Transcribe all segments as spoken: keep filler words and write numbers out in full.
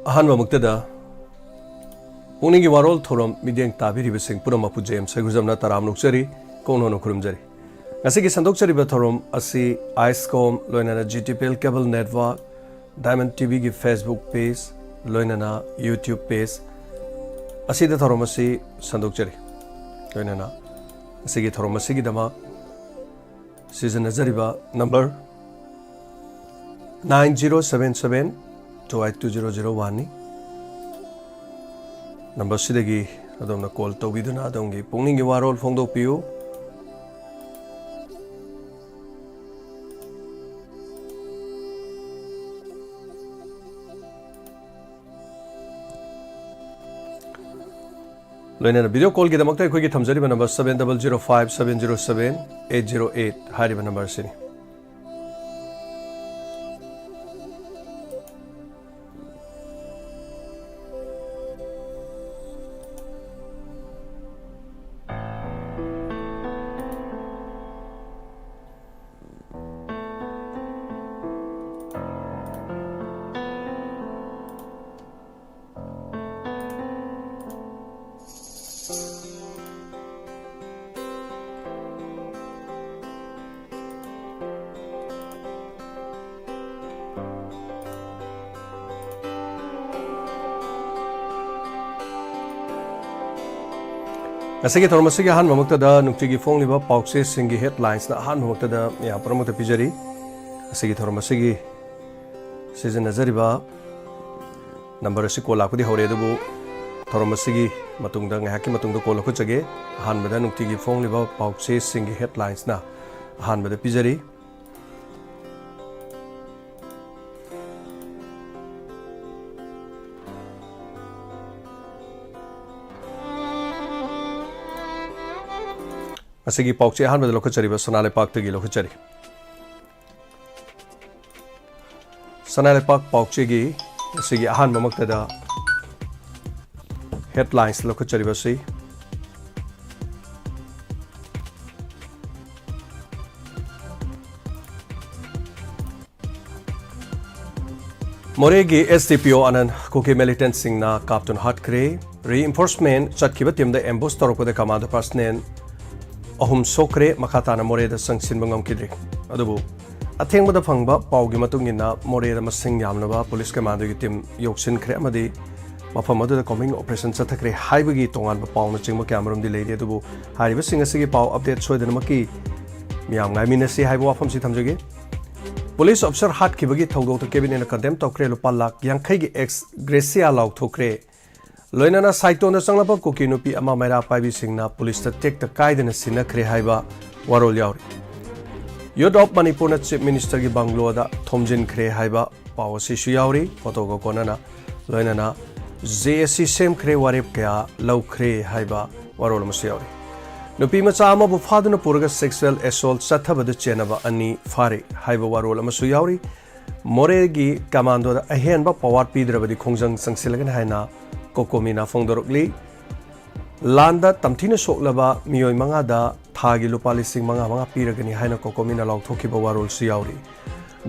ꯑꯍꯥꯟꯕꯃꯛꯇꯗ ꯄꯨꯛꯅꯤꯡꯒꯤ ꯋꯥꯔꯣꯜ ꯊꯧꯔꯝ ꯃꯤꯠꯌꯦꯡ ꯇꯥꯕꯤꯔꯤꯕꯁꯤꯡ ꯄꯨꯝꯅꯃꯛꯄꯨ ꯖꯦꯝꯁ ꯍꯩꯒꯨꯖꯝꯅ ꯇꯔꯥꯝꯅ ꯑꯣꯛꯆꯔꯤ, ꯀꯣꯡꯅꯣꯟꯅ ꯈꯨꯔꯨꯝꯖꯔꯤ꯫ ꯉꯁꯤꯒꯤ ꯁꯟꯗꯣꯛꯆꯔꯤꯕ ꯊꯧꯔꯝ ꯑꯁꯤ ꯑꯥꯏꯁꯀꯣꯝ ꯂꯣꯏꯅꯅ G T P L cable network, Diamond T ꯚꯤꯒꯤ Facebook page, ꯂꯣꯏꯅꯅ YouTube page ꯑꯁꯤꯗ ꯊꯧꯔꯝ ꯑꯁꯤ ꯁꯟꯗꯣꯛꯆꯔꯤ꯫ ꯂꯣꯏꯅꯅ ꯉꯁꯤꯒꯤ ꯊꯧꯔꯝ ꯑꯁꯤꯒꯤꯗꯃꯛ ꯁꯤꯖꯤꯟꯅꯖꯔꯤꯕ number nine zero seven seven two eight two zero zero one ꯅꯤ꯫ Number ꯁꯤꯗꯒꯤ ꯑꯗꯣꯝꯅ call ꯇꯧꯕꯤꯗꯨꯅ ꯑꯗꯣꯝꯒꯤ ꯄꯨꯛꯅꯤꯡꯒꯤ ꯋꯥꯔꯣꯜ ꯐꯣꯡꯗꯣꯛꯄꯤꯌꯨ꯫ ꯂꯣꯏꯅꯅ video callꯒꯤꯗꯃꯛꯇ ꯑꯩꯈꯣꯏꯒꯤ ꯊꯝꯖꯔꯤꯕ number seven double zero five seven zero seven eight zero eight ꯍꯥꯏꯔꯤꯕ number ꯑꯁꯤꯅꯤ꯫ ꯉꯁꯤꯒꯤ ꯊꯧꯔꯝ ꯑꯁꯤꯒꯤ ꯑꯍꯥꯟꯕꯃꯛꯇꯗ ꯅꯨꯡꯇꯤꯒꯤ ꯐꯣꯡꯂꯤꯕ ꯄꯥꯎꯆꯦꯁꯤꯡꯒꯤ headlinesꯅ ꯑꯍꯥꯟꯕꯃꯛꯇꯗ ꯃꯌꯥꯝ ꯄꯨꯝꯅꯃꯛꯇ ꯄꯤꯖꯔꯤ꯫ ꯉꯁꯤꯒꯤ ꯊꯧꯔꯝ ꯑꯁꯤꯒꯤ ꯁꯤꯖꯤꯟꯅꯖꯔꯤꯕ number ꯑꯁꯤ call ꯂꯥꯛꯄꯗꯤ ꯍꯧꯔꯦ, ꯑꯗꯨꯕꯨ ꯊꯧꯔꯝ ꯑꯁꯤꯒꯤ ꯃꯇꯨꯡꯗ, ꯉꯥꯏꯍꯥꯛꯀꯤ ꯃꯇꯨꯡꯗ call ꯂꯧꯈꯠꯆꯒꯦ꯫ ꯑꯍꯥꯟꯕꯗ ꯅꯨꯡꯇꯤꯒꯤ ꯐꯣꯡꯂꯤꯕ ꯄꯥꯎꯆꯦꯁꯤꯡꯒꯤ headlinesꯅ ꯑꯍꯥꯟꯕꯗ ꯄꯤꯖꯔꯤ꯫ ꯉꯁꯤꯒꯤ ꯄꯥꯎꯆꯦ ꯑꯍꯥꯟꯕꯗ ꯂꯧꯈꯠꯆꯔꯤꯕ ꯁꯅꯥ ꯂꯩꯄꯥꯛꯇꯒꯤ ꯂꯧꯈꯠꯆꯔꯤ꯫ ꯁꯅꯥ ꯂꯩꯄꯥꯛ ꯄꯥꯎꯆꯦꯒꯤ ꯉꯁꯤꯒꯤ ꯑꯍꯥꯟꯕꯃꯛꯇꯗ headlines ꯂꯧꯈꯠꯆꯔꯤꯕꯁꯤ ꯃꯣꯔꯦꯒꯤ S D P O ꯑꯅꯟ ꯀꯨꯀꯤ militantꯁꯤꯡꯅ ꯀꯥꯞꯇꯨꯅ ꯍꯥꯠꯈ꯭ꯔꯦ꯫ Reinforcement ꯆꯠꯈꯤꯕ teamꯗ ambush ꯇꯧꯔꯛꯄꯗ commando personnel ꯑꯍꯨꯝ ꯁꯣꯛꯈ꯭ꯔꯦ꯫ ꯃꯈꯥ ꯇꯥꯅ ꯃꯣꯔꯦꯗ ꯆꯪꯁꯤꯟꯕ ꯉꯝꯈꯤꯗ꯭ꯔꯤ꯫ ꯑꯗꯨꯕꯨ ꯑꯊꯦꯡꯕꯗ ꯐꯪꯕ ꯄꯥꯎꯒꯤ ꯃꯇꯨꯡ ꯏꯟꯅ ꯃꯣꯔꯦꯗ ꯃꯁꯤꯡ ꯌꯥꯝꯂꯕ police commandoꯒꯤ team ꯌꯧꯁꯤꯟꯈ꯭ꯔꯦ ꯑꯃꯗꯤ ꯃꯐꯝ ꯑꯗꯨꯗ combing operation ꯆꯠꯊꯈ꯭ꯔꯦ ꯍꯥꯏꯕꯒꯤ ꯇꯣꯉꯥꯟꯕ ꯄꯥꯎꯅꯆꯤꯡꯕ ꯀꯌꯥꯃꯔꯨꯝꯗꯤ ꯂꯩꯔꯤ꯫ ꯑꯗꯨꯕꯨ ꯍꯥꯏꯔꯤꯕꯁꯤꯡ ꯑꯁꯤꯒꯤ ꯄꯥꯎ update ꯁꯣꯏꯗꯅꯃꯛꯀꯤ ꯃꯤꯌꯥꯝ ꯉꯥꯏꯃꯤꯟꯅꯁꯤ ꯍꯥꯏꯕ ꯋꯥꯐꯝꯁꯤ ꯊꯝꯖꯒꯦ꯫ Police officer ꯍꯥꯠꯈꯤꯕꯒꯤ ꯊꯧꯗꯣꯛꯇ cabinetꯅ condemn ꯇꯧꯈ꯭ꯔꯦ꯫ ꯂꯨꯄꯥ ꯂꯥꯈ ꯌꯥꯡꯈꯩꯒꯤ ex gratia ꯂꯥꯎꯊꯣꯛꯈ꯭ꯔꯦ꯫ ꯂꯣꯏꯅꯅ ꯁꯥꯏꯇꯣꯟꯗ ꯆꯪꯂꯛꯄ ꯀꯨꯀꯤ ꯅꯨꯄꯤ ꯑꯃ ꯃꯩꯔꯥ ꯄꯥꯏꯕꯤꯁꯤꯡꯅ policeꯇ ꯇꯦꯛꯇ ꯀꯥꯏꯗꯅ ꯁꯤꯟꯅꯈ꯭ꯔꯦ ꯍꯥꯏꯕ ꯋꯥꯔꯣꯜ ꯌꯥꯎꯔꯤ꯫ Youth of Manipurꯅ Chief Ministerꯒꯤ bungalow ꯊꯣꯝꯖꯤꯟꯈ꯭ꯔꯦ ꯍꯥꯏꯕ ꯄꯥꯎ ꯑꯁꯤꯁꯨ ꯌꯥꯎꯔꯤ꯫ Photoꯒ ꯀꯣꯟꯅꯅ ꯂꯣꯏꯅꯅ JAC ꯁꯦꯝꯈ꯭ꯔꯦ, ꯋꯥꯔꯦꯞ ꯀꯌꯥ ꯂꯧꯈ꯭ꯔꯦ ꯍꯥꯏꯕ ꯋꯥꯔꯣꯜ ꯑꯃꯁꯨ ꯌꯥꯎꯔꯤ꯫ ꯅꯨꯄꯤ ꯃꯆꯥ ꯑꯃꯕꯨ ꯐꯥꯗꯨꯅ ꯄꯨꯔꯒ sexual assault ꯆꯠꯊꯕꯗ ꯆꯦꯟꯅꯕ ꯑꯅꯤ ꯐꯥꯔꯦ ꯍꯥꯏꯕ ꯋꯥꯔꯣꯜ ꯑꯃꯁꯨ ꯌꯥꯎꯔꯤ꯫ ꯃꯣꯔꯦꯒꯤ commandoꯗ ꯑꯍꯦꯟꯕ power ꯄꯤꯗ꯭ꯔꯕꯗꯤ ꯈꯣꯡꯖꯪ ꯆꯪꯁꯤꯜꯂꯒꯅꯤ ꯍꯥꯏꯅ COCOMIꯅ ꯐꯣꯡꯗꯣꯔꯛꯂꯤ꯫ ꯂꯥꯟꯗ ꯇꯝꯊꯤꯅ ꯁꯣꯛꯂꯕ ꯃꯤꯑꯣꯏ ꯃꯉꯥꯗ ꯊꯥꯒꯤ ꯂꯨꯄꯥ ꯂꯤꯁꯤꯡ ꯃꯉꯥ ꯃꯉꯥ ꯄꯤꯔꯒꯅꯤ ꯍꯥꯏꯅ COCOMIꯅ ꯂꯥꯎꯊꯣꯛꯈꯤꯕ ꯋꯥꯔꯣꯜꯁꯨ ꯌꯥꯎꯔꯤ꯫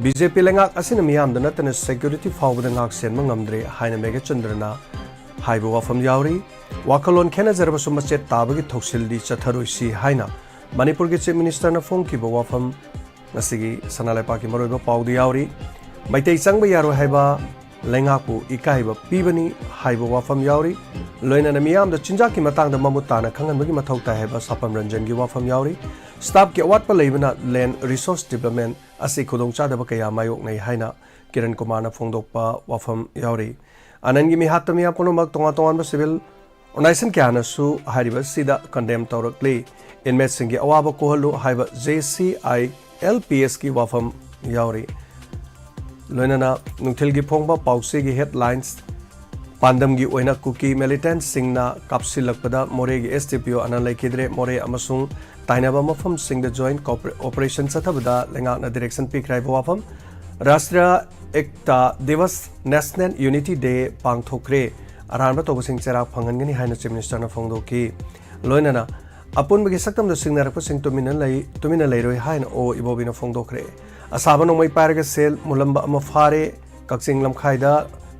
BJP ꯂꯩꯉꯥꯛ ꯑꯁꯤꯅ ꯃꯤꯌꯥꯝꯗ ꯅꯠꯇꯅ security ꯐꯥꯎꯕꯗ ꯉꯥꯛ ꯁꯦꯟꯕ ꯉꯝꯗ꯭ꯔꯦ ꯍꯥꯏꯅ ꯃꯦꯘꯆꯟꯗ꯭ꯔꯅ ꯍꯥꯏꯕ ꯋꯥꯐꯝ ꯌꯥꯎꯔꯤ꯫ ꯋꯥꯈꯜꯂꯣꯟ ꯈꯦꯠꯅꯖꯔꯕꯁꯨ ꯃꯆꯦꯠ ꯇꯥꯕꯒꯤ ꯊꯧꯁꯤꯜꯗꯤ ꯆꯠꯊꯔꯣꯏꯁꯤ ꯍꯥꯏꯅ ꯃꯅꯤꯄꯨꯔꯒꯤ Chief Ministerꯅ ꯐꯣꯡꯈꯤꯕ ꯋꯥꯐꯝ ꯉꯁꯤꯒꯤ ꯁꯅꯥ ꯂꯩꯄꯥꯛꯀꯤ ꯃꯔꯨꯑꯣꯏꯕ ꯄꯥꯎꯗ ꯌꯥꯎꯔꯤ꯫ ꯃꯩꯇꯩ ꯆꯪꯕ ꯌꯥꯔꯣꯏ ꯍꯥꯏꯕ ꯂꯩꯉꯥꯛꯄꯨ ꯏꯀꯥꯏꯕ ꯄꯤꯕꯅꯤ ꯍꯥꯏꯕ ꯋꯥꯐꯝ ꯌꯥꯎꯔꯤ꯫ ꯂꯣꯏꯅꯅ ꯃꯤꯌꯥꯝꯗ ꯆꯤꯟꯖꯥꯛꯀꯤ ꯃꯇꯥꯡꯗ ꯃꯃꯨꯠ ꯇꯥꯅ ꯈꯪꯍꯟꯕꯒꯤ ꯃꯊꯧ ꯇꯥꯏ ꯍꯥꯏꯕ ꯁꯥꯄꯝ ꯔꯟꯖꯟꯒꯤ ꯋꯥꯐꯝ ꯌꯥꯎꯔꯤ꯫ Staffꯀꯤ ꯑꯋꯥꯠꯄ ꯂꯩꯕꯅ land resource development ꯑꯁꯤ ꯈꯨꯗꯣꯡꯆꯥꯗꯕ ꯀꯌꯥ ꯃꯥꯌꯣꯛꯅꯩ ꯍꯥꯏꯅ ꯀꯤꯔꯟ ꯀꯨꯃꯥꯔꯅ ꯐꯣꯡꯗꯣꯛꯄ ꯋꯥꯐꯝ ꯌꯥꯎꯔꯤ꯫ ꯑꯅꯟꯒꯤ ꯃꯤꯍꯥꯠꯇ ꯃꯤꯌꯥꯝ ꯄꯨꯝꯅꯃꯛ ꯇꯣꯉꯥꯟ ꯇꯣꯉꯥꯟꯕ civil organization ꯀꯌꯥꯅꯁꯨ ꯍꯥꯏꯔꯤꯕ ꯑꯁꯤꯗ condemn ꯇꯧꯔꯛꯂꯤ꯫ Inmateꯁꯤꯡꯒꯤ ꯑꯋꯥꯕ ꯀꯣꯛꯍꯜꯂꯨ ꯍꯥꯏꯕ JCILPSꯀꯤ ꯋꯥꯐꯝ ꯌꯥꯎꯔꯤ꯫ ꯂꯣꯏꯅꯅ ꯅꯨꯡꯊꯤꯜꯒꯤ ꯐꯣꯡꯕ ꯄꯥꯎꯆꯦꯒꯤ headlines, ꯄꯥꯟꯗꯝꯒꯤ ꯑꯣꯏꯅ ꯀꯨꯀꯤ militantꯁꯤꯡꯅ ꯀꯥꯞꯁꯤꯜꯂꯛꯄꯗ ꯃꯣꯔꯦꯒꯤ S D P O ꯑꯅꯟ ꯂꯩꯈꯤꯗ꯭ꯔꯦ꯫ ꯃꯣꯔꯦ ꯑꯃꯁꯨꯡ ꯇꯥꯏꯅꯕ ꯃꯐꯝꯁꯤꯡꯗ joint cooper-, operation ꯆꯠꯊꯕꯗ ꯂꯩꯉꯥꯛꯅ direction ꯄꯤꯈ꯭ꯔꯦ ꯍꯥꯏꯕ ꯋꯥꯐꯝ꯫ Rashtriya Ekta Diwas, National Unity Day ꯄꯥꯡꯊꯣꯛꯈ꯭ꯔꯦ꯫ ꯑꯔꯥꯟꯕ ꯇꯧꯕꯁꯤꯡ ꯆꯩꯔꯥꯛ ꯐꯪꯍꯟꯒꯅꯤ ꯍꯥꯏꯅ Chief Ministerꯅ ꯐꯣꯡꯗꯣꯛꯈꯤ꯫ ꯂꯣꯏꯅꯅ ꯑꯄꯨꯟꯕꯒꯤ ꯁꯛꯇꯝꯗ ꯁꯤꯡꯅꯔꯛꯄꯁꯤꯡ ꯇꯨꯃꯤꯟꯅ ꯂꯩ-, ꯇꯨꯃꯤꯟꯅ ꯂꯩꯔꯣꯏ ꯍꯥꯏꯅ ꯑꯣ ꯏꯕꯣꯕꯤꯅ ꯐꯣꯡꯗꯣꯛꯈ꯭ꯔꯦ꯫ ꯑꯁꯥꯕ ꯅꯣꯡꯃꯩ ꯄꯥꯏꯔꯒ ꯁꯦꯜ ꯃꯨꯜꯂꯝꯕ ꯑꯃ ꯐꯥꯔꯦ꯫ ꯀꯛꯆꯤꯡ ꯂꯝꯈꯥꯏꯗ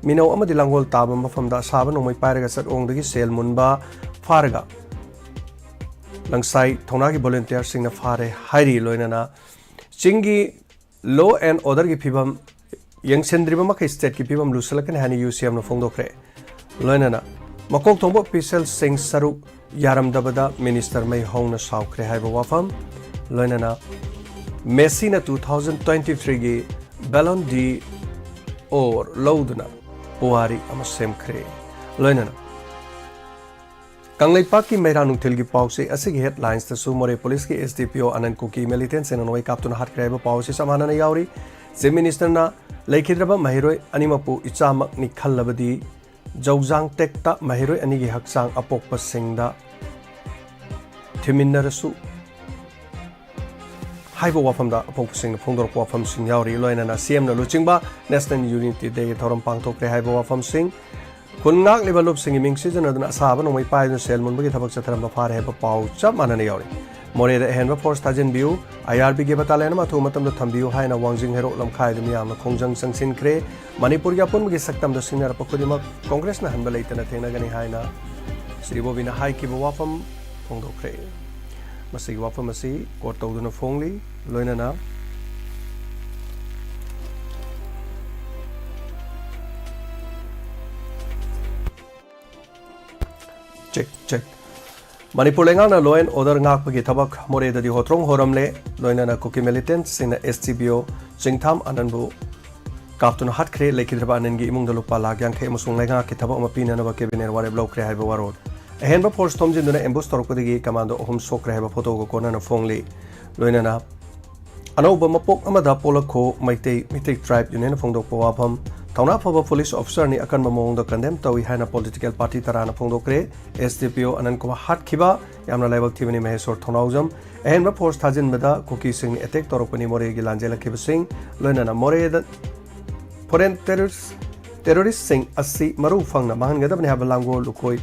ꯃꯤꯅꯧ ꯑꯃꯗꯤ ꯂꯥꯡꯒꯣꯜ ꯇꯥꯕ ꯃꯐꯝꯗ ꯑꯁꯥꯕ ꯅꯣꯡꯃꯩ ꯄꯥꯏꯔꯒ ꯆꯠꯑꯣꯡꯗꯒꯤ ꯁꯦꯜ ꯃꯨꯟꯕ ꯐꯥꯔꯒ ꯂꯪꯁꯥꯏ ꯊꯧꯅꯥꯒꯤ ꯚꯣꯂꯨꯟꯇꯤꯌꯔꯁꯤꯡꯅ ꯐꯥꯔꯦ ꯍꯥꯏꯔꯤ꯫ ꯂꯣꯏꯅꯅ ꯆꯤꯡꯒꯤ law and orderꯒꯤ ꯐꯤꯕꯝ ꯌꯦꯡꯁꯤꯟꯗ꯭ꯔꯤꯕ ꯃꯈꯩ stateꯀꯤ ꯐꯤꯕꯝ ꯂꯨꯁꯜꯂꯛꯀꯅꯤ ꯍꯥꯏꯅ UCMꯅ ꯐꯣꯡꯗꯣꯛꯈ꯭ꯔꯦ꯫ ꯂꯣꯏꯅꯅ ꯃꯀꯣꯛ ꯊꯣꯡꯕ officialꯁꯤꯡ ꯁꯔꯨꯛ ꯌꯥꯔꯝꯗꯕꯗ minister ꯃꯩ ꯍꯧꯅ ꯁꯥꯎꯈ꯭ꯔꯦ ꯍꯥꯏꯕ ꯋꯥꯐꯝ, ꯂꯣꯏꯅꯅ ꯃꯦꯁꯤꯅ two thousand twenty threeꯒꯤ Ballon d'Or ꯂꯧꯗꯨꯅ ꯄꯨꯋꯥꯔꯤ ꯑꯃ ꯁꯦꯝꯈ꯭ꯔꯦ꯫ ꯂꯣꯏꯅꯅ ꯀꯪꯂꯩꯄꯥꯛꯀꯤ ꯃꯩꯔꯥ ꯅꯨꯡꯊꯤꯜꯒꯤ ꯄꯥꯎꯆꯦ ꯑꯁꯤꯒꯤ headlinesꯇꯁꯨ ꯃꯣꯔꯦ ꯄꯨꯂꯤꯁꯀꯤ SDPO ꯑꯅꯟ ꯀꯨꯀꯤ militantꯁꯤꯡꯅ ꯅꯣꯡꯃꯩ ꯀꯥꯞꯇꯨꯅ ꯍꯥꯠꯈ꯭ꯔꯦ ꯍꯥꯏꯕ ꯄꯥꯎ ꯑꯁꯤ ꯆꯞ ꯃꯥꯟꯅꯅ ꯌꯥꯎꯔꯤ꯫ Chief Ministerꯅ ꯂꯩꯈꯤꯗ꯭ꯔꯕ ꯃꯍꯩꯔꯣꯏ ꯑꯅꯤꯃꯛꯄꯨ ꯏꯆꯥꯃꯛꯅꯤ ꯈꯜꯂꯕꯗꯤ ꯖꯧꯖꯥꯡ ꯇꯦꯛꯇ ꯃꯍꯩꯔꯣꯏ ꯑꯅꯤꯒꯤ ꯍꯛꯆꯥꯡ ꯑꯄꯣꯛꯄꯁꯤꯡꯗ ꯊꯤꯃꯤꯟꯅꯔꯁꯨ ꯍꯥꯏꯕ ꯋꯥꯐꯝꯗ ꯑꯄꯣꯛꯄꯁꯤꯡꯅ ꯐꯣꯡꯗꯣꯔꯛꯄ ꯋꯥꯐꯝꯁꯤꯡ ꯌꯥꯎꯔꯤ꯫ ꯂꯣꯏꯅꯅ CMꯅ ꯂꯨꯆꯤꯡꯕ National Unity Dayꯒꯤ ꯊꯧꯔꯝ ꯄꯥꯡꯊꯣꯛꯈ꯭ꯔꯦ ꯍꯥꯏꯕ ꯋꯥꯐꯝꯁꯤꯡ, ꯈꯨꯟ ꯉꯥꯛꯂꯤꯕ ꯂꯨꯞꯁꯤꯡꯒꯤ ꯃꯤꯡ ꯁꯤꯖꯤꯟꯅꯗꯨꯅ ꯑꯁꯥꯕ ꯅꯣꯡꯃꯩ ꯄꯥꯏꯗꯨꯅ ꯁꯦꯜ ꯃꯨꯟꯕꯒꯤ ꯊꯕꯛ ꯆꯠꯊꯔꯝꯕ ꯐꯥꯔꯦ ꯍꯥꯏꯕ ꯄꯥꯎ ꯆꯞ ꯃꯥꯟꯅꯅ ꯌꯥꯎꯔꯤ꯫ ꯃꯣꯔꯦꯗ ꯑꯍꯦꯟꯕ force ꯊꯥꯖꯤꯟꯕꯤꯌꯨ, IRBꯒꯤ battalion ꯑꯃ ꯑꯊꯨꯕ ꯃꯇꯝꯗ ꯊꯝꯕꯤꯌꯨ ꯍꯥꯏꯅ ꯋꯥꯡꯖꯤꯡ ꯍꯩꯔꯣꯛ ꯂꯝꯈꯥꯏꯗ ꯃꯤꯌꯥꯝꯅ ꯈꯣꯡꯖꯪ ꯆꯪꯁꯤꯟꯈ꯭ꯔꯦ꯫ ꯃꯅꯤꯄꯨꯔꯒꯤ ꯑꯄꯨꯟꯕꯒꯤ ꯁꯛꯇꯝꯗ ꯁꯤꯡꯅꯔꯛꯄ ꯈꯨꯗꯤꯡꯃꯛ ꯀꯣꯡꯒ꯭ꯔꯦꯁꯅ ꯍꯟꯕ ꯂꯩꯇꯅ ꯊꯦꯡꯅꯒꯅꯤ ꯍꯥꯏꯅ ꯁ꯭ꯔꯤ ꯕꯣꯕꯤꯅ ꯍꯥꯏꯈꯤꯕ ꯋꯥꯐꯝ ꯐꯣꯡꯗꯣꯛꯈ꯭ꯔꯦ꯫ ꯃꯁꯤꯒꯤ ꯋꯥꯐꯝ ꯑꯁꯤ quote ꯇꯧꯗꯨꯅ ꯐꯣꯡꯂꯤ꯫ ꯂꯣꯏꯅꯅ check, check꯫ ꯃꯅꯤꯄꯨꯔ ꯂꯩꯉꯥꯛꯅ law and order ꯉꯥꯛꯄꯒꯤ ꯊꯕꯛ ꯃꯣꯔꯦꯗꯗꯤ ꯍꯣꯇ꯭ꯔꯣꯡ ꯍꯣꯔꯝꯂꯦ꯫ ꯂꯣꯏꯅꯅ ꯀꯨꯀꯤ militantꯁꯤꯡꯅ SDPO ꯆꯤꯡꯊꯥꯝ ꯑꯅꯟꯕꯨ ꯀꯥꯞꯇꯨꯅ ꯍꯥꯠꯈ꯭ꯔꯦ꯫ ꯂꯩꯈꯤꯗ꯭ꯔꯕ ꯑꯅꯟꯒꯤ ꯏꯃꯨꯡꯗ ꯂꯨꯄꯥ ꯂꯥꯈ ꯌꯥꯡꯈꯩ ꯑꯃꯁꯨꯡ ꯂꯩꯉꯥꯛꯀꯤ ꯊꯕꯛ ꯑꯃ ꯄꯤꯅꯅꯕ cabinet ꯋꯥꯔꯦꯞ ꯂꯧꯈ꯭ꯔꯦ ꯍꯥꯏꯕ ꯋꯥꯔꯣꯜ꯫ ꯑꯍꯦꯟꯕ force ꯊꯣꯝꯖꯤꯟꯗꯨꯅ ambush ꯇꯧꯔꯛꯄꯗꯒꯤ commando ꯑꯍꯨꯝ ꯁꯣꯛꯈ꯭ꯔꯦ ꯍꯥꯏꯕ ꯐꯣꯇꯣꯒ ꯀꯣꯟꯅꯅ ꯐꯣꯡꯂꯤ꯫ ꯂꯣꯏꯅꯅ ꯑꯅꯧꯕ ꯃꯄꯣꯛ ꯑꯃꯗ ꯄꯣꯛꯂꯛꯈꯣ ꯃꯩꯇꯩ, ꯃꯩꯇꯩ tribe unionꯅ ꯐꯣꯡꯗꯣꯛꯄ ꯋꯥꯐꯝ, ꯊꯧꯅꯥ ꯐꯕ police officerꯅꯤ, ꯑꯀꯟꯕ ꯃꯑꯣꯡꯗ condemn ꯇꯧꯏ ꯍꯥꯏꯅ political party ꯇꯔꯥꯅ ꯐꯣꯡꯗꯣꯛꯈ꯭ꯔꯦ꯫ SDPO ꯑꯅꯟ ꯀꯨꯃꯥꯔ ꯍꯥꯠꯈꯤꯕ ꯌꯥꯝꯅ ꯂꯥꯏꯕꯛ ꯊꯤꯕꯅꯤ, ꯃꯍꯦꯁꯣꯔ ꯊꯧꯅꯥꯎꯖꯝ꯫ ꯑꯍꯦꯟꯕ force ꯊꯥꯖꯤꯟꯕꯗ ꯀꯨꯀꯤꯁꯤꯡꯅ attack ꯇꯧꯔꯛꯄꯅꯤ, ꯃꯣꯔꯦꯒꯤ ꯂꯥꯟꯖꯦꯜꯂꯛꯈꯤꯕꯁꯤꯡ꯫ ꯂꯣꯏꯅꯅ ꯃꯣꯔꯦꯗ foreign terrorist, terroristꯁꯤꯡ ꯑꯁꯤ ꯃꯔꯨ ꯐꯪꯅ ꯃꯥꯡꯍꯟꯒꯗꯕꯅꯤ ꯍꯥꯏꯕ ꯂꯥꯡꯒꯣꯜ ꯂꯨꯀꯣꯏ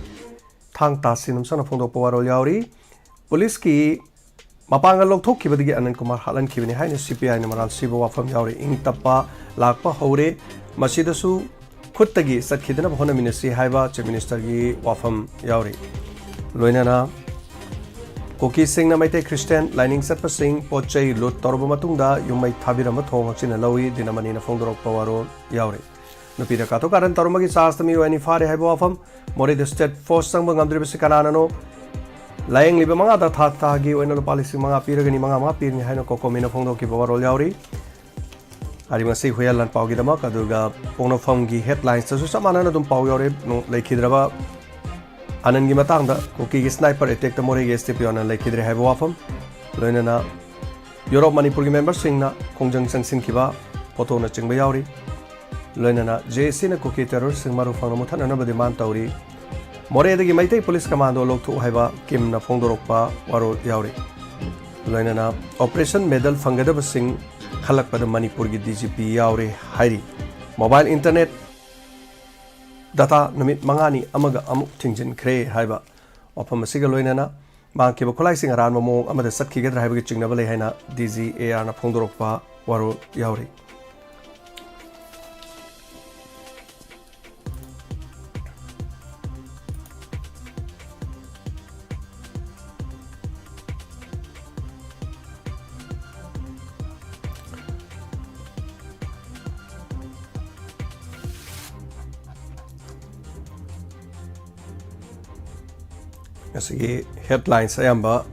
ꯊꯥꯡ ꯇꯥ ꯁꯤꯅꯝꯁꯅ ꯐꯣꯡꯗꯣꯛꯄ ꯋꯥꯔꯣꯜ ꯌꯥꯎꯔꯤ꯫ ꯄꯨꯂꯤꯁꯀꯤ ꯃꯄꯥꯡꯒꯜ ꯂꯧꯊꯣꯛꯈꯤꯕꯗꯒꯤ ꯑꯅꯟ ꯀꯨꯃꯥꯔ ꯍꯥꯠꯍꯟꯈꯤꯕꯅꯤ ꯍꯥꯏꯅ CPIꯅ ꯃꯔꯥꯜ ꯁꯤꯕ ꯋꯥꯐꯝ ꯌꯥꯎꯔꯤ꯫ ꯏꯪ ꯇꯞꯄ ꯂꯥꯛꯄ ꯍꯧꯔꯦ꯫ ꯃꯁꯤꯗꯁꯨ ꯈꯨꯠꯇꯒꯤ ꯆꯠꯈꯤꯗꯅꯕ ꯍꯣꯠꯅꯃꯤꯟꯅꯁꯤ ꯍꯥꯏꯕ Chief Ministerꯒꯤ ꯋꯥꯐꯝ ꯌꯥꯎꯔꯤ꯫ ꯂꯣꯏꯅꯅ ꯀꯨꯀꯤꯁꯤꯡꯅ ꯃꯩꯇꯩ ꯈ꯭ꯔꯤꯁꯇꯤꯌꯥꯟ ꯂꯥꯏꯅꯤꯡ ꯆꯠꯄꯁꯤꯡ ꯄꯣꯠ ꯆꯩ ꯂꯨꯠ ꯇꯧꯔꯕ ꯃꯇꯨꯡꯗ ꯌꯨꯝꯃꯩ ꯊꯥꯕꯤꯔꯝꯕ ꯊꯣꯡ ꯍꯥꯛꯆꯤꯟꯅ ꯂꯧꯏ, ꯗꯤꯅꯃꯅꯤꯅ ꯐꯣꯡꯗꯣꯔꯛꯄ ꯋꯥꯔꯣꯜ ꯌꯥꯎꯔꯤ꯫ ꯅꯨꯄꯤꯗ ꯀꯥꯊꯣꯛ ꯀꯥꯔꯟ ꯇꯧꯔꯝꯕꯒꯤ ꯆꯥꯔꯖꯇ ꯃꯤꯑꯣꯏ ꯑꯅꯤ ꯐꯥꯔꯦ ꯍꯥꯏꯕ ꯋꯥꯐꯝ, ꯃꯣꯔꯦꯗ state force ꯆꯪꯕ ꯉꯝꯗ꯭ꯔꯤꯕꯁꯤ ꯀꯅꯥꯅꯅꯣ? ꯂꯥꯌꯦꯡꯂꯤꯕ ꯃꯉꯥꯗ ꯊꯥ ꯊꯥꯒꯤ ꯑꯣꯏꯅ ꯂꯨꯄꯥ ꯂꯤꯁꯤꯡ ꯃꯉꯥ ꯄꯤꯔꯒꯅꯤ, ꯃꯉꯥ ꯃꯉꯥ ꯄꯤꯔꯅꯤ ꯍꯥꯏꯅ ꯀꯣꯀꯣꯃꯤꯅ ꯐꯣꯡꯗꯣꯛꯈꯤꯕ ꯋꯥꯔꯣꯜ ꯌꯥꯎꯔꯤ꯫ ꯍꯥꯏꯔꯤꯕ ꯉꯁꯤ ꯍꯨꯏꯌꯥꯟ ꯂꯥꯟꯄꯥꯎꯒꯤꯗꯃꯛ, ꯑꯗꯨꯒ ꯄꯣꯛꯅꯐꯝꯒꯤ headlinesꯇꯁꯨ ꯆꯞ ꯃꯥꯟꯅꯅ ꯑꯗꯨꯝ ꯄꯥꯎ ꯌꯥꯎꯔꯦ꯫ ꯅꯣ-, ꯂꯩꯈꯤꯗ꯭ꯔꯕ ꯑꯅꯟꯒꯤ ꯃꯇꯥꯡꯗ ꯀꯨꯀꯤꯒꯤ sniper attackꯇ ꯃꯣꯔꯦꯒꯤ SDPO ꯑꯅꯟ ꯂꯩꯈꯤꯗ꯭ꯔꯦ ꯍꯥꯏꯕ ꯋꯥꯐꯝ, ꯂꯣꯏꯅꯅ ꯌꯨꯔꯣꯞ ꯃꯅꯤꯄꯨꯔꯒꯤ memberꯁꯤꯡꯅ ꯈꯣꯡꯖꯪ ꯆꯪꯁꯤꯟꯈꯤꯕ ꯐꯣꯇꯣꯅꯆꯤꯡꯕ ꯌꯥꯎꯔꯤ꯫ ꯂꯣꯏꯅꯅ JACꯅ ꯀꯨꯀꯤ terrorꯁꯤꯡ ꯃꯔꯨ ꯐꯪꯅ ꯃꯨꯊꯠꯅꯅꯕ demand ꯇꯧꯔꯤ꯫ ꯃꯣꯔꯦꯗꯒꯤ ꯃꯩꯇꯩ police commando ꯂꯧꯊꯣꯛꯎ ꯍꯥꯏꯕ ꯀꯤꯝꯅ ꯐꯣꯡꯗꯣꯔꯛꯄ ꯋꯥꯔꯣꯜ ꯌꯥꯎꯔꯤ꯫ ꯂꯣꯏꯅꯅ operation medal ꯐꯪꯒꯗꯕꯁꯤꯡ ꯈꯜꯂꯛꯄꯗ ꯃꯅꯤꯄꯨꯔꯒꯤ DGP ꯌꯥꯎꯔꯦ ꯍꯥꯏꯔꯤ꯫ Mobile internet data ꯅꯨꯃꯤꯠ ꯃꯉꯥꯅꯤ ꯑꯃꯒ ꯑꯃꯨꯛ ꯊꯤꯡꯖꯤꯟꯈ꯭ꯔꯦ ꯍꯥꯏꯕ ꯋꯥꯐꯝ ꯑꯁꯤꯒ ꯂꯣꯏꯅꯅ ꯃꯥꯡꯈꯤꯕ ꯈꯨꯠꯂꯥꯏꯁꯤꯡ ꯑꯔꯥꯟꯕ ꯃꯑꯣꯡ ꯑꯃꯗ ꯆꯠꯈꯤꯒꯗ꯭ꯔꯥ ꯍꯥꯏꯕꯒꯤ ꯆꯤꯡꯅꯕ ꯂꯩ ꯍꯥꯏꯅ DGARꯅ ꯐꯣꯡꯗꯣꯔꯛꯄ ꯋꯥꯔꯣꯜ ꯌꯥꯎꯔꯤ꯫ ꯉꯁꯤꯒꯤ headlines ꯑꯌꯥꯝꯕ,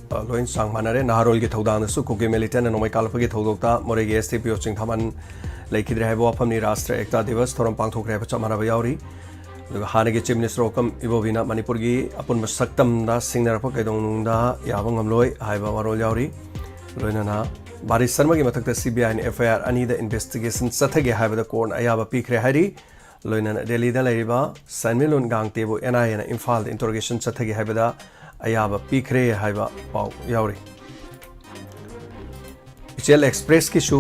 ꯑ, ꯂꯣꯏ ꯆꯥꯡ ꯃꯥꯟꯅꯔꯦ꯫ ꯅꯍꯥꯔꯣꯜꯒꯤ ꯊꯧꯗꯥꯡꯗꯁꯨ ꯀꯨꯀꯤ militantꯅ ꯅꯣꯡꯃꯩ ꯀꯥꯞꯂꯛꯄꯒꯤ ꯊꯧꯗꯣꯛꯇ ꯃꯣꯔꯦꯒꯤ SDPO ꯆꯤꯡꯊꯥꯃꯟ ꯂꯩꯈꯤꯗ꯭ꯔꯦ ꯍꯥꯏꯕ ꯋꯥꯐꯝꯅꯤ꯫ ꯔꯥꯁꯇ꯭ꯔ ꯑꯦꯛꯇꯥ ꯗꯤꯕꯁ ꯊꯧꯔꯝ ꯄꯥꯡꯊꯣꯛꯈ꯭ꯔꯦ ꯍꯥꯏꯕ ꯆꯞ ꯃꯥꯟꯅꯕ ꯌꯥꯎꯔꯤ꯫ ꯑꯗꯨꯒ ꯍꯥꯟꯅꯒꯤ Chief Minister ꯑꯣꯀꯝ ꯏꯕꯣꯕꯤꯅ ꯃꯅꯤꯄꯨꯔꯒꯤ ꯑꯄꯨꯟꯕ ꯁꯛꯇꯝꯗ ꯁꯤꯡꯅꯔꯛꯄ ꯀꯩꯗꯧꯅꯨꯡꯗ ꯌꯥꯕ ꯉꯝꯂꯣꯏ ꯍꯥꯏꯕ ꯋꯥꯔꯣꯜ ꯌꯥꯎꯔꯤ꯫ ꯂꯣꯏꯅꯅ ꯕꯥꯔꯤꯁ ꯁꯔꯃꯒꯤ ꯃꯊꯛꯇ CBIꯅ FIR ꯑꯅꯤꯗ investigation ꯆꯠꯊꯒꯦ ꯍꯥꯏꯕꯗ courtꯅ ꯑꯌꯥꯕ ꯄꯤꯈ꯭ꯔꯦ ꯍꯥꯏꯔꯤ꯫ ꯂꯣꯏꯅꯅ ꯗꯦꯜꯂꯤꯗ ꯂꯩꯔꯤꯕ ꯁꯦꯟꯃꯤꯠꯂꯣꯟ ꯒꯥꯡꯇꯦꯕꯨ NIAꯅ ꯏꯝꯐꯥꯜꯗ interrogation ꯆꯠꯊꯒꯦ ꯍꯥꯏꯕꯗ ꯑꯌꯥꯕ ꯄꯤꯈ꯭ꯔꯦ ꯍꯥꯏꯕ ꯄꯥꯎ ꯌꯥꯎꯔꯤ꯫ ꯏꯆꯦꯜ Expressꯀꯤꯁꯨ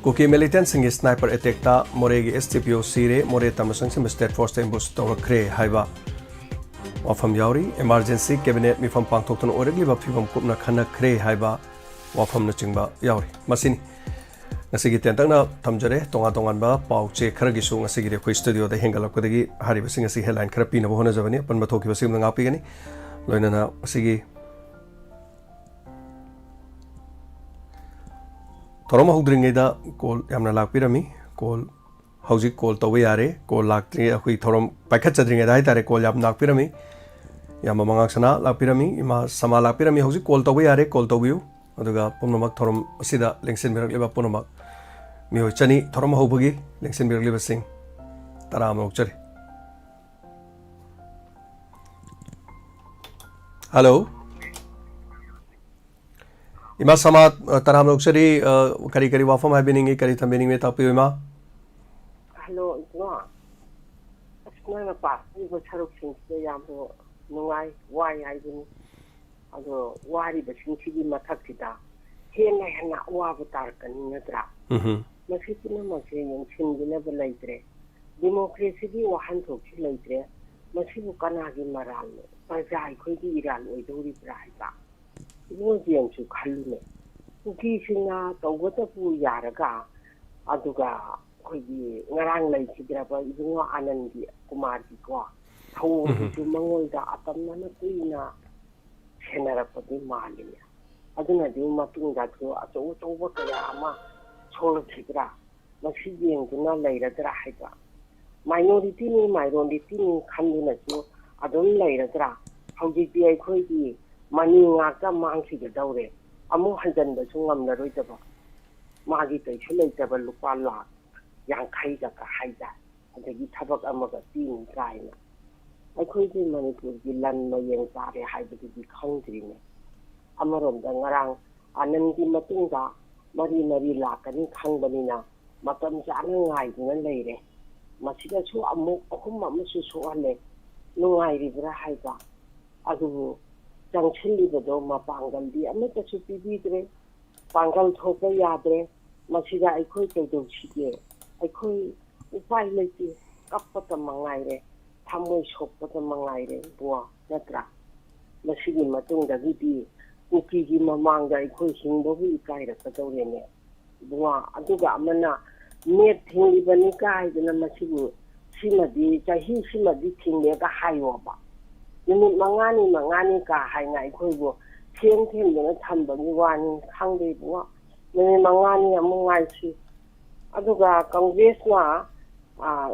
ꯀꯨꯀꯤ militantꯁꯤꯡꯒꯤ sniper attackꯇ ꯃꯣꯔꯦꯒꯤ SDPO ꯁꯤꯔꯦ, ꯃꯣꯔꯦ ꯇꯝꯕ ꯆꯪꯁꯤꯟꯕ state forceꯇ ambush ꯇꯧꯔꯛꯈ꯭ꯔꯦ ꯍꯥꯏꯕ ꯋꯥꯐꯝ ꯌꯥꯎꯔꯤ꯫ Emergency cabinet ꯃꯤꯐꯝ ꯄꯥꯡꯊꯣꯛꯇꯨꯅ ꯑꯣꯏꯔꯛꯂꯤꯕ ꯐꯤꯕꯝ ꯀꯨꯞꯅ ꯈꯟꯅꯈ꯭ꯔꯦ ꯍꯥꯏꯕ ꯋꯥꯐꯝꯅꯆꯤꯡꯕ ꯌꯥꯎꯔꯤ꯫ ꯃꯁꯤꯅꯤ꯫ ꯉꯁꯤꯒꯤ ꯇꯦꯟꯇꯛꯅ ꯊꯝꯖꯔꯦ꯫ ꯇꯣꯉꯥꯟ ꯇꯣꯉꯥꯟꯕ ꯄꯥꯎ ꯆꯦ ꯈꯔꯒꯤꯁꯨ ꯉꯁꯤꯒꯤꯗꯤ ꯑꯩꯈꯣꯏ ꯁ꯭ꯇꯨꯗꯤꯑꯣꯗ ꯍꯦꯟꯒꯠꯂꯛꯄꯗꯒꯤ ꯍꯥꯏꯔꯤꯕꯁꯤꯡ ꯑꯁꯤ ꯍꯦꯗꯂꯥꯏꯟ ꯈꯔ ꯄꯤꯅꯕ ꯍꯣꯠꯅꯖꯕꯅꯤ꯫ ꯑꯄꯟꯕ ꯊꯣꯛꯈꯤꯕꯁꯤꯡꯗ ꯉꯥꯛꯄꯤꯒꯅꯤ꯫ ꯂꯣꯏꯅꯅ ꯉꯁꯤꯒꯤ ꯊꯧꯔꯝ ꯍꯧꯗ꯭ꯔꯤꯉꯩꯗ ꯀꯣꯜ ꯌꯥꯝꯅ ꯂꯥꯛꯄꯤꯔꯝꯃꯤ꯫ ꯀꯣꯜ ꯍꯧꯖꯤꯛ ꯀꯣꯜ ꯇꯧꯕ ꯌꯥꯔꯦ꯫ ꯀꯣꯜ ꯂꯥꯛꯇ꯭ꯔꯤ, ꯑꯩꯈꯣꯏ ꯊꯧꯔꯝ ꯄꯥꯏꯈꯠꯆꯗ꯭ꯔꯤꯉꯩꯗ ꯍꯥꯏꯇꯥꯔꯦ, ꯀꯣꯜ ꯌꯥꯝ ꯂꯥꯛꯄꯤꯔꯝꯃꯤ꯫ ꯏꯌꯥꯝꯕ ꯃꯉꯥꯡ ꯁꯅꯥ ꯂꯥꯛꯄꯤꯔꯝꯃꯤ, ꯏꯃꯥ ꯁꯃꯥ ꯂꯥꯛꯄꯤꯔꯝꯃꯤ꯫ ꯍꯧꯖꯤꯛ ꯀꯣꯜ ꯇꯧꯕ ꯌꯥꯔꯦ, ꯀꯣꯜ ꯇꯧꯕꯤꯌꯨ꯫ ꯑꯗꯨꯒ ꯄꯨꯝꯅꯃꯛ ꯊꯧꯔꯝ ꯑꯁꯤꯗ ꯂꯦꯡꯁꯤꯟꯕꯤꯔꯛꯂꯤꯕ ꯄꯨꯝꯅꯃꯛ, ꯃꯤꯑꯣꯏ ꯆꯅꯤ ꯊꯧꯔꯝ ꯍꯧꯕꯒꯤ ꯂꯦꯡꯁꯤꯟꯕꯤꯔꯛꯂꯤꯕꯁꯤꯡ ꯇꯔꯥ ꯑꯃ ꯂꯧꯖꯔꯤ꯫ ꯍꯜꯂꯣ꯫ ꯏꯃꯥ ꯁꯃꯥ, ꯑ, ꯇꯔꯥꯝꯅ ꯑꯣꯛꯆꯔꯤ꯫ ꯑ, ꯀꯔꯤ ꯀꯔꯤ ꯋꯥꯐꯝ ꯍꯥꯏꯕꯤꯅꯤꯡꯉꯤ, ꯀꯔꯤ ꯊꯝꯕꯤꯅꯤꯡꯉꯤ, ꯇꯥꯛꯄꯤꯌꯨ ꯏꯃꯥ꯫ ꯍꯜꯂꯣ, ꯏꯕꯨꯡꯉꯣ꯫ ꯑꯁ, ꯅꯪꯅ ꯄꯥꯕꯤꯔꯤꯕ ꯁꯔꯨꯛꯁꯤꯡꯁꯤꯗ ꯌꯥꯝꯅ ꯅꯨꯡꯉꯥꯏ, ꯋꯥꯏ ꯍꯥꯏꯕꯅꯤ꯫ ꯑꯗꯣ ꯋꯥꯔꯤꯕꯁꯤꯡꯁꯤꯒꯤ ꯃꯊꯛꯁꯤꯗ ꯍꯦꯟꯅ ꯍꯦꯟꯅ ꯑꯋꯥꯕ ꯇꯥꯔꯛꯀꯅꯤ, ꯅꯠꯇ꯭ꯔꯥ? ꯎꯝꯍꯨꯝ꯫ ꯃꯁꯤ ꯄꯨꯝꯅꯃꯛꯁꯦ ꯌꯦꯡꯁꯤꯟꯕꯤꯅꯕ ꯂꯩꯇ꯭ꯔꯦ꯫ ꯗꯤꯃꯣꯀ꯭ꯔꯦꯁꯤꯒꯤ ꯋꯥꯍꯟꯊꯣꯛꯁꯤ ꯂꯩꯇ꯭ꯔꯦ꯫ ꯃꯁꯤꯕꯨ ꯀꯅꯥꯒꯤ ꯃꯔꯥꯜꯅꯣ? ꯄ꯭ꯔꯖꯥ ꯑꯩꯈꯣꯏꯒꯤ ꯏꯔꯥꯜ ꯑꯣꯏꯗꯧꯔꯤꯕ꯭ꯔꯥ ꯍꯥꯏꯕ? ꯏꯕꯨꯡꯉꯣ ꯖꯦꯝꯁꯁꯨ ꯈꯜꯂꯨꯅꯦ꯫ ꯀꯨꯀꯤꯁꯤꯡꯅ ꯇꯧꯕꯇꯕꯨ ꯌꯥꯔꯒ, ꯑꯗꯨꯒ ꯑꯩꯈꯣꯏꯒꯤ ꯉꯔꯥꯡ ꯂꯩꯈꯤꯗ꯭ꯔꯕ ꯏꯕꯨꯡꯉꯣ ꯑꯥꯅꯟꯗꯤ ꯀꯨꯃꯥꯔꯒꯤꯀꯣ ꯊꯧꯑꯣꯡꯗꯨꯁꯨ ꯎꯝ꯫ ꯃꯉꯣꯟꯗ ꯑꯇꯝꯅꯅ ꯀꯨꯏꯅ ꯁꯦꯟꯅꯔꯛꯄꯗꯤ ꯃꯥꯜꯂꯤꯅꯦ꯫ ꯑꯗꯨꯅꯗꯤ ꯃꯇꯨꯡꯗꯁꯨ ꯑꯆꯧ ꯑꯆꯧꯕ ꯀꯌꯥ ꯑꯃ ꯊꯣꯛꯂꯛꯈꯤꯗ꯭ꯔꯥ? ꯃꯁꯤ ꯌꯦꯡꯗꯨꯅ ꯂꯩꯔꯗ꯭ꯔꯥ ꯍꯥꯏꯕ꯫ ꯃꯥꯏꯅꯣꯔꯤꯇꯤꯅꯤ, ꯃꯥꯏꯅꯣꯔꯤꯇꯤꯅꯤ ꯈꯟꯗꯨꯅꯁꯨ ꯑꯗꯨꯝ ꯂꯩꯔꯗ꯭ꯔꯥ? ꯍꯧꯖꯤꯛꯇꯤ ꯑꯩꯈꯣꯏꯒꯤ ꯃꯅꯤ ꯉꯥꯛꯇ ꯃꯥꯡꯈꯤꯒꯗꯧꯔꯦ꯫ ꯑꯃꯨꯛ ꯍꯟꯖꯟꯕꯁꯨ ꯉꯝꯂꯔꯣꯏꯗꯕ꯫ ꯃꯥꯒꯤ ꯀꯩꯁꯨ ꯂꯩꯇꯕ ꯂꯨꯄꯥ ꯂꯥꯈ ꯌꯥꯡꯈꯩꯒ ꯍꯥꯏꯇꯥꯔꯦ꯫ ꯑꯗꯒꯤ ꯊꯕꯛ ꯑꯃꯒ ꯄꯤꯅꯤ ꯀꯥꯏꯅ꯫ ꯑꯩꯈꯣꯏꯒꯤ ꯃꯅꯤꯄꯨꯔꯒꯤ ꯂꯟ ꯃꯌꯦꯡ ꯇꯥꯔꯦ ꯍꯥꯏꯕꯗꯨꯗꯤ ꯈꯪꯗ꯭ꯔꯤꯅꯦ꯫ ꯑꯃꯔꯣꯝꯗ ꯉꯔꯥꯡ ꯑꯥꯅꯟꯒꯤ ꯃꯇꯨꯡꯗ ꯃꯔꯤ ꯃꯔꯤ ꯂꯥꯛꯀꯅꯤ ꯈꯪꯕꯅꯤꯅ ꯃꯇꯝ ꯆꯥꯅ ꯉꯥꯏꯗꯨꯅ ꯂꯩꯔꯦ꯫ ꯃꯁꯤꯗꯁꯨ ꯑꯃꯨꯛ ꯑꯍꯨꯝ ꯑꯃꯁꯨ ꯁꯣꯛꯍꯜꯂꯦ꯫ ꯅꯨꯡꯉꯥꯏꯔꯤꯕ꯭ꯔꯥ ꯍꯥꯏꯕ? ꯑꯗꯨꯕꯨ ꯆꯪꯁꯤꯜꯂꯤꯕꯗꯣ ꯃꯄꯥꯡꯒꯜꯗꯤ ꯑꯃꯠꯇꯁꯨ ꯄꯤꯕꯤꯗ꯭ꯔꯦ꯫ ꯄꯥꯡꯒꯜ ꯊꯣꯛꯄ ꯌꯥꯗ꯭ꯔꯦ꯫ ꯃꯁꯤꯗ ꯑꯩꯈꯣꯏ ꯀꯩꯗꯧꯁꯤꯒꯦ? ꯑꯩꯈꯣꯏ ꯎꯄꯥꯏ ꯂꯩꯇꯦ꯫ ꯀꯞꯄꯇ ꯃꯉꯥꯏꯔꯦ꯫ ꯊꯃꯣꯏ ꯁꯣꯛꯄꯇ ꯃꯉꯥꯏꯔꯦ, ꯏꯕꯨꯡꯉꯣ, ꯅꯠꯇ꯭ꯔꯥ? ꯃꯁꯤꯒꯤ ꯃꯇꯨꯡꯗꯒꯤꯗꯤ ꯀꯨꯀꯤꯒꯤ ꯃꯃꯥꯡꯗ ꯑꯩꯈꯣꯏ ꯍꯤꯡꯕꯕꯨ ꯏꯀꯥꯏꯔꯛꯀꯗꯧꯔꯦꯅꯦ꯫ ꯏꯕꯨꯡꯉꯣ꯫ ꯑꯗꯨꯒ ꯑꯃꯅ ꯅꯦꯠ ꯊꯤꯡꯂꯤꯕꯅꯤ ꯀꯥꯏꯗꯅ ꯃꯁꯤꯕꯨ, ꯁꯤꯃꯗꯤ, ꯆꯍꯤ ꯁꯤꯃꯗꯤ ꯊꯤꯡꯂꯦꯒ ꯍꯥꯏꯌꯣꯕ꯫ ꯅꯨꯃꯤꯠ ꯃꯉꯥꯅꯤ ꯃꯉꯥꯅꯤ ꯀꯥ ꯍꯥꯏꯅ ꯑꯩꯈꯣꯏꯕꯨ ꯁꯦꯝ ꯊꯦꯝꯗꯨꯅ ꯊꯝꯕꯒꯤ ꯋꯥꯅꯤ, ꯈꯪꯗꯦ ꯏꯕꯨꯡꯉꯣ꯫ ꯅꯨꯃꯤꯠ ꯃꯉꯥꯅꯤ ꯑꯃꯨꯛ ꯉꯥꯏꯁꯤ꯫ ꯑꯗꯨꯒ ꯀꯪꯒ꯭ꯔꯦꯁꯅ, ꯑ,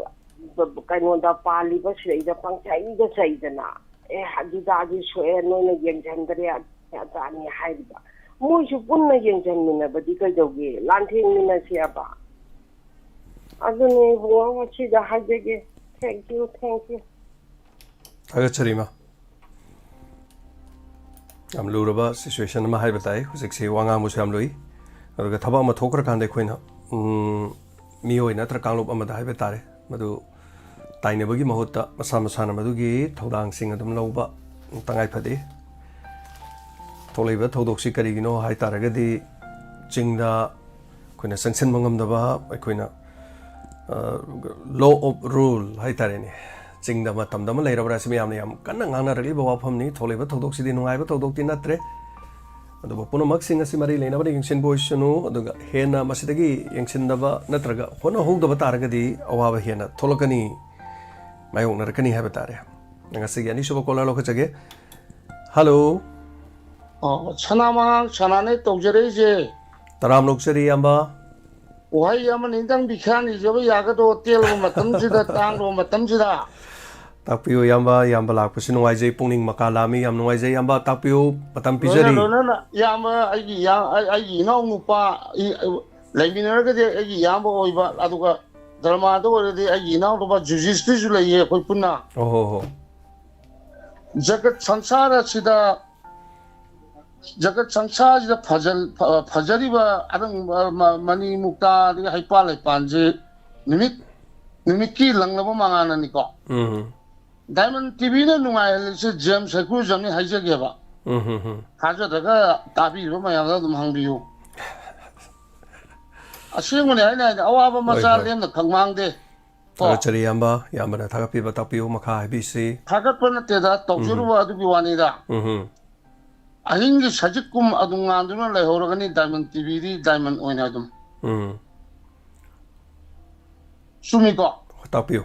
ꯕ-, ꯀꯩꯅꯣꯗ ꯄꯥꯜꯂꯤꯕ ꯁꯤꯗꯩꯗ ꯄꯪꯆꯩꯗ ꯆꯩꯗꯅ, "ꯑꯦ, ꯑꯗꯨꯗ ꯑꯗꯨ ꯁꯣꯛꯑꯦ, ꯅꯣꯏꯅ ꯌꯦꯡꯁꯤꯟꯗꯔꯦ, ꯑꯗꯥꯅꯤ" ꯍꯥꯏꯔꯤꯕ꯫ ꯃꯣꯏꯁꯨ ꯄꯨꯟꯅ ꯌꯦꯡꯁꯤꯟꯃꯤꯟꯅꯕꯗꯤ ꯀꯩꯗꯧꯒꯦ? ꯂꯥꯟꯊꯦꯡꯃꯤꯟꯅꯁꯦꯕ꯫ ꯑꯗꯨꯅꯤ ꯏꯕꯨꯡꯉꯣ, ꯉꯁꯤꯗ ꯍꯥꯏꯖꯒꯦ꯫ Thank you, thank you꯫ ꯊꯥꯒꯠꯆꯔꯤ, ꯏꯃꯥ꯫ ꯌꯥꯝ ꯂꯨꯔꯕ situation ꯑꯃ ꯍꯥꯏꯕ ꯇꯥꯏ꯫ ꯍꯧꯖꯤꯛꯁꯤ ꯋꯥ ꯉꯥꯡꯕꯁꯨ ꯌꯥꯝ ꯂꯨꯏ꯫ ꯑꯗꯨꯒ ꯊꯕꯛ ꯑꯃ ꯊꯣꯛꯈ꯭ꯔꯀꯥꯟꯗ ꯑꯩꯈꯣꯏꯅ, ꯎꯝ, ꯃꯤꯑꯣꯏ ꯅꯠꯇ꯭ꯔ ꯀꯥꯡꯂꯨꯞ ꯑꯃꯗ ꯍꯥꯏꯕ ꯇꯥꯔꯦ, ꯃꯗꯨ ꯇꯥꯏꯅꯕꯒꯤ ꯃꯍꯨꯠꯇ ꯃꯁꯥ ꯃꯁꯥꯅ ꯃꯗꯨꯒꯤ ꯊꯧꯗꯥꯡꯁꯤꯡ ꯑꯗꯨꯝ ꯂꯧꯕ ꯇꯉꯥꯏ ꯐꯗꯦ꯫ ꯊꯣꯛꯂꯛꯏꯕ ꯊꯧꯗꯣꯛꯁꯤ ꯀꯔꯤꯒꯤꯅꯣ ꯍꯥꯏ ꯇꯥꯔꯒꯗꯤ, ꯆꯤꯡꯗ ꯑꯩꯈꯣꯏꯅ ꯆꯪꯁꯤꯟꯕ ꯉꯝꯗꯕ, ꯑꯩꯈꯣꯏꯅ, ꯑ, law of rule ꯍꯥꯏ ꯇꯥꯔꯦꯅꯦ, ꯆꯤꯡꯗ ꯃꯇꯝꯗ ꯑꯃ ꯂꯩꯔꯕ꯭ꯔꯥ ꯍꯥꯏꯁꯤ ꯃꯌꯥꯝꯅ ꯌꯥꯝ ꯀꯟꯅ ꯉꯥꯡꯅꯔꯛꯂꯤꯕ ꯋꯥꯐꯝꯅꯤ꯫ ꯊꯣꯛꯂꯤꯕ ꯊꯧꯗꯣꯛꯁꯤꯗꯤ ꯅꯨꯡꯉꯥꯏꯕ ꯊꯧꯗꯣꯛꯇꯤ ꯅꯠꯇ꯭ꯔꯦ꯫ ꯑꯗꯨꯕꯨ ꯄꯨꯝꯅꯃꯛꯁꯤꯡ ꯑꯁꯤ ꯃꯔꯤ ꯂꯩꯅꯕꯅ ꯌꯦꯡꯁꯤꯟꯕ ꯑꯣꯏꯁꯅꯨ, ꯑꯗꯨꯒ ꯍꯦꯟꯅ ꯃꯁꯤꯗꯒꯤ ꯌꯦꯡꯁꯤꯟꯗꯕ ꯅꯠꯇ꯭ꯔꯒ ꯍꯣꯠꯅꯍꯧꯗꯕ ꯇꯥꯔꯒꯗꯤ ꯑꯋꯥꯕ ꯍꯦꯟꯅ ꯊꯣꯛꯂꯛꯀꯅꯤ꯫ ꯃꯥꯌꯣꯛꯅꯔꯛꯀꯅꯤ ꯍꯥꯏꯕ ꯇꯥꯔꯦ꯫ ꯉꯁꯤꯒꯤ ꯑꯅꯤꯁꯨꯕ caller ꯂꯧꯈꯠꯆꯒꯦ꯫ Hello꯫ ꯑꯣ, ꯁꯅꯥꯃꯉꯥꯡ ꯁꯅꯥꯅꯦ ꯇꯧꯖꯔꯛꯏꯁꯦ꯫ ꯇꯔꯥꯝ ꯑꯣꯛꯆꯔꯤ, ꯏꯌꯥꯝꯕ꯫ ꯋꯥꯍꯩ ꯑꯃꯅꯤꯗꯪ ꯕꯤꯈ꯭ꯌꯥꯟ ꯏꯖꯕ ꯌꯥꯒꯗ꯭ꯔꯣ? ꯇꯦꯜꯂꯕ ꯃꯇꯝꯁꯤꯗ, ꯇꯥꯡꯂꯕ ꯃꯇꯝꯁꯤꯗ꯫ ꯇꯥꯛꯄꯤꯌꯨ, ꯏꯌꯥꯝꯕ꯫ ꯏꯌꯥꯝꯕ ꯂꯥꯛꯄꯁꯤ ꯅꯨꯡꯉꯥꯏꯖꯩ, ꯄꯨꯛꯅꯤꯡ ꯃꯀꯥ ꯂꯥꯝꯃꯤ꯫ ꯌꯥꯝ ꯅꯨꯡꯉꯥꯏꯖꯩ, ꯏꯌꯥꯝꯕ꯫ ꯇꯥꯛꯄꯤꯌꯨ, ꯃꯇꯝ ꯂꯣꯏꯅ ꯄꯤꯖꯔꯤ꯫ ꯂꯣꯏꯅꯅ ꯏꯌꯥꯝꯕ, ꯑꯩꯒꯤ ꯏꯌꯥꯝ-, ꯑꯩ-, ꯑꯩꯒꯤ ꯏꯅꯥꯎ ꯅꯨꯄꯥ, ꯏ-, ꯂꯩꯃꯤꯟꯅꯔꯒꯗꯤ ꯑꯩꯒꯤ ꯏꯌꯥꯝꯕ ꯑꯣꯏꯕ, ꯑꯗꯨꯒ ꯗ꯭ꯔꯃꯥꯗ ꯑꯣꯏꯔꯗꯤ ꯑꯩꯒꯤ ꯏꯅꯥꯎ ꯅꯨꯄꯥ ꯖꯨꯖꯤꯁꯇꯤꯁꯨ ꯂꯩꯌꯦ ꯑꯩꯈꯣꯏ ꯄꯨꯟꯅ꯫ ꯑꯣꯍꯣ ꯍꯣ꯫ ꯖꯒꯠ ꯁꯪꯁꯥꯔ ꯑꯁꯤꯗ, ꯖꯒꯠ ꯁꯪꯁꯥꯔꯁꯤꯗ ꯐꯖꯜ-, ꯐ-, ꯐꯖꯔꯤꯕ ꯑꯔꯪꯕ ꯃ-, ꯃꯅꯤ ꯃꯨꯛꯇꯥ ꯑꯗꯒꯤ ꯍꯩꯄꯥꯜ ꯂꯩꯄꯥꯟꯁꯦ ꯅꯨꯃꯤꯠ, ꯅꯨꯃꯤꯠꯀꯤ ꯂꯪꯂꯕ ꯃꯉꯥꯜꯅꯅꯤꯀꯣ꯫ ꯎꯝ꯫ Diamond ꯇꯤꯚꯤꯅ ꯅꯨꯡꯉꯥꯏꯍꯜꯂꯤꯁꯦ James ꯍꯩꯀ꯭ꯔꯨꯖꯝꯅꯤ ꯍꯥꯏꯖꯒꯦꯕ꯫ ꯎꯝ ꯍꯝ ꯍꯝ꯫ ꯊꯥꯖꯗ꯭ꯔꯒ ꯇꯥꯕꯤꯔꯤꯕ ꯃꯌꯥꯝꯗ ꯑꯗꯨꯝ ꯍꯪꯕꯤꯌꯨ꯫ ꯑꯁꯦꯡꯕꯅꯦ ꯍꯥꯏꯅ ꯍꯥꯏꯅ ꯑꯋꯥꯕ ꯍꯣꯏ, ꯃꯆꯥ ꯍꯣꯏ꯫ ꯂꯦꯝꯅ ꯈꯪꯃꯥꯡꯗꯦ꯫ ꯀꯣ? ꯊꯥꯒꯠꯆꯔꯤ, ꯏꯌꯥꯝꯕ꯫ ꯏꯌꯥꯝꯕꯅ ꯊꯥꯒꯠꯄꯤꯕ ꯇꯥꯛꯄꯤꯌꯨ, ꯃꯈꯥ ꯍꯥꯏꯕꯤꯁꯤ꯫ ꯊꯥꯒꯠꯄ ꯅꯠꯇꯦꯗ, ꯇꯧꯖꯔꯨꯕ ꯑꯗꯨꯒꯤ ꯋꯥꯅꯤꯗ꯫ ꯎꯝ ꯍꯝ꯫ ꯑꯍꯤꯡꯒꯤ ꯁꯖꯤꯛꯀꯨꯝ ꯑꯗꯨꯝ ꯉꯥꯟꯗꯨꯅ ꯂꯩꯍꯧꯔꯒꯅꯤ ꯗꯥꯏꯃꯟ ꯇꯤꯚꯤꯗꯤ ꯗꯥꯏꯃꯟ ꯑꯣꯏꯅ ꯑꯗꯨꯝ꯫ ꯎꯝ꯫ ꯆꯨꯝꯃꯤꯀꯣ? ꯇꯥꯛꯄꯤꯌꯨ꯫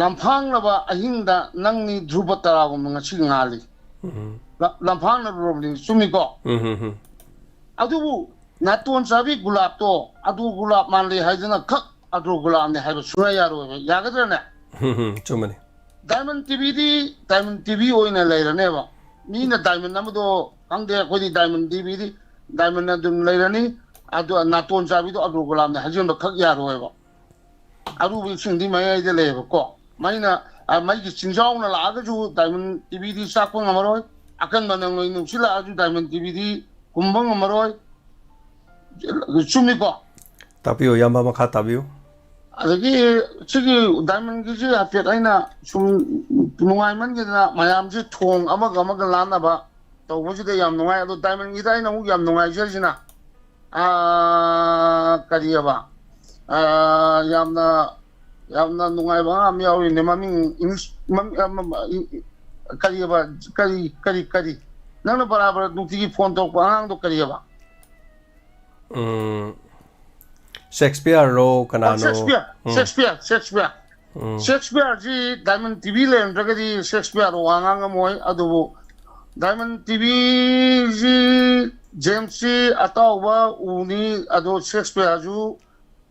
ꯂꯝꯐꯥꯡꯂꯕ ꯑꯍꯤꯡꯗ ꯅꯪꯅꯤ ꯙ꯭ꯔꯨꯕ ꯇꯔꯥꯒꯨꯝꯕ ꯉꯁꯤ ꯉꯥꯜꯂꯤ꯫ ꯎꯝ꯫ ꯂ- ꯂꯝꯐꯥꯡꯅꯔꯨꯔꯕꯅꯤ, ꯆꯨꯝꯃꯤꯀꯣ? ꯎꯝ ꯍꯝ ꯍꯝ꯫ ꯑꯗꯨꯕꯨ ꯅꯥꯇꯣꯟ ꯆꯥꯕꯤ ꯒꯨꯂꯥꯞꯇꯣ ꯑꯗꯨ ꯒꯨꯂꯥꯞ ꯃꯥꯜꯂꯤ ꯍꯥꯏꯗꯨꯅ ꯈꯛ ꯑꯗꯨ ꯒꯨꯂꯥꯞꯅꯤ ꯍꯥꯏꯕ ꯁꯨꯡꯌꯥ ꯌꯥꯔꯣꯏꯕ꯫ ꯌꯥꯒꯗ꯭ꯔꯅꯦ? ꯎꯝ ꯍꯝ꯫ ꯆꯨꯝꯕꯅꯤ꯫ ꯗꯥꯏꯃꯟ ꯇꯤꯚꯤꯗꯤ ꯗꯥꯏꯃꯟ ꯇꯤꯚꯤ ꯑꯣꯏꯅ ꯂꯩꯔꯅꯦꯕ꯫ ꯃꯤꯅ ꯗꯥꯏꯃꯟ ꯑꯃꯗꯣ ꯈꯪꯗꯦ, ꯑꯩꯈꯣꯏꯗꯤ ꯗꯥꯏꯃꯟ ꯇꯤꯚꯤꯗꯤ ꯗꯥꯏꯃꯟ ꯑꯗꯨꯝ ꯂꯩꯔꯅꯤ꯫ ꯑꯗꯨ ꯅꯥꯇꯣꯟ ꯆꯥꯕꯤꯗꯣ ꯑꯗꯨ ꯒꯨꯂꯥꯞꯅꯤ ꯍꯥꯏꯖꯤꯟꯕ ꯈꯛ ꯌꯥꯔꯣꯏꯕ꯫ ꯑꯔꯨꯕ ꯏꯁꯤꯡꯗꯤ ꯃꯌꯥꯏꯗ ꯂꯩꯌꯦꯕꯀꯣ꯫ ꯃꯩꯅ, ꯑ, ꯃꯩꯒꯤ ꯆꯤꯡꯖꯥꯎꯅ ꯂꯥꯛꯑꯒꯁꯨ ꯗꯥꯏꯃꯟ ꯇꯤꯚꯤꯗꯤ ꯆꯥꯛꯄ ꯉꯝꯃꯔꯣꯏ꯫ ꯑꯀꯟꯕ ꯅꯣꯡꯂꯩ ꯅꯨꯡꯁꯤꯠ ꯂꯥꯛꯑꯁꯨ ꯗꯥꯏꯃꯟ ꯇꯤꯚꯤꯗꯤ ꯍꯨꯝꯕ ꯉꯝꯃꯔꯣꯏ꯫ ꯆꯨꯝꯃꯤꯀꯣ? ꯇꯥꯛꯄꯤꯌꯨ, ꯏꯌꯥꯝꯕ, ꯃꯈꯥ ꯇꯥꯕꯤꯌꯨ꯫ ꯑꯗꯒꯤ ꯁꯤꯒꯤ ꯗꯥꯏꯃꯟꯒꯤꯁꯤ ꯍꯥꯏꯐꯦꯠ ꯑꯩꯅ ꯁꯨꯝ ꯅꯨꯡꯉꯥꯏꯃꯟꯈꯤꯗꯅ ꯃꯌꯥꯝꯁꯤ ꯊꯣꯡ ꯑꯃꯒ ꯑꯃꯒ ꯂꯥꯟꯅꯕ ꯇꯧꯕꯁꯤꯗ ꯌꯥꯝ ꯅꯨꯡꯉꯥꯏ꯫ ꯑꯗꯣ ꯗꯥꯏꯃꯟꯒꯤꯗ ꯑꯩꯅ ꯑꯃꯨꯛ ꯌꯥꯝ ꯅꯨꯡꯉꯥꯏꯖꯔꯤꯁꯤꯅ, ꯑꯥ, ꯀꯔꯤꯑꯕ? ꯑꯥ, ꯌꯥꯝꯅ, ꯌꯥꯝꯅ ꯅꯨꯡꯉꯥꯏꯕ ꯑꯉꯥꯡ ꯑꯃ ꯌꯥꯎꯔꯤꯅꯦ꯫ ꯃꯃꯤꯡ ꯏꯪꯂꯤꯁ, ꯃꯃꯤꯡ, ꯑꯃ, ꯑꯃ, ꯏ-, ꯏ-, ꯀꯔꯤꯑꯕ? ꯀꯔꯤ, ꯀꯔꯤ, ꯀꯔꯤ? ꯅꯪꯅ ꯕꯔꯥꯕꯔ ꯅꯨꯡꯇꯤꯒꯤ ꯐꯣꯟ ꯇꯧꯔꯛꯄ ꯑꯉꯥꯡꯗꯣ ꯀꯔꯤꯑꯕ? ꯎꯝ, ꯁꯦꯛꯁꯄꯤꯌꯔꯔꯣ? ꯀꯅꯥꯅꯣ? ꯁꯦꯛꯁꯄꯤꯌꯔ, ꯎꯝ, ꯁꯦꯛꯁꯄꯤꯌꯔ, ꯁꯦꯛꯁꯄꯤꯌꯔ꯫ ꯎꯝ, ꯁꯦꯛꯁꯄꯤꯌꯔꯁꯤ ꯗꯥꯏꯃꯟ ꯇꯤꯚꯤ ꯂꯩꯔꯝꯗ꯭ꯔꯒꯗꯤ ꯁꯦꯛꯁꯄꯤꯌꯔ ꯋꯥ ꯉꯥꯡꯉꯝꯃꯣꯏ꯫ ꯑꯗꯨꯕꯨ ꯗꯥꯏꯃꯟ ꯇꯤꯚꯤꯁꯤ ꯖꯦꯝꯁꯁꯤ ꯑꯇꯥꯎꯕ ꯎꯅꯤ, ꯑꯗꯣ ꯁꯦꯛꯁꯄꯤꯌꯔꯁꯨ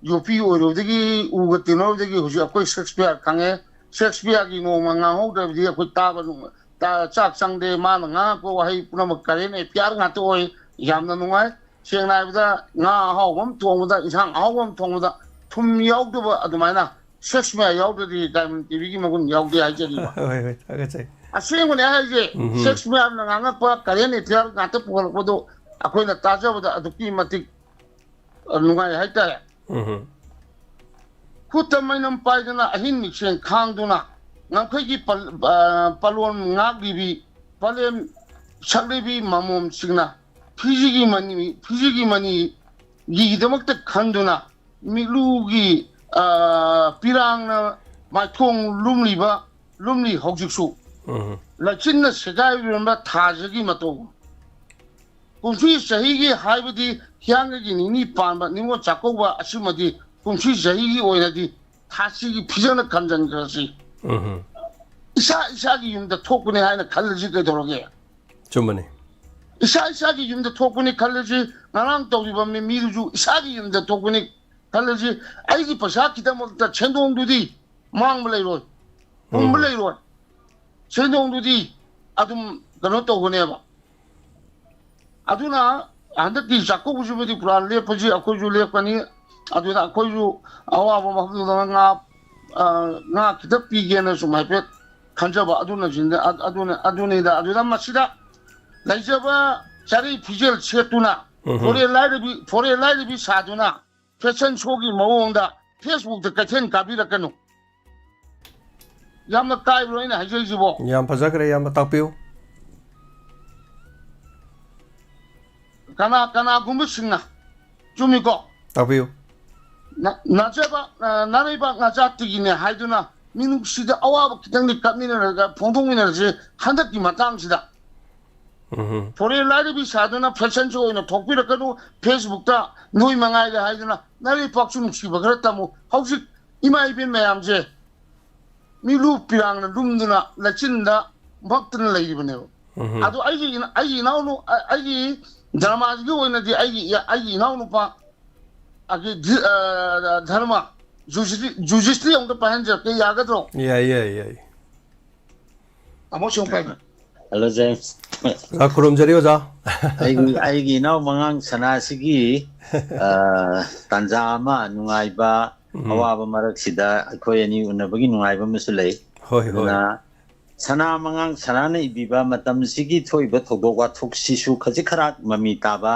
ꯌꯣꯄꯤ ꯑꯣꯏꯔꯨꯕꯗꯒꯤ, ꯎꯒ ꯇꯤꯟꯅꯔꯨꯕꯗꯒꯤ ꯍꯧꯖꯤꯛ ꯑꯩꯈꯣꯏ ꯁꯦꯛꯁꯄꯤꯌꯔ ꯈꯪꯉꯦ꯫ ꯁꯦꯛꯁꯄꯤꯌꯔꯒꯤ ꯅꯣꯡꯃ ꯉꯥꯡꯍꯧꯗ꯭ꯔꯕꯗꯤ ꯑꯩꯈꯣꯏ ꯇꯥꯕ ꯅꯨꯡ-, ꯇꯥ-, ꯆꯥꯛ ꯆꯪꯗꯦ꯫ ꯃꯥꯅ ꯉꯥꯡꯉꯛꯄ ꯋꯥꯍꯩ ꯄꯨꯝꯅꯃꯛ ꯀꯔꯦꯟ ꯑꯦꯐꯤꯌꯥꯔ ꯉꯥꯛꯇ ꯑꯣꯏ꯫ ꯌꯥꯝꯅ ꯅꯨꯡꯉꯥꯏ꯫ ꯁꯦꯡꯅ ꯍꯥꯏꯕꯗ, ꯉꯥ ꯑꯍꯥꯎꯕ ꯑꯃ ꯊꯣꯡꯕꯗ, ꯏꯟꯁꯥꯡ ꯑꯍꯥꯎꯕ ꯑꯃ ꯊꯣꯡꯕꯗ ꯊꯨꯝ ꯌꯥꯎꯗꯕ ꯑꯗꯨꯃꯥꯏꯅ ꯁꯦꯛꯁꯄꯤꯌꯔ ꯌꯥꯎꯗ꯭ꯔꯗꯤ ꯗꯥꯏꯃꯟ ꯇꯤꯚꯤꯒꯤ ꯃꯒꯨꯟ ꯌꯥꯎꯗꯦ ꯍꯥꯏꯖꯔꯤꯕ꯫ ꯍꯣꯏ, ꯍꯣꯏ, ꯊꯥꯒꯠꯆꯩ꯫ ꯑꯁꯦꯡꯕꯅꯦ ꯍꯥꯏꯁꯦ꯫ ꯎꯝ꯫ ꯁꯦꯛꯁꯄꯤꯌꯔꯅ ꯉꯥꯡꯉꯛꯄ ꯀꯔꯦꯟ ꯑꯦꯐꯤꯌꯥꯔ ꯉꯥꯛꯇ ꯄꯨꯈꯠꯂꯛꯄꯗꯣ ꯑꯩꯈꯣꯏꯅ ꯇꯥꯖꯕꯗ ꯑꯗꯨꯛꯀꯤ ꯃꯇꯤꯛ, ꯑ, ꯅꯨꯡꯉꯥꯏ ꯍꯥꯏꯇꯥꯔꯦ꯫ ꯎꯝ꯫ ꯈꯨꯠꯇ ꯃꯩꯅꯝ ꯄꯥꯏꯗꯨꯅ ꯑꯍꯤꯡ ꯃꯤꯡꯁꯦꯡ ꯈꯥꯡꯗꯨꯅ ꯉꯝꯈꯩꯒꯤ ꯄꯜ-, ꯑ, ꯄꯂꯣꯟ ꯉꯥꯛꯂꯤꯕꯤ ꯄꯂꯦꯝ ꯁꯛꯂꯤꯕꯤ ꯃꯃꯣꯝꯁꯤꯡꯅ ꯐꯤꯖꯤꯒꯤ ꯃꯅꯤ, ꯐꯤꯖꯤꯒꯤ ꯃꯅꯤꯒꯤꯗꯃꯛꯇ ꯈꯟꯗꯨꯅ ꯃꯤꯠꯂꯨꯒꯤ, ꯑ, ꯄꯤꯔꯥꯡꯅ ꯃꯥꯏꯊꯣꯡ ꯂꯨꯝꯂꯤꯕ, ꯂꯨꯝꯂꯤ ꯍꯧꯖꯤꯛꯁꯨ꯫ ꯎꯝ꯫ ꯂꯩꯆꯤꯟꯅ ꯁꯦꯒꯥꯏꯕꯤꯔꯝꯕ ꯊꯥꯖꯒꯤ ꯃꯇꯧ꯫ ꯀꯨꯝꯁꯤ ꯆꯍꯤꯒꯤ ꯍꯥꯏꯕꯗꯤ ꯍꯤꯌꯥꯡꯒꯩꯒꯤ ꯅꯤꯅꯤ ꯄꯥꯟꯕ ꯅꯤꯉꯣꯜ ꯆꯥꯛꯀꯧꯕ ꯑꯁꯤꯃꯗꯤ ꯀꯨꯝꯁꯤ ꯆꯍꯤꯒꯤ ꯑꯣꯏꯅꯗꯤ ꯊꯥꯁꯤꯒꯤ ꯐꯤꯖꯪꯅ ꯈꯟꯖꯟꯈ꯭ꯔꯁꯤ꯫ ꯎꯝ꯫ ꯏꯁꯥ ꯏꯁꯥꯒꯤ ꯌꯨꯝꯗ ꯊꯣꯛꯄꯅꯤ ꯍꯥꯏꯅ ꯈꯜꯂꯁꯤ ꯀꯩꯗꯧꯔꯒꯦ? ꯆꯨꯝꯕꯅꯤ꯫ ꯏꯁꯥ ꯏꯁꯥꯒꯤ ꯌꯨꯝꯗ ꯊꯣꯛꯄꯅꯤ ꯈꯜꯂꯁꯤ, ꯉꯔꯥꯡ ꯇꯧꯔꯤꯕ ꯃꯤ-, ꯃꯤꯗꯨꯁꯨ ꯏꯁꯥꯒꯤ ꯌꯨꯝꯗ ꯊꯣꯛꯄꯅꯤ ꯈꯜꯂꯁꯤ, ꯑꯩꯒꯤ ꯄꯩꯁꯥ ꯈꯤꯇꯃꯛꯇ ꯁꯦꯟꯗꯣꯡꯗꯨꯗꯤ ꯃꯥꯡꯕ ꯂꯩꯔꯣꯏ, ꯄꯨꯝꯕ ꯎꯝ꯫ ꯂꯩꯔꯣꯏ꯫ ꯁꯦꯟꯗꯣꯡꯗꯨꯗꯤ ꯑꯗꯨꯝ ꯀꯩꯅꯣ ꯇꯧꯒꯅꯦꯕ꯫ ꯑꯗꯨꯅ ꯍꯟꯗꯛꯀꯤ ꯆꯥꯛꯀꯧꯕꯁꯤꯕꯨꯗꯤ ꯄꯨꯔꯥ ꯂꯦꯞꯄꯁꯤ, ꯑꯩꯈꯣꯏꯁꯨ ꯂꯦꯞꯀꯅꯤ꯫ ꯑꯗꯨꯅ ꯑꯩꯈꯣꯏꯁꯨ ꯑꯋꯥꯕ ꯃꯐꯝꯗꯨꯗ ꯉꯥ, ꯑ, ꯉꯥ ꯈꯤꯇ ꯄꯤꯒꯦꯅ ꯁꯨꯝ ꯍꯥꯏꯐꯦꯠ ꯈꯟꯖꯕ ꯑꯗꯨꯅ, ꯑꯗꯨꯅ, ꯑꯗꯨꯅꯤꯗ꯫ ꯑꯗꯨꯗ ꯃꯁꯤꯗ ꯂꯩꯖꯕ ꯆꯥꯔꯤ ꯐꯤꯖꯦꯜ ꯁꯦꯠꯇꯨꯅ ꯎꯝ꯫ ꯐꯣꯔꯦꯟ ꯂꯥꯏꯔꯕꯤ, ꯐꯣꯔꯦꯟ ꯂꯥꯏꯔꯕꯤ ꯁꯥꯗꯨꯅ ꯐꯦꯁꯟ ꯁꯣꯒꯤ ꯃꯑꯣꯡꯗ ꯐꯦꯁꯕꯨꯛꯇ ꯀꯩꯊꯦꯜ ꯀꯥꯕꯤꯔꯛꯀꯅꯨ꯫ ꯌꯥꯝꯅ ꯀꯥꯏꯕ꯭ꯔꯣ ꯑꯩꯅ ꯍꯥꯏꯖꯔꯤꯁꯤꯕꯣ? ꯌꯥꯝ ꯐꯖꯈ꯭ꯔꯦ, ꯏꯌꯥꯝꯕ, ꯇꯥꯛꯄꯤꯌꯨ꯫ ꯀꯅꯥ, ꯀꯅꯥꯒꯨꯝꯕꯁꯤꯡꯅ, ꯆꯨꯝꯃꯤꯀꯣ? ꯇꯥꯛꯄꯤꯌꯨ꯫ ꯅ-, ꯅꯥꯖꯕ, ꯑ, ꯅꯥꯔꯩꯕꯥꯛ ꯅꯥꯖꯥꯠꯇꯤꯒꯤꯅꯦ ꯍꯥꯏꯗꯨꯅ ꯃꯤꯅꯨꯡꯁꯤꯗ ꯑꯋꯥꯕ ꯈꯤꯇꯪꯗꯤ ꯀꯠꯃꯤꯟꯅꯔꯒ ꯐꯣꯡꯗꯣꯛꯃꯤꯟꯅꯔꯁꯤ ꯍꯟꯗꯛꯀꯤ ꯃꯇꯥꯡꯁꯤꯗ꯫ ꯎꯝ꯫ ꯐꯣꯔꯦꯟ ꯂꯥꯏꯔꯕꯤ ꯁꯥꯗꯨꯅ ꯐꯦꯁꯟ ꯁꯣ ꯑꯣꯏꯅ ꯊꯣꯛꯄꯤꯔꯛꯀꯅꯨ, ꯐꯦꯁꯕꯨꯛꯇ ꯅꯣꯏ ꯃꯉꯥꯏꯔꯦ ꯍꯥꯏꯗꯨꯅ ꯅꯥꯔꯩꯄꯥꯛꯁꯨ ꯅꯨꯡꯁꯤꯕ ꯈꯔ ꯇꯝꯃꯨ꯫ ꯍꯧꯖꯤꯛ ꯏꯃꯥ ꯏꯕꯦꯟ ꯃꯌꯥꯝꯁꯦ ꯃꯤꯂꯨ ꯄꯤꯔꯥꯡꯅ ꯂꯨꯝꯗꯨꯅ ꯂꯩꯆꯤꯟꯗ ꯚꯛꯇꯅ ꯂꯩꯔꯤꯕꯅꯦꯕ꯫ ꯎꯝ꯫ ꯑꯗꯣ ꯑꯩꯒꯤ ꯏꯅ-, ꯑꯩꯒꯤ ꯏꯅꯥꯎꯅꯨ-, ꯑ-, ꯑꯩꯒꯤ ꯗ꯭ꯔꯃꯥꯁꯤꯒꯤ ꯑꯣꯏꯅꯗꯤ ꯑꯩꯒꯤ, ꯑꯩꯒꯤ ꯏꯅꯥꯎꯅꯨꯄꯥ ꯑꯗꯨ ꯙꯤ-, ꯑ, ꯙꯔꯃ ꯖꯨꯖꯤꯁꯇ꯭ꯔꯤ, ꯖꯨꯖꯤꯁꯇ꯭ꯔꯤ ꯑꯃꯨꯛꯇ ꯄꯥꯏꯍꯟꯖꯔꯛꯀꯦ, ꯌꯥꯒꯗ꯭ꯔꯣ? ꯌꯥꯏ, ꯌꯥꯏ, ꯌꯥꯏ꯫ ꯑꯃꯨꯛ ꯁꯨꯝ ꯄꯥꯏ꯫ Hello, James. ꯑꯣꯖꯥ, ꯈꯨꯔꯨꯝꯖꯔꯤ, ꯑꯣꯖꯥ꯫ ꯑꯩꯒꯤ, ꯑꯩꯒꯤ ꯏꯅꯥꯎ ꯃꯉꯥꯡ ꯁꯅꯥꯁꯤꯒꯤ, ꯑ, ꯇꯥꯟꯖꯥ ꯑꯃ, ꯅꯨꯡꯉꯥꯏꯕ, ꯎꯝ꯫ ꯑꯋꯥꯕ ꯃꯔꯛꯁꯤꯗ ꯑꯩꯈꯣꯏ ꯑꯅꯤ ꯎꯅꯕꯒꯤ ꯅꯨꯡꯉꯥꯏꯕ ꯑꯃꯁꯨ ꯂꯩ꯫ ꯍꯣꯏ, ꯍꯣꯏ꯫ ꯑꯗꯨꯅ ꯁꯅꯥ ꯃꯉꯥꯡ ꯁꯅꯥꯅ ꯏꯕꯤꯕ ꯃꯇꯝꯁꯤꯒꯤ ꯊꯣꯛꯏꯕ ꯊꯧꯗꯣꯛ ꯋꯥꯊꯣꯛꯁꯤꯁꯨ ꯈꯖꯤꯛ ꯈꯔꯥꯛ ꯃꯃꯤ ꯇꯥꯕ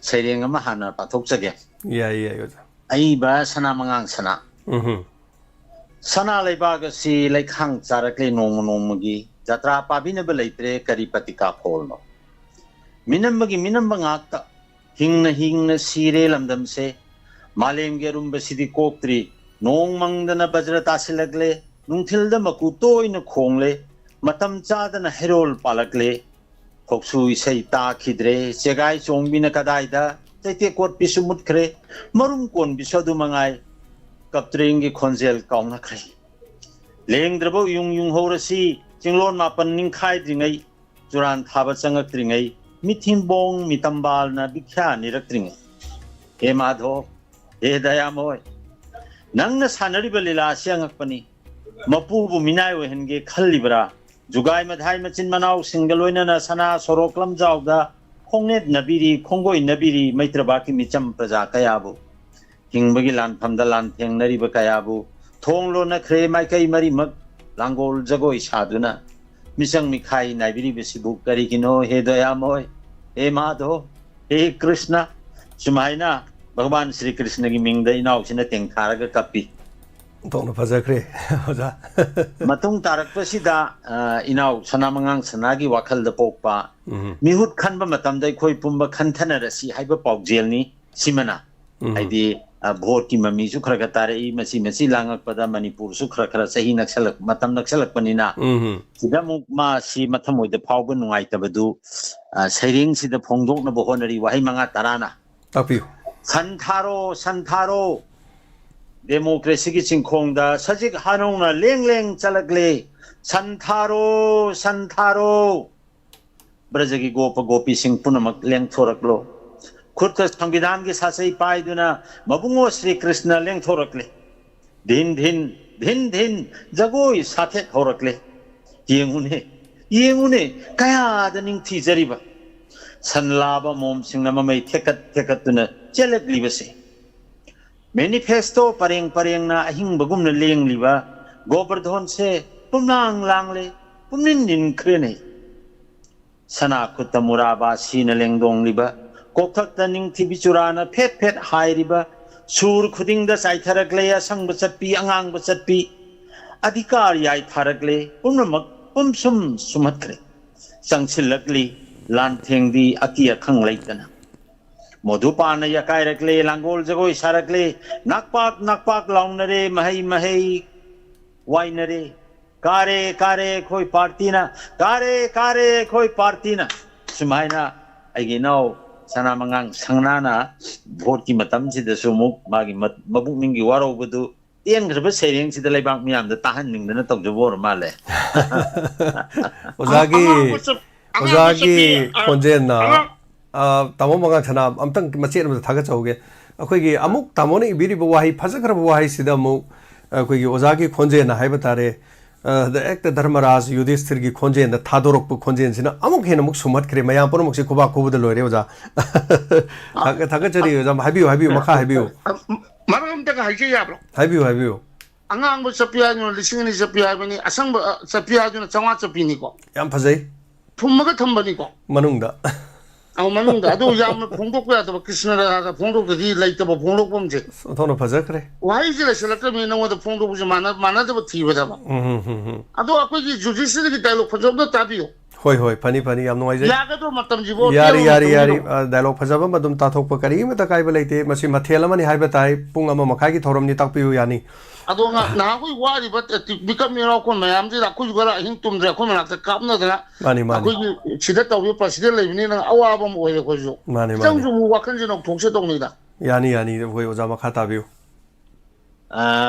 ꯁꯩꯔꯦꯡ ꯑꯃ ꯍꯥꯟꯅ ꯄꯥꯊꯣꯛꯆꯒꯦ꯫ ꯌꯥꯏ, ꯌꯥꯏ, ꯑꯣꯖꯥ꯫ ꯑꯏꯕ ꯁꯅꯥ ꯃꯉꯥꯡ ꯁꯅꯥ꯫ ꯎꯝꯍꯨꯝ꯫ ꯁꯅꯥ ꯂꯩꯕꯥꯛ ꯑꯁꯤ ꯂꯩꯈꯥꯡ ꯆꯥꯔꯛꯂꯦ ꯅꯣꯡꯃ ꯅꯣꯡꯃꯒꯤ, ꯖꯇ꯭ꯔꯥ ꯄꯥꯕꯤꯅꯕ ꯂꯩꯇ꯭ꯔꯦ, ꯀꯔꯤ ꯄꯇꯤꯀꯥ ꯐꯣꯜꯅꯣ? ꯃꯤꯅꯝꯕꯒꯤ ꯃꯤꯅꯝꯕ ꯉꯥꯛꯇ, ꯍꯤꯡꯅ ꯍꯤꯡꯅ ꯁꯤꯔꯦ ꯂꯝꯗꯝꯁꯦ, ꯃꯥꯂꯦꯝꯒꯤ ꯑꯔꯨꯝꯕꯁꯤꯗꯤ ꯀꯣꯛꯇ꯭ꯔꯤ, ꯅꯣꯡ ꯃꯪꯗꯅ ꯕꯖ꯭ꯔ ꯇꯥꯁꯤꯜꯂꯛꯂꯦ, ꯅꯨꯡꯊꯤꯜꯗ ꯃꯀꯨ ꯇꯣꯏꯅ ꯈꯣꯡꯂꯦ, ꯃꯇꯝ ꯆꯥꯗꯅ ꯍꯩꯔꯣꯜ ꯄꯥꯜꯂꯛꯂꯦ, ꯈꯣꯛꯁꯨ ꯏꯁꯩ ꯇꯥꯈꯤꯗ꯭ꯔꯦ꯫ ꯆꯦꯒꯥꯏ ꯆꯣꯡꯕꯤꯅ ꯀꯗꯥꯏꯗ? ꯆꯩꯇꯦꯛ ꯀꯣꯠꯄꯤꯁꯨ ꯃꯨꯠꯈ꯭ꯔꯦ꯫ ꯃꯔꯨꯝ ꯀꯣꯟꯕꯤꯁꯨ ꯑꯗꯨ ꯃꯉꯥꯏ꯫ ꯀꯞꯇ꯭ꯔꯦꯡꯒꯤ ꯈꯣꯟꯖꯦꯜ ꯀꯥꯎꯅꯈ꯭ꯔꯦ꯫ ꯂꯦꯡꯗ꯭ꯔꯕ ꯎꯌꯨꯡ ꯌꯨꯡꯍꯧꯔꯁꯤ꯫ ꯆꯤꯡꯂꯣꯟ ꯃꯥꯄꯟ ꯅꯤꯡꯈꯥꯏꯗ꯭ꯔꯤꯉꯩ, ꯆꯨꯔꯥꯟ ꯊꯥꯕ ꯆꯪꯉꯛꯇ꯭ꯔꯤꯉꯩ, ꯃꯤꯊꯤꯡꯕꯣꯡ ꯃꯤꯇꯝꯕꯥꯜꯅ ꯕꯤꯈ꯭ꯌꯥ ꯅꯤꯔꯛꯇ꯭ꯔꯤꯉꯩ꯫ ꯍꯦ ꯃꯥꯙꯣ, ꯍꯦ ꯗꯌꯥꯃꯣꯏ, ꯅꯪꯅ ꯁꯥꯟꯅꯔꯤꯕ ꯂꯤꯂꯥ ꯑꯁꯤ ꯑꯉꯛꯄꯅꯤ꯫ ꯃꯄꯨꯕꯨ ꯃꯤꯅꯥꯏ ꯑꯣꯏꯍꯟꯒꯦ ꯈꯜꯂꯤꯕ꯭ꯔꯥ? ꯖꯨꯒꯥꯏ ꯃꯙꯥꯏ ꯃꯆꯤꯟ ꯃꯅꯥꯎꯁꯤꯡꯒ ꯂꯣꯏꯅꯅ ꯁꯅꯥ ꯁꯣꯔꯣꯛ ꯂꯝꯖꯥꯎꯗ ꯈꯣꯡꯅꯦꯠꯅꯕꯤꯔꯤ, ꯈꯣꯡꯒꯣꯏꯅꯕꯤꯔꯤ ꯃꯩꯇ꯭ꯔꯕꯥꯛꯀꯤ ꯃꯤꯆꯝ ꯄ꯭ꯔꯖꯥ ꯀꯌꯥꯕꯨ꯫ ꯍꯤꯡꯕꯒꯤ ꯂꯥꯟꯐꯝꯗ ꯂꯥꯟꯊꯦꯡꯅꯔꯤꯕ ꯀꯌꯥꯕꯨ ꯊꯣꯡ ꯂꯣꯟꯅꯈ꯭ꯔꯦ ꯃꯥꯏꯀꯩ ꯃꯔꯤꯃꯛ ꯂꯥꯡꯒꯣꯜ ꯖꯒꯣꯏ ꯁꯥꯗꯨꯅ꯫ ꯃꯤꯆꯪ ꯃꯤꯈꯥꯏ ꯅꯥꯏꯕꯤꯔꯤꯕꯁꯤꯕꯨ ꯀꯔꯤꯒꯤꯅꯣ ꯍꯦ ꯗꯌꯥꯃꯣꯏ, ꯍꯦ ꯃꯥꯙꯣ, ꯍꯦ ꯀ꯭ꯔꯤꯁꯅ? ꯁꯨꯃꯥꯏꯅ ꯚꯒꯋꯥꯟ ꯁ꯭ꯔꯤ ꯀ꯭ꯔꯤꯁꯅꯒꯤ ꯃꯤꯡꯗ ꯏꯅꯥꯎꯁꯤꯅ ꯇꯦꯡꯊꯥꯔꯒ ꯀꯞꯄꯤ꯫ ꯑꯣꯟꯊꯣꯛꯅ ꯐꯖꯈ꯭ꯔꯦ ꯑꯣꯖꯥ꯫ ꯃꯇꯨꯡ ꯇꯥꯔꯛꯄꯁꯤꯗ, ꯑ, ꯏꯅꯥꯎ ꯁꯅꯥꯃꯉꯥꯡ ꯁꯅꯥꯒꯤ ꯋꯥꯈꯜꯗ ꯄꯣꯛꯄ, ꯎꯝ ꯃꯤꯍꯨꯠ ꯈꯟꯕ ꯃꯇꯝꯗ ꯑꯩꯈꯣꯏ ꯄꯨꯝꯕ ꯈꯟꯊꯅꯔꯁꯤ ꯍꯥꯏꯕ ꯄꯥꯎꯖꯦꯜꯅꯤ ꯁꯤꯃꯅ꯫ ꯎꯝ ꯍꯥꯏꯗꯤ, ꯑ, ꯚꯣꯠꯀꯤ ꯃꯃꯤꯁꯨ ꯈꯔ ꯈꯔ ꯇꯥꯔꯛꯏ, ꯃꯁꯤ ꯃꯁꯤ ꯂꯥꯡꯉꯛꯄꯗ ꯃꯅꯤꯄꯨꯔꯁꯨ ꯈꯔ ꯈꯔ ꯆꯍꯤ ꯅꯛꯁꯜꯂꯛ ꯃꯇꯝ ꯅꯛꯁꯜꯂꯛꯄꯅꯤꯅ꯫ ꯎꯝ ꯁꯤꯗ ꯑꯃꯨꯛ ꯃꯥꯁꯤ ꯃꯊꯃꯣꯏꯗ ꯐꯥꯎꯕ ꯅꯨꯡꯉꯥꯏꯇꯕꯗꯨ, ꯑ, ꯁꯩꯔꯦꯡꯁꯤꯗ ꯐꯣꯡꯗꯣꯛꯅꯕ ꯍꯣꯠꯅꯔꯤ ꯋꯥꯍꯩ ꯃꯉꯥ ꯇꯔꯥꯅ꯫ ꯇꯥꯛꯄꯤꯌꯨ꯫ ꯁꯟꯊꯥꯔꯣ, ꯁꯟꯊꯥꯔꯣ, ꯗꯦꯃꯣꯀ꯭ꯔꯦꯁꯤꯒꯤ ꯆꯤꯡꯈꯣꯡꯗ ꯁꯖꯤꯛ ꯍꯥꯅꯧꯅ ꯂꯦꯡ ꯂꯦꯡ ꯆꯠꯂꯛꯂꯦ꯫ ꯁꯟꯊꯥꯔꯣ, ꯁꯟꯊꯥꯔꯣ, ꯕ꯭ꯔꯖꯒꯤ ꯒꯣꯄ ꯒꯣꯄꯤꯁꯤꯡ ꯄꯨꯝꯅꯃꯛ ꯂꯦꯡꯊꯣꯔꯛꯂꯣ꯫ ꯈꯨꯠꯇ ꯁꯪꯕꯤꯙꯥꯟꯒꯤ ꯁꯥꯆꯩ ꯄꯥꯏꯗꯨꯅ ꯃꯕꯨꯡꯉꯣ ꯁ꯭ꯔꯤ ꯀ꯭ꯔꯤꯁꯅ ꯂꯦꯡꯊꯣꯔꯛꯂꯦ꯫ ꯙꯤꯟ ꯙꯤꯟ, ꯙꯤꯟ ꯙꯤꯟ, ꯖꯒꯣꯏ ꯁꯥꯊꯦꯛ ꯍꯧꯔꯛꯂꯦ꯫ ꯌꯦꯡꯉꯨꯅꯦ, ꯌꯦꯡꯉꯨꯅꯦ, ꯀꯌꯥꯗ ꯅꯤꯡꯊꯤꯖꯔꯤꯕ ꯁꯟ ꯂꯥꯕ ꯃꯣꯝꯁꯤꯡꯅ ꯃꯃꯩ ꯊꯦꯛꯀꯠ ꯊꯦꯛꯀꯠꯇꯨꯅ ꯆꯦꯜꯂꯛꯂꯤꯕꯁꯦ꯫ ꯃꯦꯅꯤꯐꯦꯁꯇꯣ ꯄꯔꯦꯡ ꯄꯔꯦꯡꯅ ꯑꯍꯤꯡꯕꯒꯨꯝꯅ ꯂꯦꯡꯂꯤꯕ ꯒꯣꯕꯔꯙꯣꯟꯁꯦ ꯄꯨꯝꯂꯥꯡ ꯂꯥꯡꯂꯦ, ꯄꯨꯝꯅꯤꯟ ꯅꯤꯟꯈ꯭ꯔꯦꯅꯦ꯫ ꯁꯅꯥ ꯈꯨꯠꯇ ꯃꯨꯔꯥꯕꯥꯁꯤꯅ ꯂꯦꯡꯗꯣꯡꯂꯤꯕ, ꯀꯣꯛꯊꯛꯇ ꯅꯤꯡꯊꯤꯕꯤ ꯆꯨꯔꯥꯅ ꯐꯦꯠ ꯐꯦꯠ ꯍꯥꯏꯔꯤꯕ, ꯁꯨꯔ ꯈꯨꯗꯤꯡꯗ ꯆꯥꯏꯊꯔꯛꯂꯦ ꯑꯁꯪꯕ ꯆꯠꯄꯤ, ꯑꯉꯥꯡꯕ ꯆꯠꯄꯤ, ꯑꯙꯤꯀꯥꯔ ꯌꯥꯏꯐꯥꯔꯛꯂꯦ, ꯄꯨꯝꯅꯃꯛ ꯄꯨꯝꯁꯨꯝ ꯁꯨꯝꯍꯠꯈ꯭ꯔꯦ꯫ ꯆꯪꯁꯤꯜꯂꯛꯂꯤ ꯂꯥꯟꯊꯦꯡꯗꯤ ꯑꯀꯤ ꯑꯈꯪ ꯂꯩꯇꯅ꯫ ꯃꯣꯙꯨꯄꯥꯅ ꯌꯥꯀꯥꯏꯔꯛꯂꯦ, ꯂꯥꯡꯒꯣꯜ ꯖꯒꯣꯏ ꯁꯥꯔꯛꯂꯦ, ꯅꯥꯛꯄꯥꯛ ꯅꯥꯛꯄꯥꯛ ꯂꯥꯎꯅꯔꯦ, ꯃꯍꯩ ꯃꯍꯩ ꯋꯥꯏꯅꯔꯦ꯫ ꯀꯥꯔꯦ ꯀꯥꯔꯦ ꯑꯩꯈꯣꯏ ꯄꯥꯔꯇꯤꯅ, ꯀꯥꯔꯦ ꯀꯥꯔꯦ ꯑꯩꯈꯣꯏ ꯄꯥꯔꯇꯤꯅ꯫ ꯁꯨꯃꯥꯏꯅ ꯑꯩꯒꯤ ꯏꯅꯥꯎ ꯁꯅꯥꯃꯉꯥꯡ ꯁꯪꯅꯥꯅ ꯚꯣꯠꯀꯤ ꯃꯇꯝꯁꯤꯗꯁꯨ ꯑꯃꯨꯛ ꯃꯥꯒꯤ ꯃ- ꯃꯕꯨꯛꯅꯤꯡꯒꯤ ꯋꯥꯔꯧꯕꯗꯨ ꯇꯦꯟꯈ꯭ꯔꯕ ꯁꯩꯔꯦꯡꯁꯤꯗ ꯂꯩꯕꯥꯛ ꯃꯤꯌꯥꯝꯗ ꯇꯥꯍꯟꯅꯤꯡꯗꯅ ꯇꯧꯖꯕ ꯑꯣꯏꯔ ꯃꯥꯜꯂꯦ꯫ ꯑꯣꯖꯥꯒꯤ ꯑꯉꯥꯡꯕ ꯆꯠ- ꯑꯉꯥꯡꯕ ꯑꯣꯖꯥꯒꯤ ꯆꯠꯄꯤ, ꯑ, ꯈꯣꯟꯖꯦꯜꯅ ꯑꯉꯥꯡ- ꯑ, ꯇꯥꯃꯣ ꯃꯉꯥꯡ ꯁꯅꯥ, ꯑꯝꯇꯪ ꯃꯆꯦꯠ ꯑꯃꯗ ꯊꯥꯒꯠꯆꯍꯧꯒꯦ꯫ ꯑꯩꯈꯣꯏꯒꯤ ꯑꯃꯨꯛ ꯇꯥꯃꯣꯅ ꯏꯕꯤꯔꯤꯕ ꯋꯥꯍꯩ, ꯐꯖꯈ꯭ꯔꯕ ꯋꯥꯍꯩꯁꯤꯗ ꯑꯃꯨꯛ ꯑꯩꯈꯣꯏꯒꯤ ꯑꯣꯖꯥꯒꯤ ꯈꯣꯟꯖꯦꯜꯅ ꯍꯥꯏꯕ ꯇꯥꯔꯦ, ꯑ, ꯗ ꯑꯦꯛꯇ ꯙꯔꯃꯔꯥꯖ ꯌꯨꯙꯤꯁꯊꯤꯔꯒꯤ ꯈꯣꯟꯖꯦꯜꯗ ꯊꯥꯗꯣꯔꯛꯄ ꯈꯣꯟꯖꯦꯜꯁꯤꯅ ꯑꯃꯨꯛ ꯍꯦꯟꯅ ꯑꯃꯨꯛ ꯁꯨꯝꯍꯠꯈ꯭ꯔꯦ꯫ ꯃꯌꯥꯝ ꯄꯨꯝꯅꯃꯛꯁꯦ ꯈꯨꯕꯥꯛ ꯈꯨꯕꯗ ꯂꯣꯏꯔꯦ ꯑꯣꯖꯥ꯫ ꯊꯥꯒ- ꯊꯥꯒꯠꯆꯔꯤ ꯑꯣꯖꯥ, ꯍꯥꯏꯕꯤꯌꯨ, ꯍꯥꯏꯕꯤꯌꯨ, ꯃꯈꯥ ꯍꯥꯏꯕꯤꯌꯨ꯫ ꯑ, ꯃꯔꯝ ꯑꯝꯇꯒ ꯍꯥꯏꯖ ꯌꯥꯕ꯭ꯔꯣ? ꯍꯥꯏꯕꯤꯌꯨ, ꯍꯥꯏꯕꯤꯌꯨ꯫ ꯑꯉꯥꯡꯕ ꯆꯠꯄꯤ ꯍꯥꯏꯗꯨꯅ ꯂꯤꯁꯤꯡ ꯑꯅꯤ ꯆꯠꯄꯤ ꯍꯥꯏꯕꯅꯤ, ꯑꯁꯪꯕ, ꯑ, ꯆꯠꯄꯤ ꯍꯥꯏꯗꯨꯅ ꯆꯥꯝꯃꯉꯥ ꯆꯠꯄꯤꯅꯤꯀꯣ꯫ ꯌꯥꯝ ꯐꯖꯩ꯫ ꯐꯨꯝꯃꯒ ꯊꯝꯕꯅꯤꯀꯣ꯫ ꯃꯅꯨꯡꯗ꯫ ꯑꯧ, ꯃꯅꯨꯡꯗ꯫ ꯑꯗꯨ ꯌꯥꯝꯅ ꯐꯣꯡꯗꯣꯛꯄ ꯌꯥꯗꯕ, ꯀ꯭ꯔꯤꯁꯅ ꯔꯥꯙꯥꯗ ꯐꯣꯡꯗꯣꯛꯇꯗꯤ ꯂꯩꯇꯕ ꯐꯣꯡꯗꯣꯛꯐꯝꯁꯦ꯫ ꯑꯣꯟꯊꯣꯛꯅ ꯐꯖꯈ꯭ꯔꯦ꯫ ꯋꯥꯍꯩꯁꯦ ꯂꯩꯁꯤꯜꯂꯛꯇ꯭ꯔꯕꯅꯤꯅ ꯅꯉꯣꯟꯗ ꯐꯣꯡꯗꯣꯛꯄꯁꯦ ꯃꯥꯟꯅ-, ꯃꯥꯟꯅꯗꯕ ꯊꯤꯕꯗꯕ꯫ ꯎꯝ, ꯎꯝ, ꯎꯝ, ꯎꯝ꯫ ꯑꯗꯣ ꯑꯩꯈꯣꯏꯒꯤ ꯖꯨꯗꯤꯁꯤꯌꯔꯒꯤ ꯗꯥꯏꯂꯣꯛ ꯐꯖꯕꯗ ꯇꯥꯕꯤꯌꯨ꯫ ꯍꯣꯏ, ꯍꯣꯏ, ꯐꯅꯤ, ꯐꯅꯤ, ꯌꯥꯝ ꯅꯨꯡꯉꯥꯏꯖꯩ꯫ ꯌꯥꯒꯗ꯭ꯔꯣ ꯃꯇꯝꯁꯤꯕꯨ? ꯌꯥꯔꯤ, ꯇꯦꯟꯅ ꯌꯥꯔꯤ, ꯌꯥꯔꯤ꯫ ꯃꯇꯝꯁꯤꯕꯨ? ꯑ, ꯗꯥꯏꯂꯣꯛ ꯐꯖꯕ ꯑꯃ ꯑꯗꯨꯝ ꯇꯥꯊꯣꯛꯄ ꯀꯔꯤꯃꯇ ꯀꯥꯏꯕ ꯂꯩꯇꯦ꯫ ꯃꯁꯤ ꯃꯊꯦꯜ ꯑꯃꯅꯤ ꯍꯥꯏꯕ ꯇꯥꯏ꯫ ꯄꯨꯡ ꯑꯃ ꯃꯈꯥꯏꯒꯤ ꯊꯧꯔꯝꯅꯤ, ꯇꯥꯛꯄꯤꯌꯨ ꯌꯥꯅꯤ꯫ ꯑꯗꯣ ꯉ-, ꯅꯍꯥꯟꯈꯣꯏ ꯋꯥꯔꯤꯕ ꯇ-, ꯇꯤ-, ꯃꯤꯀꯞ ꯃꯤꯔꯥꯎꯈꯣꯟ ꯃꯌꯥꯝꯁꯤꯗ ꯑꯩꯈꯣꯏꯁꯨ ꯈꯔ ꯑꯍꯤꯡ ꯇꯨꯝꯗ꯭ꯔꯦ, ꯑꯩꯈꯣꯏ ꯃꯅꯥꯛꯇ ꯀꯥꯞꯅꯗꯅ ꯃꯥꯅꯤ, ꯃꯥꯅꯤ꯫ ꯑꯩꯈꯣꯏꯒꯤ ꯁꯤꯗ ꯇꯧꯔꯤꯕ ꯄ꯭ꯔꯁꯤꯗꯦꯟ ꯂꯩꯕꯅꯤꯅ ꯑꯋꯥꯕ ꯑꯃ ꯑꯣꯏꯔꯦ ꯑꯩꯈꯣꯏꯁꯨ꯫ ꯃꯥꯅꯤ, ꯃꯥꯅꯤ꯫ ꯈꯤꯇꯪꯁꯨ ꯑꯃꯨꯛ ꯋꯥꯈꯜꯁꯦ ꯅꯧꯊꯣꯛꯁꯦ ꯇꯧꯅꯤꯗ꯫ ꯌꯥꯅꯤ, ꯌꯥꯅꯤ, ꯑꯩꯈꯣꯏ ꯑꯣꯖꯥ ꯃꯈꯥ ꯇꯥꯕꯤꯌꯨ꯫ ꯑ,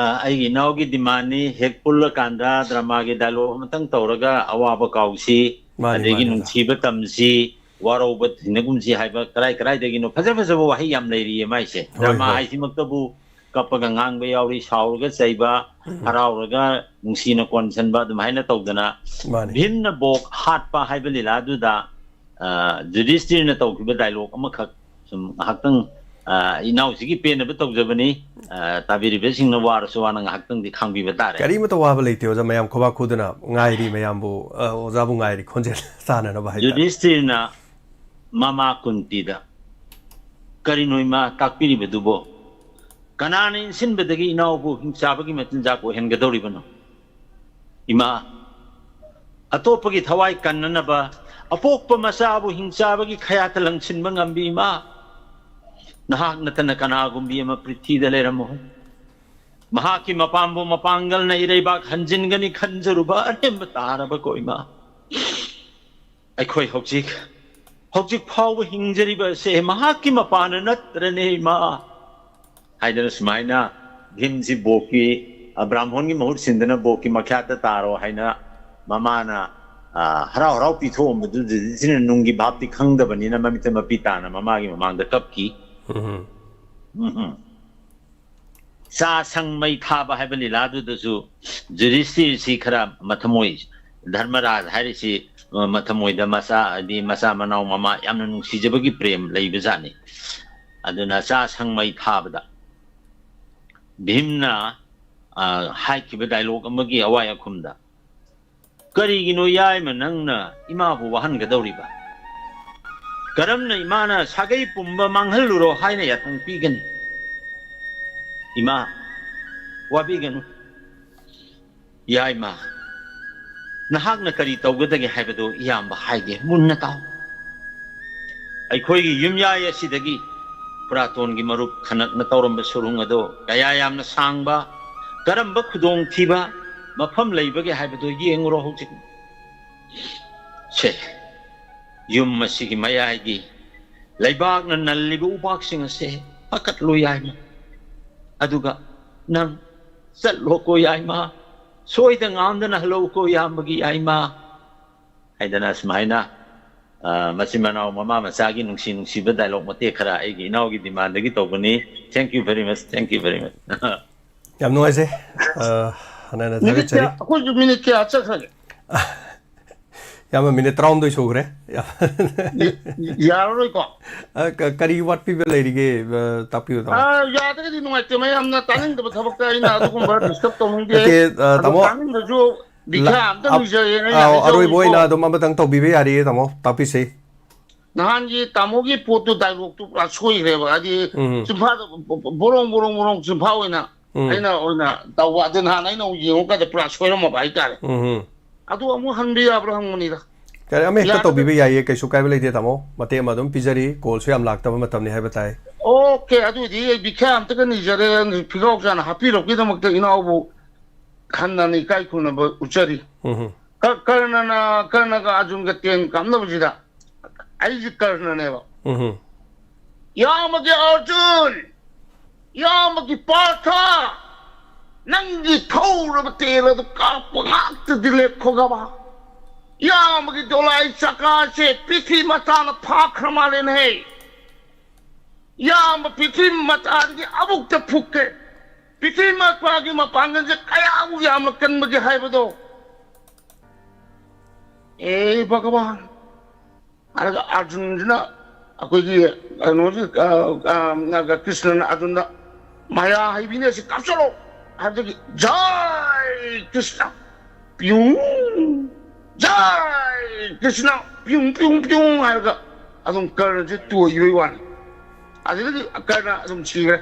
ꯑꯩꯒꯤ ꯏꯅꯥꯎꯒꯤ ꯗꯤꯃꯥꯟꯅꯤ, ꯍꯦꯛ ꯄꯨꯜꯂꯀꯥꯟꯗ ꯗ꯭ꯔꯃꯥꯒꯤ ꯗꯥꯏꯂꯣꯛ ꯑꯃꯇꯪ ꯇꯧꯔꯒ ꯑꯋꯥꯕ ꯀꯥꯎꯁꯤ, ꯃꯥꯅꯤ, ꯑꯗꯒꯤ ꯃꯥꯅꯤ, ꯑꯣꯖꯥ꯫ ꯅꯨꯡꯁꯤꯕ ꯇꯝꯁꯤ, ꯋꯥꯔꯧꯕ ꯊꯦꯡꯅꯒꯨꯝꯁꯤ ꯍꯥꯏꯕ ꯀꯔꯥꯏ ꯀꯔꯥꯏꯗꯒꯤꯅꯣ ꯐꯖ ꯐꯖꯕ ꯋꯥꯍꯩ ꯌꯥꯝ ꯂꯩꯔꯤꯌꯦ ꯃꯥꯏꯁꯦ꯫ ꯍꯣꯏ, ꯗ꯭ꯔꯃꯥ ꯍꯣꯏ꯫ ꯍꯥꯏꯁꯤꯃꯛꯇꯕꯨ ꯀꯞꯄꯒ ꯉꯥꯡꯕ ꯌꯥꯎꯔꯤ, ꯁꯥꯎꯔꯒ ꯆꯩꯕ, ꯍꯔꯥꯎꯔꯒ ꯅꯨꯡꯁꯤꯅ ꯀꯣꯟꯁꯤꯟꯕ, ꯑꯗꯨꯃꯥꯏꯅ ꯇꯧꯗꯅ ꯃꯥꯅꯤ꯫ ꯚꯤꯝꯅ ꯕꯣꯛ ꯍꯥꯠꯄ ꯍꯥꯏꯕ ꯂꯤꯂꯥꯗꯨꯗ, ꯑ, ꯖꯨꯗꯤꯁꯇꯤꯔꯅ ꯇꯧꯈꯤꯕ ꯗꯥꯏꯂꯣꯛ ꯑꯃꯈꯛ ꯁꯨꯝ ꯉꯥꯏꯍꯥꯛꯇꯪ, ꯑ, ꯏꯅꯥꯎꯁꯤꯒꯤ ꯄꯦꯟꯅꯕ ꯇꯧꯖꯕꯅꯤ꯫ ꯑ, ꯇꯥꯕꯤꯔꯤꯕꯁꯤꯡꯅ ꯋꯥꯔꯁꯨ ꯋꯥꯅ ꯉꯥꯏꯍꯥꯛꯇꯪꯗꯤ ꯈꯥꯡꯕꯤꯕ ꯇꯥꯔꯦ꯫ ꯀꯔꯤꯃꯇ ꯋꯥꯕ ꯂꯩꯇꯦ ꯑꯣꯖꯥ, ꯃꯌꯥꯝ ꯈꯨꯕꯥꯛ ꯈꯨꯗꯅ ꯉꯥꯏꯔꯤ, ꯃꯌꯥꯝꯕꯨ, ꯑ, ꯑꯣꯖꯥꯕꯨ ꯉꯥꯏꯔꯤ, ꯈꯣꯟꯖꯦꯜ ꯇꯥꯅꯅꯕ ꯍꯥꯏꯇꯥꯔꯦ꯫ ꯖꯨꯗꯤꯁꯇꯤꯔꯅ ꯃꯃꯥ ꯀꯨꯟꯇꯤꯗ, "ꯀꯔꯤꯅꯣ ꯏꯃꯥ ꯇꯥꯛꯄꯤꯔꯤꯕꯗꯨꯕꯣ? ꯀꯅꯥꯅ ꯏꯟꯁꯤꯟꯕꯗꯒꯤ ꯏꯅꯥꯎꯕꯨ ꯍꯤꯡꯆꯥꯕꯒꯤ ꯃꯆꯤꯟꯖꯥꯛ ꯑꯣꯏꯍꯟꯒꯗꯧꯔꯤꯕꯅꯣ? ꯏꯃꯥ, ꯑꯇꯣꯞꯄꯒꯤ ꯊꯋꯥꯏ ꯀꯟꯅꯅꯕ, ꯑꯄꯣꯛꯄ ꯃꯆꯥꯕꯨ ꯍꯤꯡꯆꯥꯕꯒꯤ ꯈꯌꯥꯠꯇ ꯂꯪꯁꯤꯟꯕ ꯉꯝꯕꯤ ꯏꯃꯥ, ꯅꯍꯥꯛ ꯅꯠꯇꯅ ꯀꯅꯥꯒꯨꯝꯕꯤ ꯑꯃ ꯄ꯭ꯔꯤꯊꯤꯗ ꯂꯩꯔꯝꯃꯣꯏ꯫ ꯃꯍꯥꯛꯀꯤ ꯃꯄꯥꯟꯕꯨ ꯃꯄꯥꯡꯒꯜꯅ ꯏꯔꯩꯕꯥꯛ ꯍꯟꯖꯤꯟꯒꯅꯤ ꯈꯟꯖꯔꯨꯕ ꯑꯔꯦꯝꯕ ꯇꯥꯔꯕꯀꯣ ꯏꯃꯥ꯫ ꯑꯩꯈꯣꯏ ꯍꯧꯖꯤꯛ, ꯍꯧꯖꯤꯛ ꯐꯥꯎꯕ ꯍꯤꯡꯖꯔꯤꯕ ꯑꯁꯦ ꯃꯍꯥꯛꯀꯤ ꯃꯄꯥꯟꯅ ꯅꯠꯇ꯭ꯔꯅꯦ ꯏꯃꯥ꯫ ꯍꯥꯏꯗꯅ ꯁꯨꯃꯥꯏꯅ ꯚꯤꯝꯁꯤ ꯕꯣꯛꯀꯤ, ꯑ, ꯕ꯭ꯔꯥꯍꯃꯣꯟꯒꯤ ꯃꯍꯨꯠ ꯁꯤꯟꯗꯅ ꯕꯣꯛꯀꯤ ꯃꯈ꯭ꯌꯥꯠꯇ ꯇꯥꯔꯣ ꯍꯥꯏꯅ ꯃꯃꯥꯅ, ꯑ, ꯍꯔꯥꯎ ꯍꯔꯥꯎ ꯄꯤꯊꯣꯛꯑꯝꯕꯗꯨꯗꯗꯤ ꯁꯤꯅ ꯅꯨꯡꯒꯤ ꯚꯥꯞꯇꯤ ꯈꯪꯗꯕꯅꯤꯅ ꯃꯃꯤꯠꯇ ꯃꯄꯤ ꯇꯥꯅ ꯃꯃꯥꯒꯤ ꯃꯃꯥꯡꯗ ꯀꯞꯈꯤ꯫ ꯎꯝ꯫ ꯎꯝ ꯎꯝ꯫ ꯆꯥ ꯁꯪ ꯃꯩ ꯊꯥꯕ ꯍꯥꯏꯕ ꯂꯤꯂꯥꯗꯨꯗꯁꯨ ꯌꯨꯙꯤꯁꯇꯤꯔꯁꯤ ꯈꯔ ꯃꯊꯃꯣꯏ, ꯙꯔꯃꯔꯥꯖ ꯍꯥꯏꯔꯤꯁꯤ, ꯑ, ꯃꯊꯃꯣꯏꯗ ꯃꯆꯥ, ꯍꯥꯏꯗꯤ ꯃꯆꯥ ꯃꯅꯥꯎ ꯃꯃꯥ ꯌꯥꯝꯅ ꯅꯨꯡꯁꯤꯖꯕꯒꯤ ꯄ꯭ꯔꯦꯝ ꯂꯩꯕꯖꯥꯠꯅꯤ꯫ ꯑꯗꯨꯅ ꯆꯥ ꯁꯪ ꯃꯩ ꯊꯥꯕꯗ ꯚꯤꯝꯅ, ꯑ, ꯍꯥꯏꯈꯤꯕ ꯗꯥꯏꯂꯣꯛ ꯑꯃꯒꯤ ꯑꯋꯥꯏ ꯑꯈꯨꯝꯗ, "ꯀꯔꯤꯒꯤꯅꯣ ꯌꯥꯏꯃ ꯅꯪꯅ ꯏꯃꯥꯕꯨ ꯋꯥꯍꯟꯒꯗꯧꯔꯤꯕ? ꯀꯔꯝꯅ ꯏꯃꯥꯅ ꯁꯥꯒꯩ ꯄꯨꯝꯕ ꯃꯥꯡꯍꯜꯂꯨꯔꯣ ꯍꯥꯏꯅ ꯌꯥꯊꯪ ꯄꯤꯒꯅꯤ? ꯏꯃꯥ, ꯋꯥꯕꯤꯒꯅꯨ꯫ ꯌꯥꯏꯃ, ꯅꯍꯥꯛꯅ ꯀꯔꯤ ꯇꯧꯒꯗꯒꯦ ꯍꯥꯏꯕꯗꯨ ꯏꯌꯥꯝꯕ ꯍꯥꯏꯒꯦ, ꯃꯨꯟꯅ ꯇꯥꯎ꯫ ꯑꯩꯈꯣꯏꯒꯤ ꯌꯨꯝꯌꯥꯏ ꯑꯁꯤꯗꯒꯤ ꯄꯨꯔꯥꯇꯣꯟꯒꯤ ꯃꯔꯨꯞ ꯈꯅꯛꯅ ꯇꯧꯔꯝꯕ ꯁꯨꯔꯨꯡ ꯑꯗꯨ ꯀꯌꯥ ꯌꯥꯝꯅ ꯁꯥꯡꯕ, ꯀꯔꯝꯕ ꯈꯨꯗꯣꯡꯊꯤꯕ ꯃꯐꯝ ꯂꯩꯕꯒꯦ ꯍꯥꯏꯕꯗꯨ ꯌꯦꯡꯉꯨꯔꯣ ꯍꯧꯖꯤꯛ꯫ ꯁꯦ, ꯌꯨꯝ ꯑꯁꯤꯒꯤ ꯃꯌꯥꯏꯒꯤ ꯂꯩꯕꯥꯛꯅ ꯅꯜꯂꯤꯕ ꯎꯄꯥꯛꯁꯤꯡ ꯑꯁꯦ ꯐꯀꯠꯂꯨ ꯌꯥꯏꯃ꯫ ꯑꯗꯨꯒ ꯅꯪ ꯆꯠꯂꯣꯀꯣ ꯌꯥꯏꯃ, ꯁꯣꯏꯗ ꯉꯥꯝꯗꯅ ꯍꯜꯂꯛꯎꯀꯣ ꯏꯌꯥꯝꯕꯒꯤ ꯌꯥꯏꯃ" ꯍꯥꯏꯗꯅ ꯁꯨꯃꯥꯏꯅ, ꯑ, ꯃꯆꯤꯟ ꯃꯅꯥꯎ ꯃꯃꯥ ꯃꯆꯥꯒꯤ ꯅꯨꯡꯁꯤ ꯅꯨꯡꯁꯤꯕ ꯗꯥꯏꯂꯣꯛ ꯃꯇꯦꯛ ꯈꯔ ꯑꯩꯒꯤ ꯏꯅꯥꯎꯒꯤ ꯗꯤꯃꯥꯟꯗꯒꯤ ꯇꯧꯕꯅꯤ꯫ Thank you very much, thank you very much꯫ ꯌꯥꯝ ꯅꯨꯡꯉꯥꯏꯖꯩ꯫ ꯑ, ꯍꯥꯟꯅ ꯍꯥꯟꯅ ꯃꯤꯅꯤꯠ ꯊꯥꯒꯠꯆꯔꯤ꯫ ꯀꯌꯥ, ꯑꯩꯈꯣꯏꯁꯨ ꯃꯤꯅꯤꯠ ꯀꯌꯥ ꯆꯠꯈ꯭ꯔꯒꯦ? ꯏꯌꯥꯝꯕ, ꯃꯤꯅꯤꯠ ꯇꯔꯥꯍꯨꯝꯗꯣꯏ ꯁꯨꯈ꯭ꯔꯦ꯫ ꯌꯥꯔꯔꯣꯏꯀꯣ? ꯑ, ꯀ-, ꯀꯔꯤ ꯋꯥꯠꯄꯤꯕ ꯂꯩꯔꯤꯒꯦ? ꯑ, ꯇꯥꯛꯄꯤꯌꯨ, ꯇꯥꯃꯣ꯫ ꯑ, ꯌꯥꯗ꯭ꯔꯒꯗꯤ ꯅꯨꯡꯉꯥꯏꯇꯦ, ꯃꯌꯥꯝꯅ ꯇꯥꯅꯤꯡꯗꯕ ꯊꯕꯛꯇ ꯑꯩꯅ ꯑꯗꯨꯒꯨꯝꯕ disturb ꯇꯧꯅꯤꯡꯗꯦ꯫ ꯅꯠꯇꯦ, ꯑ, ꯑꯗꯣ ꯇꯥꯃꯣ, ꯇꯥꯅꯤꯡꯗ꯭ꯔꯁꯨ ꯕꯤꯈ꯭ꯌꯥ ꯂ-, ꯑꯝꯇ ꯑ-, ꯅꯤꯖꯒꯦꯅ ꯑꯩꯅ ꯑꯥꯎ, ꯑꯔꯣꯏꯕ ꯍꯥꯏꯖꯍꯧꯔꯤꯀꯣ꯫ ꯑꯣꯏꯅ ꯑꯗꯨꯝ ꯑꯃꯇꯪ ꯇꯧꯕꯤꯕ ꯌꯥꯔꯤꯌꯦ, ꯇꯥꯃꯣ, ꯇꯥꯛꯄꯤꯁꯤ꯫ ꯅꯍꯥꯟꯒꯤ ꯇꯥꯃꯣꯒꯤ ꯄꯣꯠꯇꯨ ꯗꯥꯏꯂꯣꯛꯇꯨ ꯄꯨꯔꯥ ꯁꯣꯏꯈ꯭ꯔꯦꯕ, ꯍꯥꯏꯗꯤ ꯎꯝ꯫ ꯆꯤꯟꯐꯥꯗ ꯕꯣ-, ꯕꯣ-, ꯕꯣꯔꯣꯡ, ꯕꯣꯔꯣꯡ, ꯕꯣꯔꯣꯡ ꯆꯤꯟꯐꯥ ꯑꯣꯏꯅ ꯎꯝ꯫ ꯑꯩꯅ ꯑꯣꯏꯅ ꯇꯧꯕ꯫ ꯑꯗꯨ ꯅꯍꯥꯟ ꯑꯩꯅ ꯑꯃꯨꯛ ꯌꯦꯡꯉꯨꯀꯥꯟꯗ ꯄꯨꯔꯥ ꯁꯣꯏꯔꯝꯃꯕ ꯍꯥꯏꯇꯥꯔꯦ꯫ ꯎꯝ꯫ ꯑꯗꯨ ꯑꯃꯨꯛ ꯍꯟꯕ ꯌꯥꯕ꯭ꯔꯥ ꯍꯪꯕꯅꯤꯗ꯫ ꯌꯥꯔꯦ, ꯑꯃ ꯍꯦꯛꯇ ꯌꯥꯔꯒ ꯇꯧꯕꯤꯕ ꯌꯥꯏꯌꯦ, ꯀꯩꯁꯨ ꯀꯥꯏꯕ ꯂꯩꯇꯦ, ꯇꯥꯃꯣ꯫ ꯃꯇꯦꯛ ꯑꯃ ꯑꯗꯨꯝ ꯄꯤꯖꯔꯤ, ꯀꯣꯜꯁꯨ ꯌꯥꯝ ꯂꯥꯛꯇꯕ ꯃꯇꯝꯅꯤ ꯍꯥꯏꯕ ꯇꯥꯏ꯫ ꯑꯣꯀꯦ, ꯑꯗꯨꯗꯤ ꯑꯩ ꯕꯤꯈ꯭ꯌꯥ ꯑꯝꯇꯒ ꯅꯤꯖꯔꯦ, ꯐꯤꯒꯥꯎ ꯆꯥꯅ ꯍꯥꯞꯄꯤꯔꯛꯄꯒꯤꯗꯃꯛꯇ ꯏꯅꯥꯎꯕꯨ ꯍꯟꯅ ꯏꯀꯥꯏ ꯈꯨꯝꯅꯕ ꯎꯠꯆꯔꯤ꯫ ꯎꯝ꯫ ꯀ-, ꯀꯔꯅꯅ, ꯀꯔꯅꯒ ꯑꯔꯖꯨꯟꯒ ꯇꯦꯟ ꯀꯥꯞꯅꯕꯁꯤꯗ ꯑꯩꯁꯦ ꯀꯔꯅꯅꯦꯕ꯫ ꯎꯝ꯫ ꯏꯌꯥꯝꯕꯒꯤ ꯑꯔꯖꯨꯟ, ꯏꯌꯥꯝꯕꯒꯤ ꯄꯥꯔꯊ, ꯅꯪꯒꯤ ꯊꯧꯔꯕ ꯇꯦꯟ ꯑꯗꯨ ꯀꯥꯞꯄ ꯉꯥꯛꯇꯗꯤ ꯂꯦꯞꯈꯣꯒꯕ꯫ ꯏꯌꯥꯝꯕꯒꯤ ꯗꯣꯂꯥꯏ ꯆꯀꯥꯁꯦ ꯄ꯭ꯔꯤꯊꯤ ꯃꯇꯥꯅ ꯐꯥꯈ꯭ꯔ ꯃꯥꯜꯂꯦꯅꯦ꯫ ꯏꯌꯥꯝꯕ ꯄ꯭ꯔꯤꯊꯤ ꯃꯇꯥꯟꯒꯤ ꯑꯃꯨꯛꯇ ꯐꯨꯛꯀꯦ꯫ ꯄ꯭ꯔꯤꯊꯤ ꯃꯄꯥꯒꯤ ꯃꯄꯥꯡꯒꯜꯁꯦ ꯀꯌꯥꯃꯨꯛ ꯌꯥꯝꯅ ꯀꯟꯕꯒꯦ ꯍꯥꯏꯕꯗꯣ꯫ ꯑꯦ ꯚꯒꯋꯥꯟ꯫ ꯑꯗꯨꯒ ꯑꯔꯖꯨꯟꯁꯤꯅ ꯑꯩꯈꯣꯏꯒꯤ ꯀꯩꯅꯣꯁꯤ, ꯑ, ꯑ, ꯀ꯭ꯔꯤꯁꯅꯅ ꯑꯔꯖꯨꯟꯗ ꯃꯌꯥ ꯍꯩꯕꯤꯅꯦ ꯁꯤ ꯀꯥꯞꯆꯔꯣ ꯍꯥꯏꯕꯗꯒꯤ ꯖꯥꯏ ꯀ꯭ꯔꯤꯁꯅ ꯄꯤꯌꯨꯡ, ꯖꯥꯏ ꯀ꯭ꯔꯤꯁꯅ ꯄꯤꯌꯨꯡ, ꯄꯤꯌꯨꯡ, ꯄꯤꯌꯨꯡ ꯍꯥꯏꯔꯒ ꯑꯗꯨꯝ ꯀꯔꯅꯁꯦ ꯇꯣꯏꯈꯤꯕꯒꯤ ꯋꯥꯅꯤ꯫ ꯑꯗꯨꯗꯒꯤ ꯀꯔꯅ ꯑꯗꯨꯝ ꯁꯤꯈ꯭ꯔꯦ꯫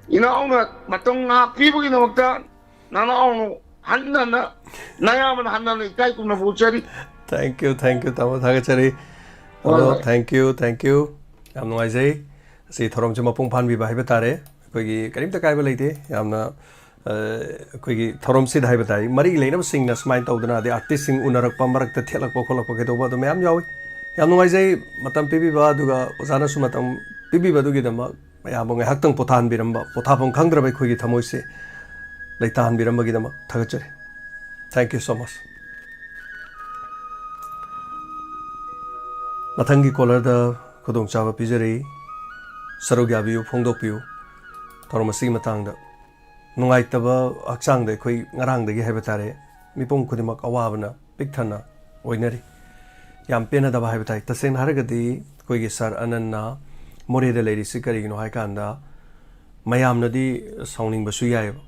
ꯏꯅꯥꯎꯅ ꯃꯇꯝ ꯉꯥꯏꯍꯥꯛ ꯄꯤꯕꯒꯤꯗꯃꯛꯇ ꯅꯅꯥꯎꯅ ꯍꯟꯅ ꯍꯟꯅ, ꯅꯌꯥꯝꯕꯅ ꯍꯟꯅ ꯍꯟꯅ ꯏꯀꯥꯏ ꯈꯨꯝꯅꯕ ꯎꯠꯆꯔꯤ꯫ Thank you, thank you, ꯇꯥꯃꯣ, ꯊꯥꯒꯠꯆꯔꯤ꯫ ꯍꯣꯏ, ꯇꯥꯃꯣ, ꯍꯣꯏ꯫ Thank you, thank you꯫ ꯌꯥꯝ ꯅꯨꯡꯉꯥꯏꯖꯩ꯫ ꯑꯁꯤ ꯊꯧꯔꯝꯁꯦ ꯃꯄꯨꯡ ꯐꯥꯍꯟꯕꯤꯕ ꯍꯥꯏꯕ ꯇꯥꯔꯦ꯫ ꯑꯩꯈꯣꯏꯒꯤ ꯀꯔꯤꯝꯇ ꯀꯥꯏꯕ ꯂꯩꯇꯦ꯫ ꯌꯥꯝꯅ, ꯑ, ꯑꯩꯈꯣꯏꯒꯤ ꯊꯧꯔꯝꯁꯤꯗ ꯍꯥꯏꯕ ꯇꯥꯔꯦ, ꯃꯔꯤ ꯂꯩꯅꯕꯁꯤꯡꯅ ꯁꯨꯃꯥꯏꯅ ꯇꯧꯗꯅ, ꯑꯗꯩ artistꯁꯤꯡ ꯎꯅꯔꯛꯄ, ꯃꯔꯛꯇ ꯊꯦꯠꯂꯛꯄ ꯈꯣꯠꯂꯛꯄ ꯀꯩꯗꯧꯕ ꯑꯗꯨ ꯃꯌꯥꯝ ꯌꯥꯎꯏ꯫ ꯌꯥꯝ ꯅꯨꯡꯉꯥꯏꯖꯩ ꯃꯇꯝ ꯄꯤꯕꯤꯕ, ꯑꯗꯨꯒ ꯑꯣꯖꯥꯅꯁꯨ ꯃꯇꯝ ꯄꯤꯕꯤꯕ ꯑꯗꯨꯒꯤꯗꯃꯛ꯫ ꯃꯌꯥꯝꯕꯨ ꯉꯥꯏꯍꯥꯛꯇꯪ ꯄꯣꯊꯥꯍꯟꯕꯤꯔꯝꯕ, ꯄꯣꯊꯥꯐꯝ ꯈꯪꯗ꯭ꯔꯕ ꯑꯩꯈꯣꯏꯒꯤ ꯊꯃꯣꯏꯁꯦ ꯂꯩꯇꯥꯍꯟꯕꯤꯔꯝꯕꯒꯤꯗꯃꯛ ꯊꯥꯒꯠꯆꯔꯤ꯫ Thank you so much꯫ ꯃꯊꯪꯒꯤ callerꯗ ꯈꯨꯗꯣꯡꯆꯥꯕ ꯄꯤꯖꯔꯤ꯫ ꯁꯔꯨꯛ ꯌꯥꯕꯤꯌꯨ, ꯐꯣꯡꯗꯣꯛꯄꯤꯌꯨ ꯊꯧꯔꯝ ꯑꯁꯤꯒꯤ ꯃꯇꯥꯡꯗ꯫ ꯅꯨꯡꯉꯥꯏꯇꯕ ꯍꯛꯆꯥꯡꯗ ꯑꯩꯈꯣꯏ ꯉꯔꯥꯡꯗꯒꯤ ꯍꯥꯏꯕ ꯇꯥꯔꯦ, ꯃꯤꯄꯨꯝ ꯈꯨꯗꯤꯡꯃꯛ ꯑꯋꯥꯕꯅ ꯄꯤꯛ ꯊꯟꯅ ꯑꯣꯏꯅꯔꯤ꯫ ꯌꯥꯝ ꯄꯦꯟꯅꯗꯕ ꯍꯥꯏꯕ ꯇꯥꯏ꯫ ꯇꯁꯦꯡꯅ ꯍꯥꯏꯔꯒꯗꯤ ꯑꯩꯈꯣꯏꯒꯤ ꯁꯥꯔ ꯑꯅꯟꯅ ꯃꯣꯔꯦꯗ ꯂꯩꯔꯤꯁꯤ ꯀꯔꯤꯒꯤꯅꯣ ꯍꯥꯏ ꯀꯥꯟꯗ, ꯃꯌꯥꯝꯅꯗꯤ ꯁꯥꯎꯅꯤꯡꯕꯁꯨ ꯌꯥꯏꯑꯕ꯫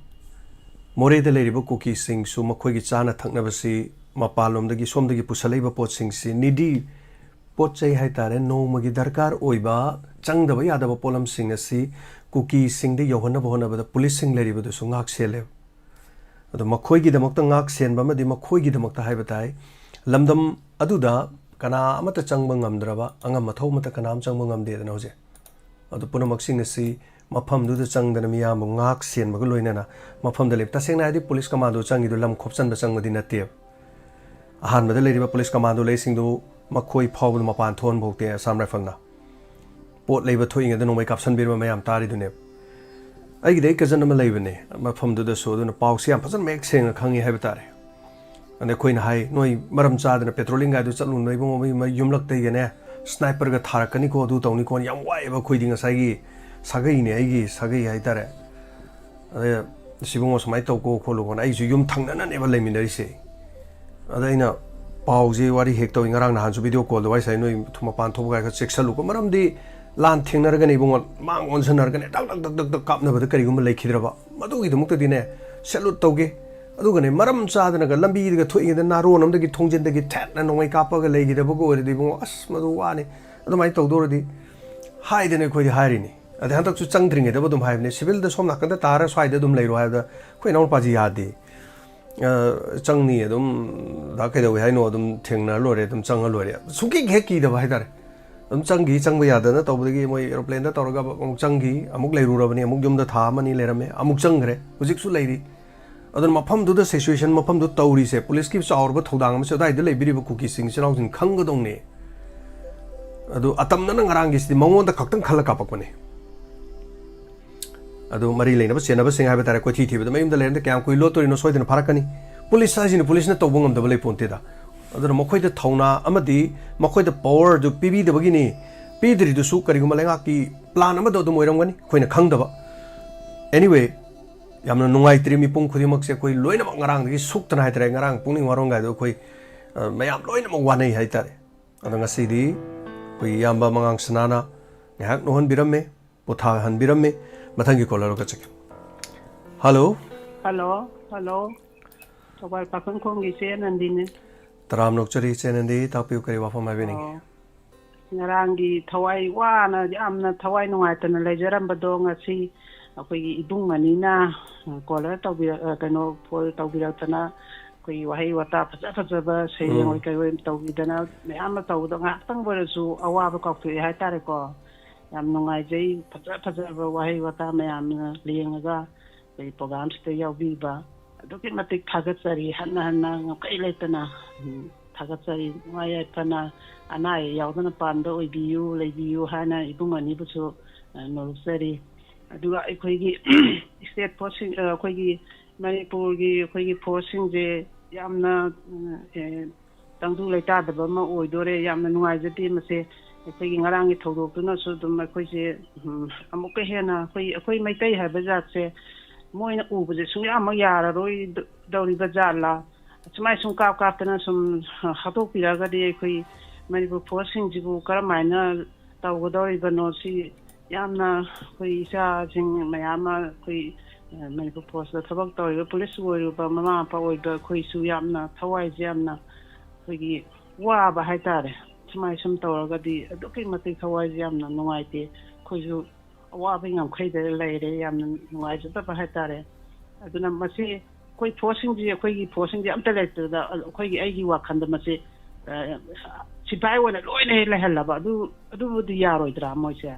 ꯃꯣꯔꯦꯗ ꯂꯩꯔꯤꯕ ꯀꯨꯀꯤꯁꯤꯡꯁꯨ ꯃꯈꯣꯏꯒꯤ ꯆꯥꯅ ꯊꯛꯅꯕꯁꯤ ꯃꯄꯥꯟꯂꯣꯝꯗꯒꯤ, ꯁꯣꯝꯗꯒꯤ ꯄꯨꯁꯜꯂꯛꯏꯕ ꯄꯣꯠꯁꯤꯡꯁꯤ, needy ꯄꯣꯠ ꯆꯩ ꯍꯥꯏ ꯇꯥꯔꯦ, ꯅꯣꯡꯃꯒꯤ ꯗꯔꯀꯥꯔ ꯑꯣꯏꯕ, ꯆꯪꯗꯕ ꯌꯥꯗꯕ ꯄꯣꯠꯂꯝꯁꯤꯡ ꯑꯁꯤ ꯀꯨꯀꯤꯁꯤꯡꯗ ꯌꯧꯍꯟꯅꯕ ꯍꯣꯠꯅꯕꯗ ꯄꯨꯂꯤꯁꯁꯤꯡ ꯂꯩꯔꯤꯕꯗꯨꯁꯨ ꯉꯥꯛ ꯁꯦꯜꯂꯦꯕ꯫ ꯑꯗꯣ ꯃꯈꯣꯏꯒꯤꯗꯃꯛꯇ ꯉꯥꯛ ꯁꯦꯟꯕ ꯑꯃꯗꯤ ꯃꯈꯣꯏꯒꯤꯗꯃꯛꯇ ꯍꯥꯏꯕ ꯇꯥꯏ, ꯂꯝꯗꯝ ꯑꯗꯨꯗ ꯀꯅꯥ ꯑꯃꯠꯇ ꯆꯪꯕ ꯉꯝꯗ꯭ꯔꯕ, ꯑꯉꯝ ꯑꯊꯧ ꯑꯃꯠꯇ ꯀꯅꯥ ꯑꯃ ꯆꯪꯕ ꯉꯝꯗꯦꯗꯅ ꯍꯧꯖꯤꯛ꯫ ꯑꯗꯨ ꯄꯨꯝꯅꯃꯛꯁꯤꯡ ꯑꯁꯤ ꯃꯐꯝꯗꯨꯗ ꯆꯪꯗꯅ ꯃꯤꯌꯥꯝꯕꯨ ꯉꯥꯛ ꯁꯦꯟꯕꯒ ꯂꯣꯏꯅꯅ ꯃꯐꯝꯗ ꯂꯩꯕ, ꯇꯁꯦꯡꯅ ꯍꯥꯏꯔꯗꯤ ꯄꯨꯂꯤꯁ ꯀꯃꯥꯟꯗꯣ ꯆꯪꯉꯤꯗꯣ ꯂꯝ ꯈꯣꯞꯆꯟꯕ ꯆꯪꯕꯗꯤ ꯅꯠꯇꯦꯕ꯫ ꯑꯍꯥꯟꯕꯗ ꯂꯩꯔꯤꯕ ꯄꯨꯂꯤꯁ ꯀꯃꯥꯟꯗꯣ ꯂꯩꯁꯤꯡꯗꯨ ꯃꯈꯣꯏ ꯐꯥꯎꯕꯗ ꯃꯄꯥꯟ ꯊꯣꯛꯍꯟꯕ ꯍꯧꯗꯦ ꯑꯁꯥꯝ ꯔꯥꯏꯐꯜꯅ꯫ ꯄꯣꯠ ꯂꯩꯕ ꯊꯣꯛꯏꯉꯩꯗ ꯅꯣꯡꯃꯩ ꯀꯥꯞꯁꯟꯕꯤꯔꯝꯕ ꯃꯌꯥꯝ ꯇꯥꯔꯤꯗꯨꯅꯦꯕ꯫ ꯑꯩꯒꯤꯗꯤ ꯑꯩ ꯀꯖꯟ ꯑꯃ ꯂꯩꯕꯅꯦ ꯃꯐꯝꯗꯨꯗꯁꯨ, ꯑꯗꯨꯅ ꯄꯥꯎꯁꯤ ꯌꯥꯝ ꯐꯖꯅ ꯃꯌꯦꯛ ꯁꯦꯡꯅ ꯈꯪꯉꯤ ꯍꯥꯏꯕ ꯇꯥꯔꯦ꯫ ꯑꯗ ꯑꯩꯈꯣꯏꯅ ꯍꯥꯏ, "ꯅꯣꯏ ꯃꯔꯝ ꯆꯥꯗꯅ ꯄꯦꯇ꯭ꯔꯣꯂꯤꯡꯒꯥꯏꯗꯨ ꯆꯠꯂꯨꯅꯨ ꯏꯕꯨꯡꯉꯣ, ꯃꯣꯏ, ꯃꯣꯏ ꯌꯨꯝꯂꯛꯇꯩꯒꯅꯦ ꯁ꯭ꯅꯥꯏꯄꯔꯒ ꯊꯥꯔꯛꯀꯅꯤꯀꯣ, ꯑꯗꯨ ꯇꯧꯅꯤꯀꯣꯅ" ꯌꯥꯝ ꯋꯥꯏꯑꯦꯕ ꯑꯩꯈꯣꯏꯗꯤ꯫ ꯉꯁꯥꯏꯒꯤ ꯁꯥꯒꯩꯅꯦ, ꯑꯩꯒꯤ ꯁꯥꯒꯩ ꯍꯥꯏꯇꯥꯔꯦ꯫ ꯑꯗ, "ꯁꯤꯕꯨꯡꯉꯣ ꯁꯨꯃꯥꯏꯅ ꯇꯧꯀꯣ ꯈꯣꯠꯂꯨꯀꯣꯅ", ꯑꯩꯁꯨ ꯌꯨꯝ ꯊꯪꯅꯅꯅꯦꯕ ꯂꯩꯃꯤꯟꯅꯔꯤꯁꯦ꯫ ꯑꯗ ꯑꯩꯅ ꯄꯥꯎꯁꯦ ꯋꯥꯔꯤ ꯍꯦꯛ ꯇꯧꯏ, ꯉꯔꯥꯡ ꯅꯍꯥꯟꯁꯨ ꯚꯤꯗꯤꯑꯣ ꯀꯣꯜꯗ ꯋꯥꯔꯤ ꯁꯥꯏ, "ꯅꯣꯏ ꯃꯄꯥꯟ ꯊꯣꯛꯄ ꯀꯥꯏ ꯈꯔ ꯆꯦꯛꯁꯜꯂꯨꯀꯣ", ꯃꯔꯝꯗꯤ ꯂꯥꯟ ꯊꯦꯡꯅꯔꯒꯅꯦ ꯏꯕꯨꯡꯉꯣ, ꯃꯥꯡ ꯑꯣꯟꯁꯟꯅꯔꯒꯅꯦ ꯗꯛ ꯗꯛ ꯗꯛ ꯗꯛ ꯗꯛ ꯀꯥꯞꯅꯕꯗ ꯀꯔꯤꯒꯨꯝꯕ ꯂꯩꯈꯤꯗ꯭ꯔꯕ, ꯃꯗꯨꯒꯤꯗꯃꯛꯇꯗꯤꯅꯦ ꯁꯦꯂꯨꯠ ꯇꯧꯒꯦ꯫ ꯑꯗꯨꯒꯅꯦ, ꯃꯔꯝ ꯆꯥꯗꯅꯒ ꯂꯝꯕꯤꯗꯒ ꯊꯣꯛꯏꯉꯩꯗ ꯅꯥꯔꯣꯟ ꯑꯃꯗꯒꯤ ꯊꯣꯡꯖꯤꯟꯗꯒꯤ ꯊꯦꯠꯅ ꯅꯣꯡꯃꯩ ꯀꯥꯞꯄꯒ ꯂꯩꯈꯤꯗꯕꯒ ꯑꯣꯏꯔꯗꯤ ꯏꯕꯨꯡꯉꯣ, ꯑꯁ, ꯃꯗꯨ ꯋꯥꯅꯤ꯫ ꯑꯗꯨꯃꯥꯏꯅ ꯇꯧꯗꯧꯔꯗꯤ ꯍꯥꯏꯗꯅ ꯑꯩꯈꯣꯏꯗꯤ ꯍꯥꯏꯔꯤꯅꯤ꯫ ꯑꯗꯩ ꯍꯟꯗꯛꯁꯨ ꯆꯪꯗ꯭ꯔꯤꯉꯩꯗꯕꯨ ꯑꯗꯨꯝ ꯍꯥꯏꯕꯅꯦ, "ꯁꯤꯚꯤꯜꯗ ꯁꯣꯝ ꯅꯥꯀꯟꯗ ꯇꯥꯔ ꯁ꯭ꯋꯥꯏꯗ ꯑꯗꯨꯝ ꯂꯩꯔꯣ" ꯍꯥꯏꯕꯗ, ꯑꯩꯈꯣꯏ ꯏꯅꯥꯎꯅꯨꯄꯥꯁꯤ ꯌꯥꯗꯦ꯫ "ꯑ, ꯆꯪꯅꯤ ꯑꯗꯨꯝ, ꯗꯥ ꯀꯩꯗꯧꯋꯦ ꯍꯥꯏꯅꯣ, ꯑꯗꯨꯝ ꯊꯦꯡꯅꯔ ꯂꯣꯏꯔꯦ, ꯑꯗꯨꯝ ꯆꯪꯉ ꯂꯣꯏꯔꯦ"꯫ ꯁꯨꯡꯀꯤ ꯍꯦꯛ ꯀꯤꯗꯕ ꯍꯥꯏꯇꯥꯔꯦ꯫ ꯑꯗꯨꯝ ꯆꯪꯈꯤ, ꯆꯪꯕ ꯌꯥꯗꯅ ꯇꯧꯕꯗꯒꯤ ꯃꯣꯏ ꯑꯦꯔꯣꯄ꯭ꯂꯦꯟꯗ ꯇꯧꯔꯒ ꯑꯃꯨꯛ ꯆꯪꯈꯤ, ꯑꯃꯨꯛ ꯂꯩꯔꯨꯔꯕꯅꯤ, ꯑꯃꯨꯛ ꯌꯨꯝꯗ ꯊꯥ ꯑꯃꯅꯤ ꯂꯩꯔꯝꯃꯦ, ꯑꯃꯨꯛ ꯆꯪꯈ꯭ꯔꯦ, ꯍꯧꯖꯤꯛꯁꯨ ꯂꯩꯔꯤ꯫ ꯑꯗꯨꯅ ꯃꯐꯝꯗꯨꯗ ꯁꯤꯆꯨꯋꯦꯁꯟ, ꯃꯐꯝꯗꯨ ꯇꯧꯔꯤꯁꯦ, ꯄꯨꯂꯤꯁꯀꯤ ꯆꯥꯎꯔꯕ ꯊꯧꯗꯥꯡ ꯑꯃꯁꯨ ꯑꯗꯨꯋꯥꯏꯗ ꯂꯩꯕꯤꯔꯤꯕ ꯀꯨꯀꯤꯁꯤꯡ ꯏꯆꯤꯜ ꯏꯅꯥꯎꯁꯤꯡ ꯈꯪꯒꯗꯧꯅꯦ꯫ ꯑꯗꯨ ꯑꯇꯝꯅꯅ ꯉꯔꯥꯡꯒꯤꯁꯤꯗꯤ ꯃꯉꯣꯟꯗ ꯈꯛꯇꯪ ꯈꯜꯂ ꯀꯥꯞꯄꯛꯄꯅꯦ꯫ ꯑꯗꯨ ꯃꯔꯤ ꯂꯩꯅꯕ ꯆꯦꯟꯅꯕꯁꯤꯡ ꯍꯥꯏꯕ ꯇꯥꯔꯦ, ꯀꯣꯏꯊꯤ ꯊꯤꯕꯗ ꯃꯌꯨꯝꯗ ꯂꯩꯔꯝꯗ ꯀꯌꯥꯝ ꯀꯨꯏ ꯂꯣꯠꯇꯣꯔꯤꯅꯣ, ꯁꯣꯏꯗꯅ ꯐꯥꯔꯛꯀꯅꯤ꯫ ꯄꯨꯂꯤꯁ ꯍꯥꯏꯁꯤꯅ ꯄꯨꯂꯤꯁꯅ ꯇꯧꯕ ꯉꯝꯗꯕ ꯂꯩ ꯄꯣꯟꯇꯦꯗ꯫ ꯑꯗꯨꯅ ꯃꯈꯣꯏꯗ ꯊꯧꯅꯥ ꯑꯃꯗꯤ ꯃꯈꯣꯏꯗ ꯄꯋꯔꯗꯨ ꯄꯤꯕꯤꯗꯕꯒꯤꯅꯤ꯫ ꯄꯤꯗ꯭ꯔꯤꯗꯨꯁꯨ ꯀꯔꯤꯒꯨꯝꯕ ꯂꯩꯉꯥꯛꯀꯤ ꯄ꯭ꯂꯥꯟ ꯑꯃꯗ ꯑꯗꯨꯝ ꯑꯣꯏꯔꯝꯒꯅꯤ, ꯑꯩꯈꯣꯏꯅ ꯈꯪꯗꯕ꯫ Anyway, ꯌꯥꯝꯅ ꯅꯨꯡꯉꯥꯏꯇ꯭ꯔꯤ, ꯃꯤꯄꯨꯝ ꯈꯨꯗꯤꯡꯃꯛꯁꯦ ꯑꯩꯈꯣꯏ ꯂꯣꯏꯅꯃꯛ ꯉꯔꯥꯡꯗꯒꯤ ꯁꯣꯛꯇꯅ ꯍꯥꯏꯇꯥꯔꯦ, ꯉꯔꯥꯡ ꯄꯨꯛꯅꯤꯡ ꯋꯥꯔꯣꯟꯒꯥꯏꯗꯣ ꯑꯩꯈꯣꯏ, ꯑ, ꯃꯌꯥꯝ ꯂꯣꯏꯅꯃꯛ ꯋꯥꯅꯩ ꯍꯥꯏꯇꯥꯔꯦ꯫ ꯑꯗꯣ ꯉꯁꯤꯗꯤ ꯑꯩꯈꯣꯏ ꯏꯌꯥꯝꯕ ꯃꯉꯥꯡ ꯁꯅꯥꯅ ꯉꯥꯏꯍꯥꯛ ꯅꯣꯛꯍꯟꯕꯤꯔꯝꯃꯦ, ꯄꯣꯊꯥꯍꯟꯕꯤꯔꯝꯃꯦ꯫ ꯃꯊꯪꯒꯤ ꯀꯣꯂꯔ ꯂꯧꯈꯠꯆꯒꯦ꯫ ꯍꯜꯂꯣ꯫ Hello, hello. ꯊꯧꯕꯥꯜ ꯄꯥꯈꯪꯈꯣꯡꯒꯤ ꯏꯆꯦ ꯑꯅꯟꯗꯤꯅꯦ꯫ ꯇꯔꯥꯝꯅ ꯑꯣꯛꯆꯔꯤ ꯏꯆꯦ ꯑꯅꯟꯗꯤ, ꯇꯥꯛꯄꯤꯌꯨ, ꯀꯔꯤ ꯋꯥꯐꯝ ꯍꯥꯏꯕꯤꯅꯤꯡꯉꯤ? ꯑꯣ, ꯉꯔꯥꯡꯒꯤ ꯊꯋꯥꯏ ꯋꯥꯅ, ꯌꯥꯝꯅ ꯊꯋꯥꯏ ꯅꯨꯡꯉꯥꯏꯇꯅ ꯂꯩꯖꯔꯝꯕꯗꯣ ꯉꯁꯤ ꯑꯩꯈꯣꯏꯒꯤ ꯏꯕꯨꯡ ꯑꯅꯤꯅ, ꯑ, ꯀꯣꯂꯔ ꯇꯧꯕꯤꯔꯛ-, ꯑ, ꯀꯩꯅꯣ, ꯐꯣꯟ ꯇꯧꯕꯤꯔꯛꯇꯅ ꯑꯩꯈꯣꯏꯒꯤ ꯋꯥꯍꯩ ꯋꯥꯇꯥ ꯐꯖ ꯐꯖꯕ ꯁꯩꯔꯦꯡ ꯎꯝ꯫ ꯑꯣꯏ ꯀꯩ ꯑꯣꯏ ꯇꯧꯕꯤꯗꯅ ꯃꯌꯥꯝ ꯑꯃ ꯇꯧꯕꯗꯣ ꯉꯥꯏꯍꯥꯛꯇꯪ ꯑꯣꯏꯔꯁꯨ ꯑꯋꯥꯕ ꯀꯥꯎꯊꯣꯛꯑꯦ ꯍꯥꯏꯇꯥꯔꯦꯀꯣ꯫ ꯌꯥꯝ ꯅꯨꯡꯉꯥꯏꯖꯩ꯫ ꯐꯖ ꯐꯖꯔꯕ ꯋꯥꯍꯩ ꯋꯥꯇꯥ ꯃꯌꯥꯝꯅ ꯂꯦꯡꯉꯒ ꯑꯩꯈꯣꯏ ꯄ꯭ꯔꯣꯒ꯭ꯔꯥꯝꯁꯤꯗ ꯌꯥꯎꯕꯤꯕ ꯑꯗꯨꯛꯀꯤ ꯃꯇꯤꯛ ꯊꯥꯒꯠꯆꯔꯤ꯫ ꯍꯟꯅ ꯍꯟꯅ ꯉꯝꯈꯩ ꯂꯩꯇꯅ, ꯎꯝ, ꯊꯥꯒꯠꯆꯔꯤ꯫ ꯅꯨꯡꯉꯥꯏ ꯌꯥꯏꯐꯅ ꯑꯅꯥ ꯑꯌꯦꯛ ꯌꯥꯎꯗꯅ ꯄꯥꯟꯕ ꯑꯣꯏꯕꯤꯌꯨ, ꯂꯩꯕꯤꯌꯨ ꯍꯥꯏꯅ ꯏꯕꯨꯡ ꯑꯅꯤꯕꯨꯁꯨ, ꯑ, ꯅꯣꯜꯂꯨꯛꯆꯔꯤ꯫ ꯑꯗꯨꯒ ꯑꯩꯈꯣꯏꯒꯤ state forceꯁꯤꯡ, ꯑ, ꯑꯩꯈꯣꯏꯒꯤ ꯃꯅꯤꯄꯨꯔꯒꯤ ꯑꯩꯈꯣꯏꯒꯤ forceꯁꯤꯡꯁꯦ ꯌꯥꯝꯅ, ꯎꯝ, ꯑꯦ, ꯇꯪꯗꯨ ꯂꯩꯇꯥꯗꯕ ꯑꯃ ꯑꯣꯏꯗꯣꯔꯦ꯫ ꯌꯥꯝꯅ ꯅꯨꯡꯉꯥꯏꯖꯗꯦ ꯃꯁꯦ꯫ ꯑꯩꯈꯣꯏꯒꯤ ꯉꯔꯥꯡꯒꯤ ꯊꯧꯗꯣꯛꯇꯨꯅꯁꯨ ꯑꯗꯨꯝ ꯑꯩꯈꯣꯏꯁꯦ, ꯎꯝ, ꯑꯃꯨꯛꯀ ꯍꯦꯟꯅ ꯑꯩꯈꯣꯏ, ꯑꯩꯈꯣꯏ ꯃꯩꯇꯩ ꯍꯥꯏꯕ ꯖꯥꯠꯁꯦ ꯃꯣꯏꯅ ꯎꯕꯁꯦ ꯁꯨꯡꯌꯥꯃꯛ ꯌꯥꯔꯔꯣꯏꯗꯧꯔꯤꯕ ꯖꯥꯠꯂꯥ? ꯁꯨꯃꯥꯏ ꯁꯨꯝ ꯀꯥꯞ ꯀꯥꯞꯇꯅ ꯁꯨꯝ ꯍꯥꯠꯇꯣꯛꯄꯤꯔꯛꯑꯒꯗꯤ ꯑꯩꯈꯣꯏ ꯃꯅꯤꯄꯨꯔ forceꯁꯤꯡꯁꯤꯕꯨ ꯀꯔꯝꯍꯥꯏꯅ ꯇꯧꯒꯗꯧꯔꯤꯕꯅꯣ? ꯁꯤ ꯌꯥꯝꯅ ꯑꯩꯈꯣꯏ ꯏꯆꯥꯁꯤꯡ ꯃꯌꯥꯝ ꯑꯃ ꯑꯩꯈꯣꯏ, ꯑ, ꯃꯅꯤꯄꯨꯔ forceꯇ ꯊꯕꯛ ꯇꯧꯔꯤꯕ police ꯑꯣꯏꯔꯨꯕ ꯃꯃꯥ ꯃꯄꯥ ꯑꯣꯏꯕ ꯑꯩꯈꯣꯏꯁꯨ ꯌꯥꯝꯅ ꯊꯋꯥꯏꯁꯦ ꯌꯥꯝꯅ ꯑꯩꯈꯣꯏꯒꯤ ꯋꯥꯕ ꯍꯥꯏꯇꯥꯔꯦ꯫ ꯁꯨꯃꯥꯏ ꯁꯨꯝ ꯇꯧꯔꯒꯗꯤ ꯑꯗꯨꯛꯀꯤ ꯃꯇꯤꯛ ꯊꯋꯥꯏꯁꯦ ꯌꯥꯝꯅ ꯅꯨꯡꯉꯥꯏꯇꯦ꯫ ꯑꯩꯈꯣꯏꯁꯨ ꯑꯋꯥꯕꯒꯤ ꯉꯝꯈꯩꯗ ꯂꯩꯔꯦ, ꯌꯥꯝꯅ ꯅꯨꯡꯉꯥꯏꯖꯗꯕ ꯍꯥꯏꯇꯥꯔꯦ꯫ ꯑꯗꯨꯅ ꯃꯁꯤ ꯑꯩꯈꯣꯏ forceꯁꯤꯡꯁꯤ, ꯑꯩꯈꯣꯏꯒꯤ forceꯁꯤꯡꯁꯤ ꯑꯝꯇ ꯂꯩꯇꯗ, ꯑꯩꯈꯣꯏꯒꯤ, ꯑꯩꯒꯤ ꯋꯥꯈꯜꯗ ꯃꯁꯤ, ꯑ, ꯁꯤꯐꯥꯏ ꯑꯣꯏꯅ ꯂꯣꯏꯅ ꯍꯦꯛ ꯂꯩꯍꯜꯂꯕ, ꯑꯗꯨ, ꯑꯗꯨꯕꯨꯗꯤ ꯌꯥꯔꯣꯏꯗ꯭ꯔꯥ ꯃꯣꯏꯁꯦ?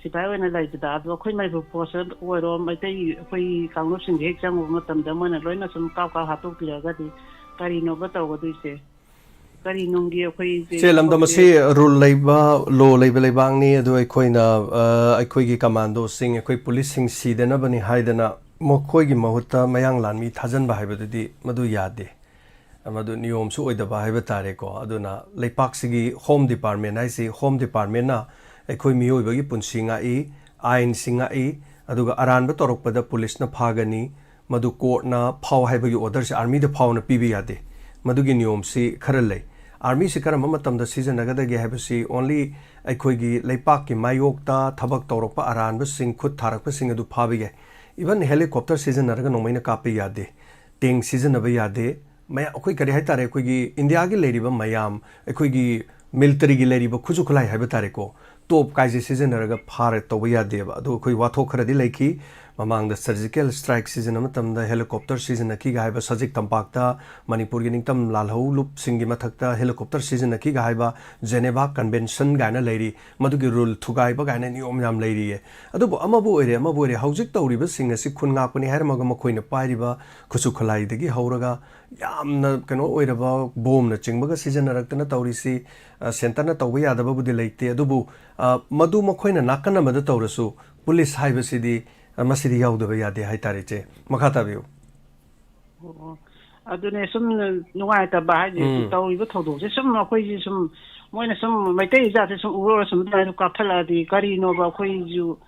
ꯁꯤꯐꯥꯏ ꯑꯣꯏꯅ ꯂꯩꯕꯗ, ꯑꯗꯣ ꯑꯩꯈꯣꯏ ꯃꯅꯤꯄꯨꯔ forceꯇ ꯑꯣꯏꯔꯣ, ꯃꯩꯇꯩ ꯑꯩꯈꯣꯏ ꯀꯥꯡꯂꯨꯞꯁꯤꯡꯁꯦ ꯍꯦꯛ ꯆꯪꯉꯨꯕ ꯃꯇꯝꯗ ꯃꯣꯏꯅ ꯂꯣꯏꯅ ꯁꯨꯝ ꯀꯥꯞ ꯀꯥꯞ ꯍꯥꯠꯇꯣꯛꯄꯤꯔꯒꯗꯤ ꯀꯔꯤꯅꯣꯕ ꯇꯧꯒꯗꯣꯏꯁꯦ? ꯀꯔꯤ ꯅꯨꯡꯒꯤ ꯑꯩꯈꯣꯏꯁꯦ ꯆꯦ ꯂꯝꯗꯝ ꯊꯕꯛꯁꯦ ꯑꯁꯤ rule ꯂꯩꯕ, law ꯂꯩꯕ ꯂꯩꯕꯥꯛꯅꯤ꯫ ꯑꯗꯨ ꯑꯩꯈꯣꯏꯅ, ꯑ, ꯑꯩꯈꯣꯏꯒꯤ commandoꯁꯤꯡ, ꯑꯩꯈꯣꯏ policeꯁꯤꯡ ꯁꯤꯗꯅꯕꯅꯤ ꯍꯥꯏꯗꯅ ꯃꯈꯣꯏꯒꯤ ꯃꯍꯨꯠꯇ ꯃꯌꯥꯡ ꯂꯥꯟꯃꯤ ꯊꯥꯖꯤꯟꯕ ꯍꯥꯏꯕꯗꯨꯗꯤ ꯃꯗꯨ ꯌꯥꯗꯦ꯫ ꯃꯗꯨ ꯅꯤꯌꯣꯝꯁꯨ ꯑꯣꯏꯗꯕ ꯍꯥꯏꯕ ꯇꯥꯔꯦꯀꯣ꯫ ꯑꯗꯨꯅ ꯂꯩꯄꯥꯛꯁꯤꯒꯤ Home Department ꯍꯥꯏꯁꯤ, Home Departmentꯅ ꯑꯩꯈꯣꯏ ꯃꯤꯑꯣꯏꯕꯒꯤ ꯄꯨꯟꯁꯤ ꯉꯥꯛꯏ, ꯑꯥꯏꯟꯁꯤ ꯉꯥꯛꯏ, ꯑꯗꯨꯒ ꯑꯔꯥꯟꯕ ꯇꯧꯔꯛꯄꯗ policeꯅ ꯐꯥꯒꯅꯤ, ꯃꯗꯨ courtꯅ ꯐꯥꯎ ꯍꯥꯏꯕꯒꯤ orderꯁꯤ armyꯗ ꯐꯥꯎꯅ ꯄꯤꯕ ꯌꯥꯗꯦ꯫ ꯃꯗꯨꯒꯤ ꯅꯤꯌꯣꯝꯁꯤ ꯈꯔ ꯂꯩ꯫ Armyꯁꯤ ꯀꯔꯝꯕ ꯃꯇꯝꯗ ꯁꯤꯖꯤꯟꯅꯒꯗꯒꯦ ꯍꯥꯏꯕꯁꯤ only ꯑꯩꯈꯣꯏꯒꯤ ꯂꯩꯄꯥꯛꯀꯤ ꯃꯥꯌꯣꯛꯇ ꯊꯕꯛ ꯇꯧꯔꯛꯄ ꯑꯔꯥꯟꯕꯁꯤꯡ, ꯈꯨꯠ ꯊꯥꯔꯛꯄꯁꯤꯡ ꯑꯗꯨ ꯐꯥꯕ ꯌꯥꯏ꯫ Even helicopter ꯁꯤꯖꯤꯟꯅꯔꯒ ꯅꯣꯡꯃꯩꯅ ꯀꯥꯞꯄ ꯌꯥꯗꯦ꯫ Tank ꯁꯤꯖꯤꯟꯅꯕ ꯌꯥꯗꯦ꯫ ꯃꯌꯥ-, ꯑꯩꯈꯣꯏ ꯀꯔꯤ ꯍꯥꯏꯇꯥꯔꯦ, ꯑꯩꯈꯣꯏꯒꯤ ꯏꯟꯗꯤꯌꯥꯒꯤ ꯂꯩꯔꯤꯕ ꯃꯌꯥꯝ, ꯑꯩꯈꯣꯏꯒꯤ militaryꯒꯤ ꯂꯩꯔꯤꯕ ꯈꯨꯠꯁꯨ ꯈꯨꯠꯂꯥꯏ ꯍꯥꯏꯕ ꯇꯥꯔꯦꯀꯣ, top ꯀꯥꯏꯁꯦ ꯁꯤꯖꯤꯟꯅꯔꯒ ꯐꯥꯔ ꯇꯧꯕ ꯌꯥꯗꯦꯕ꯫ ꯑꯗꯣ ꯑꯩꯈꯣꯏ ꯋꯥꯊꯣꯛ ꯈꯔꯗꯤ ꯂꯩꯈꯤ꯫ ꯃꯃꯥꯡꯗ surgical strike ꯁꯤꯖꯤꯟꯅꯕ ꯃꯇꯝꯗ helicopter ꯁꯤꯖꯤꯟꯅꯈꯤꯒ ꯍꯥꯏꯕ, ꯁꯖꯤꯛ ꯇꯝꯄꯥꯛꯇ ꯃꯅꯤꯄꯨꯔꯒꯤ ꯅꯤꯡꯇꯝ ꯂꯥꯜꯍꯧ ꯂꯨꯞꯁꯤꯡꯒꯤ ꯃꯊꯛꯇ helicopter ꯁꯤꯖꯤꯟꯅꯈꯤꯒ ꯍꯥꯏꯕ Geneva Convention ꯀꯥꯏꯅ ꯂꯩꯔꯤ, ꯃꯗꯨꯒꯤ rule ꯊꯨꯒꯥꯏꯕ ꯀꯥꯏꯅ ꯅꯤꯌꯣꯝ ꯌꯥꯝ ꯂꯩꯔꯤꯌꯦ꯫ ꯑꯗꯨꯕꯨ ꯑꯃꯕꯨ ꯑꯣꯏꯔꯦ, ꯑꯃꯕꯨ ꯑꯣꯏꯔꯦ, ꯍꯧꯖꯤꯛ ꯇꯧꯔꯤꯕꯁꯤꯡ ꯑꯁꯤ ꯈꯨꯟ ꯉꯥꯛꯄꯅꯤ ꯍꯥꯏꯔꯝꯃꯒ ꯃꯈꯣꯏꯅ ꯄꯥꯏꯔꯤꯕ ꯈꯨꯠꯁꯨ ꯈꯨꯠꯂꯥꯏꯗꯒꯤ ꯍꯧꯔꯒ ꯌꯥꯝꯅ ꯀꯩꯅꯣ ꯑꯣꯏꯔꯕ ꯕꯣꯝꯅ ꯆꯤꯡꯕꯒ ꯁꯤꯖꯤꯟꯅꯔꯛꯇꯅ ꯇꯧꯔꯤꯁꯤ, ꯑ, centreꯅ ꯇꯧꯕ ꯌꯥꯗꯕꯕꯨꯗꯤ ꯂꯩꯇꯦ, ꯑꯗꯨꯕꯨ, ꯑ, ꯃꯗꯨ ꯃꯈꯣꯏꯅ ꯅꯥꯀꯟ ꯑꯃꯗ ꯇꯧꯔꯁꯨ ꯄꯨꯂꯤꯁ ꯍꯥꯏꯕꯁꯤꯗꯤ, ꯑ, ꯃꯁꯤꯗꯤ ꯌꯥꯎꯗꯕ ꯌꯥꯗꯦ ꯍꯥꯏꯇꯥꯔꯦ, ꯏꯆꯦ꯫ ꯃꯈꯥ ꯇꯥꯕꯤꯌꯨ꯫ ꯑꯣ, ꯑꯣ꯫ ꯑꯗꯨꯅꯦ ꯁꯨꯝ ꯅꯨꯡꯉꯥꯏꯇꯕ ꯍꯥꯏꯁꯦ, ꯎꯝ꯫ ꯇꯧꯔꯤꯕ ꯊꯧꯗꯣꯛꯁꯦ ꯁꯨꯝ ꯑꯩꯈꯣꯏꯁꯦ ꯁꯨꯝ, ꯃꯣꯏꯅ ꯁꯨꯝ ꯃꯩꯇꯩ ꯏꯖꯥꯠꯁꯦ ꯁꯨꯝ ꯎꯔꯒ ꯁꯨꯝ ꯑꯗꯨꯃꯥꯏꯅ ꯀꯥꯞꯊꯠꯂꯛꯑꯗꯤ ꯀꯔꯤꯅꯣꯕ, ꯑꯩꯈꯣꯏꯁꯨ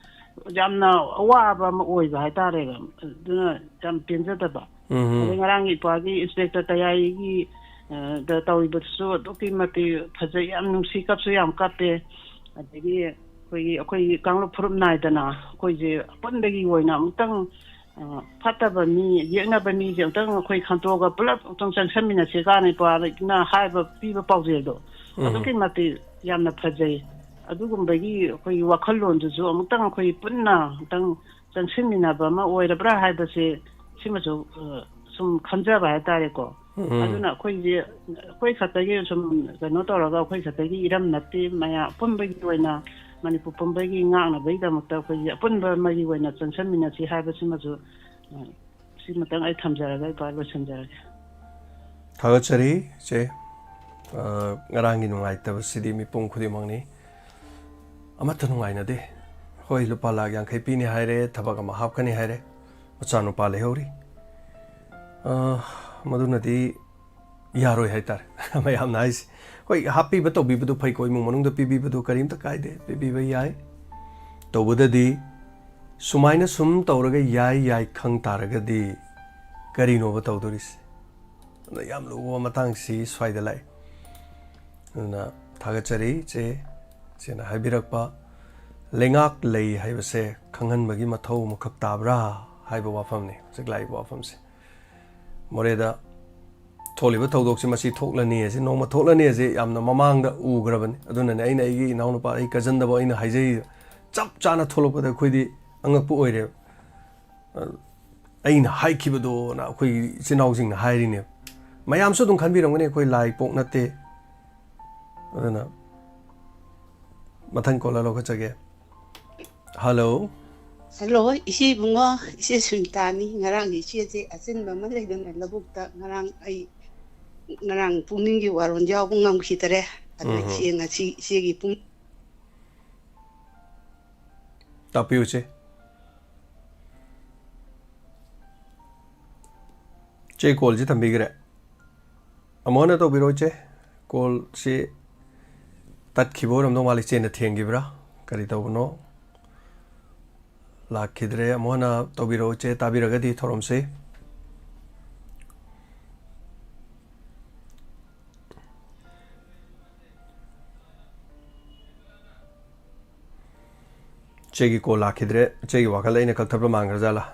ꯌꯥꯝꯅ ꯑꯋꯥꯕ ꯑꯃ ꯑꯣꯏꯕ ꯍꯥꯏꯇꯥꯔꯦꯕ꯫ ꯑꯗꯨꯅ ꯌꯥꯝ ꯄꯦꯟꯖꯗꯕ꯫ ꯎꯝ꯫ ꯑꯗꯩ ꯉꯔꯥꯡꯒꯤ ꯏꯄ꯭ꯋꯥꯒꯤ Inspector ꯇꯌꯥꯏꯒꯤ, ꯑ, ꯗ ꯇꯧꯔꯤꯕꯗꯨꯁꯨ ꯑꯗꯨꯛꯀꯤ ꯃꯇꯤꯛ ꯐꯖꯩ, ꯌꯥꯝ ꯅꯨꯡꯁꯤ, ꯀꯞꯁꯨ ꯌꯥꯝ ꯀꯞꯄꯦ꯫ ꯑꯗꯒꯤ ꯑꯩꯈꯣꯏꯒꯤ, ꯑꯩꯈꯣꯏꯒꯤ ꯀꯥꯡꯂꯨꯞ ꯐꯨꯔꯨꯞ ꯅꯥꯏꯗꯅ ꯑꯩꯈꯣꯏꯁꯦ ꯑꯄꯨꯟꯕꯒꯤ ꯑꯣꯏꯅ ꯑꯃꯨꯛꯇꯪ, ꯑ, ꯐꯠꯇꯕ ꯃꯤ, ꯌꯦꯛꯅꯕ ꯃꯤꯁꯦ ꯑꯃꯨꯛꯇꯪ ꯑꯩꯈꯣꯏ ꯈꯟꯇꯣꯛꯑꯒ ꯄꯨꯂꯞ ꯑꯃꯨꯛꯇꯪ ꯆꯪꯁꯟꯃꯤꯟꯅꯁꯦ ꯀꯥꯏꯅ ꯏꯄ꯭ꯋꯥꯅ ꯍꯥꯏꯕ, ꯄꯤꯕ ꯄꯥꯎꯖꯦꯜꯗꯣ ꯎꯝ꯫ ꯑꯗꯨꯛꯀꯤ ꯃꯇꯤꯛ ꯌꯥꯝꯅ ꯐꯖꯩ꯫ ꯑꯗꯨꯒꯨꯝꯕꯒꯤ ꯑꯩꯈꯣꯏꯒꯤ ꯋꯥꯈꯜꯂꯣꯟꯗꯨꯁꯨ ꯑꯃꯨꯛꯇꯪ ꯑꯩꯈꯣꯏ ꯄꯨꯟꯅ ꯑꯃꯨꯛꯇꯪ ꯆꯪꯁꯤꯟꯃꯤꯟꯅꯕ ꯑꯃ ꯑꯣꯏꯔꯕ꯭ꯔꯥ ꯍꯥꯏꯕꯁꯦ ꯁꯤꯃꯁꯨ, ꯑ, ꯁꯨꯝ ꯈꯟꯖꯕ ꯍꯥꯏꯇꯥꯔꯦꯀꯣ꯫ ꯎꯝ꯫ ꯑꯗꯨꯅ ꯑꯩꯈꯣꯏꯁꯦ ꯑꯩꯈꯣꯏ ꯈꯛꯇꯒꯤ ꯁꯨꯝ ꯀꯩꯅꯣ ꯇꯧꯔꯒ ꯑꯩꯈꯣꯏ ꯈꯛꯇꯒꯤ ꯏꯔꯝ ꯅꯠꯇꯦ, ꯃꯌꯥꯝ ꯑꯄꯨꯟꯕꯒꯤ ꯑꯣꯏꯅ ꯃꯅꯤꯄꯨꯔ ꯄꯨꯝꯕꯒꯤ ꯉꯥꯛꯅꯕꯒꯤꯗꯃꯛꯇ ꯑꯩꯈꯣꯏꯁꯦ ꯑꯄꯨꯟꯕ ꯃꯔꯤ ꯑꯣꯏꯅ ꯆꯪꯁꯟꯃꯤꯟꯅꯁꯤ ꯍꯥꯏꯕꯁꯤꯃꯁꯨ, ꯑ, ꯁꯤꯃꯇꯪ ꯑꯩ ꯊꯝꯖꯔꯒ ꯏꯄꯥ ꯂꯣꯏꯁꯤꯟꯖꯔꯒꯦ꯫ ꯊꯥꯒꯠꯆꯔꯤ, ꯏꯆꯦ꯫ ꯑ, ꯉꯔꯥꯡꯒꯤ ꯅꯨꯡꯉꯥꯏꯇꯕꯁꯤꯗꯤ ꯃꯤꯄꯨꯝ ꯈꯨꯗꯤꯡꯃꯛꯅꯤ꯫ ꯑꯃꯠꯇ ꯅꯨꯡꯉꯥꯏꯅꯗꯦ꯫ ꯍꯣꯏ, ꯂꯨꯄꯥ ꯂꯥꯈ ꯌꯥꯡꯈꯩ ꯄꯤꯅꯤ ꯍꯥꯏꯔꯦ, ꯊꯕꯛ ꯑꯃ ꯍꯥꯞꯀꯅꯤ ꯍꯥꯏꯔꯦ, ꯃꯆꯥꯅꯨꯄꯥ ꯂꯩꯍꯧꯔꯤ꯫ ꯑ, ꯃꯗꯨꯅꯗꯤ ꯌꯥꯔꯣꯏ ꯍꯥꯏꯇꯥꯔꯦ꯫ ꯃꯌꯥꯝꯅ ꯍꯥꯏꯁꯦ, ꯍꯣꯏ, ꯍꯥꯞꯄꯤꯕ ꯇꯧꯕꯤꯕꯗꯨ ꯐꯩꯀꯣ, ꯏꯃꯨꯡ ꯃꯅꯨꯡꯗ ꯄꯤꯕꯤꯕꯗꯨ ꯀꯔꯤꯝꯇ ꯀꯥꯏꯗꯦ, ꯄꯤꯕꯤꯕ ꯌꯥꯏ꯫ ꯇꯧꯕꯗꯗꯤ ꯁꯨꯃꯥꯏꯅ ꯁꯨꯝ ꯇꯧꯔꯒ ꯌꯥꯏ ꯌꯥꯏ ꯈꯪ ꯇꯥꯔꯒꯗꯤ ꯀꯔꯤꯅꯣꯕ ꯇꯧꯗꯣꯔꯤꯁꯦ? ꯑꯗꯨꯅ ꯌꯥꯝ ꯂꯨꯕ ꯃꯇꯥꯡꯁꯤ ꯁ꯭ꯋꯥꯏꯗ ꯂꯥꯛꯑꯦ꯫ ꯑꯗꯨꯅ ꯊꯥꯒꯠꯆꯔꯤ, ꯏꯆꯦ꯫ ꯏꯆꯦꯅ ꯍꯥꯏꯕꯤꯔꯛꯄ ꯂꯩꯉꯥꯛ ꯂꯩ ꯍꯥꯏꯕꯁꯦ ꯈꯪꯍꯟꯕꯒꯤ ꯃꯊꯧ ꯑꯃꯈꯛ ꯇꯥꯕ꯭ꯔꯥ ꯍꯥꯏꯕ ꯋꯥꯐꯝꯅꯤ ꯍꯧꯖꯤꯛ ꯂꯥꯛꯏꯕ ꯋꯥꯐꯝꯁꯦ꯫ ꯃꯣꯔꯦꯗ ꯊꯣꯛꯂꯤꯕ ꯊꯧꯗꯣꯛꯁꯤ, ꯃꯁꯤ ꯊꯣꯛꯂꯅꯤ ꯑꯁꯤ, ꯅꯣꯡꯃ ꯊꯣꯛꯂꯅꯤ ꯑꯁꯤ ꯌꯥꯝꯅ ꯃꯃꯥꯡꯗ ꯎꯈ꯭ꯔꯕꯅꯤ꯫ ꯑꯗꯨꯅꯅꯦ ꯑꯩꯅ ꯑꯩꯒꯤ ꯏꯅꯥꯎꯅꯨꯄꯥ, ꯑꯩ cousinꯗꯐꯥꯎ ꯑꯩꯅ ꯍꯥꯏꯖꯩ, ꯆꯞ ꯆꯥꯅ ꯊꯣꯛꯂꯛꯄꯗ ꯑꯩꯈꯣꯏꯗꯤ ꯑꯉꯛꯄ ꯑꯣꯏꯔꯦꯕ꯫ ꯑꯩꯅ ꯍꯥꯏꯈꯤꯕꯗꯣꯅ ꯑꯩꯈꯣꯏꯒꯤ ꯏꯆꯤꯟ ꯏꯅꯥꯎꯁꯤꯡꯅ ꯍꯥꯏꯔꯤꯅꯦꯕ꯫ ꯃꯌꯥꯝꯁꯨ ꯑꯗꯨꯝ ꯈꯟꯕꯤꯔꯝꯒꯅꯤ, ꯑꯩꯈꯣꯏ ꯂꯥꯏ ꯄꯣꯛ ꯅꯠꯇꯦ꯫ ꯑꯗꯨꯅ ꯃꯊꯪ ꯀꯣꯂꯔ ꯂꯧꯈꯠꯆꯒꯦ꯫ ꯍꯜꯂꯣ꯫ ꯍꯜꯂꯣ, ꯏꯆꯦ ꯏꯕꯨꯡꯉꯣ, ꯏꯆꯦ ꯁꯨꯅꯤꯇꯥꯅꯤ꯫ ꯉꯔꯥꯡ ꯏꯆꯦꯁꯦ ꯑꯆꯤꯟꯕ ꯑꯃ ꯂꯩꯗꯅ ꯂꯧꯕꯨꯛꯇ ꯉꯔꯥꯡ ꯑꯩ, ꯉꯔꯥꯡ ꯄꯨꯛꯅꯤꯡꯒꯤ ꯋꯥꯔꯣꯜ ꯌꯥꯎꯕ ꯉꯝꯈꯤꯗꯔꯦ꯫ ꯑꯗꯨ ꯎꯝ꯫ ꯏꯆꯦ ꯉꯁꯤ ꯏꯆꯦꯒꯤ ꯄꯨꯡ ꯇꯥꯛꯄꯤꯌꯨ ꯏꯆꯦ꯫ ꯏꯆꯦ ꯀꯣꯜꯁꯤ ꯊꯝꯕꯤꯈ꯭ꯔꯦ꯫ ꯑꯃꯨꯛ ꯍꯟꯅ ꯇꯧꯕꯤꯔꯛꯑꯣ ꯏꯆꯦ꯫ ꯀꯣꯜꯁꯤ ꯇꯠꯈꯤꯕ ꯑꯣꯏꯔꯝꯗꯧ ꯃꯥꯜꯂꯤ, ꯏꯆꯦꯅ ꯊꯦꯡꯈꯤꯕ꯭ꯔꯥ ꯀꯔꯤ ꯇꯧꯕꯅꯣ? ꯂꯥꯛꯈꯤꯗ꯭ꯔꯦ꯫ ꯑꯃꯨꯛ ꯍꯟꯅ ꯇꯧꯕꯤꯔꯛꯑꯣ ꯏꯆꯦ, ꯇꯥꯕꯤꯔꯒꯗꯤ ꯊꯧꯔꯝꯁꯤ꯫ ꯏꯆꯦꯒꯤ ꯀꯣꯜ ꯂꯥꯛꯈꯤꯗ꯭ꯔꯦ꯫ ꯏꯆꯦꯒꯤ ꯋꯥꯈꯜꯗ ꯑꯩꯅ ꯀꯛꯊꯠꯄ ꯃꯥꯟꯈ꯭ꯔꯖꯥꯠꯂꯥ?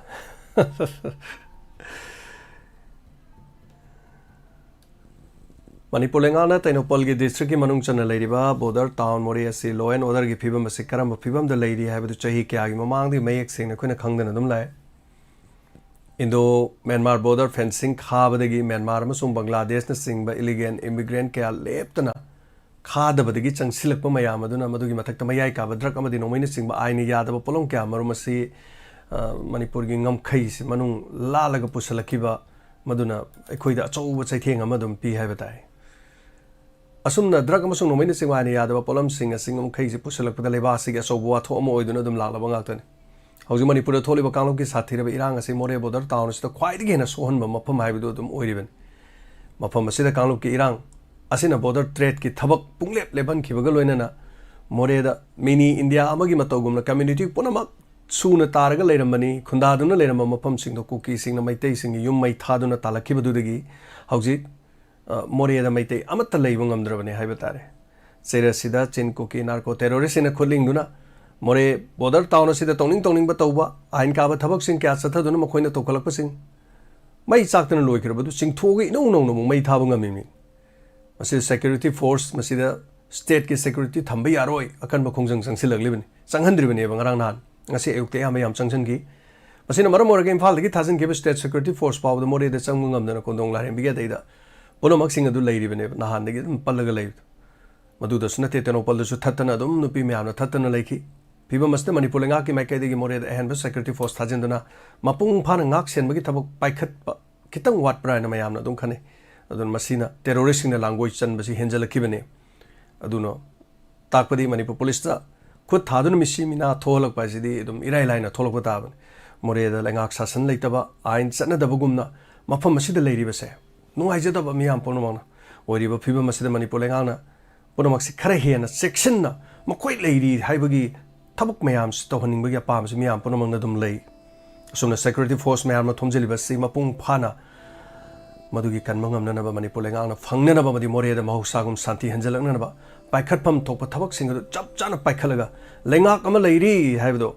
ꯃꯅꯤꯄꯨꯔ ꯂꯩꯉꯥꯛꯅ ꯇꯦꯡꯅꯧꯄꯜꯒꯤ ꯗꯤꯁꯇ꯭ꯔꯤꯛꯀꯤ ꯃꯅꯨꯡ ꯆꯟꯅ ꯂꯩꯔꯤꯕ ꯕꯣꯔꯗꯔ ꯇꯥꯎꯟ ꯃꯣꯔꯦ ꯑꯁꯤ ꯂꯣ ꯑꯦꯟ ꯑꯣꯔꯗꯔꯒꯤ ꯐꯤꯕꯝ ꯑꯁꯤ ꯀꯔꯝꯕ ꯐꯤꯕꯝꯗ ꯂꯩꯔꯤ ꯍꯥꯏꯕꯗꯨ ꯆꯍꯤ ꯀꯌꯥꯒꯤ ꯃꯃꯥꯡꯗꯒꯤ ꯃꯌꯦꯛ ꯁꯦꯡꯅ ꯑꯩꯈꯣꯏꯅ ꯈꯪꯗꯅ ꯑꯗꯨꯝ ꯂꯥꯛꯑꯦ꯫ ꯏꯟꯗꯣ ꯃ꯭ꯌꯥꯟꯃꯥꯔ ꯕꯣꯔꯗꯔ ꯐꯦꯟꯁꯤꯡ ꯈꯥꯕꯗꯒꯤ ꯃ꯭ꯌꯥꯟꯃꯥꯔ ꯑꯃꯁꯨꯡ ꯕꯪꯒ꯭ꯂꯥꯗꯦꯁꯅꯆꯤꯡꯕ ꯏꯂꯤꯒꯦꯜ ꯏꯃꯤꯒ꯭ꯔꯦꯟ ꯀꯌꯥ ꯂꯦꯞꯇꯅ ꯈꯥꯗꯕꯗꯒꯤ ꯆꯪꯁꯤꯜꯂꯛꯄ ꯃꯌꯥꯝ ꯑꯗꯨꯅ, ꯃꯗꯨꯒꯤ ꯃꯊꯛꯇ ꯃꯌꯥꯏ ꯀꯥꯕ ꯗ꯭ꯔꯒ ꯑꯃꯗꯤ ꯅꯣꯡꯃꯩꯅꯆꯤꯡꯕ ꯑꯥꯏꯟꯅ ꯌꯥꯗꯕ ꯄꯣꯠꯂꯝ ꯀꯌꯥ ꯃꯔꯨꯝ ꯑꯁꯤ, ꯑ, ꯃꯅꯤꯄꯨꯔꯒꯤ ꯉꯝꯈꯩꯁꯤ ꯃꯅꯨꯡ ꯂꯥꯜꯂꯒ ꯄꯨꯁꯤꯜꯂꯛꯈꯤꯕ, ꯃꯗꯨꯅ ꯑꯩꯈꯣꯏꯗ ꯑꯆꯧꯕ ꯆꯩꯊꯦꯡ ꯑꯃ ꯑꯗꯨꯝ ꯄꯤ ꯍꯥꯏꯕ ꯇꯥꯏ꯫ ꯑꯁꯨꯝꯅ ꯗ꯭ꯔꯒ ꯑꯃꯁꯨꯡ ꯅꯣꯡꯃꯩꯅꯆꯤꯡꯕ ꯑꯥꯏꯟꯅ ꯌꯥꯗꯕ ꯄꯣꯠꯂꯝꯁꯤꯡ ꯑꯁꯤ ꯉꯝꯈꯩꯁꯤ ꯄꯨꯁꯤꯜꯂꯛꯄꯗ ꯂꯩꯕꯥꯛ ꯑꯁꯤꯒꯤ ꯑꯆꯧꯕ ꯋꯥꯊꯣꯛ ꯑꯃ ꯑꯣꯏꯗꯨꯅ ꯑꯗꯨꯝ ꯂꯥꯛꯂꯕ ꯉꯥꯛꯇꯅꯤ꯫ ꯍꯧꯖꯤꯛ ꯃꯅꯤꯄꯨꯔꯗ ꯊꯣꯛꯂꯤꯕ ꯀꯥꯡꯂꯨꯞꯀꯤ ꯁꯥꯊꯤꯔꯕ ꯏꯔꯥꯡ ꯑꯁꯤ ꯃꯣꯔꯦ ꯕꯣꯔꯗꯔ ꯇꯥꯎꯟ ꯑꯁꯤꯗ ꯈ꯭ꯋꯥꯏꯗꯒꯤ ꯍꯦꯟꯅ ꯁꯣꯛꯍꯟꯕ ꯃꯐꯝ ꯍꯥꯏꯕꯗꯨ ꯑꯗꯨꯝ ꯑꯣꯏꯔꯤꯕꯅꯤ꯫ ꯃꯐꯝ ꯑꯁꯤꯗ ꯀꯥꯡꯂꯨꯞꯀꯤ ꯏꯔꯥꯡ ꯑꯁꯤꯅ ꯕꯣꯔꯗꯔ ꯇ꯭ꯔꯦꯗꯀꯤ ꯊꯕꯛ ꯄꯨꯡꯂꯦꯞ ꯂꯦꯞꯍꯟꯈꯤꯕꯒ ꯂꯣꯏꯅꯅ ꯃꯣꯔꯦꯗ ꯃꯤꯅꯤ ꯏꯟꯗꯤꯌꯥ ꯑꯃꯒꯤ ꯃꯇꯧꯒꯨꯝꯅ ꯀꯝꯃ꯭ꯌꯨꯅꯤꯇꯤ ꯄꯨꯝꯅꯃꯛ ꯁꯨꯅ ꯇꯥꯔꯒ ꯂꯩꯔꯝꯕꯅꯤ, ꯈꯨꯟꯗꯥꯗꯨꯅ ꯂꯩꯔꯝꯕ ꯃꯐꯝꯁꯤꯡꯗꯣ ꯀꯨꯀꯤꯁꯤꯡꯅ ꯃꯩꯇꯩꯁꯤꯡꯒꯤ ꯌꯨꯝ ꯃꯩ ꯊꯥꯗꯨꯅ ꯇꯥꯜꯂꯛꯈꯤꯕꯗꯨꯗꯒꯤ ꯍꯧꯖꯤꯛ, ꯑ, ꯃꯣꯔꯦꯗ ꯃꯩꯇꯩ ꯑꯃꯠꯇ ꯂꯩꯕ ꯉꯝꯗ꯭ꯔꯕꯅꯤ ꯍꯥꯏꯕ ꯇꯥꯔꯦ꯫ ꯆꯩꯔꯁꯤꯗ ꯆꯤꯟ ꯀꯨꯀꯤ ꯅꯥꯔꯀꯣ ꯇꯦꯔꯣꯔꯤꯁꯁꯤꯡꯅ ꯈꯨꯠꯂꯤꯡꯗꯨꯅ ꯃꯣꯔꯦ ꯕꯣꯔꯗꯔ ꯇꯥꯎꯟ ꯑꯁꯤꯗ ꯇꯧꯅꯤꯡ ꯇꯧꯅꯤꯡꯕ ꯇꯧꯕ, ꯑꯥꯏꯟ ꯀꯥꯕ ꯊꯕꯛꯁꯤꯡ ꯀꯌꯥ ꯆꯠꯊꯗꯨꯅ ꯃꯈꯣꯏꯅ ꯇꯧꯈꯠꯂꯛꯄꯁꯤꯡ ꯃꯩ ꯆꯥꯛꯇꯅ ꯂꯣꯏꯈ꯭ꯔꯕꯗꯨ ꯆꯤꯡꯊꯣꯛꯑꯒ ꯏꯅꯧ ꯅꯧꯅ ꯑꯃꯨꯛ ꯃꯩ ꯊꯥꯕ ꯉꯝꯃꯤꯕꯅꯤ꯫ ꯃꯁꯤꯗ ꯁꯦꯀ꯭ꯌꯨꯔꯤꯇꯤ ꯐꯣꯔꯁ, ꯃꯁꯤꯗ ꯁ꯭ꯇꯦꯠꯀꯤ ꯁꯦꯀ꯭ꯌꯨꯔꯤꯇꯤ ꯊꯝꯕ ꯌꯥꯔꯣꯏ ꯑꯀꯟꯕ ꯈꯣꯡꯖꯪ ꯆꯪꯁꯤꯜꯂꯛꯂꯤꯕꯅꯤ꯫ ꯆꯪꯍꯟꯗ꯭ꯔꯤꯕꯅꯦꯕ ꯉꯔꯥꯡ ꯅꯍꯥꯟ꯫ ꯉꯁꯤ ꯑꯌꯨꯛꯇ ꯑꯌꯥꯝꯕ ꯌꯥꯝ ꯆꯪꯁꯤꯟꯈꯤ꯫ ꯃꯁꯤꯅ ꯃꯔꯝ ꯑꯣꯏꯔꯒ ꯏꯝꯐꯥꯜꯗꯒꯤ ꯊꯥꯖꯤꯟꯈꯤꯕ state security force ꯐꯥꯎꯕꯗ ꯃꯣꯔꯦꯗ ꯆꯪꯕ ꯉꯝꯗꯅ ꯀꯣꯟꯗꯣꯡ ꯂꯥꯏꯔꯦꯝꯕꯤꯒꯤ ꯑꯇꯩꯗ ꯄꯨꯝꯅꯃꯛꯁꯤꯡ ꯑꯗꯨ ꯂꯩꯔꯤꯕꯅꯦꯕ, ꯅꯍꯥꯟꯗꯒꯤ ꯑꯗꯨꯝ ꯄꯜꯂꯒ ꯂꯩꯕꯗꯣ꯫ ꯃꯗꯨꯗꯁꯨ ꯅꯠꯇꯦ, ꯇꯦꯡꯅꯧꯄꯜꯗꯁꯨ ꯊꯠꯇꯅ ꯑꯗꯨꯝ ꯅꯨꯄꯤ ꯃꯌꯥꯝꯅ ꯊꯠꯇꯅ ꯂꯩꯈꯤ꯫ ꯐꯤꯕꯝ ꯑꯁꯤꯗ ꯃꯅꯤꯄꯨꯔ ꯂꯩꯉꯥꯛꯀꯤ ꯃꯥꯏꯀꯩꯗꯒꯤ ꯃꯣꯔꯦꯗ ꯑꯍꯦꯟꯕ security force ꯊꯥꯖꯤꯟꯗꯨꯅ ꯃꯄꯨꯡ ꯐꯥꯅ ꯉꯥꯛ ꯁꯦꯟꯕꯒꯤ ꯊꯕꯛ ꯄꯥꯏꯈꯠꯄ ꯈꯤꯇꯪ ꯋꯥꯠꯄ꯭ꯔꯥ ꯍꯥꯏꯅ ꯃꯌꯥꯝꯅ ꯑꯗꯨꯝ ꯈꯟꯅꯩ꯫ ꯑꯗꯨꯅ ꯃꯁꯤꯅ terroristꯁꯤꯡꯅ ꯂꯥꯡꯒꯣꯏ ꯆꯟꯕꯁꯤ ꯍꯦꯟꯖꯜꯂꯛꯈꯤꯕꯅꯤ꯫ ꯑꯗꯨꯅ ꯇꯥꯛꯄꯗꯤ ꯃꯅꯤꯄꯨꯔ ꯄꯨꯂꯤꯁꯇ ꯈꯨꯠ ꯊꯥꯗꯨꯅ ꯃꯤꯁꯤ ꯃꯤꯅꯥ ꯊꯣꯛꯍꯜꯂꯛꯄ ꯍꯥꯏꯁꯤꯗꯤ ꯑꯗꯨꯝ ꯏꯔꯥꯏ ꯂꯥꯏꯅ ꯊꯣꯛꯂꯛꯄ ꯇꯥꯕꯅꯤ꯫ ꯃꯣꯔꯦꯗ ꯂꯩꯉꯥꯛ ꯁꯥꯁꯟ ꯂꯩꯇꯕ, ꯑꯥꯏꯟ ꯆꯠꯅꯗꯕꯒꯨꯝꯅ ꯃꯐꯝ ꯑꯁꯤꯗ ꯂꯩꯔꯤꯕꯁꯦ ꯅꯨꯡꯉꯥꯏꯖꯗꯕ ꯃꯤꯌꯥꯝ ꯄꯨꯝꯅꯃꯛꯅ꯫ ꯑꯣꯏꯔꯤꯕ ꯐꯤꯕꯝ ꯑꯁꯤꯗ ꯃꯅꯤꯄꯨꯔ ꯂꯩꯉꯥꯛꯅ ꯄꯨꯝꯅꯃꯛꯁꯤ ꯈꯔ ꯍꯦꯟꯅ ꯆꯦꯛꯁꯤꯟꯅ ꯃꯈꯣꯏ ꯂꯩꯔꯤ ꯍꯥꯏꯕꯒꯤ ꯊꯕꯛ ꯃꯌꯥꯝꯁꯤ ꯇꯧꯍꯟꯅꯤꯡꯕꯒꯤ ꯑꯄꯥꯝꯕꯁꯤ ꯃꯤꯌꯥꯝ ꯄꯨꯝꯅꯃꯛꯅ ꯑꯗꯨꯝ ꯂꯩ꯫ ꯑꯁꯨꯝꯅ security force ꯃꯌꯥꯝꯅ ꯊꯣꯝꯖꯤꯜꯂꯤꯕꯁꯤ ꯃꯄꯨꯡ ꯐꯥꯅ ꯃꯗꯨꯒꯤ ꯀꯟꯕ ꯉꯝꯅꯅꯕ, ꯃꯅꯤꯄꯨꯔ ꯂꯩꯉꯥꯛꯅ ꯐꯪꯅꯅꯕ ꯑꯃꯗꯤ ꯃꯣꯔꯦꯗ ꯃꯍꯧꯁꯥꯒꯨꯝ ꯁꯥꯟꯇꯤ ꯍꯟꯖꯤꯜꯂꯛꯅꯅꯕ ꯄꯥꯏꯈꯠꯐꯝ ꯊꯣꯛꯄ ꯊꯕꯛꯁꯤꯡ ꯑꯗꯨ ꯆꯞ ꯆꯥꯅ ꯄꯥꯏꯈꯠꯂꯒ ꯂꯩꯉꯥꯛ ꯑꯃ ꯂꯩꯔꯤ ꯍꯥꯏꯕꯗꯣ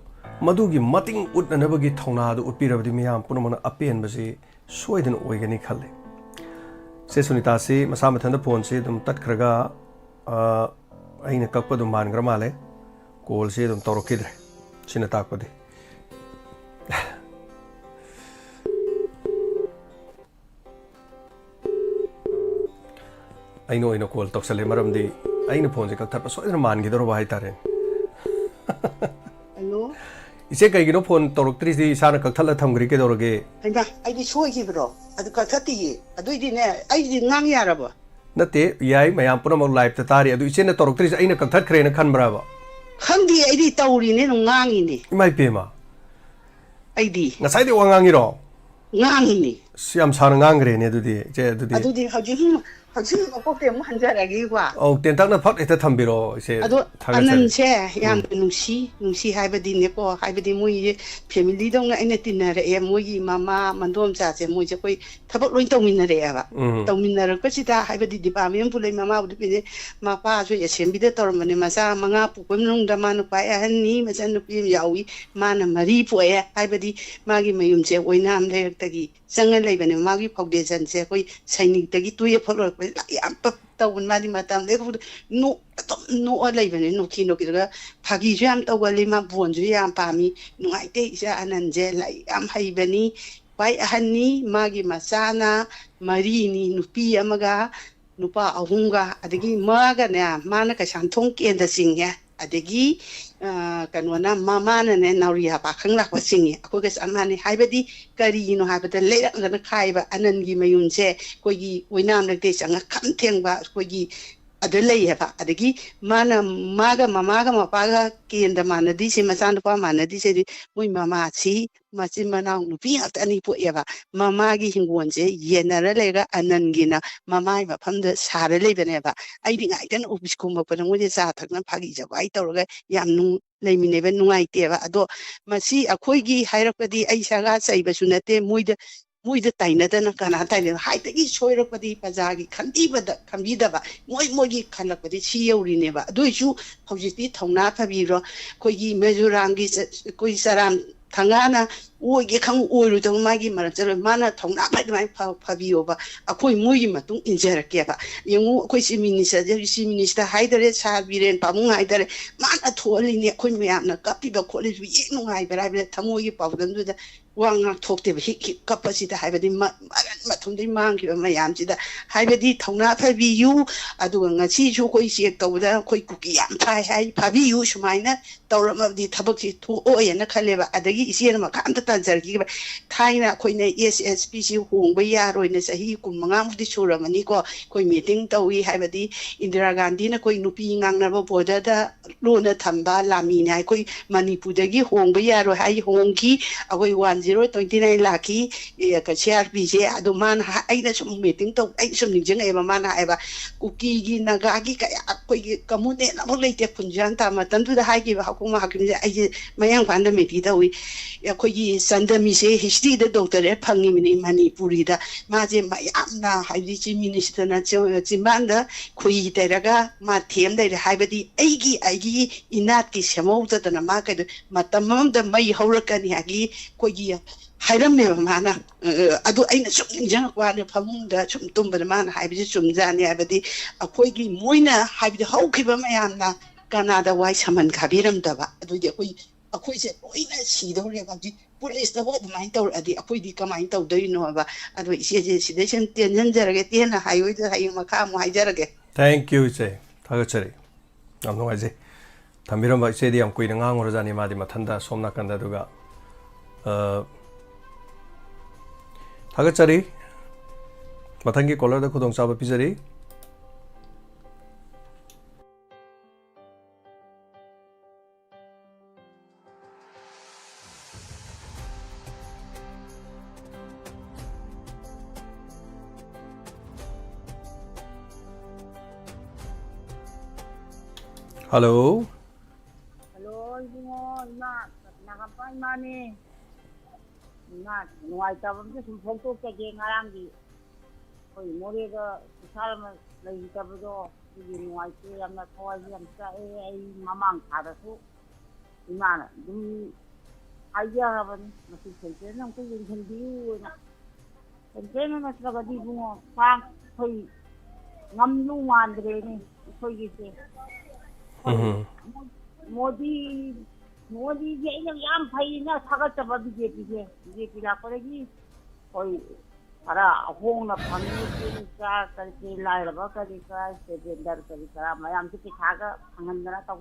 ꯃꯗꯨꯒꯤ ꯃꯇꯤꯡ ꯎꯠꯅꯅꯕꯒꯤ ꯊꯧꯅꯥ ꯑꯗꯨ ꯎꯠꯄꯤꯔꯕꯗꯤ ꯃꯤꯌꯥꯝ ꯄꯨꯝꯅꯃꯛꯅ ꯑꯄꯦꯟꯕꯁꯤ ꯁꯣꯏꯗꯅ ꯑꯣꯏꯒꯅꯤ ꯈꯜꯂꯤ꯫ ꯁꯦ ꯁꯨꯅꯤꯇꯥꯁꯤ ꯃꯁꯥ ꯃꯊꯟꯇ ꯐꯣꯟꯁꯤ ꯑꯗꯨꯝ ꯇꯠꯈ꯭ꯔꯒ, ꯑ, ꯑꯩꯅ ꯀꯛꯄ ꯑꯗꯨꯝ ꯃꯥꯟꯈ꯭ꯔ ꯃꯥꯜꯂꯦ꯫ ꯀꯣꯜꯁꯤ ꯑꯗꯨꯝ ꯇꯧꯔꯛꯈꯤꯗ꯭ꯔꯦ꯫ ꯁꯤꯅ ꯇꯥꯛꯄꯗꯤ꯫ ꯑꯩꯅ ꯑꯣꯏꯅ ꯀꯣꯜ ꯇꯧꯁꯜꯂꯦ, ꯃꯔꯝꯗꯤ ꯑꯩꯅ ꯐꯣꯟꯁꯦ ꯀꯛꯊꯠꯄ ꯁꯣꯏꯗꯅ ꯃꯥꯟꯈꯤꯗꯧꯔꯕ ꯍꯥꯏꯇꯥꯔꯦ꯫ ꯍꯜꯂꯣ? ꯏꯆꯦ, ꯀꯩꯒꯤꯅꯣ ꯐꯣꯟ ꯇꯧꯔꯛꯇ꯭ꯔꯤꯁꯤ? ꯏꯁꯥꯅ ꯀꯛꯊꯠꯂ ꯊꯝꯈ꯭ꯔꯤ, ꯀꯩꯗꯧꯔꯒꯦ? ꯍꯩꯃꯥ, ꯑꯩꯗꯤ ꯁꯣꯏꯈꯤꯕ꯭ꯔꯣ? ꯑꯗꯨ ꯀꯛꯊꯠꯇꯤꯌꯦ꯫ ꯑꯗꯨꯏꯗꯤꯅꯦ, ꯑꯩꯗꯤ ꯉꯥꯡ ꯌꯥꯔꯕꯣ? ꯅꯠꯇꯦ, ꯌꯥꯏ, ꯃꯌꯥꯝ ꯄꯨꯝꯅꯃꯛ liveꯇ ꯇꯥꯔꯤ꯫ ꯑꯗꯨ ꯏꯆꯦꯅ ꯇꯧꯔꯛꯇ꯭ꯔꯤꯁꯦ ꯑꯩꯅ ꯀꯛꯊꯠꯈ꯭ꯔꯦꯅ ꯈꯟꯕ꯭ꯔꯕ? ꯈꯪꯗꯦ, ꯑꯩꯗꯤ ꯇꯧꯔꯤꯅꯦ, ꯑꯗꯨꯝ ꯉꯥꯡꯉꯤꯅꯦ꯫ ꯏꯃꯥ ꯏꯄꯦꯝꯃ꯫ ꯑꯩꯗꯤ꯫ ꯉꯁꯥꯏꯗꯤ ꯋꯥ ꯉꯥꯡꯉꯤꯔꯣ? ꯉꯥꯡꯉꯤꯅꯦ꯫ ꯑꯁ, ꯌꯥꯝ ꯁꯥꯡꯅ ꯉꯥꯡꯈ꯭ꯔꯦꯅꯦ ꯑꯗꯨꯗꯤ, ꯏꯆꯦ, ꯑꯗꯨꯗꯤ꯫ ꯑꯗꯨꯗꯤ ꯍꯧꯖꯤꯛ, ꯍꯧꯖꯤꯛ ꯃꯀꯣꯛꯇꯩ ꯑꯃꯨꯛ ꯍꯟꯖꯔꯒꯦꯀꯣ꯫ ꯑꯧ, ꯇꯦꯟꯇꯛꯅ ꯐꯠ ꯍꯦꯛꯇ ꯊꯝꯕꯤꯔꯣ, ꯏꯆꯦ꯫ ꯑꯗꯣ ꯊꯥꯒꯠꯆꯔꯤ꯫ ꯑꯅꯟꯁꯦ ꯌꯥꯝꯅ ꯎꯝ꯫ ꯅꯨꯡꯁꯤ, ꯅꯨꯡꯁꯤ ꯍꯥꯏꯕꯗꯤꯅꯦꯀꯣ, ꯍꯥꯏꯕꯗꯤ ꯃꯣꯏꯁꯦ familyꯗꯧꯅ ꯑꯩꯅ ꯇꯤꯟꯅꯔꯛꯑꯦ, ꯃꯣꯏꯒꯤ ꯃꯃꯥ, ꯃꯗꯣꯝꯆꯥꯁꯦ, ꯃꯣꯏꯁꯦ ꯑꯩꯈꯣꯏ ꯊꯕꯛ ꯂꯣꯏ ꯇꯧꯃꯤꯟꯅꯔꯛꯑꯦꯕ꯫ ꯎꯝ꯫ ꯇꯧꯃꯤꯟꯅꯔꯛꯄꯁꯤꯗ ꯍꯥꯏꯕꯗꯤ departmentꯄꯨ ꯂꯩ, ꯃꯃꯥꯕꯨꯗꯤ ꯄꯤꯅꯩ, ꯃꯄꯥꯁꯨ assemblyꯗ ꯇꯧꯔꯝꯕꯅꯦ, ꯃꯆꯥ ꯃꯉꯥ ꯄꯣꯛꯄꯒꯤ ꯃꯅꯨꯡꯗ ꯃꯥꯅ ꯈ꯭ꯋꯥꯏ ꯑꯍꯟꯅꯤ, ꯃꯆꯟꯅꯨꯄꯤ ꯑꯃ ꯌꯥꯎꯏ, ꯃꯥꯅ ꯃꯔꯤ ꯄꯣꯛꯑꯦ꯫ ꯍꯥꯏꯕꯗꯤ ꯃꯥꯒꯤ ꯃꯌꯨꯝꯁꯦ ꯑꯣꯏꯅꯥꯝ ꯂꯩꯔꯛꯇꯒꯤ ꯆꯪꯉ ꯂꯩꯕꯅꯦ꯫ ꯃꯥꯒꯤ foundation ꯁꯦ ꯑꯩꯈꯣꯏ ꯁꯩꯅꯤꯛꯇꯒꯤ twelve ꯐꯥꯎ ꯂꯣꯏꯔꯛꯄ ꯂꯥꯏꯔꯤꯛ ꯌꯥꯝ ꯄ-, ꯇꯧꯕꯅꯤ꯫ ꯃꯥꯗꯤ ꯃꯇꯝꯗꯩ ꯈꯪꯗꯦ ꯅꯣꯛ-, ꯑꯗꯨꯝ ꯅꯣꯛꯑ ꯂꯩꯕꯅꯦ, ꯅꯣꯛꯈꯤ ꯅꯣꯛꯈꯤꯗꯨꯒ ꯐꯥꯒꯤꯁꯨ ꯌꯥꯝ ꯇꯧꯒꯜꯂꯤ꯫ ꯃꯥ ꯕꯣꯟꯁꯨ ꯌꯥꯝ ꯄꯥꯝꯃꯤ꯫ ꯅꯨꯡꯉꯥꯏꯇꯦ, ꯏꯆꯥ ꯑꯅꯟꯁꯦ ꯂꯥꯏꯔꯤꯛ ꯌꯥꯝ ꯍꯩꯕꯅꯤ꯫ ꯈ꯭ꯋꯥꯏ ꯑꯍꯟꯅꯤ꯫ ꯃꯥꯒꯤ ꯃꯆꯥꯅ ꯃꯔꯤꯅꯤ, ꯅꯨꯄꯤ ꯑꯃꯒ ꯅꯨꯄꯥ ꯑꯍꯨꯝꯒ꯫ ꯑꯗꯒꯤ ꯃꯥꯒꯅꯦ, ꯃꯥꯅ ꯀꯩꯁꯥꯝꯊꯣꯡ ꯀꯦꯟꯗ ꯆꯤꯡꯉꯦ꯫ ꯑꯗꯒꯤ ꯑ, ꯀꯩꯅꯣꯅ, ꯃꯃꯥꯅꯅꯦ ꯅꯥꯎꯔꯤꯌꯥ ꯄꯥꯈꯪ ꯂꯥꯛꯄ ꯆꯤꯡꯉꯦ꯫ ꯑꯩꯈꯣꯏꯒ ꯆꯞ ꯃꯥꯟꯅꯩ꯫ ꯍꯥꯏꯕꯗꯤ ꯀꯔꯤꯒꯤꯅꯣ ꯍꯥꯏꯕꯗ ꯂꯩꯔꯛꯅꯗꯅ ꯈꯥꯏꯕ ꯑꯅꯟꯒꯤ ꯃꯌꯨꯝꯁꯦ ꯑꯩꯈꯣꯏꯒꯤ ꯑꯣꯏꯅꯥꯝ ꯂꯩꯇꯩ ꯆꯪꯉ ꯈꯝ ꯊꯦꯡꯕ ꯑꯩꯈꯣꯏꯒꯤ ꯑꯗ ꯂꯩꯌꯦꯕ꯫ ꯑꯗꯒꯤ ꯃꯥꯅ, ꯃꯥꯒ ꯃꯃꯥꯒ ꯃꯄꯥꯒ ꯀꯦꯟꯗ ꯃꯥꯟꯅꯗ꯭ꯔꯤꯁꯦ, ꯃꯆꯥꯅꯨꯄꯥ ꯃꯥꯟꯅꯗ꯭ꯔꯤꯁꯦ ꯍꯥꯏꯗꯤ ꯃꯣꯏ ꯃꯃꯥꯁꯤ ꯃꯆꯤꯟ ꯃꯅꯥꯎ ꯅꯨꯄꯤ ꯉꯥꯛꯇ ꯑꯅꯤ ꯄꯣꯛꯑꯦꯕ꯫ ꯃꯃꯥꯒꯤ ꯍꯤꯡꯒꯣꯜꯁꯦ ꯌꯦꯟꯅꯔ ꯂꯩꯔꯒ ꯑꯅꯟꯒꯤꯅ ꯃꯃꯥꯒꯤ ꯃꯐꯝꯗ ꯁꯥꯔ ꯂꯩꯕꯅꯦꯕ꯫ ꯑꯩꯗꯤ ꯉꯥꯏꯗꯅ ꯑꯣꯐꯤꯁ ꯀꯨꯝꯃꯛꯄꯗ ꯃꯣꯏꯁꯦ ꯆꯥ ꯊꯛꯅ ꯐꯥꯒꯤ ꯖꯒꯥꯏ ꯇꯧꯔꯒ ꯌꯥꯝ ꯅꯨꯡ-, ꯂꯩꯃꯤꯟꯅꯩꯕ꯫ ꯅꯨꯡꯉꯥꯏꯇꯦꯕ꯫ ꯑꯗꯣ ꯃꯁꯤ ꯑꯩꯈꯣꯏꯒꯤ ꯍꯥꯏꯔꯛꯄꯗꯤ ꯑꯩ ꯁꯔꯀꯥꯔ ꯆꯩꯕꯁꯨ ꯅꯠꯇꯦ, ꯃꯣꯏꯗ, ꯃꯣꯏꯗ ꯇꯥꯏꯅꯗꯅ ꯀꯅꯥ ꯇꯥꯏꯅꯗꯅ ꯍꯥꯏꯗꯒꯤ ꯁꯣꯏꯔꯛꯄꯗꯤ ꯄ꯭ꯔꯖꯥꯒꯤ ꯈꯟꯕꯤꯕꯗ, ꯈꯟꯕꯤꯗꯕ ꯃꯣꯏ ꯃꯣꯏꯒꯤ ꯈꯜꯂꯛꯄꯗꯤ ꯁꯤ ꯌꯧꯔꯤꯅꯦꯕ꯫ ꯑꯗꯨ ꯑꯣꯏꯁꯨ ꯍꯧꯖꯤꯛꯇꯤ ꯊꯧꯅꯥ ꯐꯕꯤꯔꯣ, ꯑꯩꯈꯣꯏꯒꯤ ꯃꯤꯖꯣꯔꯥꯝꯒꯤ ꯆ-, ꯑꯩꯈꯣꯏ ꯆꯔꯥꯝ ꯊꯪꯒꯥꯅ ꯑꯣꯏꯒꯦ ꯈꯪ ꯑꯣꯏꯔꯣꯏꯗꯕ ꯃꯥꯒꯤ ꯃꯔꯝ ꯆꯠꯂꯣꯏ꯫ ꯃꯥꯅ ꯊꯧꯅꯥ ꯐꯗꯨꯃꯥꯏꯅ ꯐ-, ꯐꯕꯤꯌꯣꯕ꯫ ꯑꯩꯈꯣꯏ ꯃꯣꯏꯒꯤ ꯃꯇꯨꯡ ꯏꯟꯖꯔꯛꯀꯦꯕ꯫ ꯌꯦꯡꯉꯨ, ꯑꯩꯈꯣꯏ ꯆꯤꯞ ꯃꯤꯅꯤꯁꯇꯔꯁꯦ, ꯆꯤꯞ ꯃꯤꯅꯤꯁꯇꯔ ꯍꯥꯏꯗꯔꯦ, ꯁꯥꯔ ꯕꯤꯔꯦꯟ ꯄꯥꯕꯨꯡ ꯍꯥꯏꯗꯔꯦ, ꯃꯥꯅ ꯊꯣꯛꯍꯜꯂꯤꯅꯦ꯫ ꯑꯩꯈꯣꯏ ꯃꯌꯥꯝꯅ ꯀꯞꯄꯤꯕ ꯈꯣꯠꯂꯤꯕ ꯌꯦꯡ ꯅꯨꯡꯉꯥꯏꯕ꯭ꯔꯥ ꯍꯥꯏꯕꯗ ꯊꯃꯣꯏꯒꯤ ꯄꯥꯎꯗꯝꯗꯨꯗ ꯋꯥ ꯉꯥꯡꯊꯣꯛꯇꯦꯕ꯫ ꯍꯤꯛ ꯍꯤꯛ ꯀꯞꯄꯁꯤꯗ ꯍꯥꯏꯕꯗꯤ ꯃ-, ꯃꯔꯟ ꯃꯊꯨꯝꯗꯩ ꯃꯥꯡꯈꯤꯕ ꯃꯌꯥꯝꯁꯤꯗ ꯍꯥꯏꯕꯗꯤ ꯊꯧꯅꯥ ꯐꯕꯤꯌꯨ꯫ ꯑꯗꯨꯒ ꯉꯁꯤꯁꯨ ꯑꯩꯈꯣꯏ ꯆꯦꯛ ꯇꯧꯕꯗ ꯑꯩꯈꯣꯏ ꯀꯨꯀꯤ ꯌꯥꯝ ꯐꯥꯏ ꯍꯥꯏ, ꯐꯥꯕꯤꯌꯨ꯫ ꯁꯨꯃꯥꯏꯅ ꯇꯧꯔꯝꯃꯕꯗꯤ ꯊꯕꯛꯁꯤ ꯊꯣꯛꯑꯣꯏꯅ ꯈꯜꯂꯦꯕ꯫ ꯑꯗꯒꯤ ꯏꯆꯦꯅ ꯃꯈꯥ ꯑꯝꯇ ꯇꯥꯟꯖꯔꯛꯈꯤꯕ, ꯊꯥꯏꯅ ꯑꯩꯈꯣꯏꯅ ꯑꯦꯁ ꯑꯦꯁ ꯄꯤꯁꯤ ꯍꯣꯡꯕ ꯌꯥꯔꯣꯏꯅ ꯆꯍꯤ ꯀꯨꯟ ꯃꯉꯥꯃꯨꯛꯇꯤ ꯁꯨꯔꯝꯃꯅꯤꯀꯣ꯫ ꯑꯩꯈꯣꯏ ꯃꯤꯇꯤꯡ ꯇꯧꯏ, ꯍꯥꯏꯕꯗꯤ ꯏꯟꯗꯤꯔꯥ ꯒꯥꯟꯙꯤꯅ ꯑꯩꯈꯣꯏ ꯅꯨꯄꯤ ꯉꯥꯡꯅꯕ ꯕꯣꯔꯗꯔꯗ ꯂꯣꯟꯅ ꯊꯝꯕ ꯂꯥꯟꯃꯤꯅꯤ ꯍꯥꯏ꯫ ꯑꯩꯈꯣꯏ ꯃꯅꯤꯄꯨꯔꯗꯒꯤ ꯍꯣꯡꯕ ꯌꯥꯔꯣꯏ ꯍꯥꯏ, ꯍꯣꯡꯈꯤ꯫ ꯑꯩꯈꯣꯏ ꯋꯥꯟ ꯖꯤꯔꯣ ꯇ꯭ꯋꯦꯟꯇꯤ ꯅꯥꯏꯟ ꯂꯥꯛꯈꯤ, ꯁꯤ ꯑꯥꯔ ꯄꯤꯁꯦ꯫ ꯑꯗꯣ ꯃꯥꯅ ꯍꯥꯏ-, ꯑꯩꯅ ꯁꯨꯝ ꯃꯤꯇꯤꯡ ꯇꯧ, ꯑꯩꯅ ꯁꯨꯝ ꯅꯤꯡꯁꯤꯡꯉꯛꯑꯦꯕ꯫ ꯃꯥꯅ ꯍꯥꯏꯕ, ꯀꯨꯀꯤꯒꯤ, ꯅꯥꯒꯥꯒꯤ ꯀꯌꯥ ꯑꯩꯈꯣꯏꯒꯤ ꯀꯃꯨꯅꯦꯜ ꯑꯃꯐꯥꯎ ꯂꯩꯇꯦ ꯈꯨꯟꯖꯥꯟ ꯇꯥ ꯃꯇꯝꯗꯨꯗ ꯍꯥꯏꯈꯤꯕ ꯍꯥꯀꯨꯝ ꯍꯥꯀꯤꯝꯁꯦ꯫ ꯑꯩꯁꯦ ꯃꯌꯥꯡ ꯏꯝꯐꯥꯜꯗ ꯃꯤꯇꯤꯡ ꯇꯧꯏ꯫ ꯑꯩꯈꯣꯏꯒꯤ ꯆꯟꯗꯃꯤꯁꯦ ꯍꯤꯁꯇ꯭ꯔꯤꯗ ꯗꯣꯛꯇꯔꯦꯠ ꯐꯪꯉꯤꯕꯅꯤ ꯃꯅꯤꯄꯨꯔꯤꯗ꯫ ꯃꯥꯁꯦ ꯃꯌꯥꯝꯅ ꯍꯥꯏꯕꯗꯤ ꯆꯤꯞ ꯃꯤꯅꯤꯁꯇꯔꯅ ꯆꯤ-, ꯆꯤꯝꯕꯥꯟꯗ ꯈꯨꯍꯤ ꯇꯩꯔꯒ ꯃꯥ ꯊꯦꯝ ꯂꯩꯔꯦ꯫ ꯍꯥꯏꯕꯗꯤ ꯑꯩꯒꯤ, ꯑꯩꯒꯤ ꯏꯅꯥꯠꯀꯤ ꯁꯦꯝꯍꯧꯗꯗꯅ ꯃꯥ ꯀꯩꯗꯧ-, ꯃꯇꯝ ꯑꯃꯗ ꯃꯩ ꯍꯧꯔꯛꯀꯅꯤ ꯍꯥꯏꯒꯤ ꯑꯩꯈꯣꯏꯒꯤ ꯍꯥꯏꯔꯝꯃꯦꯕ ꯃꯥꯅ꯫ ꯑ, ꯑꯗꯨ ꯑꯩꯅ ꯁꯨꯝ ꯅꯤꯡꯁꯤꯡꯉꯛꯄ ꯋꯥꯅꯤ, ꯐꯃꯨꯡꯗ ꯁꯨꯝ ꯇꯨꯝꯕꯗ ꯃꯥꯅ ꯍꯥꯏꯕꯁꯤ ꯆꯨꯝꯖꯥꯠꯅꯤ꯫ ꯍꯥꯏꯕꯗꯤ ꯑꯩꯈꯣꯏꯒꯤ ꯃꯣꯏꯅ ꯍꯥꯏꯕꯗꯤ ꯍꯧꯈꯤꯕ ꯃꯌꯥꯝꯅ ꯀꯅꯥꯗ ꯋꯥꯏ ꯁꯃꯟ ꯈꯥꯕꯤꯔꯝꯗꯕ? ꯑꯗꯨꯗꯤ ꯑꯩꯈꯣꯏ, ꯑꯩꯈꯣꯏꯁꯦ ꯂꯣꯏꯅ ꯁꯤꯗꯧꯔꯦꯕ ꯍꯧꯖꯤꯛ꯫ ꯄꯨꯂꯤꯁꯇꯕꯨ ꯑꯗꯨꯃꯥꯏꯅ ꯇꯧꯔꯛꯑꯗꯤ ꯑꯩꯈꯣꯏꯗꯤ ꯀꯃꯥꯏꯅ ꯇꯧꯗꯣꯏꯅꯣ ꯍꯥꯏꯕ? ꯑꯗꯣ ꯏꯆꯦꯁꯦ ꯁꯤꯗꯩ ꯁꯨꯝ ꯇꯦꯟꯁꯤꯟꯖꯔꯒꯦ, ꯇꯦꯟꯅ ꯍꯥꯏꯕꯗꯨꯗ ꯍꯌꯦꯡ ꯃꯈꯥ ꯑꯃꯨꯛ ꯍꯥꯏꯖꯔꯒꯦ꯫ Thank you, ꯏꯆꯦ꯫ ꯊꯥꯒꯠꯆꯔꯤ꯫ ꯌꯥꯝ ꯅꯨꯡꯉꯥꯏꯖꯩ꯫ ꯊꯝꯕꯤꯔꯝꯕ ꯏꯆꯦꯗꯤ ꯌꯥꯝ ꯀꯨꯏꯅ ꯉꯥꯡꯉꯨꯔꯖꯥꯠꯅꯤ, ꯃꯥꯗꯤ ꯃꯊꯟꯇ ꯁꯣꯝ ꯅꯥꯀꯟꯗ꯫ ꯑꯗꯨꯒ, ꯑ, ꯊꯥꯒꯠꯆꯔꯤ꯫ ꯃꯊꯪꯒꯤ ꯀꯣꯂꯔꯗ ꯈꯨꯗꯣꯡꯆꯥꯕ ꯄꯤꯖꯔꯤ꯫ ꯍꯜꯂꯣ꯫ ꯍꯜꯂꯣ, ꯏꯕꯨꯡꯉꯣ, ꯏꯃꯥ, ꯅꯥꯒꯥꯝꯄꯥ ꯏꯃꯥꯅꯦ꯫ ꯏꯃꯥ, ꯅꯨꯡꯉꯥꯏꯇꯕ ꯑꯝꯇ ꯁꯨꯝ ꯐꯣꯡꯗꯣꯛꯆꯒꯦ꯫ ꯉꯔꯥꯡꯒꯤ ꯑꯩꯈꯣꯏ ꯃꯣꯔꯦꯗ ꯏꯁꯥ ꯑꯃ ꯂꯩꯈꯤꯗꯕꯗꯣ, ꯑꯗꯨꯒꯤ ꯅꯨꯡꯉꯥꯏꯇꯦ, ꯌꯥꯝꯅ ꯊꯋꯥꯏꯁꯦ ꯌꯥꯝ ꯆꯥꯛꯑꯦ꯫ ꯑꯩ ꯃꯃꯥꯡ ꯊꯥꯗꯁꯨ ꯏꯃꯥꯅ ꯑꯗꯨꯝ ꯍꯥꯏꯖꯔꯕꯅꯤ, ꯃꯁꯤ ꯁꯦꯟꯇ꯭ꯔꯦꯜꯅ ꯑꯝꯇ ꯌꯦꯡꯁꯤꯟꯕꯤꯌꯨꯅ꯫ ꯁꯦꯟꯇ꯭ꯔꯦꯜꯅ ꯅꯠꯇ꯭ꯔꯒꯗꯤ ꯏꯕꯨꯡꯉꯣ, ꯄꯥꯛ ꯑꯩꯈꯣꯏ ꯉꯝꯗꯧ ꯃꯥꯟꯗ꯭ꯔꯦꯅꯦ ꯑꯩꯈꯣꯏꯒꯤꯁꯦ꯫ ꯑꯩꯈꯣꯏ ꯎꯝ꯫ ꯃꯣꯗꯤ, ꯃꯣꯗꯤꯁꯦ ꯑꯩꯅ ꯌꯥꯝ ꯐꯩꯅ ꯊꯥꯒꯠꯆꯕ ꯕꯤ ꯖꯦ ꯄꯤꯁꯦ꯫ ꯕꯤ ꯖꯦ ꯄꯤ ꯂꯥꯛꯄꯗꯒꯤ ꯑꯩꯈꯣꯏ ꯈꯔ ꯑꯍꯣꯡꯅ ꯐꯪꯉꯤ, ꯆꯦꯡ ꯆꯥꯛ ꯀꯔꯤ ꯀꯔꯤ, ꯂꯥꯏꯔꯕ ꯀꯔꯤ ꯀꯔꯥ, ꯁꯦꯟꯖꯦꯟꯗꯔ ꯀꯔꯤ ꯀꯔꯥ ꯃꯌꯥꯝꯁꯦ ꯄꯩꯁꯥꯒ ꯐꯪꯍꯟꯗꯅ ꯇꯧ,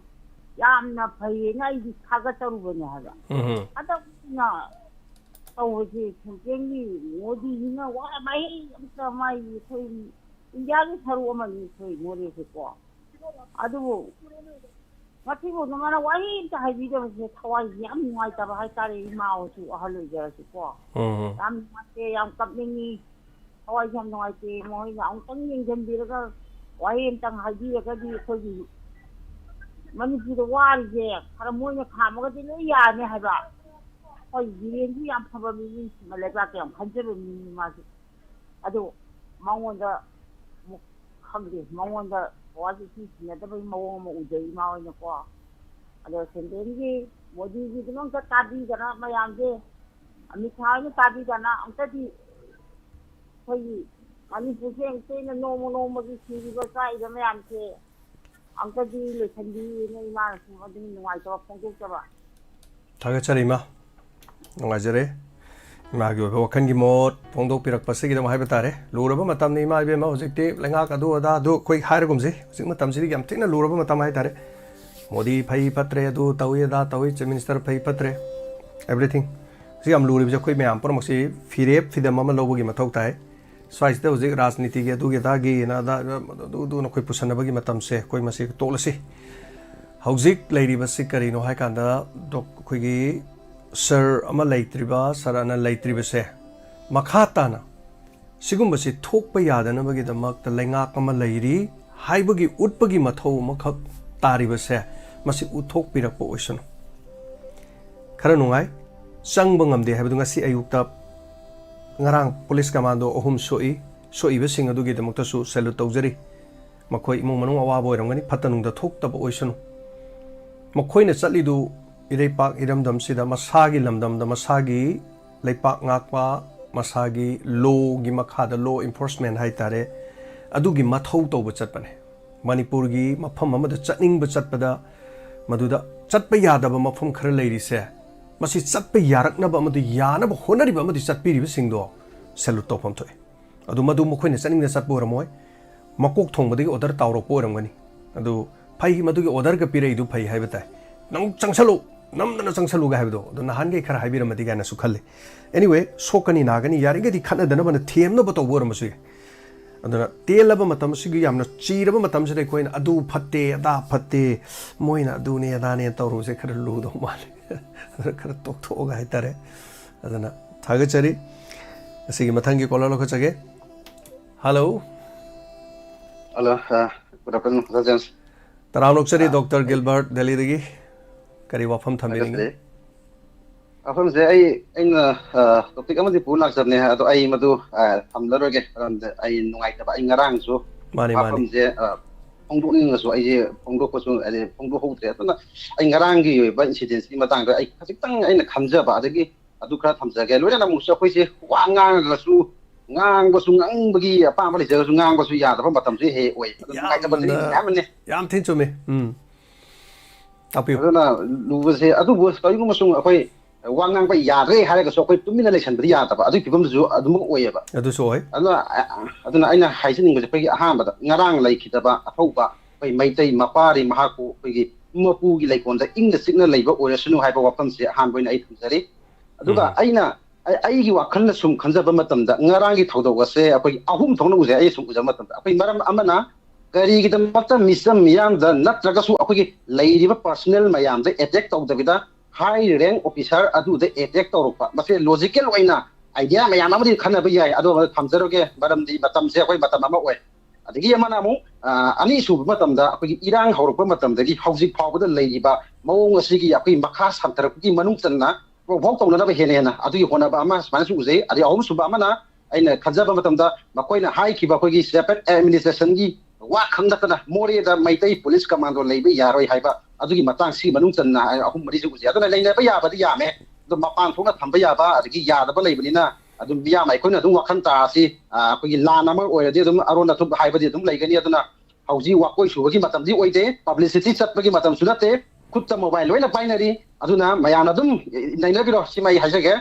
ꯌꯥꯝꯅ ꯐꯩꯌꯦꯅ ꯑꯩꯗꯤ ꯊꯥꯒꯠꯆꯔꯨꯕꯅꯦ ꯍꯥꯏꯕ꯫ ꯎꯝ꯫ ꯍꯟꯗꯛꯅ ꯇꯧꯕꯁꯦ ꯁꯦꯟꯇ꯭ꯔꯦꯜꯒꯤ ꯃꯣꯗꯤꯁꯤꯅ ꯋꯥ ꯃꯍꯩ ꯑꯝꯇ ꯃꯥꯒꯤ ꯑꯩꯈꯣꯏ ꯏꯟꯗꯤꯌꯥꯒꯤ ꯁꯔꯨꯛ ꯑꯃꯅꯤ ꯑꯩꯈꯣꯏ ꯃꯣꯔꯦꯁꯦꯀꯣ꯫ ꯑꯗꯨꯕꯨ ꯉꯁꯤꯐꯥꯎꯗ ꯃꯥꯅ ꯋꯥꯍꯩ ꯑꯝꯇ ꯍꯥꯏꯕꯤꯗꯕꯁꯦ ꯊꯋꯥꯏꯁꯦ ꯌꯥꯝ ꯅꯨꯡꯉꯥꯏꯇꯕ ꯍꯥꯏꯇꯥꯔꯦ, ꯏꯃꯥ ꯑꯣꯏꯔꯁꯨ ꯑꯍꯜ ꯑꯣꯏꯖꯔꯁꯨꯀꯣ꯫ ꯎꯝ꯫ ꯌꯥꯝ ꯅꯨꯡꯉꯥꯏꯇꯦ, ꯌꯥꯝ ꯀꯞꯅꯤꯡꯉꯤ, ꯊꯋꯥꯏꯁꯦ ꯌꯥꯝ ꯅꯨꯡꯉꯥꯏꯇꯦ꯫ ꯃꯣꯏꯅ ꯑꯃꯨꯛꯇꯪ ꯌꯦꯡꯁꯤꯟꯕꯤꯔꯒ ꯋꯥꯍꯩ ꯑꯝꯇꯪ ꯍꯥꯏꯕꯤꯔꯒꯗꯤ ꯑꯩꯈꯣꯏꯒꯤ ꯃꯅꯤꯄꯨꯔꯗ ꯋꯥꯔꯤꯁꯦ ꯈꯔ ꯃꯣꯏꯅ ꯈꯥꯝꯃꯒꯗꯤ ꯂꯣꯏ ꯌꯥꯔꯅꯤ ꯍꯥꯏꯕ꯫ ꯑꯩꯈꯣꯏ ꯕꯤꯔꯦꯟꯁꯨ ꯌꯥꯝ ꯐꯕ ꯃꯤꯅꯤ, ꯂꯩꯕꯥꯛꯀ ꯌꯥꯝ ꯈꯟꯖꯕ ꯃꯤꯅꯤ ꯃꯥꯁꯨ꯫ ꯑꯗꯨ ꯃꯉꯣꯟꯗ ꯑꯃꯨꯛ ꯈꯪꯗꯦ, ꯃꯉꯣꯟꯗ ꯄꯋꯥꯔꯁꯦ ꯏꯁꯤꯟ ꯁꯤꯟꯅꯗꯕꯒꯤ ꯃꯑꯣꯡ ꯑꯃ ꯎꯖꯩ ꯏꯃꯥ ꯍꯣꯏꯅꯀꯣ꯫ ꯑꯗꯣ ꯁꯦꯟꯇ꯭ꯔꯦꯜꯒꯤ ꯃꯣꯗꯤꯒꯤꯗꯃꯛꯇ ꯇꯥꯕꯤꯗꯅ ꯃꯌꯥꯝꯁꯦ ꯑꯃꯤꯠ ꯁꯥꯍ ꯍꯣꯏꯅ ꯇꯥꯕꯤꯗꯅ ꯑꯝꯇꯗꯤ ꯑꯩꯈꯣꯏꯒꯤ ꯃꯅꯤꯄꯨꯔꯁꯦ ꯑꯃꯨꯛꯇ ꯑꯩꯅ ꯅꯣꯡꯃ ꯅꯣꯡꯃꯒꯤ ꯁꯤꯔꯤꯕ ꯆꯥꯛꯏꯕ ꯃꯌꯥꯝꯁꯦ ꯑꯝꯇꯗꯤ ꯂꯣꯏꯁꯟꯕꯤꯌꯦꯅ ꯏꯃꯥꯅ ꯁꯨꯝ ꯑꯗꯨꯝ ꯅꯨꯡꯉꯥꯏꯇꯕ ꯐꯣꯡꯗꯣꯛꯆꯕ꯫ ꯊꯥꯒꯠꯆꯔꯤ, ꯏꯃꯥ꯫ ꯅꯨꯡꯉꯥꯏꯖꯔꯦ, ꯏꯃꯥꯒꯤ ꯑꯣꯏꯕ ꯋꯥꯈꯜꯒꯤ ꯃꯣꯠ ꯐꯣꯡꯗꯣꯛꯄꯤꯔꯛꯄꯁꯤꯒꯤꯗꯃꯛ ꯍꯥꯏꯕ ꯇꯥꯔꯦ꯫ ꯂꯨꯔꯕ ꯃꯇꯝꯅꯤ, ꯏꯃꯥ ꯏꯕꯦꯝꯃ꯫ ꯍꯧꯖꯤꯛꯇꯤ ꯂꯩꯉꯥꯛ ꯑꯗꯨ ꯑꯗꯥ ꯑꯗꯨ ꯑꯩꯈꯣꯏ ꯍꯥꯏꯔꯒꯨꯝꯁꯤ, ꯍꯧꯖꯤꯛ ꯃꯇꯝꯁꯤꯗꯤ ꯌꯥꯝ ꯊꯤꯅ ꯂꯨꯔꯕ ꯃꯇꯝ ꯍꯥꯏ ꯇꯥꯔꯦ꯫ ꯃꯣꯗꯤ ꯐꯩ ꯐꯠꯇ꯭ꯔꯦ, ꯑꯗꯨ ꯇꯧꯏ ꯑꯗꯥ ꯇꯧꯏ, ꯆꯤꯐ ꯃꯤꯅꯤꯁꯇꯔ ꯐꯩ ꯐꯠꯇ꯭ꯔꯦ, ꯑꯦꯕ꯭ꯔꯤꯊꯤꯡ꯫ ꯁꯤ ꯌꯥꯝ ꯂꯨꯔꯤꯕꯁꯦ ꯑꯩꯈꯣꯏ ꯃꯌꯥꯝ ꯄꯨꯝꯅꯃꯛꯁꯤ ꯐꯤꯔꯦꯞ ꯐꯤꯗꯝ ꯑꯃ ꯂꯧꯕꯒꯤ ꯃꯊꯧ ꯇꯥꯏ꯫ ꯁ꯭ꯋꯥꯏꯁꯤꯗ ꯍꯧꯖꯤꯛ ꯔꯥꯖꯅꯤꯇꯤꯒꯤ ꯑꯗꯨꯒꯤ ꯑꯗꯥꯒꯤꯅ ꯑꯗꯥ ꯑꯗꯨ ꯑꯗꯨꯅ ꯑꯩꯈꯣꯏ ꯄꯨꯁꯟꯅꯕꯒꯤ ꯃꯇꯝꯁꯦ ꯑꯩꯈꯣꯏ ꯃꯁꯤ ꯇꯣꯛꯂꯁꯤ꯫ ꯍꯧꯖꯤꯛ ꯂꯩꯔꯤꯕꯁꯤ ꯀꯔꯤꯅꯣ ꯍꯥꯏ ꯀꯥꯟꯗ, ꯗꯣꯛ-, ꯑꯩꯈꯣꯏꯒꯤ ꯁꯔ ꯑꯃ ꯂꯩꯇ꯭ꯔꯤꯕ, ꯁꯔ ꯑꯅ ꯂꯩꯇ꯭ꯔꯤꯕꯁꯦ ꯃꯈꯥ ꯇꯥꯅ ꯁꯤꯒꯨꯝꯕꯁꯤ ꯊꯣꯛꯄ ꯌꯥꯗꯅꯕꯒꯤꯗꯃꯛꯇ ꯂꯩꯉꯥꯛ ꯑꯃ ꯂꯩꯔꯤ ꯍꯥꯏꯕꯒꯤ ꯎꯠꯄꯒꯤ ꯃꯊꯧ ꯑꯃꯈꯛ ꯇꯥꯔꯤꯕꯁꯦ, ꯃꯁꯤ ꯎꯠꯊꯣꯛꯄꯤꯔꯛꯄ ꯑꯣꯏꯁꯅꯨ꯫ ꯈꯔ ꯅꯨꯡꯉꯥꯏ, ꯆꯪꯕ ꯉꯝꯗꯦ ꯍꯥꯏꯕꯗꯨ ꯉꯁꯤ ꯑꯌꯨꯛꯇ ꯉꯔꯥꯡ ꯄꯨꯂꯤꯁ ꯀꯃꯥꯟꯗꯣ ꯑꯍꯨꯝ ꯁꯣꯛꯏ, ꯁꯣꯛꯏꯕꯁꯤꯡ ꯑꯗꯨꯒꯤꯗꯃꯛꯇꯁꯨ ꯁꯦꯂꯨꯠ ꯇꯧꯖꯔꯤ꯫ ꯃꯈꯣꯏ ꯏꯃꯨꯡ ꯃꯅꯨꯡ ꯑꯋꯥꯕ ꯑꯣꯏꯔꯝꯒꯅꯤ, ꯐꯠꯇ ꯅꯨꯡꯗ ꯊꯣꯛꯇꯕ ꯑꯣꯏꯁꯅꯨ꯫ ꯃꯈꯣꯏꯅ ꯆꯠꯂꯤꯗꯨ ꯏꯔꯩꯄꯥꯛ ꯏꯔꯝꯗꯝꯁꯤꯗ ꯃꯁꯥꯒꯤ ꯂꯝꯗꯝꯗ ꯃꯁꯥꯒꯤ ꯂꯩꯄꯥꯛ ꯉꯥꯛꯄ, ꯃꯁꯥꯒꯤ ꯂꯣꯒꯤ ꯃꯈꯥꯗ ꯂꯣ ꯏꯟꯐꯣꯔꯁꯃꯦꯟ ꯍꯥꯏ ꯇꯥꯔꯦ, ꯑꯗꯨꯒꯤ ꯃꯊꯧ ꯇꯧꯕ ꯆꯠꯄꯅꯦ꯫ ꯃꯅꯤꯄꯨꯔꯒꯤ ꯃꯐꯝ ꯑꯃꯗ ꯆꯠꯅꯤꯡꯕ ꯆꯠꯄꯗ ꯃꯗꯨꯗ ꯆꯠꯄ ꯌꯥꯗꯕ ꯃꯐꯝ ꯈꯔ ꯂꯩꯔꯤꯁꯦ, ꯃꯁꯤ ꯆꯠꯄ ꯌꯥꯔꯛꯅꯕ ꯑꯃꯗꯤ ꯌꯥꯅꯕ ꯍꯣꯠꯅꯔꯤꯕ ꯑꯃꯗꯤ ꯆꯠꯄꯤꯔꯤꯕꯁꯤꯡꯗꯣ ꯁꯦꯂꯨꯠ ꯇꯧꯐꯝ ꯊꯣꯛꯑꯦ꯫ ꯑꯗꯨ ꯃꯗꯨ ꯃꯈꯣꯏꯅ ꯆꯠꯅꯤꯡꯅ ꯆꯠꯄ ꯑꯣꯏꯔꯝꯃꯣꯏ, ꯃꯀꯣꯛ ꯊꯣꯡꯕꯗꯒꯤ ꯑꯣꯔꯗꯔ ꯇꯥꯎꯔꯛꯄ ꯑꯣꯏꯔꯝꯒꯅꯤ꯫ ꯑꯗꯨ ꯐꯩ, ꯃꯗꯨꯒꯤ ꯑꯣꯔꯗꯔꯒ ꯄꯤꯔꯛꯏꯗꯨ ꯐꯩ ꯍꯥꯏꯕ ꯇꯥꯏ꯫ "ꯅꯪ ꯆꯪꯁꯜꯂꯨ, ꯅꯝꯗꯅ ꯆꯪꯁꯜꯂꯨꯒ" ꯍꯥꯏꯕꯗꯣ, ꯑꯗꯣ ꯅꯍꯥꯟꯈꯩ ꯈꯔ ꯍꯥꯏꯕꯤꯔꯝꯃꯗꯤ ꯀꯥꯏꯅꯁꯨ ꯈꯜꯂꯤ꯫ ꯑꯦꯅꯤꯋꯦ, ꯁꯣꯛꯀꯅꯤ ꯅꯥꯒꯅꯤ, ꯌꯥꯔꯤꯈꯩꯗꯤ ꯈꯠꯅꯗꯅꯕꯅ ꯊꯦꯝꯅꯕ ꯇꯧꯕ ꯑꯣꯏꯔꯝꯕꯁꯨ ꯌꯥꯏ꯫ ꯑꯗꯨꯅ ꯇꯦꯜꯂꯕ ꯃꯇꯝ ꯑꯁꯤꯒꯤ ꯌꯥꯝꯅ ꯆꯤꯔꯕ ꯃꯇꯝꯁꯤꯗ ꯑꯩꯈꯣꯏꯅ "ꯑꯗꯨ ꯐꯠꯇꯦ, ꯑꯗꯥ ꯐꯠꯇꯦ, ꯃꯣꯏꯅ ꯑꯗꯨꯅꯦ ꯑꯗꯥꯅꯦ" ꯇꯧꯔꯨꯕꯁꯦ ꯈꯔ ꯂꯨꯗꯧ ꯃꯥꯜꯂꯦ꯫ ꯑꯗꯨꯅ ꯈꯔ ꯇꯣꯛꯊꯣꯛꯑꯒ ꯍꯥꯏꯇꯥꯔꯦ꯫ ꯑꯗꯨꯅ ꯊꯥꯒꯠꯆꯔꯤ꯫ ꯑꯁꯤꯒꯤ ꯃꯊꯪꯒꯤ ꯀꯣꯂꯔ ꯂꯧꯈꯠꯆꯒꯦ꯫ Hello. Hello. Good afternoon, doctor James. ꯇꯔꯥꯝꯅ ꯑꯣꯛꯆꯔꯤ, ꯗꯣꯛꯇꯔ ꯒꯤꯜꯕꯔꯠ, ꯗꯦꯜꯂꯤꯗꯒꯤ꯫ ꯀꯔꯤ ꯋꯥꯐꯝ ꯊꯝꯕꯤꯅꯤꯡꯉꯤ? ꯊꯥꯒꯠꯆꯔꯤ꯫ ꯋꯥꯐꯝꯁꯦ ꯑꯩ, ꯑꯩꯅ ꯇꯣꯄꯤꯛ ꯑꯃꯗꯤ ꯄꯨ ꯂꯥꯛꯆꯕꯅꯦ, ꯑꯗꯣ ꯑꯩ ꯃꯗꯨ ꯊꯝꯂꯔꯣꯏꯒꯦ꯫ ꯃꯔꯝꯗꯤ ꯑꯩ ꯅꯨꯡꯉꯥꯏꯇꯕ, ꯑꯩ ꯉꯔꯥꯡꯁꯨ ꯃꯥꯅꯤ, ꯃꯥꯅꯤ꯫ ꯋꯥꯐꯝꯁꯦ ꯐꯣꯡꯗꯣꯛꯅꯤꯡꯉꯁꯨ ꯑꯩꯁꯦ ꯐꯣꯡꯗꯣꯛꯄꯁꯨ, ꯍꯥꯏꯗꯤ, ꯐꯣꯡꯗꯣꯛꯍꯧꯗ꯭ꯔꯦ꯫ ꯑꯗꯨꯅ ꯑꯩ ꯉꯔꯥꯡꯒꯤ ꯑꯣꯏꯕ ꯏꯟꯁꯤꯗꯦꯟꯁꯀꯤ ꯃꯇꯥꯡꯗ ꯑꯩ ꯈꯖꯤꯛꯇꯪ ꯑꯩꯅ ꯈꯟꯖꯕ, ꯑꯗꯒꯤ ꯑꯗꯨ ꯈꯔ ꯊꯝꯖꯒꯦ꯫ ꯂꯣꯏꯅꯅ ꯑꯃꯨꯛꯁꯨ ꯑꯩꯈꯣꯏꯁꯦ ꯋꯥ ꯉꯥꯡꯉꯒꯁꯨ, ꯉꯥꯡꯕꯁꯨ, ꯉꯥꯡꯕꯒꯤ ꯑꯄꯥꯝꯕ ꯂꯩꯖꯔꯒꯁꯨ ꯉꯥꯡꯕꯁꯨ ꯌꯥꯗꯕ ꯃꯇꯝꯁꯨ ꯍꯦꯛ ꯍꯦꯛ ꯑꯣꯏ꯫ ꯑꯗꯨ ꯅꯨꯡꯉꯥꯏꯇꯕꯗꯤ ꯌꯥꯝꯅ, ꯃꯌꯥꯝ ꯑꯃꯅꯦ꯫ ꯌꯥꯝ ꯊꯤꯅ ꯆꯨꯝꯃꯤ꯫ ꯎꯝ꯫ ꯇꯥꯛꯄꯤꯌꯨ꯫ ꯑꯗꯨꯅ ꯂꯨꯕꯁꯦ, ꯑꯗꯨꯕꯨ ꯀꯔꯤꯒꯨꯝꯕ ꯁꯨꯝ ꯑꯩꯈꯣꯏ ꯋꯥ ꯉꯥꯡꯕ ꯌꯥꯗ꯭ꯔꯦ ꯍꯥꯏꯔꯒꯁꯨ ꯑꯩꯈꯣꯏ ꯇꯨꯃꯤꯟꯅ ꯂꯩꯁꯟꯕꯗꯤ ꯌꯥꯗꯕ, ꯑꯗꯨꯒꯤ ꯐꯤꯕꯝꯗꯨꯁꯨ ꯑꯗꯨꯃꯛ ꯑꯣꯏꯌꯦꯕ꯫ ꯑꯗꯨꯁꯨ ꯑꯣꯏ꯫ ꯑꯗꯨꯅ, ꯑ, ꯑꯗꯨꯅ ꯑꯩꯅ ꯍꯥꯏꯖꯅꯤꯡꯕꯁꯦ, ꯑꯩꯈꯣꯏꯒꯤ ꯑꯍꯥꯟꯕꯗ ꯉꯔꯥꯡ ꯂꯩꯈꯤꯗꯕ ꯑꯊꯧꯕ ꯑꯩꯈꯣꯏ ꯃꯩꯇꯩ ꯃꯄꯥꯔꯤ ꯃꯍꯥꯛꯄꯨ ꯑꯩꯈꯣꯏꯒꯤ ꯃꯄꯨꯒꯤ ꯂꯩꯀꯣꯜꯗ ꯏꯪꯅ ꯆꯤꯛꯅ ꯂꯩꯕ ꯑꯣꯏꯔꯁꯅꯨ ꯍꯥꯏꯕ ꯋꯥꯐꯝꯁꯦ ꯑꯍꯥꯟꯕ ꯑꯣꯏꯅ ꯑꯩ ꯊꯝꯖꯔꯤ꯫ ꯑꯗꯨꯒ ꯎꯝ꯫ ꯑꯩꯅ, ꯑꯩ-, ꯑꯩꯒꯤ ꯋꯥꯈꯜꯅ ꯁꯨꯝ ꯈꯟꯖꯕ ꯃꯇꯝꯗ, ꯉꯔꯥꯡꯒꯤ ꯊꯧꯗꯣꯛ ꯑꯁꯦ ꯑꯩꯈꯣꯏꯒꯤ ꯑꯍꯨꯝ ꯊꯣꯛꯅ ꯎꯖꯩ꯫ ꯑꯩ ꯁꯨꯝ ꯎꯖꯕ ꯃꯇꯝꯗ, ꯑꯩꯈꯣꯏ ꯃꯔꯝ ꯑꯃꯅ ꯀꯔꯤꯒꯤꯗꯃꯛꯇ ꯃꯤꯆꯝ ꯃꯤꯌꯥꯝꯗ ꯅꯠꯇ꯭ꯔꯒꯁꯨ ꯑꯩꯈꯣꯏꯒꯤ ꯂꯩꯔꯤꯕ personal ꯃꯌꯥꯝꯗ attack ꯇꯧꯗꯕꯤꯗ high rank officer ꯑꯗꯨꯗ attack ꯇꯧꯔꯛꯄ, ꯃꯁꯦ logical ꯑꯣꯏꯅ idea ꯃꯌꯥꯝ ꯑꯃꯗꯤ ꯈꯟꯅꯕ ꯌꯥꯏ꯫ ꯑꯗꯣ ꯊꯝꯖꯔꯒꯦ, ꯃꯔꯝꯗꯤ ꯃꯇꯝꯁꯦ ꯑꯩꯈꯣꯏ ꯃꯇꯝ ꯑꯃ ꯑꯣꯏ꯫ ꯑꯗꯒꯤ ꯑꯃꯅ ꯑꯃꯨꯛ, ꯑ, ꯑꯅꯤꯁꯨꯕ ꯃꯇꯝꯗ, ꯑꯩꯈꯣꯏꯒꯤ ꯏꯔꯥꯡ ꯍꯧꯔꯛꯄ ꯃꯇꯝꯗꯒꯤ ꯍꯧꯖꯤꯛ ꯐꯥꯎꯕꯗ ꯂꯩꯔꯤꯕ ꯃꯑꯣꯡ ꯑꯁꯤꯒꯤ ꯑꯩꯈꯣꯏ ꯃꯈꯥ ꯁꯝꯊꯔꯛꯄꯒꯤ ꯃꯅꯨꯡ ꯆꯟꯅ provoke ꯇꯧꯅꯅꯕ ꯍꯦꯟꯅ ꯍꯦꯟꯅ ꯑꯗꯨꯒꯤ ꯍꯣꯠꯅꯕ ꯑꯃ ꯁꯨꯃꯥꯏꯅꯁꯨ ꯎꯖꯩ꯫ ꯑꯗꯩ ꯑꯍꯨꯝꯁꯨꯕ ꯑꯃꯅ, ꯑꯩꯅ ꯈꯟꯖꯕ ꯃꯇꯝꯗ, ꯃꯈꯣꯏꯅ ꯍꯥꯏꯈꯤꯕ ꯑꯩꯈꯣꯏꯒꯤ separate administrationꯒꯤ ꯋꯥ ꯈꯪ ꯅꯠꯇꯅ ꯃꯣꯔꯦꯗ ꯃꯩꯇꯩ police commando ꯂꯩꯕ ꯌꯥꯔꯣꯏ ꯍꯥꯏꯕ ꯑꯗꯨꯒꯤ ꯃꯇꯥꯡ, ꯁꯤ ꯃꯅꯨꯡ ꯆꯟꯅ ꯑꯍꯨꯝ ꯃꯔꯤꯁꯨ ꯎꯖꯩ꯫ ꯑꯗꯨꯅ ꯂꯩꯅꯕ ꯌꯥꯕꯗꯤ ꯌꯥꯝꯃꯦ, ꯑꯗꯣ ꯃꯄꯥꯟ ꯊꯣꯛꯅ ꯊꯝꯕ ꯌꯥꯕ ꯑꯗꯒꯤ ꯌꯥꯗꯕ ꯂꯩꯕꯅꯤꯅ, ꯑꯗꯨꯝ ꯃꯤꯌꯥꯝ ꯑꯩꯈꯣꯏꯅ ꯑꯗꯨꯝ ꯋꯥꯈꯜ ꯇꯥꯁꯤ꯫ ꯑ, ꯑꯩꯈꯣꯏꯒꯤ ꯂꯥꯟ ꯑꯃ ꯑꯣꯏꯔꯗꯤ ꯑꯗꯨꯝ ꯑꯔꯣꯟ ꯑꯊꯨꯞ ꯍꯥꯏꯕꯗꯤ ꯑꯗꯨꯝ ꯂꯩꯒꯅꯤ꯫ ꯑꯗꯨꯅ ꯍꯧꯖꯤꯛ ꯋꯥꯀꯣꯏ ꯁꯨꯕꯒꯤ ꯃꯇꯝꯗꯤ ꯑꯣꯏꯗꯦ, publicity ꯆꯠꯄꯒꯤ ꯃꯇꯝꯁꯨ ꯅꯠꯇꯦ, ꯈꯨꯠꯇ mobile ꯂꯣꯏꯅ ꯄꯥꯏꯅꯔꯤ꯫ ꯑꯗꯨꯅ ꯃꯌꯥꯝꯅ ꯑꯗꯨꯝ ꯅꯩꯅꯕꯤꯔꯣ, ꯁꯤꯃ ꯑꯩ ꯍꯥꯏꯖꯒꯦ꯫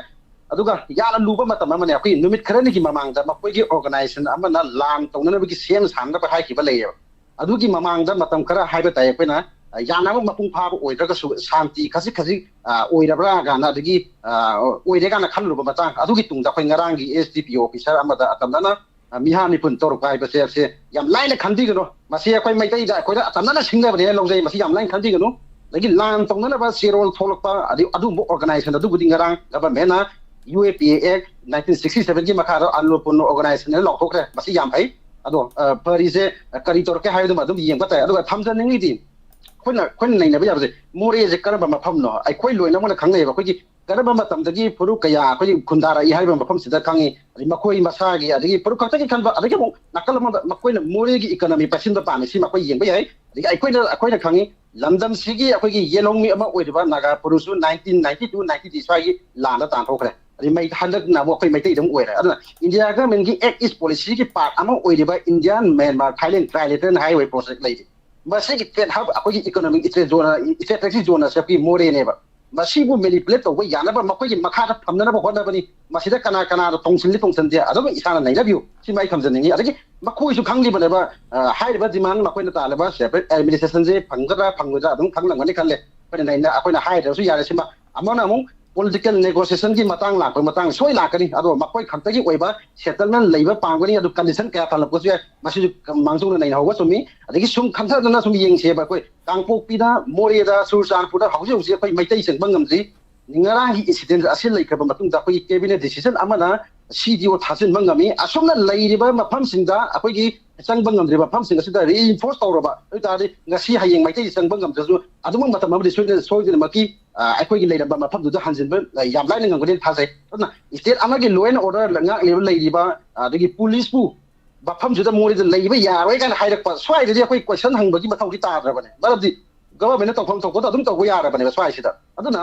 ꯑꯗꯨꯒ ꯌꯥꯝꯅ ꯂꯨꯕ ꯃꯇꯝ ꯑꯃꯅꯦ, ꯑꯩꯈꯣꯏ ꯅꯨꯃꯤꯠ ꯈꯔꯅꯤꯒꯤ ꯃꯃꯥꯡꯗ ꯃꯈꯣꯏꯒꯤ organization ꯑꯃꯅ ꯂꯥꯟ ꯇꯧꯅꯅꯕꯒꯤ ꯁꯦꯝ ꯁꯥꯅꯕ ꯍꯥꯏꯈꯤꯕ ꯂꯩꯌꯦꯕ꯫ ꯑꯗꯨꯒꯤ ꯃꯃꯥꯡꯗ ꯃꯇꯝ ꯈꯔ ꯍꯥꯏꯕ ꯇꯥꯏ, ꯑꯩꯈꯣꯏꯅ, ꯑ, ꯌꯥꯅꯕ ꯃꯄꯨꯡ ꯐꯥꯕ ꯑꯣꯏꯗ꯭ꯔꯒꯁꯨ ꯁꯥꯟꯇꯤ ꯈꯖꯤꯛ ꯈꯖꯤꯛ, ꯑ, ꯑꯣꯏꯔꯕ꯭ꯔꯥ ꯀꯥꯏꯅ, ꯑꯗꯒꯤ, ꯑ, ꯑꯣꯏꯔꯦ ꯀꯥꯏꯅ ꯈꯜꯂꯨꯕ ꯃꯇꯥꯡ ꯑꯗꯨꯒꯤ ꯇꯨꯡꯗ ꯑꯩꯈꯣꯏ ꯉꯔꯥꯡꯒꯤ S D P O officer ꯑꯃꯗ ꯑꯇꯝꯅꯅ, ꯑ, ꯃꯤꯍꯥꯠ ꯃꯤꯄꯨꯟ ꯇꯧꯔꯛꯄ ꯍꯥꯏꯕꯁꯦ, ꯁꯦ ꯌꯥꯝ ꯂꯥꯏꯅ ꯈꯟꯕꯤꯒꯅꯨ꯫ ꯃꯁꯤ ꯑꯩꯈꯣꯏ ꯃꯩꯇꯩꯗ ꯑꯩꯈꯣꯏꯗ ꯑꯇꯝꯅꯅ ꯁꯤꯡꯅꯕꯅꯦꯅ ꯂꯧꯖꯩ꯫ ꯃꯁꯤ ꯌꯥꯝ ꯂꯥꯏꯅ ꯈꯟꯕꯤꯒꯅꯨ꯫ ꯑꯗꯒꯤ ꯂꯥꯟ ꯇꯧꯅꯅꯕ ꯆꯦꯔꯣꯜ ꯊꯣꯛꯂꯛꯄ, ꯑꯗꯩ ꯑꯗꯨꯒꯨꯝꯕ organization ꯑꯗꯨꯕꯨꯗꯤ ꯉꯔꯥꯡ governmentꯅ U A P A Act nineteen sixty sevenꯒꯤ ꯃꯈꯥꯗ ꯑꯟꯂꯣꯄꯨꯔꯅ organization ꯍꯥꯏꯅ ꯂꯥꯎꯊꯣꯛꯈ꯭ꯔꯦ꯫ ꯃꯁꯤ ꯌꯥꯝ ꯐꯩ꯫ ꯑꯗꯣ, ꯑ, ꯐꯔꯤꯁꯦ, ꯑ, ꯀꯔꯤ ꯇꯧꯔꯛꯀꯦ ꯍꯥꯏꯕꯗꯨꯃ ꯑꯗꯨꯝ ꯌꯦꯡꯕ ꯇꯥꯏ꯫ ꯑꯗꯨꯒ ꯊꯝꯖꯅꯤꯡꯉꯤꯗꯤ, ꯑꯩꯈꯣꯏꯅ, ꯑꯩꯈꯣꯏꯅ ꯅꯩꯅꯕ ꯌꯥꯕꯁꯦ, ꯃꯣꯔꯦꯁꯦ ꯀꯔꯝꯕ ꯃꯐꯝꯅꯣ? ꯑꯩꯈꯣꯏ ꯂꯣꯏꯅꯃꯛꯅ ꯈꯪꯅꯩꯑꯕ꯫ ꯑꯩꯈꯣꯏꯒꯤ ꯀꯔꯝꯕ ꯃꯇꯝꯗꯒꯤ ꯐꯨꯔꯨꯞ ꯀꯌꯥ ꯑꯩꯈꯣꯏꯒꯤ ꯈꯨꯟꯗꯥꯔꯛꯏ ꯍꯥꯏꯕ ꯃꯐꯝꯁꯤꯗ ꯈꯪꯉꯤ꯫ ꯑꯗꯩ ꯃꯈꯣꯏ ꯃꯁꯥꯒꯤ, ꯑꯗꯒꯤ ꯐꯨꯔꯨꯞ ꯈꯛꯇꯒꯤ ꯈꯟꯕ, ꯑꯗꯒꯤ ꯑꯃꯨꯛ ꯅꯥꯀꯜ ꯑꯃꯗ ꯃꯈꯣꯏꯅ ꯃꯣꯔꯦꯒꯤ economy ꯄꯥꯏꯁꯤꯟꯕ ꯄꯥꯝꯃꯤ, ꯁꯤ ꯃꯈꯣꯏ ꯌꯦꯡꯕ ꯌꯥꯏ꯫ ꯑꯗꯒꯤ ꯑꯩꯈꯣꯏꯅ ꯑꯩꯈꯣꯏꯅ ꯈꯪꯉꯤ, ꯂꯝꯗꯝꯁꯤꯒꯤ ꯑꯩꯈꯣꯏꯒꯤ ꯌꯦꯜꯍꯧꯃꯤ ꯑꯃ ꯑꯣꯏꯔꯤꯕ ꯅꯥꯒꯥ ꯄꯨꯔꯨꯁꯨ nineteen ninety two ninety three ꯁ꯭ꯋꯥꯏꯒꯤ ꯂꯥꯟꯗ ꯇꯥꯟꯊꯣꯛꯈ꯭ꯔꯦ꯫ ꯑꯗꯩ ꯃꯩ ꯍꯟꯗꯛꯅ ꯑꯃꯨꯛ ꯑꯩꯈꯣꯏ ꯃꯩꯇꯩꯗ ꯑꯃꯨꯛ ꯑꯣꯏꯔꯦ꯫ ꯑꯗꯨꯅ ꯏꯟꯗꯤꯌꯥ ꯒꯃꯦꯟꯒꯤ ꯑꯦꯛ ꯏꯁ ꯄꯣꯂꯤꯁꯤꯒꯤ ꯄꯥꯔꯠ ꯑꯃ ꯑꯣꯏꯔꯤꯕ Indian Myanmar Thailand trilateral highway project ꯂꯩꯔꯤ꯫ ꯃꯁꯤꯒꯤ ꯇ꯭ꯔꯦꯠ ꯍꯕ ꯑꯩꯈꯣꯏꯒꯤ economic strait zone, strategic zone ꯑꯁꯤ ꯑꯩꯈꯣꯏꯒꯤ ꯃꯣꯔꯦꯅꯦꯕ꯫ ꯃꯁꯤꯕꯨ ꯃꯦꯅꯤꯄꯨꯂꯦꯠ ꯇꯧꯕ ꯌꯥꯅꯕ ꯃꯈꯣꯏꯒꯤ ꯃꯈꯥꯗ ꯊꯝꯅꯅꯕ ꯍꯣꯠꯅꯕꯅꯤ꯫ ꯃꯁꯤꯗ ꯀꯅꯥ ꯀꯅꯥꯗ ꯇꯣꯡꯁꯤꯜꯂꯤ ꯇꯣꯡꯁꯤꯟꯗꯦ ꯑꯗꯨꯝ ꯏꯁꯥꯅ ꯅꯩꯅꯕꯤꯌꯨ꯫ ꯁꯤꯃ ꯑꯩ ꯊꯝꯖꯅꯤꯡꯉꯤ꯫ ꯑꯗꯒꯤ ꯃꯈꯣꯏꯁꯨ ꯈꯪꯂꯤꯕꯅꯦꯕ, ꯑ, ꯍꯥꯏꯔꯤꯕ ꯗꯤꯃꯥꯟ ꯃꯈꯣꯏꯅ ꯇꯥꯜꯂꯤꯕ ꯁꯦꯄꯔꯦꯠ ꯑꯦꯗꯃꯤꯅꯤꯁꯇ꯭ꯔꯦꯁꯟꯁꯦ ꯐꯪꯒꯗ꯭ꯔꯥ ꯐꯪꯉꯣꯏꯗ꯭ꯔꯥ ꯑꯗꯨꯝ ꯈꯪꯂꯝꯒꯅꯤ ꯈꯜꯂꯦ꯫ ꯑꯩꯈꯣꯏꯅ ꯅꯩꯅ-, ꯑꯩꯈꯣꯏꯅ ꯍꯥꯏꯗ꯭ꯔꯁꯨ ꯌꯥꯔꯦ꯫ ꯁꯤꯃ ꯑꯃꯅ ꯑꯃꯨꯛ ꯄꯣꯂꯤꯇꯤꯀꯦꯜ ꯅꯦꯒꯣꯁꯤꯌꯦꯁꯟꯒꯤ ꯃꯇꯥꯡ ꯂꯥꯛꯄꯒꯤ ꯃꯇꯥꯡ ꯁꯣꯏ ꯂꯥꯛꯀꯅꯤ꯫ ꯑꯗꯣ ꯃꯈꯣꯏ ꯈꯛꯇꯒꯤ ꯑꯣꯏꯕ ꯁꯦꯇꯜꯃꯦꯟ ꯂꯩꯕ ꯄꯥꯝꯒꯅꯤ꯫ ꯑꯗꯨ ꯀꯟꯗꯤꯁꯟ ꯀꯌꯥ ꯊꯜꯂꯛꯄꯁꯨ ꯌꯥꯏ꯫ ꯃꯁꯤꯁꯨ ꯃꯥꯡꯖꯧꯅ ꯅꯩꯅꯍꯧꯒꯗꯕꯅꯤ꯫ ꯑꯗꯒꯤ ꯁꯨꯝ ꯈꯟꯊꯗꯅ ꯁꯨꯝ ꯌꯦꯡꯁꯦꯕ, ꯑꯩꯈꯣꯏ ꯀꯥꯡꯄꯣꯛꯄꯤꯗ, ꯃꯣꯔꯦꯗ, ꯆꯨꯔꯆꯥꯟꯄꯨꯔꯗ ꯍꯧꯖꯤꯛ ꯍꯧꯖꯤꯛ ꯑꯩꯈꯣꯏ ꯃꯩꯇꯩ ꯆꯪꯕ ꯉꯝꯗ꯭ꯔꯤ꯫ ꯉꯔꯥꯡꯒꯤ ꯏꯟꯁꯤꯗꯦꯟ ꯑꯁꯤ ꯂꯩꯈ꯭ꯔꯕ ꯃꯇꯨꯡꯗ ꯑꯩꯈꯣꯏꯒꯤ ꯀꯦꯕꯤꯅꯦꯠ ꯗꯤꯁꯤꯖꯟ ꯑꯃꯅ ꯁꯤ ꯗꯤ ꯑꯣ ꯊꯥꯖꯤꯟꯕ ꯉꯝꯃꯤ꯫ ꯑꯁꯨꯝꯅ ꯂꯩꯔꯤꯕ ꯃꯐꯝꯁꯤꯡꯗ ꯑꯩꯈꯣꯏꯒꯤ ꯆꯪꯕ ꯉꯝꯗ꯭ꯔꯤꯕ ꯃꯐꯝꯁꯤꯡ ꯑꯁꯤꯗ ꯔꯤꯏꯟꯐꯣꯔꯁ ꯇꯧꯔꯕ ꯑꯣꯏ ꯇꯥꯔꯗꯤ ꯉꯁꯤ ꯍꯌꯦꯡ ꯃꯩꯇꯩ ꯆꯪꯕ ꯉꯝꯗ꯭ꯔꯁꯨ ꯑꯗꯨꯃꯛ ꯃꯇꯝ ꯑꯃꯗꯤ ꯁꯣꯏꯗꯅ, ꯁꯣꯏꯗꯅꯃꯛꯀꯤ, ꯑ, ꯑꯩꯈꯣꯏꯒꯤ ꯂꯩꯔꯝꯕ ꯃꯐꯝꯗꯨꯗ ꯍꯟꯖꯤꯟꯕ, ꯑ, ꯌꯥꯝ ꯂꯥꯏꯅ ꯉꯝꯒꯅꯤ ꯊꯥꯖꯩ꯫ ꯑꯗꯨꯅ ꯁ꯭ꯇꯦꯠ ꯑꯃꯒꯤ ꯂꯣ ꯑꯦꯟ ꯑꯣꯔꯗꯔ ꯉꯥꯛꯂꯤꯕ ꯂꯩꯔꯤꯕ, ꯑꯗꯒꯤ ꯄꯨꯂꯤꯁꯄꯨ ꯃꯐꯝꯁꯤꯗ ꯃꯣꯔꯦꯗ ꯂꯩꯕ ꯌꯥꯔꯣꯏ ꯀꯥꯏꯅ ꯍꯥꯏꯔꯛꯄ ꯁ꯭ꯋꯥꯏꯗꯗꯤ ꯑꯩꯈꯣꯏ ꯀꯣꯏꯁꯟ ꯍꯪꯕꯒꯤ ꯃꯊꯧꯗꯤ ꯇꯥꯗ꯭ꯔꯕꯅꯦ꯫ ꯃꯔꯝꯗꯤ ꯒꯚꯔꯟꯃꯦꯟꯠꯅ ꯇꯧꯐꯝ ꯊꯣꯛꯄꯗꯣ ꯑꯗꯨꯝ ꯇꯧꯕ ꯌꯥꯔꯕꯅꯦꯕ ꯁ꯭ꯋꯥꯏꯁꯤꯗ꯫ ꯑꯗꯨꯅ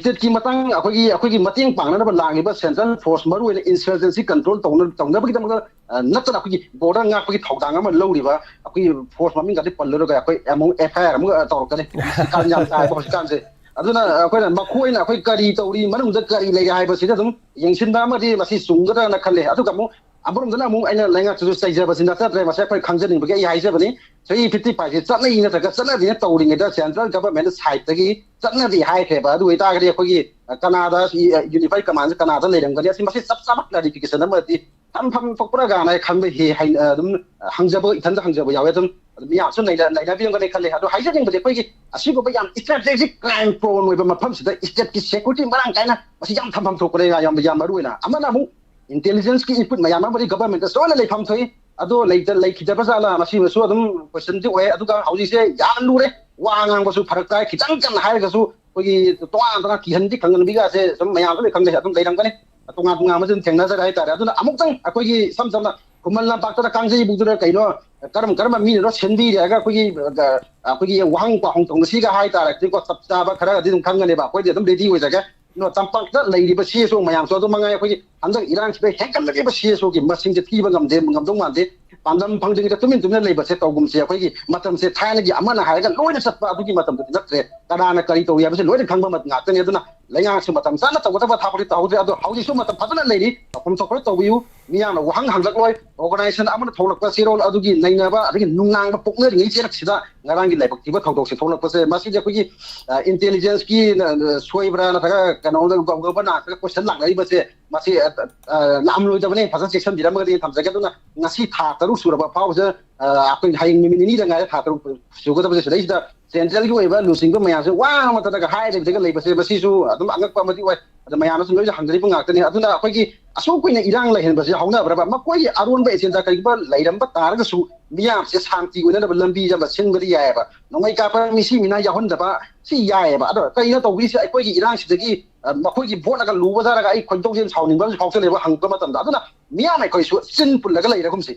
ꯁ꯭ꯇꯦꯠꯀꯤ ꯃꯇꯥꯡ ꯑꯩꯈꯣꯏꯒꯤ, ꯑꯩꯈꯣꯏꯒꯤ ꯃꯇꯦꯡ ꯄꯥꯡꯅꯅꯕ ꯂꯥꯛꯂꯤꯕ ꯁꯦꯟꯇ꯭ꯔꯦꯜ ꯐꯣꯔꯁ, ꯃꯔꯨ ꯑꯣꯏꯅ ꯏꯟꯁꯔꯖꯦꯟꯁꯤ ꯀꯟꯇ꯭ꯔꯣꯜ ꯇꯧꯅ-, ꯇꯧꯅꯕꯒꯤꯗꯃꯛꯇ, ꯑ, ꯅꯠꯇꯅ ꯑꯩꯈꯣꯏꯒꯤ ꯕꯣꯔꯗꯔ ꯉꯥꯛꯄꯒꯤ ꯊꯧꯗꯥꯡ ꯑꯃ ꯂꯧꯔꯤꯕ ꯑꯩꯈꯣꯏꯒꯤ ꯐꯣꯔꯁ ꯃꯃꯤꯡꯒꯗꯤ ꯄꯜꯂꯔꯣꯏꯒꯦ, ꯑꯩꯈꯣꯏ ꯑꯃꯨꯛ ꯑꯦꯐ ꯑꯥꯏ ꯑꯥꯔ ꯑꯃꯨꯛ ꯇꯧꯔꯛꯀꯅꯤ꯫ ꯁꯤꯀꯥꯟ ꯌꯥꯝ ꯇꯥꯏꯕ ꯍꯧꯖꯤꯛꯀꯥꯟꯁꯦ꯫ ꯑꯗꯨꯅ ꯑꯩꯈꯣꯏꯅ ꯃꯈꯣꯏꯅ ꯑꯩꯈꯣꯏ ꯀꯔꯤ ꯇꯧꯔꯤ, ꯃꯅꯨꯡꯗ ꯀꯔꯤ ꯂꯩꯔꯤ ꯍꯥꯏꯕꯁꯤꯗ ꯑꯗꯨꯝ ꯌꯦꯡꯁꯤꯟꯕ ꯑꯃꯗꯤ ꯃꯁꯤ ꯆꯨꯝꯒꯗ꯭ꯔꯅ ꯈꯜꯂꯦ꯫ ꯑꯗꯨꯒ ꯑꯃꯨꯛ ꯑꯃꯔꯣꯝꯗꯅ ꯑꯃꯨꯛ ꯑꯩꯅ ꯂꯩꯉꯥꯛꯇꯁꯨ ꯆꯩꯖꯕꯁꯤ ꯅꯠꯆꯗ꯭ꯔꯦ, ꯃꯁꯤ ꯑꯩꯈꯣꯏ ꯈꯪꯖꯅꯤꯡꯕꯒꯤ ꯑꯩ ꯍꯥꯏꯖꯕꯅꯤ꯫ ꯊ꯭ꯔꯤ ꯐꯤꯐꯇꯤ ꯐꯥꯏꯚꯁꯤ ꯆꯠꯅꯩ ꯅꯠꯇ꯭ꯔꯒ ꯆꯠꯅꯗꯦꯅ ꯇꯧꯔꯤꯉꯩꯗ ꯁꯦꯟꯇ꯭ꯔꯦꯜ ꯒꯚꯔꯟꯃꯦꯟꯠ ꯁꯥꯏꯠꯇꯒꯤ ꯆꯠꯅꯗꯦ ꯍꯥꯏꯈ꯭ꯔꯦꯕ꯫ ꯑꯗꯨ ꯑꯣꯏꯇꯥꯔꯒꯗꯤ ꯑꯩꯈꯣꯏꯒꯤ, ꯑ, ꯀꯅꯥꯗ ꯁꯤ, ꯑ, ꯌꯨꯅꯤꯐꯥꯏꯠ ꯀꯃꯥꯟꯁꯦ ꯀꯅꯥꯗ ꯂꯩꯔꯝꯒꯅꯤ? ꯑꯁꯤ ꯃꯁꯤ ꯆꯞ ꯆꯥꯕ ꯀ꯭ꯂꯥꯔꯤꯐꯤꯀꯦꯁꯟ ꯑꯃꯗꯤ ꯊꯝꯐꯝ ꯊꯣꯛꯄ꯭ꯔꯥ ꯀꯥꯏꯅ ꯑꯩ ꯈꯟꯕ ꯍꯦ-, ꯍꯩ-, ꯑ, ꯑꯗꯨꯝ ꯍꯪꯖꯕ, ꯏꯊꯟꯗ ꯍꯪꯖꯕ ꯌꯥꯎꯋꯦ꯫ ꯑꯗꯨꯝ, ꯑꯗꯨꯝ ꯃꯤꯌꯥꯝꯁꯨ ꯅꯩꯅ-, ꯅꯩꯅꯕꯤꯔꯝꯒꯅꯤ ꯈꯜꯂꯦ꯫ ꯑꯗꯣ ꯍꯥꯏꯖꯅꯤꯡꯕꯗꯤ ꯑꯩꯈꯣꯏꯒꯤ ꯑꯁꯤꯒꯨꯝꯕ ꯌꯥꯝ ꯏꯁꯇ꯭ꯔꯦꯇꯦꯖꯤꯛ ꯀ꯭ꯔꯥꯏꯝ ꯄ꯭ꯔꯣꯟ ꯑꯣꯏꯕ ꯃꯐꯝꯁꯤꯗ ꯁ꯭ꯇꯦꯠꯀꯤ ꯁꯦꯀ꯭ꯌꯨꯔꯤꯇꯤ ꯃꯔꯥꯡ ꯀꯥꯏꯅ ꯃꯁꯤ ꯌꯥꯝ ꯊꯝꯐꯝ ꯊꯣꯛꯄꯅꯦ꯫ ꯌꯥꯝ, ꯌꯥꯝ ꯃꯔꯨ ꯑꯣꯏꯅ ꯑꯃꯅ ꯑꯃꯨꯛ ꯏꯟꯇꯦꯂꯤꯖꯦꯟꯁꯀꯤ ꯏꯟꯄꯨꯠ ꯃꯌꯥꯝ ꯑꯃꯗꯤ ꯒꯚꯔꯟꯃꯦꯟꯠꯇ ꯂꯣꯏꯅ ꯂꯩꯐꯝ ꯊꯣꯛꯏ꯫ ꯑꯗꯣ ꯂꯩꯇ-, ꯂꯩꯈꯤꯗꯕ ꯖꯥꯠꯂꯥ? ꯃꯁꯤꯃꯁꯨ ꯑꯗꯨꯝ ꯀꯣꯏꯁꯟꯗꯤ ꯑꯣꯏ꯫ ꯑꯗꯨꯒ ꯍꯧꯖꯤꯛꯁꯦ ꯌꯥꯝ ꯂꯨꯔꯦ꯫ ꯋꯥ ꯉꯥꯡꯕꯁꯨ ꯐꯔꯛ ꯇꯥꯏ꯫ ꯈꯤꯇꯪ ꯀꯟꯅ ꯍꯥꯏꯔꯒꯁꯨ ꯑꯩꯈꯣꯏꯒꯤ ꯇꯣꯉꯥꯟ ꯇꯣꯉꯥꯟ ꯀꯤꯍꯟꯕꯤ ꯈꯪꯍꯟꯕꯤꯒꯁꯦ ꯁꯨꯝ ꯃꯌꯥꯝꯁꯨ ꯂꯣꯏ ꯈꯪꯅꯩ, ꯑꯗꯨꯝ ꯂꯩꯔꯝꯒꯅꯤ꯫ ꯇꯣꯉꯥꯟ ꯇꯣꯉꯥꯟꯕꯁꯨ ꯑꯗꯨꯝ ꯊꯦꯡꯅꯖꯔꯦ ꯍꯥꯏꯇꯥꯔꯦ꯫ ꯑꯗꯨꯅ ꯑꯃꯨꯛꯇꯪ ꯑꯩꯈꯣꯏꯒꯤ ꯏꯁꯝ ꯁꯝꯅ ꯈꯨꯃꯟ ꯂꯝꯄꯥꯛꯇ ꯀꯥꯡꯖꯩꯕꯨꯡꯗꯨꯗ ꯀꯩꯅꯣ, ꯀꯔꯝ ꯀꯔꯝꯕ ꯃꯤꯅꯅꯣ ꯁꯤꯟꯕꯤꯔꯦ ꯍꯥꯏꯔꯒ ꯑꯩꯈꯣꯏꯒꯤ ꯑ, ꯑꯩꯈꯣꯏꯒꯤ ꯋꯥꯍꯪ ꯄꯥꯎꯍꯪ ꯇꯧꯅꯁꯤꯒ ꯍꯥꯏꯇꯥꯔꯒꯗꯤꯀꯣ, ꯆꯞ ꯆꯥꯕ ꯈꯔꯒꯗꯤ ꯑꯗꯨꯝ ꯈꯪꯒꯅꯦꯕ꯫ ꯑꯩꯈꯣꯏꯗꯤ ꯑꯗꯨꯝ ꯔꯦꯗꯤ ꯑꯣꯏꯖꯒꯦ꯫ ꯑꯗꯣ ꯇꯝꯄꯥꯛꯇ ꯂꯩꯔꯤꯕ ꯁꯤ ꯑꯦꯁ ꯑꯣ ꯃꯌꯥꯝꯁꯨ ꯑꯗꯨꯝ ꯃꯉꯥꯏ꯫ ꯑꯩꯈꯣꯏꯒꯤ ꯍꯟꯗꯛ ꯏꯔꯥꯡꯁꯤꯗ ꯍꯦꯟꯒꯠꯂꯛꯂꯤꯕ ꯁꯤ ꯑꯦꯁ ꯑꯣꯒꯤ ꯃꯁꯤꯡꯁꯦ ꯊꯤꯕ ꯉꯝꯗꯦ, ꯉꯝꯗꯧ ꯃꯥꯟꯗꯦ꯫ ꯄꯥꯟꯗꯝ ꯐꯪꯗ꯭ꯔꯤꯉꯩꯗ ꯇꯨꯃꯤꯟ ꯇꯨꯃꯤꯟ ꯂꯩꯕꯁꯦ ꯇꯧꯒꯨꯝꯁꯦ꯫ ꯑꯩꯈꯣꯏꯒꯤ ꯃꯇꯝꯁꯦ ꯊꯥꯏꯅꯒꯤ ꯑꯃꯅ ꯍꯥꯏꯔꯒ ꯂꯣꯏꯅ ꯆꯠꯄ ꯑꯗꯨꯒꯤ ꯃꯇꯝꯗꯨꯗꯤ ꯅꯠꯇ꯭ꯔꯦ꯫ ꯀꯅꯥꯅ ꯀꯔꯤ ꯇꯧꯔꯤ ꯍꯥꯏꯕꯁꯦ ꯂꯣꯏꯅ ꯈꯪꯕ ꯃ-, ꯉꯥꯛꯇꯅꯤ꯫ ꯑꯗꯨꯅ ꯂꯩꯉꯥꯛꯁꯨ ꯃꯇꯝ ꯆꯥꯅ ꯇꯧꯒꯗꯕ ꯊꯕꯛꯇꯤ ꯇꯧꯍꯧꯗ꯭ꯔꯦ꯫ ꯑꯗꯣ ꯍꯧꯖꯤꯛꯁꯨ ꯃꯇꯝ ꯐꯖꯅ ꯂꯩꯔꯤ, ꯇꯧꯐꯝ ꯊꯣꯛꯄ ꯇꯧꯕꯤꯌꯨ꯫ ꯃꯤꯌꯥꯝꯅ ꯋꯥꯍꯪ ꯍꯪꯂꯛꯂꯣꯏ꯫ ꯑꯣꯔꯒꯅꯥꯏꯖꯦꯁꯟ ꯑꯃꯅ ꯊꯣꯛꯂꯛꯄ ꯆꯦꯔꯣꯜ ꯑꯗꯨꯒꯤ ꯅꯩꯅꯕ ꯑꯗꯒꯤ ꯅꯨꯡꯅꯥꯡꯕ ꯄꯣꯛꯅꯔꯤꯉꯩ ꯆꯦꯔꯛꯁꯤꯗ ꯉꯔꯥꯡꯒꯤ ꯂꯥꯏꯕꯛ ꯊꯤꯕ ꯊꯧꯗꯣꯛꯁꯦ ꯊꯣꯛꯂꯛꯄꯁꯦ, ꯃꯁꯤꯗꯤ ꯑꯩꯈꯣꯏꯒꯤ, ꯑ, ꯏꯟꯇꯦꯂꯤꯖꯦꯟꯁꯀꯤ, ꯑ, ꯁꯣꯏꯕ꯭ꯔꯥ ꯅꯠꯇ꯭ꯔꯒ ꯀꯩꯅꯣꯗ ꯒꯣ-, ꯒꯣꯕꯔꯅꯥꯟꯁꯇ ꯀꯣꯏꯁꯟ ꯂꯥꯛꯅꯔꯤꯕꯁꯦ, ꯃꯁꯤ, ꯑ, ꯑ, ꯂꯥꯛꯑꯝꯂꯣꯏꯗꯕꯅꯦ꯫ ꯐꯖꯅ ꯆꯦꯛꯁꯤꯟꯕꯤꯔꯝꯃꯒꯗꯤ ꯊꯝꯖꯒꯦ꯫ ꯑꯗꯨꯅ ꯉꯁꯤ ꯊꯥ ꯇꯔꯨꯛ ꯁꯨꯔꯕ ꯐꯥꯎꯕꯁꯤꯗ, ꯑ, ꯑꯩꯈꯣꯏ ꯍꯌꯦꯡ ꯅꯨꯃꯤꯠ ꯅꯤꯅꯤꯗ ꯉꯥꯏꯔꯦ ꯊꯥ ꯇꯔꯨꯛ ꯁꯨꯒꯗꯕꯁꯦ꯫ ꯁꯤꯗꯩꯁꯤꯗ ꯁꯦꯟꯇ꯭ꯔꯦꯜꯒꯤ ꯑꯣꯏꯕ ꯂꯨꯆꯤꯡꯕ ꯃꯌꯥꯝꯁꯦ ꯋꯥ ꯑꯃꯠꯇꯅꯒ ꯍꯥꯏꯗꯕꯤꯗꯒ ꯂꯩꯕꯁꯦ, ꯃꯁꯤꯁꯨ ꯑꯗꯨꯝ ꯑꯉꯛꯄ ꯑꯃꯗꯤ ꯑꯣꯏ꯫ ꯑꯗ ꯃꯌꯥꯝꯅꯁꯨ ꯂꯣꯏꯅ ꯍꯪꯅꯔꯤꯕ ꯉꯥꯛꯇꯅꯤ꯫ ꯑꯗꯨꯅ ꯑꯩꯈꯣꯏꯒꯤ ꯑꯁꯨꯛ ꯀꯨꯏꯅ ꯏꯔꯥꯡ ꯂꯩꯍꯟꯕꯁꯦ ꯍꯧꯅꯕ꯭ꯔꯕ? ꯃꯈꯣꯏꯒꯤ ꯑꯔꯣꯟꯕ ꯑꯦꯖꯦꯟꯗꯥ ꯀꯔꯤꯒꯨꯝꯕ ꯂꯩꯔꯝꯕ ꯇꯥꯔꯒꯁꯨ, ꯃꯤꯌꯥꯝꯁꯦ ꯁꯥꯟꯇꯤ ꯑꯣꯏꯅꯅꯕ ꯂꯝꯕꯤ ꯑꯃ ꯁꯤꯟꯕꯗꯤ ꯌꯥꯏꯑꯕ꯫ ꯅꯣꯡꯃꯩ ꯀꯥꯞꯄ ꯃꯤꯁꯤ ꯃꯤꯅꯥ ꯌꯥꯎꯍꯟꯗꯕ ꯁꯤ ꯌꯥꯏꯑꯕ꯫ ꯑꯗꯣ ꯀꯩꯅꯣ ꯇꯧꯕꯤꯁꯦ? ꯑꯩꯈꯣꯏꯒꯤ ꯏꯔꯥꯡꯁꯤꯗꯒꯤ, ꯑ, ꯃꯈꯣꯏꯒꯤ ꯚꯣꯠꯅꯒ ꯂꯨꯕ ꯖꯥꯔꯒ ꯑꯩ ꯈꯣꯏꯗꯧꯁꯦ ꯁꯥꯎꯅꯤꯡꯕ ꯑꯃꯁꯨ ꯐꯥꯎꯁꯜꯂꯦꯕ ꯍꯪꯕ ꯃꯇꯝꯗ꯫ ꯑꯗꯨꯅ ꯃꯤꯌꯥꯝ ꯑꯩꯈꯣꯏꯁꯨ ꯆꯤꯟ ꯄꯨꯜꯂꯒ ꯂꯩꯔꯒꯨꯝꯁꯦ꯫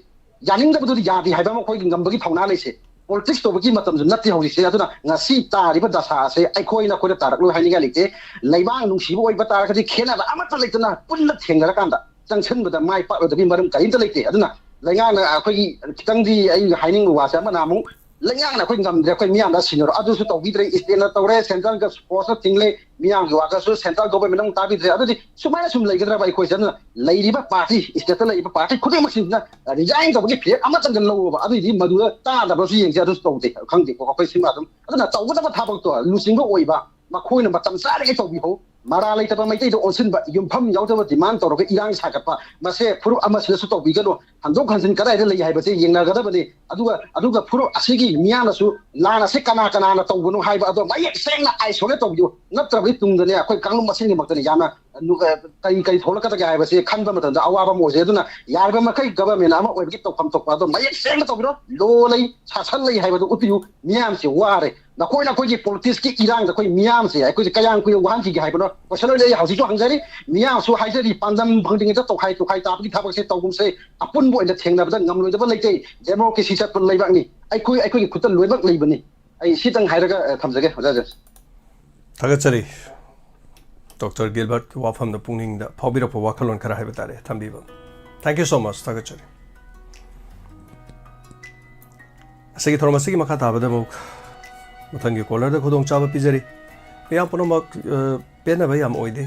ꯌꯥꯅꯤꯡꯗꯕꯗꯨꯗꯤ ꯌꯥꯗꯦ ꯍꯥꯏꯕ ꯑꯃ ꯑꯩꯈꯣꯏꯒꯤ ꯉꯝꯕꯒꯤ ꯊꯧꯅꯥ ꯂꯩꯁꯦ꯫ ꯄꯣꯂꯤꯇꯤꯛꯁ ꯇꯧꯕꯒꯤ ꯃꯇꯝꯁꯨ ꯅꯠꯇꯦ ꯍꯧꯖꯤꯛꯁꯦ꯫ ꯑꯗꯨꯅ ꯉꯁꯤ ꯇꯥꯔꯤꯕ ꯗꯁꯥ ꯑꯁꯦ ꯑꯩꯈꯣꯏꯅ ꯑꯩꯈꯣꯏꯗ ꯇꯥꯔꯛꯂꯣꯏ ꯍꯥꯏꯅꯤꯡꯉꯥꯏ ꯂꯩꯇꯦ꯫ ꯂꯩꯕꯥꯛ ꯅꯨꯡꯁꯤꯕ ꯑꯣꯏꯕ ꯇꯥꯔꯒꯗꯤ ꯈꯦꯠꯅꯕ ꯑꯃꯠꯇ ꯂꯩꯇꯅ ꯄꯨꯟꯅ ꯊꯦꯡꯅꯔꯀꯥꯟꯗ ꯆꯪꯁꯤꯟꯕꯗ ꯃꯥꯏ ꯄꯥꯛꯂꯣꯏꯗꯕꯒꯤ ꯃꯔꯝ ꯀꯔꯤꯝꯇ ꯂꯩꯇꯦ꯫ ꯑꯗꯨꯅ ꯂꯩꯉꯥꯛꯅ ꯑꯩꯈꯣꯏꯒꯤ ꯈꯤꯇꯪꯗꯤ ꯑꯩ ꯍꯥꯏꯅꯤꯡꯕ ꯋꯥꯁꯦ ꯑꯃꯅ ꯑꯃꯨꯛ ꯂꯩꯉꯥꯛꯅ ꯑꯩꯈꯣꯏ ꯉꯝꯗ꯭ꯔꯦ, ꯑꯩꯈꯣꯏ ꯃꯤꯌꯥꯝꯗ ꯁꯤꯟꯅꯔꯣ, ꯑꯗꯨꯁꯨ ꯇꯧꯕꯤꯗ꯭ꯔꯦ, ꯏꯁꯇꯦꯠꯅ ꯇꯧꯔꯦ, ꯁꯦꯟꯇ꯭ꯔꯦꯜꯒ ꯐꯣꯔꯁꯅ ꯊꯤꯡꯂꯦ, ꯃꯤꯌꯥꯝꯒꯤ ꯋꯥꯈꯜꯁꯨ ꯁꯦꯟꯇ꯭ꯔꯦꯜ ꯒꯣꯕꯔꯃꯦꯟ ꯑꯃꯨꯛ ꯇꯥꯕꯤꯗ꯭ꯔꯦ꯫ ꯑꯗꯨꯗꯤ ꯁꯨꯃꯥꯏꯅ ꯁꯨꯝ ꯂꯩꯒꯗ꯭ꯔꯕ ꯑꯩꯈꯣꯏꯁꯦ? ꯑꯗꯨꯅ ꯂꯩꯔꯤꯕ ꯄꯥꯔꯇꯤ, ꯏꯁꯇꯦꯠꯇ ꯂꯩꯔꯤꯕ ꯄꯥꯔꯇꯤ ꯈꯨꯗꯤꯡꯃꯛꯁꯤꯡꯁꯤꯅ ꯔꯤꯖꯥꯏꯟ ꯇꯧꯕꯒꯤ ꯐꯤꯔꯦꯞ ꯑꯃꯇꯪꯗ ꯂꯧꯕ, ꯑꯗꯨꯏꯗꯤ ꯃꯗꯨꯗ ꯇꯥꯗꯕ꯭ꯔꯁꯨ ꯌꯦꯡꯁꯦ꯫ ꯑꯗꯨꯁꯨ ꯇꯧꯗꯦ, ꯈꯪꯗꯦꯀꯣ ꯑꯩꯈꯣꯏ ꯁꯤꯃ ꯑꯗꯨꯝ꯫ ꯑꯗꯨꯅ ꯇꯧꯒꯗꯕ ꯊꯕꯛꯇꯣ ꯂꯨꯆꯤꯡꯕ ꯑꯣꯏꯕ ꯃꯈꯣꯏꯅ ꯃꯇꯝ ꯆꯥꯔꯤꯉꯩ ꯇꯧꯕꯤꯍꯧ꯫ ꯃꯔꯥ ꯂꯩꯇꯕ ꯃꯩꯇꯩꯗ ꯑꯣꯟꯁꯤꯟꯕ, ꯌꯨꯝꯐꯝ ꯌꯥꯎꯗꯕ ꯗꯤꯃꯥꯟ ꯇꯧꯔꯒ ꯏꯔꯥꯡ ꯁꯥꯒꯠꯄ, ꯃꯁꯦ ꯐꯨꯔꯨꯞ ꯑꯃꯁꯤꯅꯁꯨ ꯇꯧꯕꯤꯒꯅꯨ꯫ ꯍꯟꯗꯣꯛ ꯍꯟꯖꯤꯟ ꯀꯗꯥꯏꯗ ꯂꯩ ꯍꯥꯏꯕꯁꯦ ꯌꯦꯡꯅꯒꯗꯕꯅꯤ꯫ ꯑꯗꯨꯒ, ꯑꯗꯨꯒ ꯐꯨꯔꯨꯞ ꯑꯁꯤꯒꯤ ꯃꯤꯌꯥꯝꯅꯁꯨ ꯂꯥꯟ ꯑꯁꯤ ꯀꯅꯥ ꯀꯅꯥꯅ ꯇꯧꯕꯅꯣ ꯍꯥꯏꯕ ꯑꯗꯣ ꯃꯌꯦꯛ ꯁꯦꯡꯅ ꯑꯥꯏꯁꯣꯂꯦꯠ ꯇꯧꯕꯤꯌꯨ꯫ ꯅꯠꯇ꯭ꯔꯕꯗꯤ ꯇꯨꯡꯗꯅꯦ ꯑꯩꯈꯣꯏ ꯀꯥꯡꯂꯨꯞ ꯃꯁꯦꯟꯒꯤꯃꯛꯇꯅꯦ ꯌꯥꯝꯅ ꯅꯨ-, ꯑ, ꯀꯔꯤ, ꯀꯔꯤ ꯊꯣꯛꯂꯛꯀꯗꯒꯦ ꯍꯥꯏꯕꯁꯦ ꯈꯟꯕ ꯃꯇꯝꯗ ꯑꯋꯥꯕ ꯑꯃ ꯑꯣꯏꯖꯩ꯫ ꯑꯗꯨꯅ ꯌꯥꯔꯤꯕ ꯃꯈꯩ ꯒꯕꯔꯃꯦꯟ ꯑꯃ ꯑꯣꯏꯕꯒꯤ ꯇꯧꯐꯝ ꯊꯣꯛꯄ ꯑꯗꯣ ꯃꯌꯦꯛ ꯁꯦꯡꯅ ꯇꯧꯕꯤꯔꯣ꯫ ꯂꯣ ꯂꯩ, ꯁꯥꯁꯟ ꯂꯩ ꯍꯥꯏꯕꯗꯨ ꯎꯠꯄꯤꯌꯨ꯫ ꯃꯤꯌꯥꯝꯁꯦ ꯋꯥꯔꯦ꯫ ꯅꯈꯣꯏꯅ ꯑꯩꯈꯣꯏꯒꯤ ꯄꯣꯂꯤꯇꯤꯛꯁꯀꯤ ꯏꯔꯥꯡꯗ ꯑꯩꯈꯣꯏ ꯃꯤꯌꯥꯝꯁꯦ ꯑꯩꯈꯣꯏꯁꯦ ꯀꯌꯥꯝ ꯀꯨꯏꯅ ꯋꯥꯍꯟꯈꯤꯒꯦ ꯍꯥꯏꯕꯅꯣ ꯀꯣꯏꯁꯟ ꯑꯣꯏꯅ ꯑꯩ ꯍꯧꯖꯤꯛꯁꯨ ꯍꯪꯖꯔꯤ꯫ ꯃꯤꯌꯥꯝꯁꯨ ꯍꯥꯏꯖꯔꯤ, ꯄꯥꯟꯗꯝ ꯐꯪꯗ꯭ꯔꯤꯉꯩꯗ ꯇꯣꯈꯥꯏ ꯇꯣꯈꯥꯏ ꯇꯥꯕꯒꯤ ꯊꯕꯛꯁꯦ ꯇꯧꯒꯨꯝꯁꯦ꯫ ꯑꯄꯨꯟꯕ ꯑꯣꯏꯅ ꯊꯦꯡꯅꯕꯗ ꯉꯝꯂꯣꯏꯗꯕ ꯂꯩꯇꯦ꯫ ꯗꯦꯃꯣꯀ꯭ꯔꯦꯁꯤ ꯆꯠꯄ ꯂꯩꯕꯥꯛꯅꯤ꯫ ꯑꯩꯈꯣꯏ ꯑꯩꯈꯣꯏꯒꯤ ꯈꯨꯠꯇ ꯂꯣꯏꯅꯃꯛ ꯂꯩꯕꯅꯤ꯫ ꯑꯩ ꯁꯤꯇꯪ ꯍꯥꯏꯔꯒ ꯑ, ꯊꯝꯖꯒꯦ ꯑꯣꯖꯥ ꯖꯦꯝꯁ꯫ ꯊꯥꯒꯠꯆꯔꯤ ꯗꯣꯛꯇꯔ ꯒꯤꯜꯕꯔꯠ ꯋꯥꯐꯝꯗ ꯄꯨꯛꯅꯤꯡꯗ ꯐꯥꯎꯕꯤꯔꯛꯄ ꯋꯥꯈꯜꯂꯣꯟ ꯈꯔ ꯍꯥꯏꯕ ꯇꯥꯔꯦ ꯊꯝꯕꯤꯕ꯫ Thank you so much꯫ ꯊꯥꯒꯠꯆꯔꯤ꯫ ꯑꯁꯤꯒꯤ ꯊꯧꯔꯝ ꯑꯁꯤꯒꯤ ꯃꯈꯥ ꯇꯥꯕꯗ ꯑꯃꯨꯛ ꯃꯊꯪꯒꯤ ꯀꯣꯂꯔꯗ ꯈꯨꯗꯣꯡꯆꯥꯕ ꯄꯤꯖꯔꯤ꯫ ꯃꯤꯌꯥꯝ ꯄꯨꯝꯅꯃꯛ ꯑ, ꯄꯦꯟꯅꯕ ꯌꯥꯝ ꯑꯣꯏꯗꯦ꯫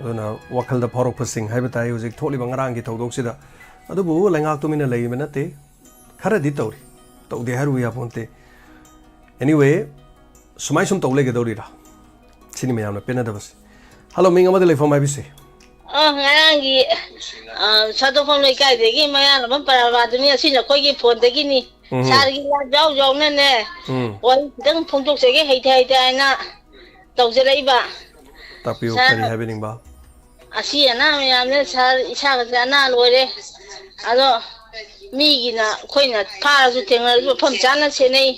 ꯑꯗꯨꯅ ꯋꯥꯈꯜꯗ ꯐꯥꯎꯔꯛꯄꯁꯤꯡ ꯍꯥꯏꯕ ꯇꯥꯏ ꯍꯧꯖꯤꯛ ꯊꯣꯛꯂꯤꯕ ꯉꯔꯥꯡꯒꯤ ꯊꯧꯗꯣꯛꯁꯤꯗ꯫ ꯑꯗꯨꯕꯨ ꯂꯩꯉꯥꯛ ꯇꯨꯃꯤꯟꯅ ꯂꯩꯕ ꯅꯠꯇꯦ꯫ ꯈꯔꯗꯤ ꯇꯧꯔꯤ꯫ ꯇꯧꯗꯦ ꯍꯥꯏꯔꯨ ꯌꯥꯄꯣꯟꯇꯦ꯫ Anyway, ꯁꯨꯃꯥꯏ ꯁꯨꯝ ꯇꯧ ꯂꯩꯒꯗꯧꯔꯤꯔꯥ? ꯁꯤꯅꯤ ꯃꯌꯥꯝꯅ ꯄꯦꯟꯅꯗꯕꯁꯦ꯫ ꯍꯜꯂꯣ, ꯃꯤꯡ ꯑꯃꯗ ꯂꯩꯐꯝ ꯍꯥꯏꯕꯤꯁꯦ꯫ ꯑ ꯉꯔꯥꯡꯒꯤ ꯑ, ꯁꯥꯗꯣꯛꯐꯝ ꯂꯩꯀꯥꯏꯗꯒꯤ ꯃꯌꯥꯅꯕꯝ ꯄꯔꯥꯕꯥꯗꯨꯅꯤ꯫ ꯑꯁꯤꯅ ꯑꯩꯈꯣꯏꯒꯤ ꯐꯣꯟꯗꯒꯤꯅꯤ꯫ ꯎꯝ꯫ ꯁꯥꯔꯒꯤ ꯂꯥꯏꯐ ꯌꯥꯎ ꯌꯥꯎꯅꯅꯦ ꯎꯝ꯫ ꯋꯥꯔꯤ ꯈꯤꯇꯪ ꯐꯣꯡꯗꯣꯛꯆꯒꯦ ꯍꯩꯇ ꯍꯩꯇ ꯍꯥꯏꯅ ꯇꯧꯖꯔꯛꯏꯕ꯫ ꯇꯥꯛꯄꯤꯌꯨ, ꯁꯥꯔ, ꯀꯔꯤ ꯍꯥꯏꯕꯤꯅꯤꯡꯕ? ꯑꯁꯤ ꯑꯅꯥ ꯃꯌꯥꯝꯅ ꯁꯥꯔ ꯏꯁꯥꯒꯁꯦ ꯑꯅꯥ ꯂꯣꯏꯔꯦ꯫ ꯑꯗꯣ ꯃꯤꯒꯤꯅ ꯑꯩꯈꯣꯏꯅ ꯐꯥꯔꯁꯨ ꯊꯦꯡꯅꯔꯁꯨ ꯃꯐꯝ ꯆꯥꯅ ꯁꯦꯟꯅꯩ꯫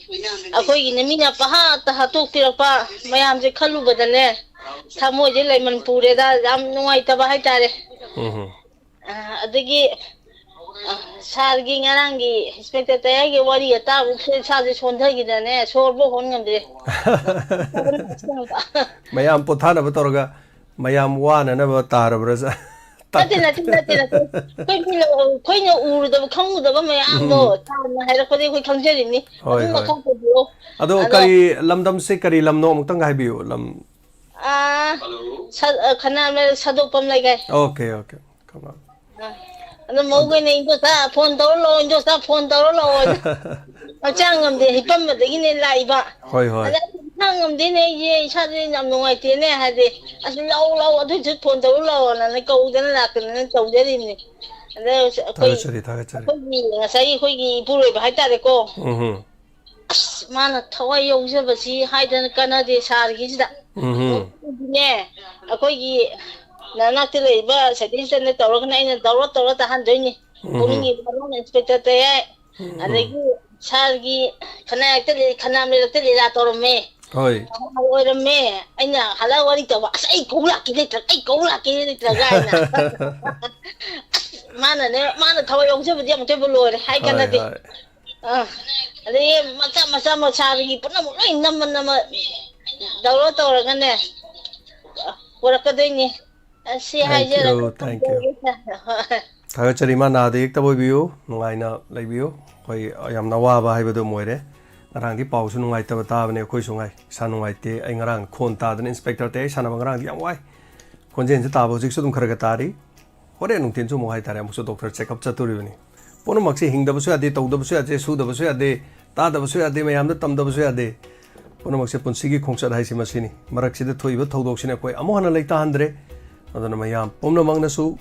ꯑꯩꯈꯣꯏꯒꯤꯅ ꯃꯤꯅ ꯄꯍꯥꯠꯇ ꯍꯥꯠꯇꯣꯛꯄꯤꯔꯛꯄ ꯃꯌꯥꯝꯁꯦ ꯈꯜꯂꯨꯕꯗꯅꯦ ꯊꯃꯣꯏꯁꯦ ꯂꯩꯃꯟ ꯄꯨꯔꯦꯗ, ꯌꯥꯝ ꯅꯨꯡꯉꯥꯏꯇꯕ ꯍꯥꯏꯇꯥꯔꯦ꯫ ꯎꯝ꯫ ꯑ, ꯑꯗꯒꯤ ꯑ, ꯁꯥꯔꯒꯤ ꯉꯔꯥꯡꯒꯤ ꯏꯟꯁꯄꯦꯛꯇꯔ ꯇꯌꯥꯏꯒꯤ ꯋꯥꯔꯤ ꯑꯇꯥꯕꯗꯨꯁꯨ ꯏꯁꯥꯁꯦ ꯁꯣꯟꯊꯈꯤꯗꯅꯦ ꯁꯣꯔꯕꯨ ꯍꯣꯟ ꯉꯝꯗ꯭ꯔꯦ꯫ ꯃꯌꯥꯝ ꯄꯣꯊꯥꯅꯕ ꯇꯧꯔꯒ ꯃꯌꯥꯝ ꯋꯥꯅꯅꯕ ꯇꯥꯔꯕ꯭ꯔꯥ ꯁꯥꯔ? ꯅꯠꯇꯦ ꯅꯠꯇꯦ ꯅꯠꯇꯦ ꯅꯠꯇꯦ ꯑꯩꯈꯣꯏ ꯃꯤꯅ ꯑꯩꯈꯣꯏꯅ ꯎꯔꯨꯗꯕ ꯈꯪꯉꯨꯗꯕ ꯃꯌꯥꯝꯗꯣ ꯁꯥꯔꯅ ꯍꯥꯏꯔꯛꯄꯗꯒꯤ ꯑꯩꯈꯣꯏ ꯈꯪꯖꯔꯤꯅꯤ꯫ ꯍꯣꯏ, ꯑꯗꯨꯝ ꯍꯣꯏ꯫ ꯃꯈꯥ ꯇꯧꯕꯤꯌꯣ꯫ ꯑꯗꯣ ꯑꯗꯣ ꯀꯔꯤ ꯂꯝꯗꯝꯁꯦ ꯀꯔꯤ ꯂꯝꯅꯣ ꯑꯃꯨꯛꯇꯪꯒ ꯍꯥꯏꯕꯤꯌꯨ꯫ ꯂꯝ ꯑꯥ, ꯁ- ꯑ, ꯈꯅꯥꯃ ꯁꯥꯗꯣꯛꯐꯝ ꯂꯩꯀꯥꯏ꯫ Okay, okay. Come on. ꯑꯗꯣ ꯃꯧꯈꯩꯅ ꯏꯟꯗꯣꯆꯥ ꯐꯣꯟ ꯇꯧꯔ ꯂꯥꯛꯑꯣ, ꯏꯟꯗꯣꯆꯥ ꯐꯣꯟ ꯇꯧꯔ ꯂꯥꯛꯑꯣ꯫ ꯍꯛꯆꯥꯡ ꯉꯝꯗꯦ ꯍꯤꯞꯄꯝꯕꯗꯒꯤꯅꯦ ꯂꯥꯛꯏꯕ꯫ ꯍꯣꯏ, ꯍꯣꯏ꯫ ꯑꯗ ꯑꯩ ꯍꯛꯆꯥꯡ ꯉꯝꯗꯦꯅꯦ ꯑꯩꯁꯦ ꯏꯁꯥꯁꯦ ꯌꯥꯝ ꯅꯨꯡꯉꯥꯏꯇꯦꯅꯦ ꯍꯥꯏꯗꯤ ꯑꯁ ꯂꯥꯛꯑꯣ ꯂꯥꯛꯑꯣ ꯑꯗꯨꯏꯁꯨ ꯐꯣꯟ ꯇꯧꯔ ꯂꯥꯛꯑꯣꯅ ꯀꯧꯗꯅ ꯂꯥꯛꯇꯅ ꯇꯧꯖꯔꯤꯕꯅꯤ꯫ ꯑꯗ ꯑꯩꯈꯣꯏ ꯊꯥꯒꯠꯆꯔꯤ, ꯊꯥꯒꯠꯆꯔꯤ꯫ ꯑꯩꯈꯣꯏꯒꯤ ꯉꯁꯥꯏ ꯑꯩꯈꯣꯏꯒꯤ ꯏꯄꯨꯔꯣꯏꯕ ꯍꯥꯏꯇꯥꯔꯦꯀꯣ꯫ ꯎꯝ꯫ ꯑꯁ ꯃꯥꯅ ꯊꯋꯥꯏ ꯌꯥꯎꯖꯕꯁꯤ ꯍꯥꯏꯗꯅ ꯀꯥꯟꯅꯗꯦ ꯁꯥꯔꯒꯤꯁꯤꯗ꯫ ꯎꯝ꯫ ꯅꯦ ꯑꯩꯈꯣꯏꯒꯤ ꯅꯅꯥꯛꯇ ꯂꯩꯔꯤꯕ ꯁꯥꯏꯗꯤꯁꯇꯅ ꯇꯧꯔꯒꯅ ꯑꯩꯅ ꯇꯧꯔ ꯇꯧꯔ ꯇꯥꯍꯟꯗꯣꯏꯅꯤ꯫ ꯎꯝ꯫ ꯄꯨꯛꯅꯤꯡꯒꯤ ꯃꯔꯣꯟ ꯏꯟꯁꯄꯦꯛꯇꯔ ꯇꯌꯥꯏ꯫ ꯑꯗꯒꯤ ꯁꯥꯔꯒꯤ ꯈꯅꯥꯌꯛꯇ ꯂꯤ-, ꯈꯅꯥꯝ ꯂꯩꯔꯛꯇ ꯂꯤꯂꯥ ꯇꯧꯔꯝꯃꯦ꯫ ꯍꯣꯏ꯫ ꯑꯣꯏꯔꯝꯃꯦ꯫ ꯑꯩꯅ ꯍꯜꯂꯛꯑ ꯋꯥꯔꯤ ꯇꯧꯕ, "ꯑꯁ, ꯑꯩ ꯀꯧ ꯂꯥꯛꯀꯦ ꯂꯩꯇ꯭ꯔ-, ꯑꯩ ꯀꯧ ꯂꯥꯛꯀꯦ ꯂꯩꯇ꯭ꯔꯒ" ꯍꯥꯏꯅ꯫ ꯑꯁ, ꯃꯥꯅꯅꯦ, ꯃꯥꯅ ꯊꯋꯥꯏ ꯌꯥꯎꯖꯕꯗꯤ ꯑꯃꯨꯛꯇꯣꯏꯕ ꯂꯣꯏꯔꯦ, ꯍꯥꯏ ꯍꯣꯏ, ꯀꯥꯟꯅꯗꯦ꯫ ꯍꯣꯏ꯫ ꯑꯥ, ꯑꯗꯩ ꯃꯆꯥ ꯃꯆꯥ ꯃꯆꯥꯗꯒꯤ ꯄꯨꯝꯅꯃꯛ ꯂꯣꯏ ꯅꯝꯃ ꯅꯝꯃ ꯗꯥꯎꯟꯂꯣꯗ ꯇꯧꯔꯒꯅꯦ ꯄꯨꯔꯛꯀꯗꯣꯏꯅꯤ꯫ ꯑꯁꯤ Thank you, ꯍꯥꯏꯖꯔꯒ thank you. ꯊꯝꯖꯔꯒꯦ꯫ ꯊꯥꯒꯠꯆꯔꯤ ꯏꯃꯥ, ꯅꯥꯗ ꯌꯦꯛꯇꯕ ꯑꯣꯏꯕꯤꯌꯨ, ꯅꯨꯡꯉꯥꯏꯅ ꯂꯩꯕꯤꯌꯨ꯫ ꯑꯩꯈꯣꯏ ꯌꯥꯝꯅ ꯑꯋꯥꯕ ꯍꯥꯏꯕꯗꯨ ꯑꯃ ꯑꯣꯏꯔꯦ꯫ ꯉꯔꯥꯡꯗꯤ ꯄꯥꯎꯁꯨ ꯅꯨꯡꯉꯥꯏꯇꯕ ꯇꯥꯕꯅꯦ, ꯑꯩꯈꯣꯏꯁꯨ ꯉꯥꯏ ꯏꯁꯥ ꯅꯨꯡꯉꯥꯏꯇꯦ꯫ ꯑꯩ ꯉꯔꯥꯡ ꯈꯣꯟ ꯇꯥꯗꯅ ꯏꯟꯁꯄꯦꯛꯇꯔ ꯇꯌꯥꯏ ꯁꯥꯟꯅꯕ ꯉꯔꯥꯡꯗꯤ ꯌꯥꯝ ꯋꯥꯏ꯫ ꯈꯣꯟꯖꯦꯜꯁꯦ ꯇꯥꯕ ꯍꯧꯖꯤꯛꯁꯨ ꯑꯗꯨꯝ ꯈꯔ ꯈꯔ ꯇꯥꯔꯤ꯫ ꯍꯣꯔꯦꯟ ꯅꯨꯡꯊꯤꯜꯁꯨ ꯑꯃꯨꯛ ꯍꯥꯏꯇꯥꯔꯦ, ꯑꯃꯨꯛꯁꯨ ꯗꯣꯛꯇꯔ ꯆꯦꯛꯑꯞ ꯆꯠꯇꯣꯔꯤꯕꯅꯤ꯫ ꯄꯨꯝꯅꯃꯛꯁꯦ ꯍꯤꯡꯗꯕꯁꯨ ꯌꯥꯗꯦ, ꯇꯧꯗꯕꯁꯨ ꯌꯥꯗꯦ, ꯁꯨꯗꯕꯁꯨ ꯌꯥꯗꯦ, ꯇꯥꯗꯕꯁꯨ ꯌꯥꯗꯦ, ꯃꯌꯥꯝꯗ ꯇꯝꯗꯕꯁꯨ ꯌꯥꯗꯦ꯫ ꯄꯨꯝꯅꯃꯛꯁꯦ ꯄꯨꯟꯁꯤꯒꯤ ꯈꯣꯡꯆꯠ ꯍꯥꯏꯁꯤ ꯃꯁꯤꯅꯤ꯫ ꯃꯔꯛꯁꯤꯗ ꯊꯣꯛꯏꯕ ꯊꯧꯗꯣꯛꯁꯤꯅ ꯑꯩꯈꯣꯏ ꯑꯃꯨꯛ ꯍꯟꯅ ꯂꯩꯇꯥꯍꯟꯗ꯭ꯔꯦ꯫ ꯑꯗꯨꯅ ꯃꯌꯥꯝ ꯄꯨꯝꯅꯃꯛꯅꯁꯨ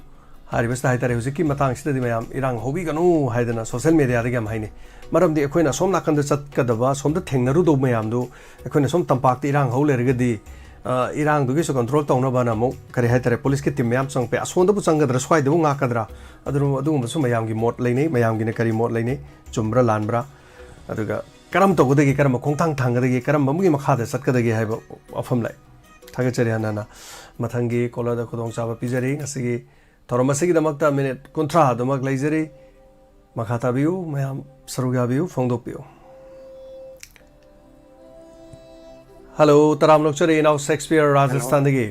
ꯍꯥꯏꯔꯤꯕꯁꯤꯗ ꯍꯥꯏꯇꯥꯔꯦ, ꯍꯧꯖꯤꯛꯀꯤ ꯃꯇꯥꯡꯁꯤꯗꯗꯤ ꯃꯌꯥꯝ ꯏꯔꯥꯡ ꯍꯧꯕꯤꯒꯅꯨ ꯍꯥꯏꯗꯅ ꯁꯣꯁꯦꯜ ꯃꯦꯗꯤꯌꯥꯗꯒꯤ ꯌꯥꯝ ꯍꯥꯏꯅꯩ꯫ ꯃꯔꯝꯗꯤ ꯑꯩꯈꯣꯏꯅ ꯑꯁꯣꯝ ꯅꯥꯀꯟꯗ ꯆꯠꯀꯗꯕ, ꯑꯁꯣꯝꯗ ꯊꯦꯡꯅꯔꯨꯗꯧꯕ ꯃꯌꯥꯝꯗꯨ ꯑꯩꯈꯣꯏꯅ ꯁꯣꯝ ꯇꯝꯄꯥꯛꯇ ꯏꯔꯥꯡ ꯍꯧ ꯂꯩꯔꯒꯗꯤ, ꯑ, ꯏꯔꯥꯡꯗꯨꯒꯤꯁꯨ ꯀꯟꯇ꯭ꯔꯣꯜ ꯇꯧꯅꯕꯅ ꯑꯃꯨꯛ, ꯀꯔꯤ ꯍꯥꯏꯇꯥꯔꯦ, ꯄꯨꯂꯤꯁꯀꯤ ꯇꯤꯝ ꯃꯌꯥꯝ ꯆꯪꯉꯛꯄ ꯌꯥꯏ꯫ ꯑꯁꯣꯝꯗꯕꯨ ꯆꯪꯒꯗ꯭ꯔꯥ, ꯁ꯭ꯋꯥꯏꯗꯕꯨ ꯉꯥꯛꯀꯗ꯭ꯔꯥ? ꯑꯗꯨ, ꯑꯗꯨꯒꯨꯝꯕꯁꯨ ꯃꯌꯥꯝꯒꯤ ꯃꯣꯠ ꯂꯩꯅꯩ꯫ ꯃꯌꯥꯝꯒꯤꯅ ꯀꯔꯤ ꯃꯣꯠ ꯂꯩꯅꯩ? ꯆꯨꯝꯕ꯭ꯔꯥ, ꯂꯥꯟꯕ꯭ꯔꯥ? ꯑꯗꯨꯒ ꯀꯔꯝ ꯇꯧꯒꯗꯒꯦ, ꯀꯔꯝꯕ ꯈꯣꯡꯊꯥꯡ ꯊꯥꯡꯒꯗꯒꯦ, ꯀꯔꯝꯕ ꯑꯃꯒꯤ ꯃꯈꯥꯗ ꯆꯠꯀꯗꯒꯦ ꯍꯥꯏꯕ ꯋꯥꯐꯝ ꯂꯩ꯫ ꯊꯥꯒꯠꯆꯔꯤ ꯍꯟꯅ ꯍꯟꯅ꯫ ꯃꯊꯪꯒꯤ ꯀꯣꯂꯔꯗ ꯈꯨꯗꯣꯡꯆꯥꯕ ꯄꯤꯖꯔꯤ꯫ ꯉꯁꯤꯒꯤ ꯊꯧꯔꯝ ꯑꯁꯤꯒꯤꯗꯃꯛꯇ ꯃꯤꯅꯤꯠ ꯀꯨꯟꯊ꯭ꯔꯥ ꯑꯗꯨꯃꯛ ꯂꯩꯖꯔꯤ꯫ ꯃꯈꯥ ꯇꯥꯕꯤꯌꯨ, ꯃꯌꯥꯝ ꯁꯔꯨꯛ ꯌꯥꯕꯤꯌꯨ, ꯐꯣꯡꯗꯣꯛꯄꯤꯌꯨ꯫ ꯍꯜꯂꯣ, ꯇꯔꯥꯝ ꯂꯧꯆꯔꯤ ꯏꯅꯥꯎ ꯁꯦꯛꯁꯄꯤꯌꯔ ꯔꯥꯖꯁꯊꯥꯟꯗꯒꯤ꯫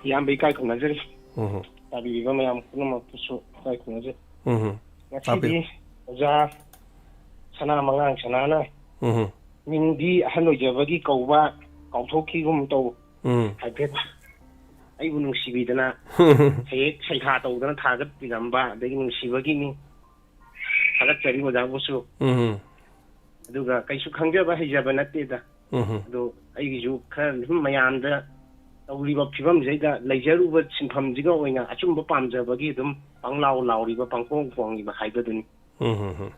ꯏꯌꯥꯝꯕ ꯏꯀꯥꯏ ꯈꯨꯝꯅꯖꯔꯤ꯫ ꯎꯝ꯫ ꯇꯥꯕꯤꯔꯤꯕ ꯃꯌꯥꯝ ꯄꯨꯝꯅꯃꯛꯄꯨꯁꯨ ꯏꯀꯥꯏ ꯈꯨꯝꯅꯖꯔꯤ꯫ ꯎꯝ꯫ ꯉꯁꯤꯗꯤ ꯑꯣꯖꯥ ꯁꯅꯥ ꯃꯉꯥꯡ ꯁꯅꯥꯅ ꯎꯝ꯫ ꯃꯤꯡꯗꯤ ꯑꯍꯜ ꯑꯣꯏꯖꯕꯒꯤ ꯀꯧꯕ ꯀꯥꯎꯊꯣꯛꯈꯤꯒꯨꯝ ꯇꯧ꯫ ꯎꯝ꯫ ꯍꯥꯏꯐꯦꯠ ꯑꯩꯕꯨ ꯅꯨꯡꯁꯤꯕꯤꯗꯅ ꯁꯩꯍꯦꯛ ꯁꯩꯊꯥ ꯇꯧꯗꯅ ꯊꯥꯒꯠꯄꯤꯔꯝꯕ, ꯑꯗꯒꯤ ꯅꯨꯡꯁꯤꯕꯒꯤꯅꯤ꯫ ꯊꯥꯒꯠꯆꯔꯤ ꯑꯣꯖꯥꯕꯨꯁꯨ꯫ ꯎꯝ꯫ ꯑꯗꯨꯒ ꯀꯩꯁꯨ ꯈꯪꯖꯕ ꯍꯩꯖꯕ ꯅꯠꯇꯦꯗ꯫ ꯎꯝ꯫ ꯑꯗꯣ ꯑꯩꯒꯤꯁꯨ ꯈꯔ ꯁꯨꯝ ꯃꯌꯥꯝꯗ ꯇꯧꯔꯤꯕ ꯐꯤꯕꯝꯁꯤꯗꯩꯗ ꯂꯩꯖꯔꯨꯕ ꯁꯤꯟꯐꯝꯁꯤꯒ ꯑꯣꯏꯅ ꯑꯆꯨꯝꯕ ꯄꯥꯝꯖꯕꯒꯤ ꯑꯗꯨꯝ ꯄꯪꯂꯥꯎ ꯂꯥꯎꯔꯤꯕ, ꯄꯪꯈꯣꯡ ꯈꯣꯡꯉꯤꯕ ꯍꯥꯏꯕꯗꯨꯅꯤ꯫ ꯎꯝ꯫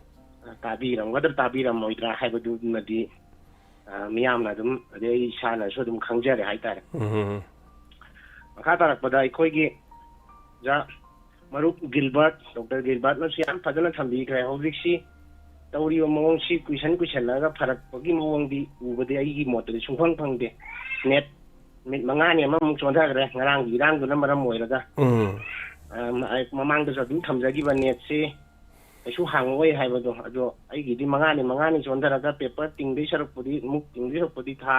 ꯇꯥꯕꯤꯔꯝꯒꯗ꯭ꯔꯥ ꯇꯥꯕꯤꯔꯝꯃꯣꯏꯗ꯭ꯔꯥ ꯍꯥꯏꯕꯗꯨꯃꯗꯤ, ꯑ, ꯃꯤꯌꯥꯝꯅ ꯑꯗꯨꯝ, ꯑꯗꯩ ꯑꯩ ꯏꯁꯥꯅꯁꯨ ꯑꯗꯨꯝ ꯈꯪꯖꯔꯦ ꯍꯥꯏꯇꯥꯔꯦ꯫ ꯎꯝ꯫ ꯃꯈꯥ ꯇꯥꯔꯛꯄꯗ ꯑꯩꯈꯣꯏꯒꯤ ꯑꯣꯖꯥ ꯃꯔꯨꯞ ꯒꯤꯜꯕꯔꯠ, ꯗꯣꯛꯇꯔ ꯒꯤꯜꯕꯔꯠꯅꯁꯨ ꯌꯥꯝ ꯐꯖꯅ ꯊꯝꯕꯤꯈ꯭ꯔꯦ꯫ ꯍꯧꯖꯤꯛꯁꯤ ꯇꯧꯔꯤꯕ ꯃꯑꯣꯡꯁꯤ ꯀꯨꯏꯁꯟ ꯀꯨꯏꯁꯜꯂꯛꯑꯒ ꯐꯔꯛꯄꯒꯤ ꯃꯑꯣꯡꯗꯤ ꯎꯕꯗꯤ ꯑꯩꯒꯤ ꯃꯣꯠꯇꯗꯤ ꯁꯨꯡꯐꯪ ꯐꯪꯗꯦ꯫ ꯅꯦꯠ ꯅꯨꯃꯤꯠ ꯃꯉꯥꯅꯤ ꯑꯃꯃꯨꯛ ꯆꯣꯟꯊꯈ꯭ꯔꯦ, ꯉꯔꯥꯡꯒꯤ ꯏꯔꯥꯡꯗꯨꯅ ꯃꯔꯝ ꯑꯣꯏꯔꯒ꯫ ꯎꯝ꯫ ꯑ, ꯃ-, ꯑꯩ ꯃꯃꯥꯡꯗꯁꯨ ꯑꯗꯨꯝ ꯊꯝꯖꯈꯤꯕ, ꯅꯦꯠꯁꯤ ꯀꯩꯁꯨ ꯍꯥꯡꯉꯛꯑꯣꯏ ꯍꯥꯏꯕꯗꯣ꯫ ꯑꯗꯣ ꯑꯩꯒꯤꯗꯤ ꯃꯉꯥꯅꯤ ꯃꯉꯥꯅꯤ ꯆꯣꯟꯊꯔꯒ ꯄꯦꯄꯔ ꯇꯤꯡꯗꯣꯏ ꯁꯔꯨꯛꯄꯨꯗꯤ, ꯃꯨꯛ ꯇꯤꯡꯗꯣꯏ ꯁꯔꯨꯛꯄꯨꯗꯤ ꯊꯥ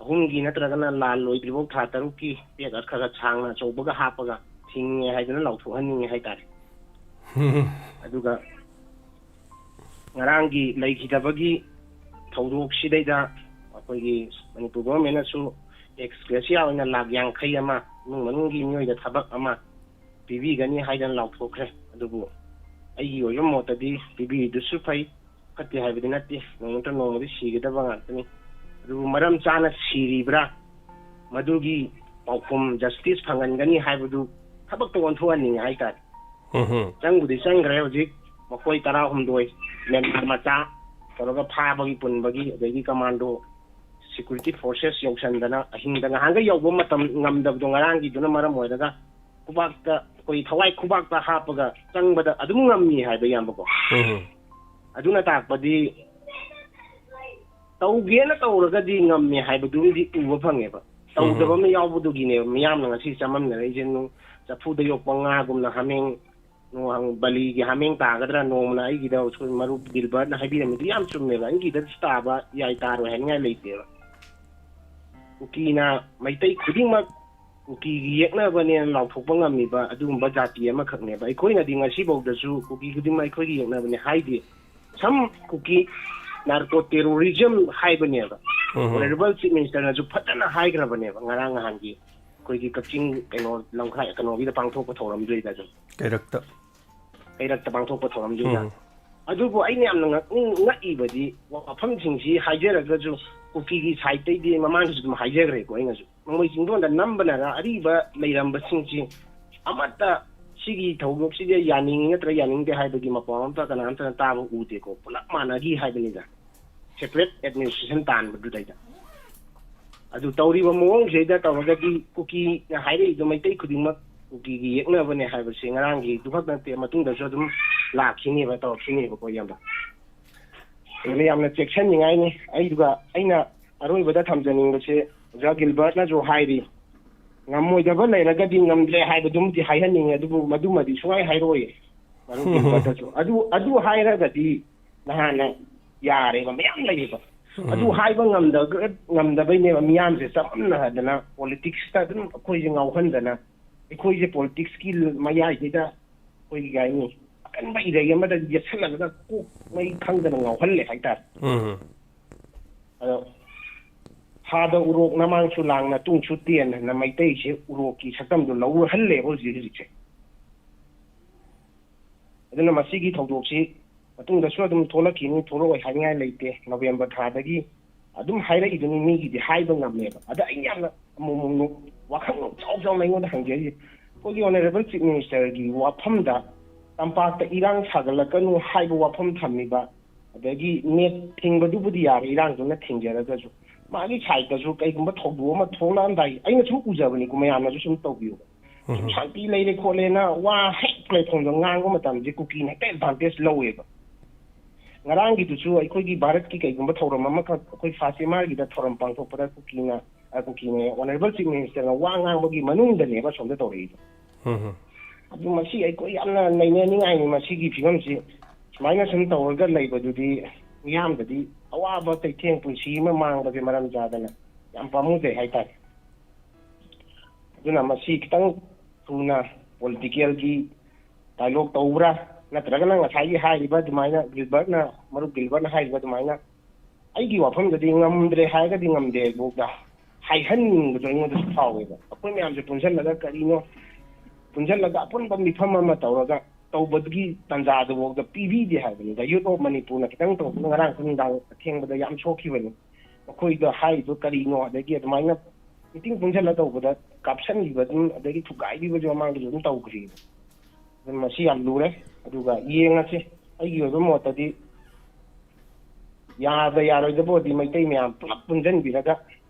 ꯑꯍꯨꯝꯒꯤ ꯅꯠꯇ꯭ꯔꯒꯅ ꯂꯥꯜ ꯂꯣꯏꯗ꯭ꯔꯤꯐꯥꯎ ꯊꯥ ꯇꯔꯨꯛꯀꯤ ꯄꯦꯛ ꯈꯔ ꯈꯔ ꯁꯥꯡꯅ ꯑꯆꯧꯕꯒ ꯍꯥꯞꯄꯒ ꯊꯤꯡꯉꯦ ꯍꯥꯏꯗꯅ ꯂꯥꯎꯊꯣꯛꯍꯟꯅꯤꯡꯉꯦ ꯍꯥꯏꯇꯥꯔꯦ꯫ ꯑꯗꯨꯒ ꯉꯔꯥꯡꯒꯤ ꯂꯩꯈꯤꯗꯕꯒꯤ ꯊꯧꯗꯣꯛꯁꯤꯗꯩꯗ ꯑꯩꯈꯣꯏꯒꯤ ꯃꯅꯤꯄꯨꯔ ꯒꯣꯚꯔꯟꯃꯦꯟꯅꯁꯨ ꯑꯦꯛꯁ ꯒ꯭ꯔꯦꯁꯤꯌꯥ ꯑꯣꯏꯅ ꯂꯥꯈ ꯌꯥꯡꯈꯩ ꯑꯃ, ꯏꯃꯨꯡ ꯃꯅꯨꯡꯒꯤ ꯃꯤꯑꯣꯏꯗ ꯊꯕꯛ ꯑꯃ ꯄꯤꯕꯤꯒꯅꯤ ꯍꯥꯏꯗꯅ ꯂꯥꯎꯊꯣꯛꯈ꯭ꯔꯦ꯫ ꯑꯗꯨꯕꯨ ꯑꯩꯒꯤ ꯑꯣꯏꯕ ꯃꯣꯠꯇꯗꯤ ꯄꯤꯕꯤꯔꯤꯗꯨꯁꯨ ꯐꯩ, ꯐꯠꯇꯦ ꯍꯥꯏꯕꯗꯤ ꯅꯠꯇꯦ, ꯅꯣꯡꯃ ꯅꯠꯇ꯭ꯔ ꯅꯣꯡꯃꯗꯤ ꯁꯤꯒꯗꯕ ꯉꯥꯛꯇꯅꯤ꯫ ꯑꯗꯨꯕꯨ ꯃꯔꯝ ꯆꯥꯅ ꯁꯤꯔꯤꯕ꯭ꯔꯥ, ꯃꯗꯨꯒꯤ ꯄꯥꯎꯈꯨꯝ, ꯖꯁꯇꯤꯁ ꯐꯪꯍꯟꯒꯅꯤ ꯍꯥꯏꯕꯗꯨ ꯊꯕꯛꯇ ꯑꯣꯟꯊꯣꯛꯍꯟꯅꯤꯡꯉꯦ ꯍꯥꯏꯇꯥꯔꯦ꯫ ꯎꯝ꯫ ꯆꯪꯕꯨꯗꯤ ꯆꯪꯈ꯭ꯔꯦ ꯍꯧꯖꯤꯛ ꯃꯈꯣꯏ ꯇꯔꯥꯍꯨꯝꯗꯣꯏ, ꯃ꯭ꯌꯥꯟꯃꯥꯔ ꯃꯆꯥ ꯇꯧꯔꯒ ꯐꯥꯕꯒꯤ ꯄꯨꯟꯕꯒꯤ, ꯑꯗꯩꯗꯤ ꯀꯃꯥꯟꯗꯣ, ꯁꯦꯀ꯭ꯌꯨꯔꯤꯇꯤ ꯐꯣꯔꯁꯦꯁ ꯌꯧꯁꯟꯗꯅ ꯑꯍꯤꯡꯗ ꯉꯍꯥꯟꯈꯩ ꯌꯧꯕ ꯃꯇꯝ ꯉꯝꯗꯕꯗꯣ ꯉꯔꯥꯡꯒꯤꯗꯨꯅ ꯃꯔꯝ ꯑꯣꯏꯔꯒ ꯈꯨꯕꯥꯛꯇ, ꯑꯩꯈꯣꯏ ꯊꯋꯥꯏ ꯈꯨꯕꯥꯛꯇ ꯍꯥꯞꯄꯒ ꯆꯪꯕꯗ ꯑꯗꯨꯝ ꯉꯝꯃꯤ ꯍꯥꯏꯕ, ꯏꯌꯥꯝꯕꯀꯣ꯫ ꯎꯝ꯫ ꯑꯗꯨꯅ ꯇꯥꯛꯄꯗꯤ ꯇꯧꯒꯦꯅ ꯇꯧꯔꯒꯗꯤ ꯉꯝꯃꯦ ꯍꯥꯏꯕꯗꯨꯝꯗꯤ ꯎꯕ ꯐꯪꯉꯦꯕ꯫ ꯇꯧꯗꯕ ꯑꯃ ꯌꯥꯎꯕꯗꯨꯒꯤꯅꯦꯕ ꯃꯤꯌꯥꯝꯅ ꯉꯁꯤ ꯆꯃꯝꯅꯔꯛꯏꯁꯦ꯫ ꯅꯨ-, ꯆꯐꯨꯗ ꯌꯣꯛꯄ ꯉꯥꯒꯨꯝꯅ ꯍꯥꯃꯦꯡ, ꯅꯣꯡ-, ꯕꯂꯤꯒꯤ ꯍꯥꯃꯦꯡ ꯇꯥꯒꯗ꯭ꯔꯥ, ꯅꯣꯡꯃꯅ ꯑꯩꯒꯤꯗ ꯑꯩꯈꯣꯏ ꯃꯔꯨꯞ ꯒꯤꯜꯕꯔꯠꯅ ꯍꯥꯏꯕꯤꯔꯝꯃꯤꯗꯨ ꯌꯥꯝ ꯆꯨꯝꯃꯦꯕ꯫ ꯑꯩꯒꯤꯗꯁꯨ ꯇꯥꯕ ꯌꯥꯏ, ꯇꯥꯔꯣꯏ ꯍꯥꯏꯅꯤꯡꯉꯥꯏ ꯂꯩꯇꯦꯕ꯫ ꯀꯨꯀꯤꯅ ꯃꯩꯇꯩ ꯈꯨꯗꯤꯡꯃꯛ ꯀꯨꯀꯤꯒꯤ ꯌꯦꯛꯅꯕꯅꯦꯅ ꯂꯥꯎꯊꯣꯛꯄ ꯉꯝꯃꯤꯕ ꯑꯗꯨꯒꯨꯝꯕ ꯖꯥꯇꯤ ꯑꯃꯈꯛꯅꯦꯕ꯫ ꯑꯩꯈꯣꯏꯅꯗꯤ ꯉꯁꯤꯐꯥꯎꯗꯁꯨ ꯀꯨꯀꯤ ꯈꯨꯗꯤꯡꯃꯛ ꯑꯩꯈꯣꯏꯒꯤ ꯌꯦꯛꯅꯕꯅꯦ ꯍꯥꯏꯗꯦ꯫ ꯁꯝ ꯀꯨꯀꯤ ꯅꯥꯔꯀꯣ ꯇꯦꯔꯣꯔꯤꯖꯝ ꯍꯥꯏꯕꯅꯦꯕ꯫ ꯎꯝ꯫ ꯑꯣꯅꯔꯦꯕꯜ ꯆꯤꯐ ꯃꯤꯅꯤꯁꯇꯔꯅꯁꯨ ꯐꯖꯅ ꯍꯥꯏꯈ꯭ꯔꯕꯅꯦꯕ ꯉꯔꯥꯡ ꯅꯍꯥꯟꯒꯤ ꯑꯩꯈꯣꯏꯒꯤ ꯀꯛꯆꯤꯡ ꯀꯩꯅꯣ ꯂꯝꯈꯥꯏ ꯀꯩꯅꯣꯒꯤꯗ ꯄꯥꯡꯊꯣꯛꯄ ꯊꯧꯔꯝꯗꯨꯗꯩꯗ ꯑꯗꯨꯝ꯫ ꯀꯩꯔꯛꯇ꯫ ꯀꯩꯔꯛꯇ ꯄꯥꯡꯊꯣꯛꯄ ꯊꯧꯔꯝꯗꯨꯗ꯫ ꯎꯝ꯫ ꯑꯗꯨꯕꯨ ꯑꯩꯅ ꯌꯥꯝꯅ ꯉꯛꯅꯤꯡ-, ꯉꯛꯏꯕꯗꯤ ꯋꯥꯐꯝꯁꯤꯡꯁꯤ ꯍꯥꯏꯖꯔꯒꯁꯨ ꯀꯨꯀꯤꯒꯤ ꯁꯥꯏꯠꯇꯩꯗꯤ ꯃꯃꯥꯡꯗꯁꯨ ꯑꯗꯨꯝ ꯍꯥꯏꯖꯈ꯭ꯔꯦꯀꯣ ꯑꯩꯅꯁꯨ꯫ ꯅꯣꯡꯃꯩ ꯆꯤꯡꯗꯣꯟꯗ ꯅꯝꯕꯅꯔ ꯑꯔꯤꯕ ꯂꯩꯔꯝꯕꯁꯤꯡꯁꯤ ꯑꯃꯠꯇ ꯁꯤꯒꯤ ꯊꯧꯗꯣꯛꯁꯤꯗ ꯌꯥꯅꯤꯡꯉꯤ ꯅꯠꯇ꯭ꯔꯒ ꯌꯥꯅꯤꯡꯗꯦ ꯍꯥꯏꯕꯒꯤ ꯃꯄꯥꯎ ꯑꯝꯇ ꯀꯅꯥꯝꯇꯅ ꯇꯥꯕ ꯎꯗꯦꯀꯣ꯫ ꯄꯨꯂꯞ ꯃꯥꯟꯅꯈꯤ ꯍꯥꯏꯕꯅꯤꯗ, ꯁꯦꯄꯔꯦꯠ ꯑꯦꯗꯃꯤꯅꯤꯁꯇ꯭ꯔꯦꯁꯟ ꯇꯥꯟꯕꯗꯨꯗꯩꯗ꯫ ꯑꯗꯨ ꯇꯧꯔꯤꯕ ꯃꯑꯣꯡꯁꯤꯗ ꯇꯧꯔꯒꯗꯤ ꯀꯨꯀꯤꯅ ꯍꯥꯏꯔꯛꯏꯗꯣ ꯃꯩꯇꯩ ꯈꯨꯗꯤꯡꯃꯛ ꯀꯨꯀꯤꯒꯤ ꯌꯦꯛꯅꯕꯅꯦ ꯍꯥꯏꯕꯁꯦ ꯉꯔꯥꯡꯒꯤꯗꯨ ꯈꯛ ꯅꯠꯇꯦ, ꯃꯇꯨꯡꯗꯁꯨ ꯑꯗꯨꯝ ꯂꯥꯛꯈꯤꯅꯦꯕ, ꯇꯧꯔꯛꯈꯤꯅꯦꯕꯀꯣ, ꯏꯌꯥꯝꯕ꯫ ꯑꯗꯨꯅ ꯌꯥꯝꯅ ꯆꯦꯛꯁꯤꯟꯅꯤꯡꯉꯥꯏꯅꯤ꯫ ꯑꯩꯗꯨꯒ ꯑꯩꯅ ꯑꯔꯣꯏꯕꯗ ꯊꯝꯖꯅꯤꯡꯕꯁꯦ, ꯑꯣꯖꯥ ꯒꯤꯜꯕꯔꯠꯅꯁꯨ ꯍꯥꯏꯔꯤ, ꯉꯝꯃꯣꯏꯗꯕ ꯂꯩꯔꯒꯗꯤ ꯉꯝꯗ꯭ꯔꯦ ꯍꯥꯏꯕꯗꯨꯃꯗꯤ ꯍꯥꯏꯍꯟꯅꯤꯡꯉꯤ, ꯑꯗꯨꯕꯨ ꯃꯗꯨꯃꯗꯤ ꯁꯨꯡꯍꯥꯏ ꯍꯥꯏꯔꯛꯑꯣꯏꯌꯦ꯫ ꯃꯔꯨꯞ ꯒꯤꯜꯕꯔꯠꯇꯁꯨ ꯑꯗꯨ, ꯑꯗꯨ ꯍꯥꯏꯔꯒꯗꯤ ꯅꯍꯥꯟꯅ ꯌꯥꯔꯦꯕ, ꯃꯌꯥꯝ ꯂꯩꯌꯦꯕ꯫ ꯑꯗꯨ ꯍꯥꯏꯕ ꯉꯝꯗꯕ-, ꯉꯝꯗꯕꯩꯅꯦꯕ ꯃꯤꯌꯥꯝꯁꯦ ꯆꯃꯝꯅꯍꯗꯅ, ꯄꯣꯂꯤꯇꯤꯛꯁꯇ ꯑꯗꯨꯝ ꯑꯩꯈꯣꯏꯁꯦ ꯉꯥꯎꯍꯟꯗꯅ, ꯑꯩꯈꯣꯏꯁꯦ ꯄꯣꯂꯤꯇꯤꯛꯁꯀꯤ ꯃꯌꯥꯏꯁꯤꯗ ꯑꯩꯈꯣꯏꯒꯤ ꯀꯩ ꯍꯥꯏꯅꯤ, ꯑꯀꯟꯕ ꯏꯔꯩ ꯑꯃꯗ ꯌꯦꯠꯁꯜꯂꯒ ꯀꯣꯛ ꯃꯩ ꯈꯪꯗꯅ ꯉꯥꯎꯍꯜꯂꯦ ꯍꯥꯏꯇꯥꯔꯦ꯫ ꯎꯝ ꯑꯗꯣ ꯍꯥꯗ ꯎꯔꯣꯛ ꯅꯃꯥꯡꯁꯨ ꯂꯥꯡꯅ ꯇꯨꯡꯁꯨ ꯇꯦꯟ ꯍꯥꯏꯅ ꯃꯩꯇꯩꯁꯦ ꯎꯔꯣꯛꯀꯤ ꯁꯛꯇꯝꯗꯣ ꯂꯧꯔꯍꯜꯂꯦꯕ ꯍꯧꯖꯤꯛ ꯍꯧꯖꯤꯛꯁꯦ꯫ ꯑꯗꯨꯅ ꯃꯁꯤꯒꯤ ꯊꯧꯗꯣꯛꯁꯤ ꯃꯇꯨꯡꯗꯁꯨ ꯑꯗꯨꯝ ꯊꯣꯛꯂꯛꯈꯤꯅꯤ, ꯊꯣꯛꯂꯛꯑꯣꯏ ꯍꯥꯏꯅꯤꯡꯉꯥꯏ ꯂꯩꯇꯦ꯫ ꯅꯣꯕꯦꯝꯕꯔ ꯊꯥꯗꯒꯤ ꯑꯗꯨꯝ ꯍꯥꯏꯔꯛꯏꯗꯨꯅꯤ, ꯃꯤꯒꯤꯗꯤ ꯍꯥꯏꯕ ꯉꯝꯃꯦꯕ꯫ ꯑꯗ ꯑꯩꯅ ꯌꯥꯝꯅ ꯑꯃꯨꯛ ꯑꯃꯨꯛ ꯋꯥꯈꯜ ꯆꯥꯎ ꯆꯥꯎꯅ ꯑꯩꯉꯣꯟꯗ ꯍꯪꯖꯔꯤꯁꯦ, ꯑꯩꯈꯣꯏꯒꯤ ꯑꯣꯅꯔꯦꯕꯜ ꯆꯤꯐ ꯃꯤꯅꯤꯁꯇꯔꯒꯤ ꯋꯥꯐꯝꯗ ꯇꯝꯄꯥꯛꯇ ꯏꯔꯥꯡ ꯁꯥꯒꯠꯂꯛꯀꯅꯨ ꯍꯥꯏꯕ ꯋꯥꯐꯝ ꯊꯝꯃꯤꯕ, ꯑꯗꯒꯤ ꯅꯦꯠ ꯊꯤꯡꯕꯗꯨꯕꯨꯗꯤ ꯌꯥꯔꯦ, ꯏꯔꯥꯡꯗꯨꯅ ꯊꯤꯡꯖꯔꯒꯁꯨ ꯃꯥꯒꯤ ꯁꯥꯏꯠꯇꯁꯨ ꯀꯩꯒꯨꯝꯕ ꯊꯧꯗꯣꯛ ꯑꯃ ꯊꯣꯛꯂꯛꯑꯝꯗꯥꯏ, ꯑꯩꯅꯁꯨ ꯎꯖꯕꯅꯤꯀꯣ, ꯃꯌꯥꯝꯅꯁꯨ ꯁꯨꯝ ꯇꯧꯕꯤꯌꯨ, ꯁꯨꯝ ꯁꯥꯟꯇꯤ ꯂꯩꯔꯦ ꯈꯣꯠꯂꯦꯅ ꯋꯥ ꯍꯦꯛ ꯄ꯭ꯂꯦꯠꯐꯣꯝꯗ ꯉꯥꯡꯕ ꯃꯇꯝꯁꯦ ꯀꯨꯀꯤꯅ ꯍꯦꯛꯇ ꯑꯦꯗꯚꯥꯟꯇꯦꯖ ꯂꯧꯋꯦꯕ꯫ ꯉꯔꯥꯡꯒꯤꯗꯨꯁꯨ ꯑꯩꯈꯣꯏꯒꯤ ꯚꯥꯔꯠꯀꯤ ꯀꯩꯒꯨꯝꯕ ꯊꯧꯔꯝ ꯑꯃꯈꯛ ꯑꯩꯈꯣꯏ ꯐꯥꯁ ꯑꯦꯝ ꯑꯥꯔꯒꯤꯗ ꯊꯧꯔꯝ ꯄꯥꯡꯊꯣꯛꯄꯗ ꯀꯨꯀꯤꯅ, ꯑ, ꯀꯨꯀꯤꯅ ꯑꯣꯅꯔꯦꯕꯜ ꯆꯤꯐ ꯃꯤꯅꯤꯁꯇꯔꯅ ꯋꯥ ꯉꯥꯡꯕꯒꯤ ꯃꯅꯨꯡꯗꯅꯦꯕ ꯑꯁꯣꯝꯗ ꯇꯧꯔꯛꯏꯗꯣ꯫ ꯑꯗꯨ ꯃꯁꯤ ꯑꯩꯈꯣꯏ ꯌꯥꯝꯅ ꯅꯩꯅꯅꯤꯡꯉꯥꯏꯅꯤ꯫ ꯃꯁꯤꯒꯤ ꯐꯤꯕꯝꯁꯤ ꯁꯨꯃꯥꯏꯅ ꯁꯨꯝ ꯇꯧꯔꯒ ꯂꯩꯕꯗꯨꯗꯤ ꯃꯤꯌꯥꯝꯗꯗꯤ ꯑꯋꯥꯕ ꯆꯩꯊꯦꯡ ꯄꯨꯟꯁꯤ ꯑꯃ ꯃꯥꯡꯕꯁꯦ ꯃꯔꯝ ꯆꯥꯗꯅ ꯌꯥꯝ ꯄꯥꯝꯃꯨꯖꯩ ꯍꯥꯏꯇꯥꯔꯦ꯫ ꯑꯗꯨꯅ ꯃꯁꯤ ꯈꯤꯇꯪ ꯊꯨꯅ ꯄꯣꯂꯤꯇꯤꯀꯦꯜꯒꯤ ꯗꯥꯏꯂꯣꯛ ꯇꯧꯕ꯭ꯔꯥ, ꯅꯠꯇ꯭ꯔꯒꯅ ꯉꯁꯥꯏꯒꯤ ꯍꯥꯏꯔꯤꯕ ꯑꯗꯨꯃꯥꯏꯅ ꯒꯤꯜꯕꯔꯠꯅ, ꯃꯔꯨꯞ ꯒꯤꯜꯕꯔꯠꯅ ꯍꯥꯏꯔꯤꯕ ꯑꯗꯨꯃꯥꯏꯅ ꯑꯩꯒꯤ ꯋꯥꯐꯝꯗꯗꯤ ꯉꯝꯗ꯭ꯔꯦ ꯍꯥꯏꯔꯒꯗꯤ ꯉꯝꯗꯦ ꯐꯥꯎꯗ ꯍꯥꯏꯍꯟꯅꯤꯡꯕꯗꯣ ꯑꯩꯉꯣꯟꯗꯁꯨ ꯐꯥꯎꯋꯦꯕ꯫ ꯑꯩꯈꯣꯏ ꯃꯌꯥꯝꯁꯦ ꯄꯨꯟꯁꯤꯜꯂꯒ ꯀꯔꯤꯅꯣ, ꯄꯨꯟꯁꯤꯜꯂꯒ ꯑꯄꯨꯟꯕ ꯃꯤꯐꯝ ꯑꯃ ꯇꯧꯔꯒ ꯇꯧꯕꯒꯤ ꯇꯥꯟꯖꯥꯗꯨꯐꯥꯎꯗ ꯄꯤꯕꯤꯗꯦ ꯍꯥꯏꯕꯅꯤꯗ꯫ ꯌꯨꯠ ꯑꯣꯐ ꯃꯅꯤꯄꯨꯔꯅ ꯈꯤꯇꯪ ꯇꯧꯕꯗ ꯉꯔꯥꯡ ꯅꯨꯡꯗꯥꯡ ꯑꯊꯦꯡꯕꯗ ꯌꯥꯝ ꯁꯣꯛꯈꯤꯕꯅꯤ꯫ ꯃꯈꯣꯏꯗ ꯍꯥꯏꯔꯤꯗꯣ ꯀꯔꯤꯅꯣ, ꯑꯗꯒꯤ ꯑꯗꯨꯃꯥꯏꯅ ꯃꯤꯇꯤꯡ ꯄꯨꯟꯁꯤꯜꯂ ꯇꯧꯕꯗ ꯀꯥꯞꯁꯟꯈꯤꯕ ꯑꯗꯨꯝ, ꯑꯗꯒꯤ ꯊꯨꯒꯥꯏꯈꯤꯕꯁꯨ ꯃꯃꯥꯡꯗꯁꯨ ꯑꯗꯨꯝ ꯇꯧꯈ꯭ꯔꯤꯕ꯫ ꯑꯗꯨꯅ ꯃꯁꯤ ꯌꯥꯝ ꯂꯨꯔꯦ꯫ ꯑꯗꯨꯒ ꯌꯦꯡꯉꯁꯤ, ꯑꯩꯒꯤ ꯑꯣꯏꯕ ꯃꯣꯠꯇꯗꯤ ꯌꯥꯕ ꯌꯥꯔꯣꯏꯗꯕ ꯑꯣꯏꯔꯗꯤ ꯃꯩꯇꯩ ꯃꯌꯥꯝ ꯄꯨꯂꯞ ꯄꯨꯟꯁꯤꯟꯕꯤꯔꯒ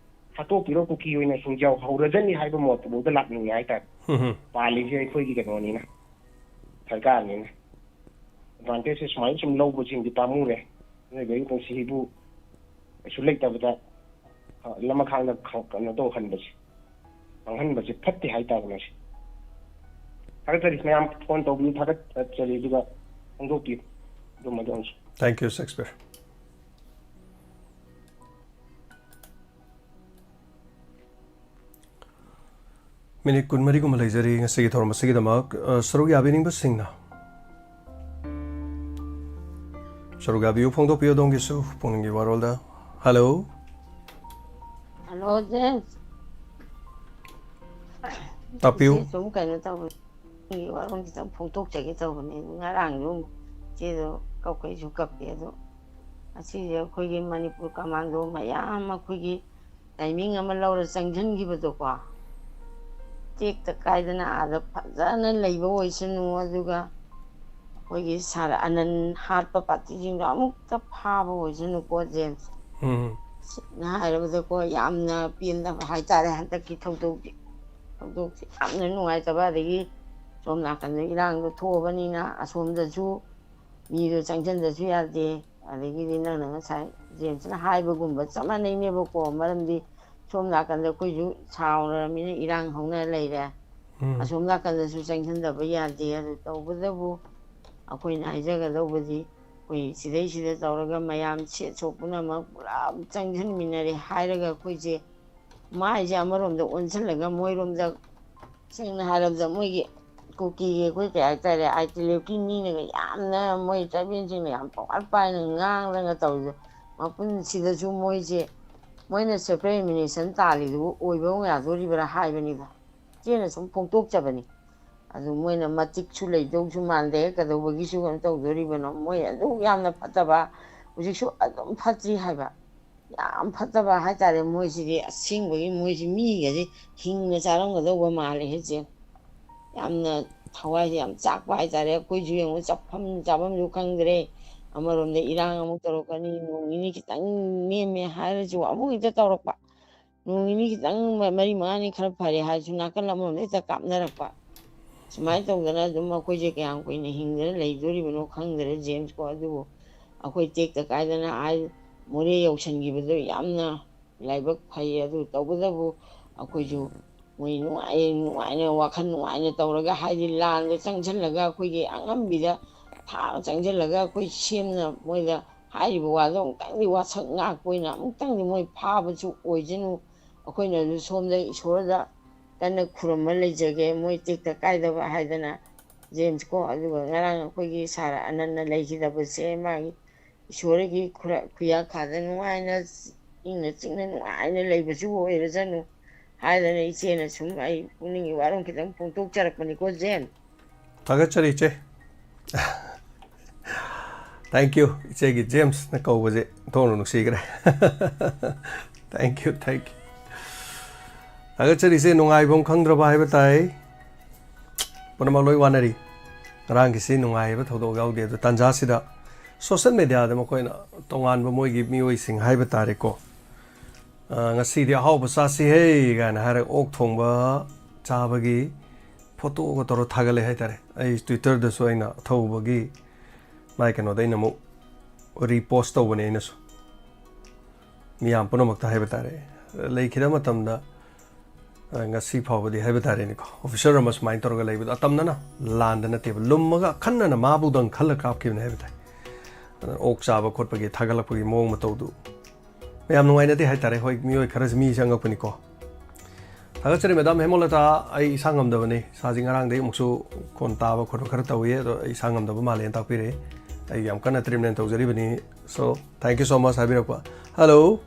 ꯍꯥꯠꯇꯣꯛꯄꯤꯔꯣ, ꯀꯨꯀꯤ ꯑꯣꯏꯅ ꯍꯤꯡꯖꯧ ꯍꯧꯔꯖꯅꯤ ꯍꯥꯏꯕ ꯃꯣꯠꯇꯨꯐꯥꯎꯗ ꯂꯥꯛꯅꯤꯡꯉꯦ ꯍꯥꯏꯇꯥꯔꯦ꯫ ꯄꯥꯜꯂꯤꯁꯦ ꯑꯩꯈꯣꯏꯒꯤ ꯀꯩꯅꯣꯅꯤꯅ, ꯁꯔꯀꯥꯔꯅꯤꯅ꯫ ꯑꯦꯗꯚꯥꯟꯇꯦꯖꯁꯦ ꯁꯨꯃꯥꯏꯅ ꯁꯨꯝ ꯂꯧꯕꯁꯤꯡꯗꯤ ꯄꯥꯝꯃꯨꯔꯦ꯫ ꯃꯤꯑꯣꯏꯕꯒꯤ ꯄꯨꯟꯁꯤꯕꯨ ꯀꯩꯁꯨ ꯂꯩꯇꯕꯗ, ꯑ, ꯂꯃꯈꯥꯡꯗ ꯈ-, ꯀꯩꯅꯣ ꯇꯧꯍꯟꯕꯁꯦ, ꯃꯥꯡꯍꯟꯕꯁꯦ ꯐꯠꯇꯦ ꯍꯥꯏꯇꯥꯕꯅꯦ ꯁꯤ꯫ ꯊꯥꯒꯠꯆꯔꯤ, ꯃꯌꯥꯝ ꯐꯣꯟ ꯇꯧꯕꯤꯌꯨ, ꯊꯥꯒꯠꯆꯔꯤ, ꯑꯗꯨꯒ ꯐꯣꯡꯗꯣꯛꯄꯤꯌꯨ ꯑꯗꯨꯝ ꯑꯗꯨꯝꯁꯨ꯫ Thank you, Shakespeare. ꯃꯤꯅꯤꯠ ꯀꯨꯟꯃꯔꯤꯒꯨꯝꯕ ꯂꯩꯖꯔꯤ ꯉꯁꯤꯒꯤ ꯊꯧꯔꯝ ꯑꯁꯤꯒꯤꯗꯃꯛ꯫ ꯑ, ꯁꯔꯨꯛ ꯌꯥꯕꯤꯅꯤꯡꯕꯁꯤꯡꯅ ꯁꯔꯨꯛ ꯌꯥꯕꯤꯌꯨ, ꯐꯣꯡꯗꯣꯛꯄꯤꯌꯨ ꯑꯗꯣꯝꯒꯤꯁꯨ ꯄꯨꯛꯅꯤꯡꯒꯤ ꯋꯥꯔꯣꯜꯗ꯫ ꯍꯜꯂꯣ꯫ Hello, James. ꯇꯥꯛꯄꯤꯌꯨ꯫ ꯏꯆꯦ ꯁꯨꯝ ꯀꯩꯅꯣ ꯇꯧꯕ, ꯑꯩꯒꯤ ꯋꯥꯔꯣꯜ ꯈꯤꯇꯪ ꯐꯣꯡꯗꯣꯛꯆꯒꯦ ꯇꯧꯕꯅꯦ꯫ ꯉꯔꯥꯡꯁꯨ ꯏꯆꯦꯗꯣ ꯀꯞꯀꯩꯁꯨ ꯀꯞꯄꯦ꯫ ꯑꯗꯣ ꯉꯁꯤꯁꯦ ꯑꯩꯈꯣꯏꯒꯤ ꯃꯅꯤꯄꯨꯔ ꯀꯃꯥꯟꯗꯣ ꯃꯌꯥꯝ ꯑꯩꯈꯣꯏꯒꯤ timing ꯑꯃ ꯂꯧꯔ ꯆꯪꯁꯤꯟꯈꯤꯕꯗꯣꯀꯣ, ꯇꯦꯛꯇ ꯀꯥꯏꯗꯅ ꯑꯥꯗ ꯐꯖꯅ ꯂꯩꯕ ꯑꯣꯏꯁꯅꯨ꯫ ꯑꯗꯨꯒ ꯑꯩꯈꯣꯏꯒꯤ ꯁꯥꯔ ꯑꯅꯟ ꯍꯥꯠꯄ ꯄꯥꯔꯇꯤꯁꯤꯡꯗꯣ ꯑꯃꯨꯛꯇ ꯐꯥꯕ ꯑꯣꯏꯁꯅꯨꯀꯣ, ꯖꯦꯝꯁ꯫ ꯎꯝ꯫ ꯁꯦꯡꯅ ꯍꯥꯏꯔꯕꯗꯀꯣ, ꯌꯥꯝꯅ ꯄꯦꯟꯗꯕ ꯍꯥꯏꯇꯥꯔꯦ ꯍꯟꯗꯛꯀꯤ ꯊꯧꯗꯣꯛꯁꯤ꯫ ꯊꯧꯗꯣꯛꯁꯤ ꯌꯥꯝꯅ ꯅꯨꯡꯉꯥꯏꯇꯕ꯫ ꯑꯗꯒꯤ ꯁꯣꯝ ꯅꯥꯀꯟꯗ ꯏꯔꯥꯡꯗꯣ ꯊꯣꯛꯑꯕꯅꯤꯅ ꯑꯁꯣꯝꯗꯁꯨ ꯃꯤꯗꯣ ꯆꯪꯁꯤꯟꯗꯁꯨ ꯌꯥꯗꯦ꯫ ꯑꯗꯒꯤꯗꯤ ꯅꯪꯅ ꯉꯁꯥꯏ ꯖꯦꯝꯁꯅ ꯍꯥꯏꯕꯒꯨꯝꯕ ꯆꯞ ꯃꯥꯟꯅꯩꯅꯦꯕꯀꯣ, ꯃꯔꯝꯗꯤ ꯁꯣꯝ ꯅꯥꯀꯟꯗ ꯑꯩꯈꯣꯏꯁꯨ ꯁꯥꯎꯔꯃꯤꯅ ꯏꯔꯥꯡ ꯍꯧꯅ ꯂꯩꯔꯦ, ꯎꯝ꯫ ꯑꯁꯣꯝ ꯅꯥꯀꯟꯗꯁꯨ ꯆꯪꯁꯤꯟꯗꯕ ꯌꯥꯗꯦ꯫ ꯑꯗꯨ ꯇꯧꯕꯗꯕꯨ ꯑꯩꯈꯣꯏꯅ ꯍꯥꯏꯖꯒꯗꯧꯕꯗꯤ, ꯑꯩꯈꯣꯏ ꯁꯤꯗꯩꯁꯤꯗ ꯇꯧꯔꯒ ꯃꯌꯥꯝ ꯁꯦꯠ ꯁꯣꯛ ꯄꯨꯝꯅꯃꯛ ꯄꯨꯂꯞ ꯆꯪꯁꯤꯟꯃꯤꯟꯅꯔꯦ ꯍꯥꯏꯔꯒ ꯑꯩꯈꯣꯏꯁꯦ ꯃꯥꯏꯁꯦ ꯑꯃꯔꯣꯝꯗ ꯑꯣꯟꯁꯤꯜꯂꯒ ꯃꯣꯏꯔꯣꯝꯗ, ꯁꯦꯡꯅ ꯍꯥꯏꯔꯕꯗ ꯃꯣꯏꯒꯤ ꯀꯨꯀꯤꯒꯤ ꯑꯩꯈꯣꯏ ꯀꯩ ꯍꯥꯏꯇꯥꯔꯦ, ꯑꯥꯏ ꯇꯤ ꯂꯦꯞꯀꯤ ꯃꯤꯅꯒ ꯌꯥꯝꯅ ꯃꯣꯏ ꯇ꯭ꯔꯥꯏꯕꯦꯜꯁꯤꯡꯅ ꯌꯥꯝ ꯄꯪꯍꯥꯠ ꯄꯥꯏꯅ ꯉꯥꯡꯗꯅ ꯇꯧꯔꯤꯗꯣ, ꯃꯄꯨꯟꯁꯤꯗꯁꯨ ꯃꯣꯏꯁꯦ, ꯃꯣꯏꯅ separate administration ꯇꯥꯜꯂꯤꯗꯨꯕꯨ ꯑꯣꯏꯕ ꯑꯃꯨꯛ ꯌꯥꯗꯣꯔꯤꯕ꯭ꯔꯥ ꯍꯥꯏꯕꯅꯤꯗ꯫ ꯏꯆꯦꯅ ꯁꯨꯝ ꯐꯣꯡꯗꯣꯛꯆꯕꯅꯤ꯫ ꯑꯗꯨ ꯃꯣꯏꯅ ꯃꯇꯤꯛꯁꯨ ꯂꯩꯗꯧꯁꯨ ꯃꯥꯟꯗꯦ, ꯀꯩꯗꯧꯕꯒꯤꯁꯨ ꯀꯩꯅꯣ ꯇꯧꯗꯣꯔꯤꯕꯅꯣ? ꯃꯣꯏ ꯑꯗꯨꯛ ꯌꯥꯝꯅ ꯐꯠꯇꯕ, ꯍꯧꯖꯤꯛꯁꯨ ꯑꯗꯨꯝ ꯐꯠꯇ꯭ꯔꯤ ꯍꯥꯏꯕ꯫ ꯌꯥꯝ ꯐꯠꯇꯕ ꯍꯥꯏꯇꯥꯔꯦ꯫ ꯃꯣꯏꯁꯤꯗꯤ ꯑꯁꯦꯡꯕꯒꯤ ꯃꯣꯏꯁꯤ ꯃꯤꯒꯁꯦ ꯍꯤꯡꯅ ꯆꯥꯔꯝꯒꯗꯧꯕ ꯃꯥꯜꯂꯦ ꯍꯦ ꯆꯦ꯫ ꯌꯥꯝꯅ ꯊꯋꯥꯏꯁꯦ ꯌꯥꯝ ꯆꯥꯛꯄ ꯍꯥꯏꯇꯥꯔꯦ꯫ ꯑꯩꯈꯣꯏꯁꯨ ꯌꯦꯡꯉꯨ, ꯆꯠꯐꯝ ꯆꯥꯐꯝꯁꯨ ꯈꯪꯗ꯭ꯔꯦ꯫ ꯑꯃꯔꯣꯝꯗ ꯏꯔꯥꯡ ꯑꯃꯨꯛ ꯇꯧꯔꯛꯀꯅꯤ, ꯅꯣꯡ ꯅꯤꯅꯤ ꯈꯤꯇꯪ ꯅꯦꯝꯃꯦ ꯍꯥꯏꯔꯁꯨ ꯑꯃꯨꯛ ꯍꯦꯛꯇ ꯇꯧꯔꯛꯄ꯫ ꯅꯣꯡ ꯅꯤꯅꯤ ꯈꯤꯇꯪ ꯃ-, ꯃꯔꯤ ꯃꯉꯥꯅꯤ ꯈꯔ ꯐꯔꯦ ꯍꯥꯏꯔꯁꯨ ꯅꯥꯀꯜ ꯑꯃꯔꯣꯝꯗ ꯍꯦꯛꯇ ꯀꯥꯞꯅꯔꯛꯄ꯫ ꯁꯨꯃꯥꯏꯅ ꯇꯧꯗꯅ ꯑꯗꯨꯝ ꯑꯩꯈꯣꯏꯁꯦ ꯀꯌꯥꯝ ꯀꯨꯏꯅ ꯍꯤꯡꯗꯅ ꯂꯩꯗꯣꯔꯤꯕꯅꯣ ꯈꯪꯗꯔꯦ ꯖꯦꯝꯁꯀꯣ꯫ ꯑꯗꯨꯕꯨ ꯑꯩꯈꯣꯏ ꯇꯦꯛꯇ ꯀꯥꯏꯗꯅ ꯑꯥ ꯃꯣꯔꯦ ꯌꯧꯁꯟꯈꯤꯕꯗꯣ ꯌꯥꯝꯅ ꯂꯥꯏꯕꯛ ꯐꯩ꯫ ꯑꯗꯨ ꯇꯧꯕꯇꯕꯨ ꯑꯩꯈꯣꯏꯁꯨ ꯃꯣꯏ ꯅꯨꯡꯉꯥꯏ ꯅꯨꯡꯉꯥꯏꯅ, ꯋꯥꯈꯜ ꯅꯨꯡꯉꯥꯏꯅ ꯇꯧꯔꯒ, ꯍꯥꯏꯗꯤ ꯂꯥꯟꯗ ꯆꯪꯁꯤꯜꯂꯒ ꯑꯩꯈꯣꯏꯒꯤ ꯑꯉꯝꯕꯤꯗ ꯊꯥ ꯆꯪꯁꯤꯜꯂꯒ ꯑꯩꯈꯣꯏ ꯁꯦꯝꯅ ꯃꯣꯏꯗ ꯍꯥꯏꯔꯤꯕ ꯋꯥꯗꯣ ꯑꯃꯨꯛꯇꯪꯗꯤ ꯋꯥꯁꯛ ꯉꯥꯛꯄ ꯑꯣꯏꯅ ꯑꯃꯨꯛꯇꯪꯗꯤ ꯃꯣꯏ ꯐꯥꯕꯁꯨ ꯑꯣꯏꯖꯅꯨ꯫ ꯑꯩꯈꯣꯏꯅꯁꯨ ꯁꯣꯝꯗ ꯏꯁꯣꯔꯗ ꯀꯟꯅ ꯈꯨꯔꯨꯝꯃ ꯂꯩꯖꯒꯦ, ꯃꯣꯏ ꯇꯦꯛꯇ ꯀꯥꯏꯗꯕ ꯍꯥꯏꯗꯅ, ꯖꯦꯝꯁ ꯀꯣ꯫ ꯑꯗꯨꯒ ꯉꯔꯥꯡ ꯑꯩꯈꯣꯏꯒꯤ ꯁꯥꯔ ꯑꯅꯟꯅ ꯂꯩꯈꯤꯗꯕꯁꯦ ꯃꯥꯒꯤ ꯏꯁꯣꯔꯒꯤ ꯈꯨꯔ-, ꯈꯨꯌꯥꯈꯥꯗ ꯅꯨꯡꯉꯥꯏꯅ ꯏꯪꯅ ꯆꯤꯛꯅ ꯅꯨꯡꯉꯥꯏꯅ ꯂꯩꯕꯁꯨ ꯑꯣꯏꯔꯖꯅꯨ ꯍꯥꯏꯗꯅ ꯏꯆꯦꯅ ꯁꯨꯝ ꯑꯩ ꯄꯨꯛꯅꯤꯡꯒꯤ ꯋꯥꯔꯝ ꯈꯤꯇꯪ ꯐꯣꯡꯗꯣꯛꯆꯔꯛꯄꯅꯤꯀꯣ, ꯖꯦꯝꯁ꯫ ꯊꯥꯒꯠꯆꯔꯤ ꯏꯆꯦ꯫ Thank you, ꯏꯆꯦꯒꯤ ꯖꯦꯝꯁꯅ ꯀꯧꯕꯁꯦ ꯊꯣꯡꯅ ꯅꯨꯡꯁꯤꯈ꯭ꯔꯦ꯫ Thank you, thank you꯫ ꯊꯥꯒꯠꯆꯔꯤꯁꯦ ꯅꯨꯡꯉꯥꯏꯐꯝ ꯈꯪꯗ꯭ꯔꯕ ꯍꯥꯏꯕ ꯇꯥꯏ꯫ ꯄꯨꯝꯅꯃꯛ ꯂꯣꯏ ꯋꯥꯅꯔꯤ꯫ ꯉꯔꯥꯡꯒꯤꯁꯤ ꯅꯨꯡꯉꯥꯏꯕ ꯊꯧꯗꯣꯛ ꯌꯥꯎꯗꯦ꯫ ꯑꯗꯨ ꯇꯥꯟꯖꯥꯁꯤꯗ ꯁꯣꯁꯦꯜ ꯃꯦꯗꯤꯌꯥꯗ ꯃꯈꯣꯏꯅ ꯇꯣꯉꯥꯟꯕ ꯃꯣꯏꯒꯤ ꯃꯤꯑꯣꯏꯁꯤꯡ ꯍꯥꯏꯕ ꯇꯥꯔꯦꯀꯣ, "ꯑ, ꯉꯁꯤꯗꯤ ꯑꯍꯥꯎꯕ ꯆꯥꯁꯤ ꯍꯦ" ꯀꯥꯏꯅ ꯍꯥꯏꯔꯒ ꯑꯣꯛ ꯊꯣꯡꯕ ꯆꯥꯕꯒꯤ ꯐꯣꯇꯣꯒ ꯇꯧꯔ ꯊꯥꯒꯠꯂꯛꯑꯦ ꯍꯥꯏꯇꯥꯔꯦ꯫ ꯑꯩ ꯇ꯭ꯋꯤꯇꯔꯗꯁꯨ ꯑꯩꯅ ꯑꯊꯧꯕꯒꯤ ꯃꯥꯏ ꯀꯩꯅꯣꯗ ꯑꯩꯅ ꯑꯃꯨꯛ ꯔꯤꯄꯣꯁ ꯇꯧꯕꯅꯦ ꯑꯩꯅꯁꯨ꯫ ꯃꯤꯌꯥꯝ ꯄꯨꯝꯅꯃꯛꯇ ꯍꯥꯏꯕ ꯇꯥꯔꯦ꯫ ꯂꯩꯈꯤꯗꯕ ꯃꯇꯝꯗ, ꯑ, ꯉꯁꯤ ꯐꯥꯎꯕꯗꯤ ꯍꯥꯏꯕ ꯇꯥꯔꯦꯅꯦꯀꯣ, ꯑꯣꯐꯤꯁꯔ ꯑꯃ ꯁꯨꯃꯥꯏꯅ ꯇꯧꯔꯒ ꯂꯩꯕꯗꯣ ꯑꯇꯝꯅꯅ ꯂꯥꯟꯗ ꯅꯠꯇꯦꯕ, ꯂꯨꯝꯃꯒ ꯑꯈꯟꯅꯅ ꯃꯥꯕꯨꯗꯪ ꯈꯜꯂ ꯀꯥꯞꯈꯤꯕꯅꯦ ꯍꯥꯏꯕ ꯇꯥꯏ꯫ ꯑꯗꯨꯅ ꯑꯣꯛ ꯆꯥꯕ ꯈꯣꯠꯄꯒꯤ ꯊꯥꯒꯠꯂꯛꯄꯒꯤ ꯃꯑꯣꯡ ꯃꯇꯧꯗꯨ ꯃꯌꯥꯝ ꯅꯨꯡꯉꯥꯏꯅꯗꯦ ꯍꯥꯏꯇꯥꯔꯦ꯫ ꯍꯣꯏ, ꯃꯤꯑꯣꯏ ꯈꯔꯁꯤ ꯃꯤꯁꯦ ꯑꯉꯛꯄꯅꯤꯀꯣ꯫ ꯊꯥꯒꯠꯆꯔꯤ ꯃꯦꯗꯥꯝ ꯍꯦꯃꯂꯇꯥ꯫ ꯑꯩ ꯏꯁꯥ ꯉꯝꯗꯕꯅꯤ, ꯏꯁꯥꯁꯤ ꯉꯔꯥꯡꯗꯒꯤ ꯑꯃꯨꯛꯁꯨ ꯈꯣꯟ ꯇꯥꯕ ꯈꯣꯠꯄ ꯈꯔ ꯇꯧꯏ, ꯑꯗꯣ ꯑꯩ ꯏꯁꯥ ꯉꯝꯗꯕ ꯃꯥꯜꯂꯦꯅ ꯇꯥꯛꯄꯤꯔꯛꯏ꯫ ꯑꯩ ꯌꯥꯝ ꯀꯟꯅ ꯇ꯭ꯔꯤꯠꯃꯦꯟ ꯇꯧꯖꯔꯤꯕꯅꯤ꯫ So, thank you so much ꯍꯥꯏꯕꯤꯔꯛꯄ꯫ ꯍꯜꯂꯣ꯫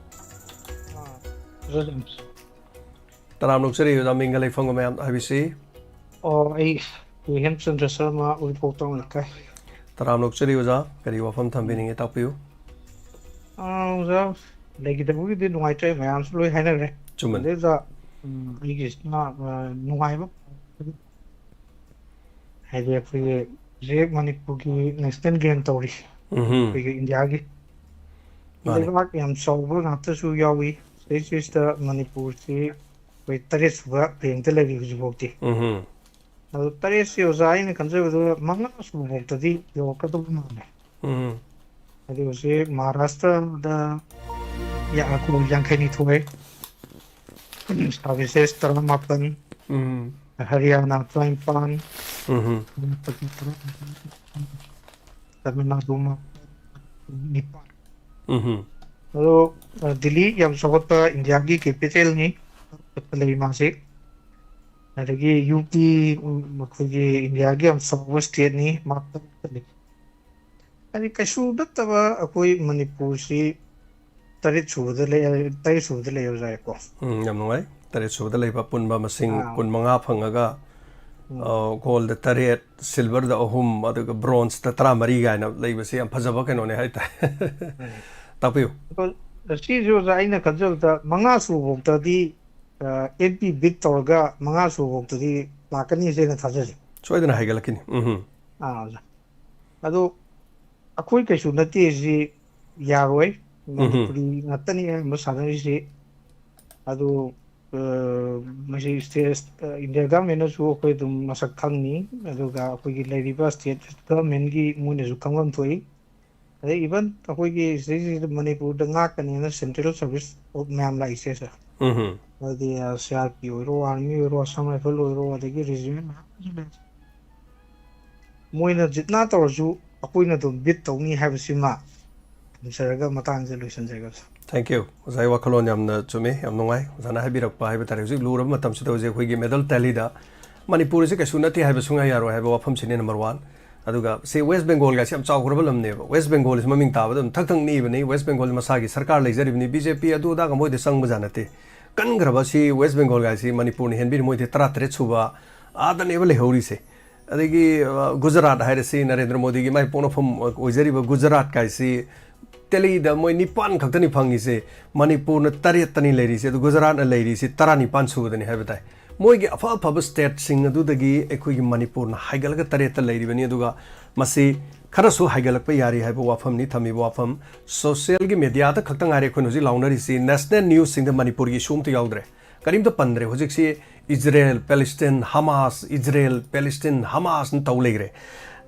ꯇꯔꯥꯝꯅ ꯑꯣꯛꯆꯔꯤ ꯑꯣꯖꯥ, ꯃꯤꯡꯒ ꯂꯩꯐꯝꯒ ꯃꯌꯥꯝ ꯍꯥꯏꯕꯤꯁꯤ꯫ ꯑꯣ, ꯑꯩ ꯍꯦꯝꯆꯟꯗ꯭ꯔ ꯁꯔꯃ, ꯎꯔꯤꯄꯣꯛ ꯇꯥꯎꯟ ꯂꯩꯀꯥꯏ꯫ ꯇꯔꯥꯝꯅ ꯑꯣꯛꯆꯔꯤ ꯑꯣꯖꯥ, ꯀꯔꯤ ꯋꯥꯐꯝ ꯊꯝꯕꯤꯅꯤꯡꯉꯤ, ꯇꯥꯛꯄꯤꯌꯨ꯫ ꯑꯥ, ꯑꯣꯖꯥ, ꯂꯩꯈꯤꯗꯕꯒꯤꯗꯤ ꯅꯨꯡꯉꯥꯏꯇ꯭ꯔꯦ, ꯃꯌꯥꯝꯁꯨ ꯂꯣꯏ ꯍꯥꯏꯅꯈ꯭ꯔꯦ꯫ ꯆꯨꯝꯕꯅꯤ꯫ ꯑꯗꯨꯗ, ꯎꯝ, ꯑꯩꯒꯤꯁꯤꯅ, ꯑꯥ, ꯅꯨꯡꯉꯥꯏꯕ ꯍꯥꯏꯗꯤ ꯑꯩꯈꯣꯏꯒꯤ ꯍꯧꯖꯤꯛ ꯃꯅꯤꯄꯨꯔꯒꯤ ꯅꯦꯁꯅꯦꯜ ꯒꯦꯝ ꯇꯧꯔꯤ, ꯎꯝꯍꯨꯝ꯫ ꯑꯩꯈꯣꯏꯒꯤ ꯏꯟꯗꯤꯌꯥꯒꯤ ꯃꯥꯅꯤ꯫ ꯂꯩꯕꯥꯛ ꯌꯥꯝ ꯆꯥꯎꯕ ꯉꯥꯛꯇꯁꯨ ꯌꯥꯎꯏ꯫ ꯁꯤꯗꯩꯁꯤꯗ ꯃꯅꯤꯄꯨꯔꯁꯤ ꯑꯩꯈꯣꯏ ꯇꯔꯦꯠ ꯁꯨꯕ ꯔꯦꯡꯛꯇ ꯂꯩꯔꯤ ꯍꯧꯖꯤꯛꯐꯥꯎꯗꯤ꯫ ꯎꯝꯍꯨꯝ꯫ ꯑꯗꯣ ꯇꯔꯦꯠꯁꯤ ꯑꯣꯖꯥ, ꯑꯩꯅ ꯈꯟꯖꯕꯗ ꯃꯉꯥ ꯁꯨꯕ ꯐꯥꯎꯗꯗꯤ ꯌꯧꯔꯛꯀꯗꯧꯕ ꯃꯥꯜꯂꯦ꯫ ꯎꯝꯍꯨꯝ꯫ ꯑꯗꯨ ꯍꯧꯖꯤꯛ ꯃꯍꯥꯔꯥꯁꯇ꯭ꯔꯗ ꯌꯥ-, ꯈꯨꯜ ꯌꯥꯡꯈꯩꯅꯤꯊꯣꯏ, ꯁꯥꯔꯚꯤꯁꯦꯁ ꯇꯔꯥꯃꯥꯄꯟ, ꯎꯝ꯫ ꯍꯔꯤꯌꯥꯅꯥ ꯇꯔꯥꯅꯤꯄꯥꯟ, ꯎꯝ꯫ ꯇꯥꯃꯤꯜ ꯅꯥꯗꯨ ꯃꯥꯄꯟ, ꯅꯤꯄꯥꯟ꯫ ꯎꯝ꯫ ꯑꯗꯣ, ꯑ, ꯗꯤꯜꯂꯤ ꯌꯥꯝ ꯆꯥꯎꯈꯠꯄ ꯏꯟꯗꯤꯌꯥꯒꯤ ꯀꯦꯄꯤꯇꯦꯜꯅꯤ, ꯂꯩ ꯃꯥꯁꯤ꯫ ꯑꯗꯒꯤ ꯌꯨ ꯄꯤ, ꯎꯝ, ꯑꯩꯈꯣꯏꯒꯤ ꯏꯟꯗꯤꯌꯥꯒꯤ ꯌꯥꯝ ꯆꯥꯎꯕ ꯁ꯭ꯇꯦꯠꯅꯤ, ꯃꯥꯔꯛ ꯇꯔꯨꯛꯇ ꯂꯩ꯫ ꯍꯥꯏꯗꯤ ꯀꯩꯁꯨ ꯅꯠꯇꯕ ꯑꯩꯈꯣꯏ ꯃꯅꯤꯄꯨꯔꯁꯤ ꯇꯔꯦꯠ ꯁꯨꯕꯗ ꯂꯩ, ꯇꯔꯦꯠ ꯁꯨꯕꯗ ꯂꯩ ꯑꯣꯖꯥ ꯀꯣ꯫ ꯎꯝ, ꯌꯥꯝ ꯅꯨꯡꯉꯥꯏ꯫ ꯇꯔꯦꯠ ꯁꯨꯕꯗ ꯂꯩꯕ ꯑꯄꯨꯟꯕ ꯃꯁꯤꯡ ꯑꯥ꯫ ꯀꯨꯟꯃꯉꯥ ꯐꯪꯉꯒ, ꯎꯝ꯫ ꯑ, ꯒꯣꯜꯗ ꯇꯔꯦꯠ, ꯁꯤꯜꯚꯔꯗ ꯑꯍꯨꯝ, ꯑꯗꯨꯒ ꯕ꯭ꯔꯣꯟꯖꯇ ꯇꯔꯥꯃꯔꯤ ꯀꯥꯏꯅ ꯂꯩꯕꯁꯦ ꯌꯥꯝ ꯐꯖꯕ ꯀꯩꯅꯣꯅꯦ ꯍꯥꯏꯇꯥꯔꯦ꯫ ꯎꯝ꯫ ꯇꯥꯛꯄꯤꯌꯨ꯫ ꯑꯗꯣ ꯁꯤꯁꯨ ꯑꯣꯖꯥ ꯑꯩꯅ ꯈꯟꯖꯕꯗ ꯃꯉꯥ ꯁꯨꯕꯐꯥꯎꯗꯗꯤ, ꯑ, ꯑꯦꯟ ꯄꯤ ꯕꯤꯠ ꯇꯧꯔꯒ ꯃꯉꯥ ꯁꯨꯕꯐꯥꯎꯗꯗꯤ ꯂꯥꯛꯀꯅꯤ ꯍꯥꯏꯅ ꯊꯥꯖꯖꯩ꯫ ꯁꯣꯏꯗꯅ ꯍꯥꯏꯒꯠꯂꯛꯈꯤꯅꯤ꯫ ꯎꯝ꯫ ꯑꯥ, ꯑꯣꯖꯥ꯫ ꯑꯗꯣ ꯑꯩꯈꯣꯏ ꯀꯩꯁꯨ ꯅꯠꯇꯦ ꯁꯤ ꯌꯥꯔꯣꯏ꯫ ꯎꯝ꯫ ꯃꯅꯤꯄꯨꯔꯤ ꯉꯥꯛꯇꯅꯤ ꯑꯌꯥꯝꯕ ꯁꯥꯟꯅꯔꯤꯁꯤ꯫ ꯑꯗꯨ, ꯑ, ꯃꯁꯤ ꯁ꯭ꯇꯦꯠ, ꯑ, ꯏꯟꯗꯤꯌꯥ ꯒꯚꯔꯟꯃꯦꯟꯅꯁꯨ ꯑꯩꯈꯣꯏ ꯑꯗꯨꯝ ꯃꯁꯛ ꯈꯪꯉꯤ, ꯑꯗꯨꯒ ꯑꯩꯈꯣꯏꯒꯤ ꯂꯩꯔꯤꯕ ꯁ꯭ꯇꯦꯠ ꯒꯚꯔꯟꯃꯦꯟꯒꯤ ꯃꯣꯏꯅꯁꯨ ꯈꯪꯐꯝ ꯊꯣꯛꯏ꯫ ꯑꯗꯩ even ꯑꯩꯈꯣꯏꯒꯤ ꯁꯤꯗꯩꯁꯤꯗ ꯃꯅꯤꯄꯨꯔꯗ ꯉꯥꯛꯀꯅꯦꯅ ꯁꯦꯟꯇ꯭ꯔꯦꯜ ꯁꯥꯔꯚꯤꯁ ꯃꯌꯥꯝ ꯂꯥꯛꯏꯁꯦ, ꯁꯥꯔ꯫ ꯎꯝ꯫ ꯍꯥꯏꯗꯤ, ꯑ, ꯁꯤ ꯑꯥꯔ ꯄꯤ ꯑꯣꯏꯔꯣ, ꯑꯥꯔꯃꯤ ꯑꯣꯏꯔꯣ, ꯑꯁꯥꯝ ꯔꯥꯏꯐꯜ ꯑꯣꯏꯔꯣ, ꯑꯗꯒꯤ ꯔꯦꯖꯤꯃꯦꯟ ꯃꯌꯥꯝ ꯑꯃꯁꯨ ꯂꯩ꯫ ꯃꯣꯏꯅ ꯖꯤꯠꯅꯥ ꯇꯧꯔꯁꯨ ꯑꯩꯈꯣꯏꯅ ꯑꯗꯨꯝ ꯕꯤꯠ ꯇꯧꯅꯤ ꯍꯥꯏꯕꯁꯤꯃ ꯊꯝꯖꯔꯒ ꯃꯇꯥꯡꯁꯦ ꯂꯣꯏꯁꯤꯟꯖꯔꯒꯦ, ꯁꯥꯔ꯫ Thank you꯫ ꯑꯣꯖꯥꯒꯤ ꯋꯥꯈꯜꯂꯣꯟ ꯌꯥꯝꯅ ꯆꯨꯝꯃꯤ, ꯌꯥꯝ ꯅꯨꯡꯉꯥꯏ꯫ ꯑꯣꯖꯥꯅ ꯍꯥꯏꯕꯤꯔꯛꯄ ꯍꯥꯏꯕ ꯇꯥꯔꯦ, ꯍꯧꯖꯤꯛ ꯂꯨꯔꯕ ꯃꯇꯝꯁꯤꯗ ꯍꯧꯖꯤꯛ ꯑꯩꯈꯣꯏꯒꯤ ꯃꯦꯗꯜ ꯇꯦꯂꯤꯗ ꯃꯅꯤꯄꯨꯔꯁꯦ ꯀꯩꯁꯨ ꯅꯠꯇꯦ ꯍꯥꯏꯕ ꯁꯨꯡꯌꯥ ꯌꯥꯔꯣꯏ ꯍꯥꯏꯕ ꯋꯥꯐꯝꯁꯤꯅꯦ number one꯫ ꯑꯗꯨꯒ ꯁꯤ ꯋꯦꯁ ꯕꯦꯡꯒꯣꯜꯒꯁꯤ ꯌꯥꯝ ꯆꯥꯎꯈ꯭ꯔꯕ ꯂꯝꯅꯦꯕ꯫ ꯋꯦꯁ ꯕꯦꯡꯒꯣꯜꯁꯤ ꯃꯃꯤꯡ ꯇꯥꯕꯗ ꯑꯗꯨꯝ ꯊꯛ ꯊꯛ ꯅꯤꯛꯏꯕꯅꯤ꯫ ꯋꯦꯁ ꯕꯦꯡꯒꯣꯜ ꯃꯁꯥꯒꯤ ꯁꯔꯀꯥꯔ ꯂꯩꯖꯔꯤꯕꯅꯤ, ꯕꯤ ꯖꯦ ꯄꯤ ꯑꯗꯨ ꯑꯗꯥꯒ ꯃꯣꯏꯗ ꯆꯪꯕꯖꯥꯠ ꯅꯠꯇꯦ꯫ ꯀꯟꯈ꯭ꯔꯕ ꯁꯤ ꯋꯦꯁ ꯕꯦꯡꯒꯣꯜꯒꯥꯏꯁꯤ ꯃꯅꯤꯄꯨꯔꯅ ꯍꯦꯟꯕꯤꯔꯤ, ꯃꯣꯏꯗꯤ ꯇꯔꯥꯇꯔꯦꯠ ꯁꯨꯕ ꯑꯥꯗꯅꯦꯕ ꯂꯩꯍꯧꯔꯤꯁꯦ꯫ ꯑꯗꯒꯤ, ꯑ, ꯒꯨꯖꯔꯥꯠ ꯍꯥꯏꯔꯁꯤ, ꯅꯔꯦꯟꯗ꯭ꯔ ꯃꯣꯗꯤꯒꯤ ꯃꯥꯏ ꯄꯣꯛꯅꯐꯝ ꯑꯣꯏꯖꯔꯤꯕ ꯒꯨꯖꯔꯥꯠ ꯀꯥꯏꯁꯤ ꯇꯦꯂꯤꯗ ꯃꯣꯏ ꯅꯤꯄꯥꯟ ꯈꯛꯇꯅꯤ ꯐꯪꯉꯤꯁꯦ, ꯃꯅꯤꯄꯨꯔꯅ ꯇꯔꯦꯠꯇꯅꯤ ꯂꯩꯔꯤꯁꯦ, ꯑꯗꯨ ꯒꯨꯖꯔꯥꯠꯅ ꯂꯩꯔꯤꯁꯤ ꯇꯔꯥꯅꯤꯄꯥꯟ ꯁꯨꯕꯗꯅꯤ ꯍꯥꯏꯕ ꯇꯥꯏ꯫ ꯃꯣꯏꯒꯤ ꯑꯐ ꯑꯐꯕ ꯁ꯭ꯇꯦꯠꯁꯤꯡ ꯑꯗꯨꯗꯒꯤ ꯑꯩꯈꯣꯏꯒꯤ ꯃꯅꯤꯄꯨꯔꯅ ꯍꯥꯏꯒꯠꯂꯒ ꯇꯔꯦꯠꯇ ꯂꯩꯔꯤꯕꯅꯤ꯫ ꯑꯗꯨꯒ ꯃꯁꯤ ꯈꯔꯁꯨ ꯍꯥꯏꯒꯠꯂꯛꯄ ꯌꯥꯔꯤ ꯍꯥꯏꯕ ꯋꯥꯐꯝꯅꯤ ꯊꯝꯃꯤꯕ ꯋꯥꯐꯝ꯫ ꯁꯣꯁꯤꯌꯦꯜꯒꯤ ꯃꯦꯗꯤꯌꯥꯗ ꯈꯛꯇ ꯉꯥꯏꯔꯦ ꯑꯩꯈꯣꯏꯅ ꯍꯧꯖꯤꯛ ꯂꯥꯎꯅꯔꯤꯁꯤ, ꯅꯦꯁꯅꯦꯜ ꯅ꯭ꯌꯨꯁꯁꯤꯡꯗ ꯃꯅꯤꯄꯨꯔꯒꯤ ꯏꯁꯨ ꯑꯝꯇ ꯌꯥꯎꯗ꯭ꯔꯦ꯫ ꯀꯔꯤꯝꯇ ꯄꯟꯗ꯭ꯔꯦ꯫ ꯍꯧꯖꯤꯛꯁꯤ ꯏꯖꯔꯦꯜ, ꯄꯦꯂꯦꯁꯇꯤꯟ, ꯍꯃꯥꯁ, ꯏꯖꯔꯦꯜ, ꯄꯦꯂꯦꯁꯇꯤꯟ, ꯍꯃꯥꯁꯅ ꯇꯧ ꯂꯩꯈ꯭ꯔꯦ꯫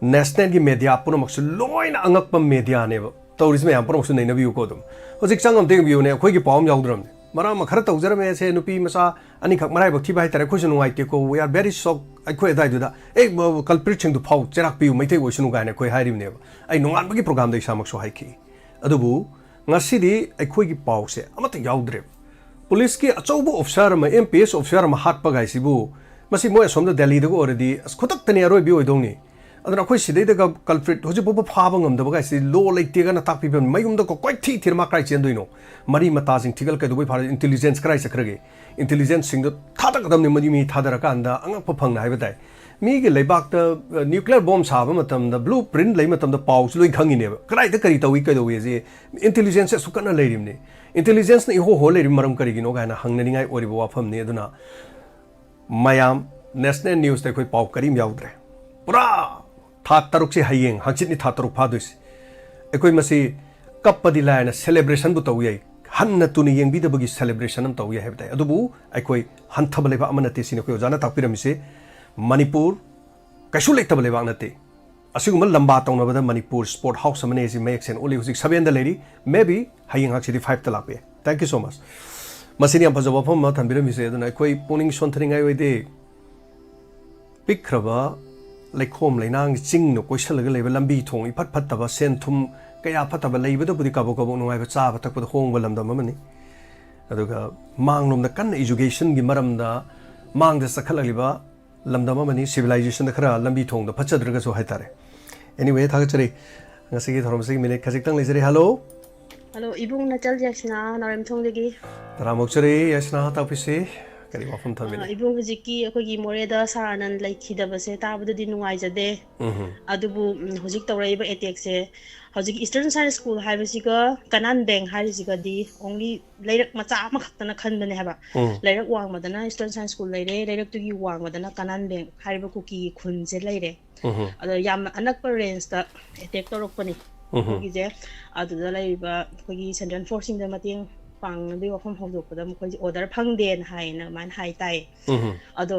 ꯅꯦꯁꯅꯦꯜꯒꯤ ꯃꯦꯗꯤꯌꯥ ꯄꯨꯝꯅꯃꯛꯁꯨ ꯂꯣꯏꯅ ꯑꯉꯛꯄ ꯃꯦꯗꯤꯌꯥꯅꯦꯕ꯫ ꯇꯧꯔꯤꯁꯤ ꯃꯌꯥꯝ ꯄꯨꯝꯅꯃꯛꯁꯨ ꯅꯩꯅꯕꯤꯌꯨꯀꯣ꯫ ꯑꯗꯨꯝ ꯍꯧꯖꯤꯛ ꯆꯪꯉꯝꯇ ꯌꯦꯡꯕꯤꯌꯨꯅꯦ, ꯑꯩꯈꯣꯏꯒꯤ ꯄꯥꯎ ꯑꯃ ꯌꯥꯎꯗ꯭ꯔꯕꯅꯦ꯫ ꯃꯔꯛ ꯑꯃ ꯈꯔ ꯇꯧꯖꯔꯝꯃꯦ ꯁꯦ, ꯅꯨꯄꯤ ꯃꯆꯥ ꯑꯅꯤꯈꯛ ꯃꯔꯥꯏꯕꯛ ꯊꯤꯕ ꯍꯥꯏꯇꯥꯔꯦ꯫ ꯑꯩꯈꯣꯏꯁꯨ ꯅꯨꯡꯉꯥꯏꯇꯦꯀꯣ, we are very shocked꯫ ꯑꯩꯈꯣꯏ ꯑꯗꯨꯋꯥꯏꯗꯨꯗ ꯑꯦ ꯀꯜꯄ꯭ꯔꯤꯠꯁꯤꯡꯗꯨ ꯐꯥꯎ ꯆꯩꯔꯥꯛ ꯄꯤꯌꯨ, ꯃꯩꯇꯩ ꯑꯣꯏꯁꯅꯨ ꯀꯥꯏꯅ ꯑꯩꯈꯣꯏ ꯍꯥꯏꯔꯤꯕꯅꯦꯕ꯫ ꯑꯩ ꯅꯣꯡꯉꯥꯟꯕꯒꯤ ꯄ꯭ꯔꯣꯒ꯭ꯔꯥꯝꯗ ꯏꯁꯥꯃꯛꯁꯨ ꯍꯥꯏꯈꯤ꯫ ꯑꯗꯨꯕꯨ ꯉꯁꯤꯗꯤ ꯑꯩꯈꯣꯏꯒꯤ ꯄꯥꯎꯁꯦ ꯑꯃꯠꯇ ꯌꯥꯎꯗ꯭ꯔꯦ꯫ ꯄꯨꯂꯤꯁꯀꯤ ꯑꯆꯧꯕ ꯑꯣꯐꯤꯁꯥꯔ ꯑꯃ, ꯑꯦꯝ ꯄꯤ ꯑꯦꯁ ꯑꯣꯐꯤꯁꯥꯔ ꯑꯃ ꯍꯥꯠꯄ ꯀꯥꯏꯁꯤꯕꯨ, ꯃꯁꯤ ꯃꯣꯏ ꯑꯁꯣꯝꯗ ꯗꯦꯜꯂꯤꯗꯒ ꯑꯣꯏꯔꯗꯤ ꯑꯁ ꯈꯨꯗꯛꯇꯅꯤ ꯑꯔꯣꯏꯕꯤ ꯑꯣꯏꯗꯧꯅꯤ꯫ ꯑꯗꯨꯅ ꯑꯩꯈꯣꯏ ꯁꯤꯗꯩꯗꯒ ꯀꯜꯄ꯭ꯔꯤꯠ ꯍꯧꯖꯤꯛ ꯐꯥꯎꯕ ꯐꯥꯕ ꯉꯝꯗꯕ ꯀꯥꯏꯁꯤ, ꯂꯣ ꯂꯩꯇꯦꯒꯅ ꯇꯥꯛꯄꯤꯕ ꯃꯌꯨꯝꯗ ꯀꯣ-, ꯀꯣꯏꯊꯤ ꯊꯤꯔ ꯃꯥ ꯀꯥꯏ ꯆꯦꯟꯗꯣꯏꯅꯣ? ꯃꯔꯤ ꯃꯇꯥꯁꯤꯡ ꯊꯤꯒꯠꯂ ꯀꯩꯗꯧꯕꯩ ꯐꯥꯔ-, ꯏꯟꯇꯦꯂꯤꯖꯦꯟꯁ ꯀꯗꯥꯏ ꯆꯠꯈ꯭ꯔꯒꯦ? ꯏꯟꯇꯦꯂꯤꯖꯦꯟꯁꯁꯤꯡꯗꯣ ꯊꯥꯗꯒꯗꯕꯅꯤ, ꯃꯗꯨ ꯃꯤ ꯊꯥꯗꯔꯀꯥꯟꯗ ꯑꯉꯛꯄ ꯐꯪꯅ ꯍꯥꯏꯕ ꯇꯥꯏ꯫ ꯃꯤꯒꯤ ꯂꯩꯕꯥꯛꯇ ꯅ꯭ꯌꯨꯀ꯭ꯂꯤꯌꯔ ꯕꯣꯝ ꯁꯥꯕ ꯃꯇꯝꯗ ꯕ꯭ꯂꯨ ꯄ꯭ꯔꯤꯟꯠ ꯂꯩ ꯃꯇꯝꯗ ꯄꯥꯎꯁꯨ ꯂꯣꯏ ꯈꯪꯉꯤꯅꯦꯕ, ꯀꯗꯥꯏꯗ ꯀꯔꯤ ꯇꯧꯏ ꯀꯩꯗꯧꯏ ꯑꯁꯤ꯫ ꯏꯟꯇꯦꯂꯤꯖꯦꯟꯁꯁꯦ ꯑꯁꯨꯛ ꯀꯟꯅ ꯂꯩꯔꯤꯕꯅꯤ꯫ ꯏꯟꯇꯦꯂꯤꯖꯦꯟꯁꯅ ꯏꯍꯣ ꯍꯣ ꯂꯩꯔꯤꯕ ꯃꯔꯝ ꯀꯔꯤꯒꯤꯅꯣ ꯀꯥꯏꯅ ꯍꯪꯅꯅꯤꯡꯉꯥꯏ ꯑꯣꯏꯔꯤꯕ ꯋꯥꯐꯝꯅꯤ꯫ ꯑꯗꯨꯅ ꯃꯌꯥꯝ, ꯅꯦꯁꯅꯦꯜ ꯅ꯭ꯌꯨꯁꯇ ꯑꯩꯈꯣꯏ ꯄꯥꯎ ꯀꯔꯤꯝ ꯌꯥꯎꯗ꯭ꯔꯦ꯫ ꯄꯨꯔꯥ ꯊꯥ ꯇꯔꯨꯛꯁꯦ, ꯍꯌꯦꯡ ꯍꯪꯆꯤꯠꯅꯤ ꯊꯥ ꯇꯔꯨꯛ ꯐꯥꯗꯣꯏꯁꯦ꯫ ꯑꯩꯈꯣꯏ ꯃꯁꯤ ꯀꯞꯄꯗꯤ ꯂꯥꯏꯔꯅ ꯁꯦꯂꯦꯕ꯭ꯔꯦꯁꯟꯕꯨ ꯇꯧ ꯌꯥꯏ, ꯍꯟꯅ ꯇꯨꯅ ꯌꯦꯡꯕꯤꯗꯕꯒꯤ ꯁꯦꯂꯦꯕ꯭ꯔꯦꯁꯟ ꯑꯃ ꯇꯧ ꯌꯥꯏ ꯍꯥꯏꯕ ꯇꯥꯏ꯫ ꯑꯗꯨꯕꯨ ꯑꯩꯈꯣꯏ ꯍꯟꯊꯕ ꯂꯩꯕꯥꯛ ꯑꯃ ꯅꯠꯇꯦ, ꯁꯤꯅꯤ ꯑꯩꯈꯣꯏ ꯑꯣꯖꯥꯅ ꯇꯥꯛꯄꯤꯔꯝꯃꯤꯁꯦ꯫ ꯃꯅꯤꯄꯨꯔ ꯀꯩꯁꯨ ꯂꯩꯇꯕ ꯂꯩꯕꯥꯛ ꯅꯠꯇꯦ꯫ ꯑꯁꯤꯒꯨꯝꯕ ꯂꯝꯕꯥ ꯇꯧꯅꯕꯗ ꯃꯅꯤꯄꯨꯔ ꯁ꯭ꯄꯣꯔꯠ ꯍꯥꯎꯁ ꯑꯃꯅꯤ ꯍꯥꯏꯁꯤ ꯃꯌꯦꯛ ꯁꯦꯡꯅ ꯎꯠꯂꯤ꯫ ꯍꯧꯖꯤꯛ ꯁꯚꯦꯟꯗ ꯂꯩꯔꯤ, maybe ꯍꯌꯦꯡ ꯍꯪꯆꯤꯠꯇꯤ ꯐꯥꯏꯚꯇ ꯂꯥꯛꯄ ꯌꯥꯏ꯫ Thank you so much꯫ ꯃꯁꯤꯅꯤ ꯌꯥꯝ ꯐꯖꯕ ꯋꯥꯐꯝ ꯑꯃ ꯊꯝꯕꯤꯔꯝꯃꯤꯁꯦ꯫ ꯑꯗꯨꯅ ꯑꯩꯈꯣꯏ ꯄꯨꯛꯅꯤꯡ ꯁꯣꯟꯊꯅꯤꯡꯉꯥꯏ ꯑꯣꯏꯗꯦ꯫ ꯄꯤꯛꯈ꯭ꯔꯕ ꯂꯩꯈꯣꯝ ꯂꯩꯅꯥꯡꯒꯤ ꯆꯤꯡꯅ ꯀꯣꯏꯁꯜꯂꯒ ꯂꯩꯕ, ꯂꯝꯕꯤ ꯊꯣꯡ ꯏꯐꯠ ꯐꯠꯇꯕ, ꯁꯦꯟ ꯊꯨꯝ ꯀꯌꯥ ꯐꯠꯇꯕ ꯂꯩꯕꯗꯕꯨꯗꯤ ꯀꯕꯣꯛ ꯀꯕꯣꯛ ꯅꯨꯡꯉꯥꯏꯕ, ꯆꯥꯕ ꯊꯛꯄꯗ ꯍꯣꯡꯕ ꯂꯝꯗꯝ ꯑꯃꯅꯤ꯫ ꯑꯗꯨꯒ ꯃꯥꯡꯂꯣꯝꯗ ꯀꯟꯅ ꯏꯖꯨꯀꯦꯁꯟꯒꯤ ꯃꯔꯝꯗ ꯃꯥꯡꯗ ꯆꯠꯈꯠꯂꯛꯂꯤꯕ ꯂꯝꯗꯝ ꯑꯃꯅꯤ꯫ ꯁꯤꯚꯤꯂꯥꯏꯖꯦꯁꯟꯗ ꯈꯔ ꯂꯝꯕꯤ ꯊꯣꯡꯗ ꯐꯠꯆꯗ꯭ꯔꯒꯁꯨ ꯍꯥꯏꯇꯥꯔꯦ꯫ Anyway, ꯊꯥꯒꯠꯆꯔꯤ꯫ ꯉꯁꯤꯒꯤ ꯊꯧꯔꯝꯁꯤꯒꯤ ꯃꯤꯅꯤꯠ ꯈꯖꯤꯛꯇꯪ ꯂꯩꯖꯔꯤ꯫ ꯍꯜꯂꯣ꯫ ꯍꯜꯂꯣ, ꯏꯕꯨꯡ ꯅꯆꯜ ꯌꯥꯏꯁꯅꯥ ꯅꯥꯎꯔꯦꯝꯊꯣꯡꯗꯒꯤ꯫ ꯇꯔꯥꯝꯅ ꯑꯣꯛꯆꯔꯤ, ꯌꯥꯏꯁꯅꯥ ꯇꯥꯛꯄꯤꯁꯤ꯫ ꯀꯔꯤ ꯋꯥꯐꯝ ꯊꯝꯕꯤꯅꯤ? ꯑ, ꯏꯕꯨꯡ, ꯍꯧꯖꯤꯛꯀꯤ ꯑꯩꯈꯣꯏꯒꯤ ꯃꯣꯔꯦꯗ ꯁꯥꯔ ꯑꯅꯟ ꯂꯩꯈꯤꯗꯕꯁꯦ ꯇꯥꯕꯗꯗꯤ ꯅꯨꯡꯉꯥꯏꯖꯗꯦ꯫ ꯎꯝꯍꯨꯝ꯫ ꯑꯗꯨꯕꯨ, ꯎꯝ, ꯍꯧꯖꯤꯛ ꯇꯧꯔꯛꯏꯕ ꯑꯦꯇꯦꯛꯁꯦ, ꯍꯧꯖꯤꯛ ꯏꯁꯇꯔꯟ ꯁꯥꯏꯟꯁ ꯁ꯭ꯀꯨꯜ ꯍꯥꯏꯕꯁꯤꯒ ꯀꯅꯥꯟ ꯕꯦꯡ ꯍꯥꯏꯔꯤꯁꯤꯒꯗꯤ only ꯂꯩꯔꯛ ꯃꯆꯥ ꯑꯃꯈꯛꯇꯅ ꯈꯟꯕꯅꯦ ꯍꯥꯏꯕ꯫ ꯎꯝ꯫ ꯂꯩꯔꯛ ꯋꯥꯡꯃꯗꯅ ꯏꯁꯇꯔꯟ ꯁꯥꯏꯟꯁ ꯁ꯭ꯀꯨꯜ ꯂꯩꯔꯦ, ꯂꯩꯔꯛꯇꯨꯒꯤ ꯋꯥꯡꯃꯗꯅ ꯀꯅꯥꯟ ꯕꯦꯡ ꯍꯥꯏꯔꯤꯕ ꯀꯨꯀꯤꯒꯤ ꯈꯨꯟꯁꯦ ꯂꯩꯔꯦ꯫ ꯎꯝꯍꯨꯝ꯫ ꯑꯗꯣ ꯌꯥꯝꯅ ꯑꯅꯛꯄ ꯔꯦꯟꯖꯇ ꯑꯦꯇꯦꯛ ꯇꯧꯔꯛꯄꯅꯤ꯫ ꯎꯝꯍꯨꯝ꯫ ꯑꯩꯈꯣꯏꯒꯤꯁꯦ ꯑꯗꯨꯗ ꯂꯩꯔꯤꯕ ꯑꯩꯈꯣꯏꯒꯤ ꯁꯦꯟꯇ꯭ꯔꯦꯜ ꯐꯣꯔꯁꯁꯤꯡꯗ ꯃꯇꯦꯡ ꯄꯥꯡꯅꯕꯒꯤ ꯋꯥꯐꯝ ꯍꯧꯗꯣꯛꯄꯗ ꯃꯈꯣꯏꯁꯦ ꯑꯣꯔꯗꯔ ꯐꯪꯗꯦꯅ ꯍꯥꯏꯌꯦꯅ ꯑꯗꯨꯃꯥꯏꯅ ꯍꯥꯏ ꯇꯥꯏ꯫ ꯎꯝꯍꯨꯝ꯫ ꯑꯗꯣ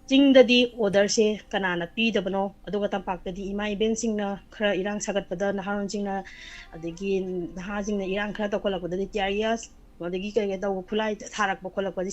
ꯆꯤꯡꯗꯗꯤ ꯑꯣꯔꯗꯔꯁꯦ ꯀꯅꯥꯅ ꯄꯤꯗꯕꯅꯣ, ꯑꯗꯨꯒ ꯇꯝꯄꯥꯛꯇꯗꯤ ꯏꯃꯥ ꯏꯕꯦꯟꯁꯤꯡꯅ ꯈꯔ ꯏꯔꯥꯡ ꯁꯥꯒꯠꯄꯗ, ꯅꯍꯥꯔꯣꯟꯁꯤꯡꯅ, ꯑꯗꯒꯤ ꯅꯍꯥꯁꯤꯡꯅ ꯏꯔꯥꯡ ꯈꯔ ꯇꯧꯈꯠꯂꯛꯄꯗꯗꯤ ꯇꯤ ꯑꯥꯔ ꯑꯦꯁ ꯑꯗꯒꯤ ꯀꯩ ꯀꯩ ꯇꯧꯕ, ꯈꯨꯠꯂꯥꯏ ꯊꯥꯔꯛꯄ ꯈꯣꯠꯂꯛꯄꯗꯤ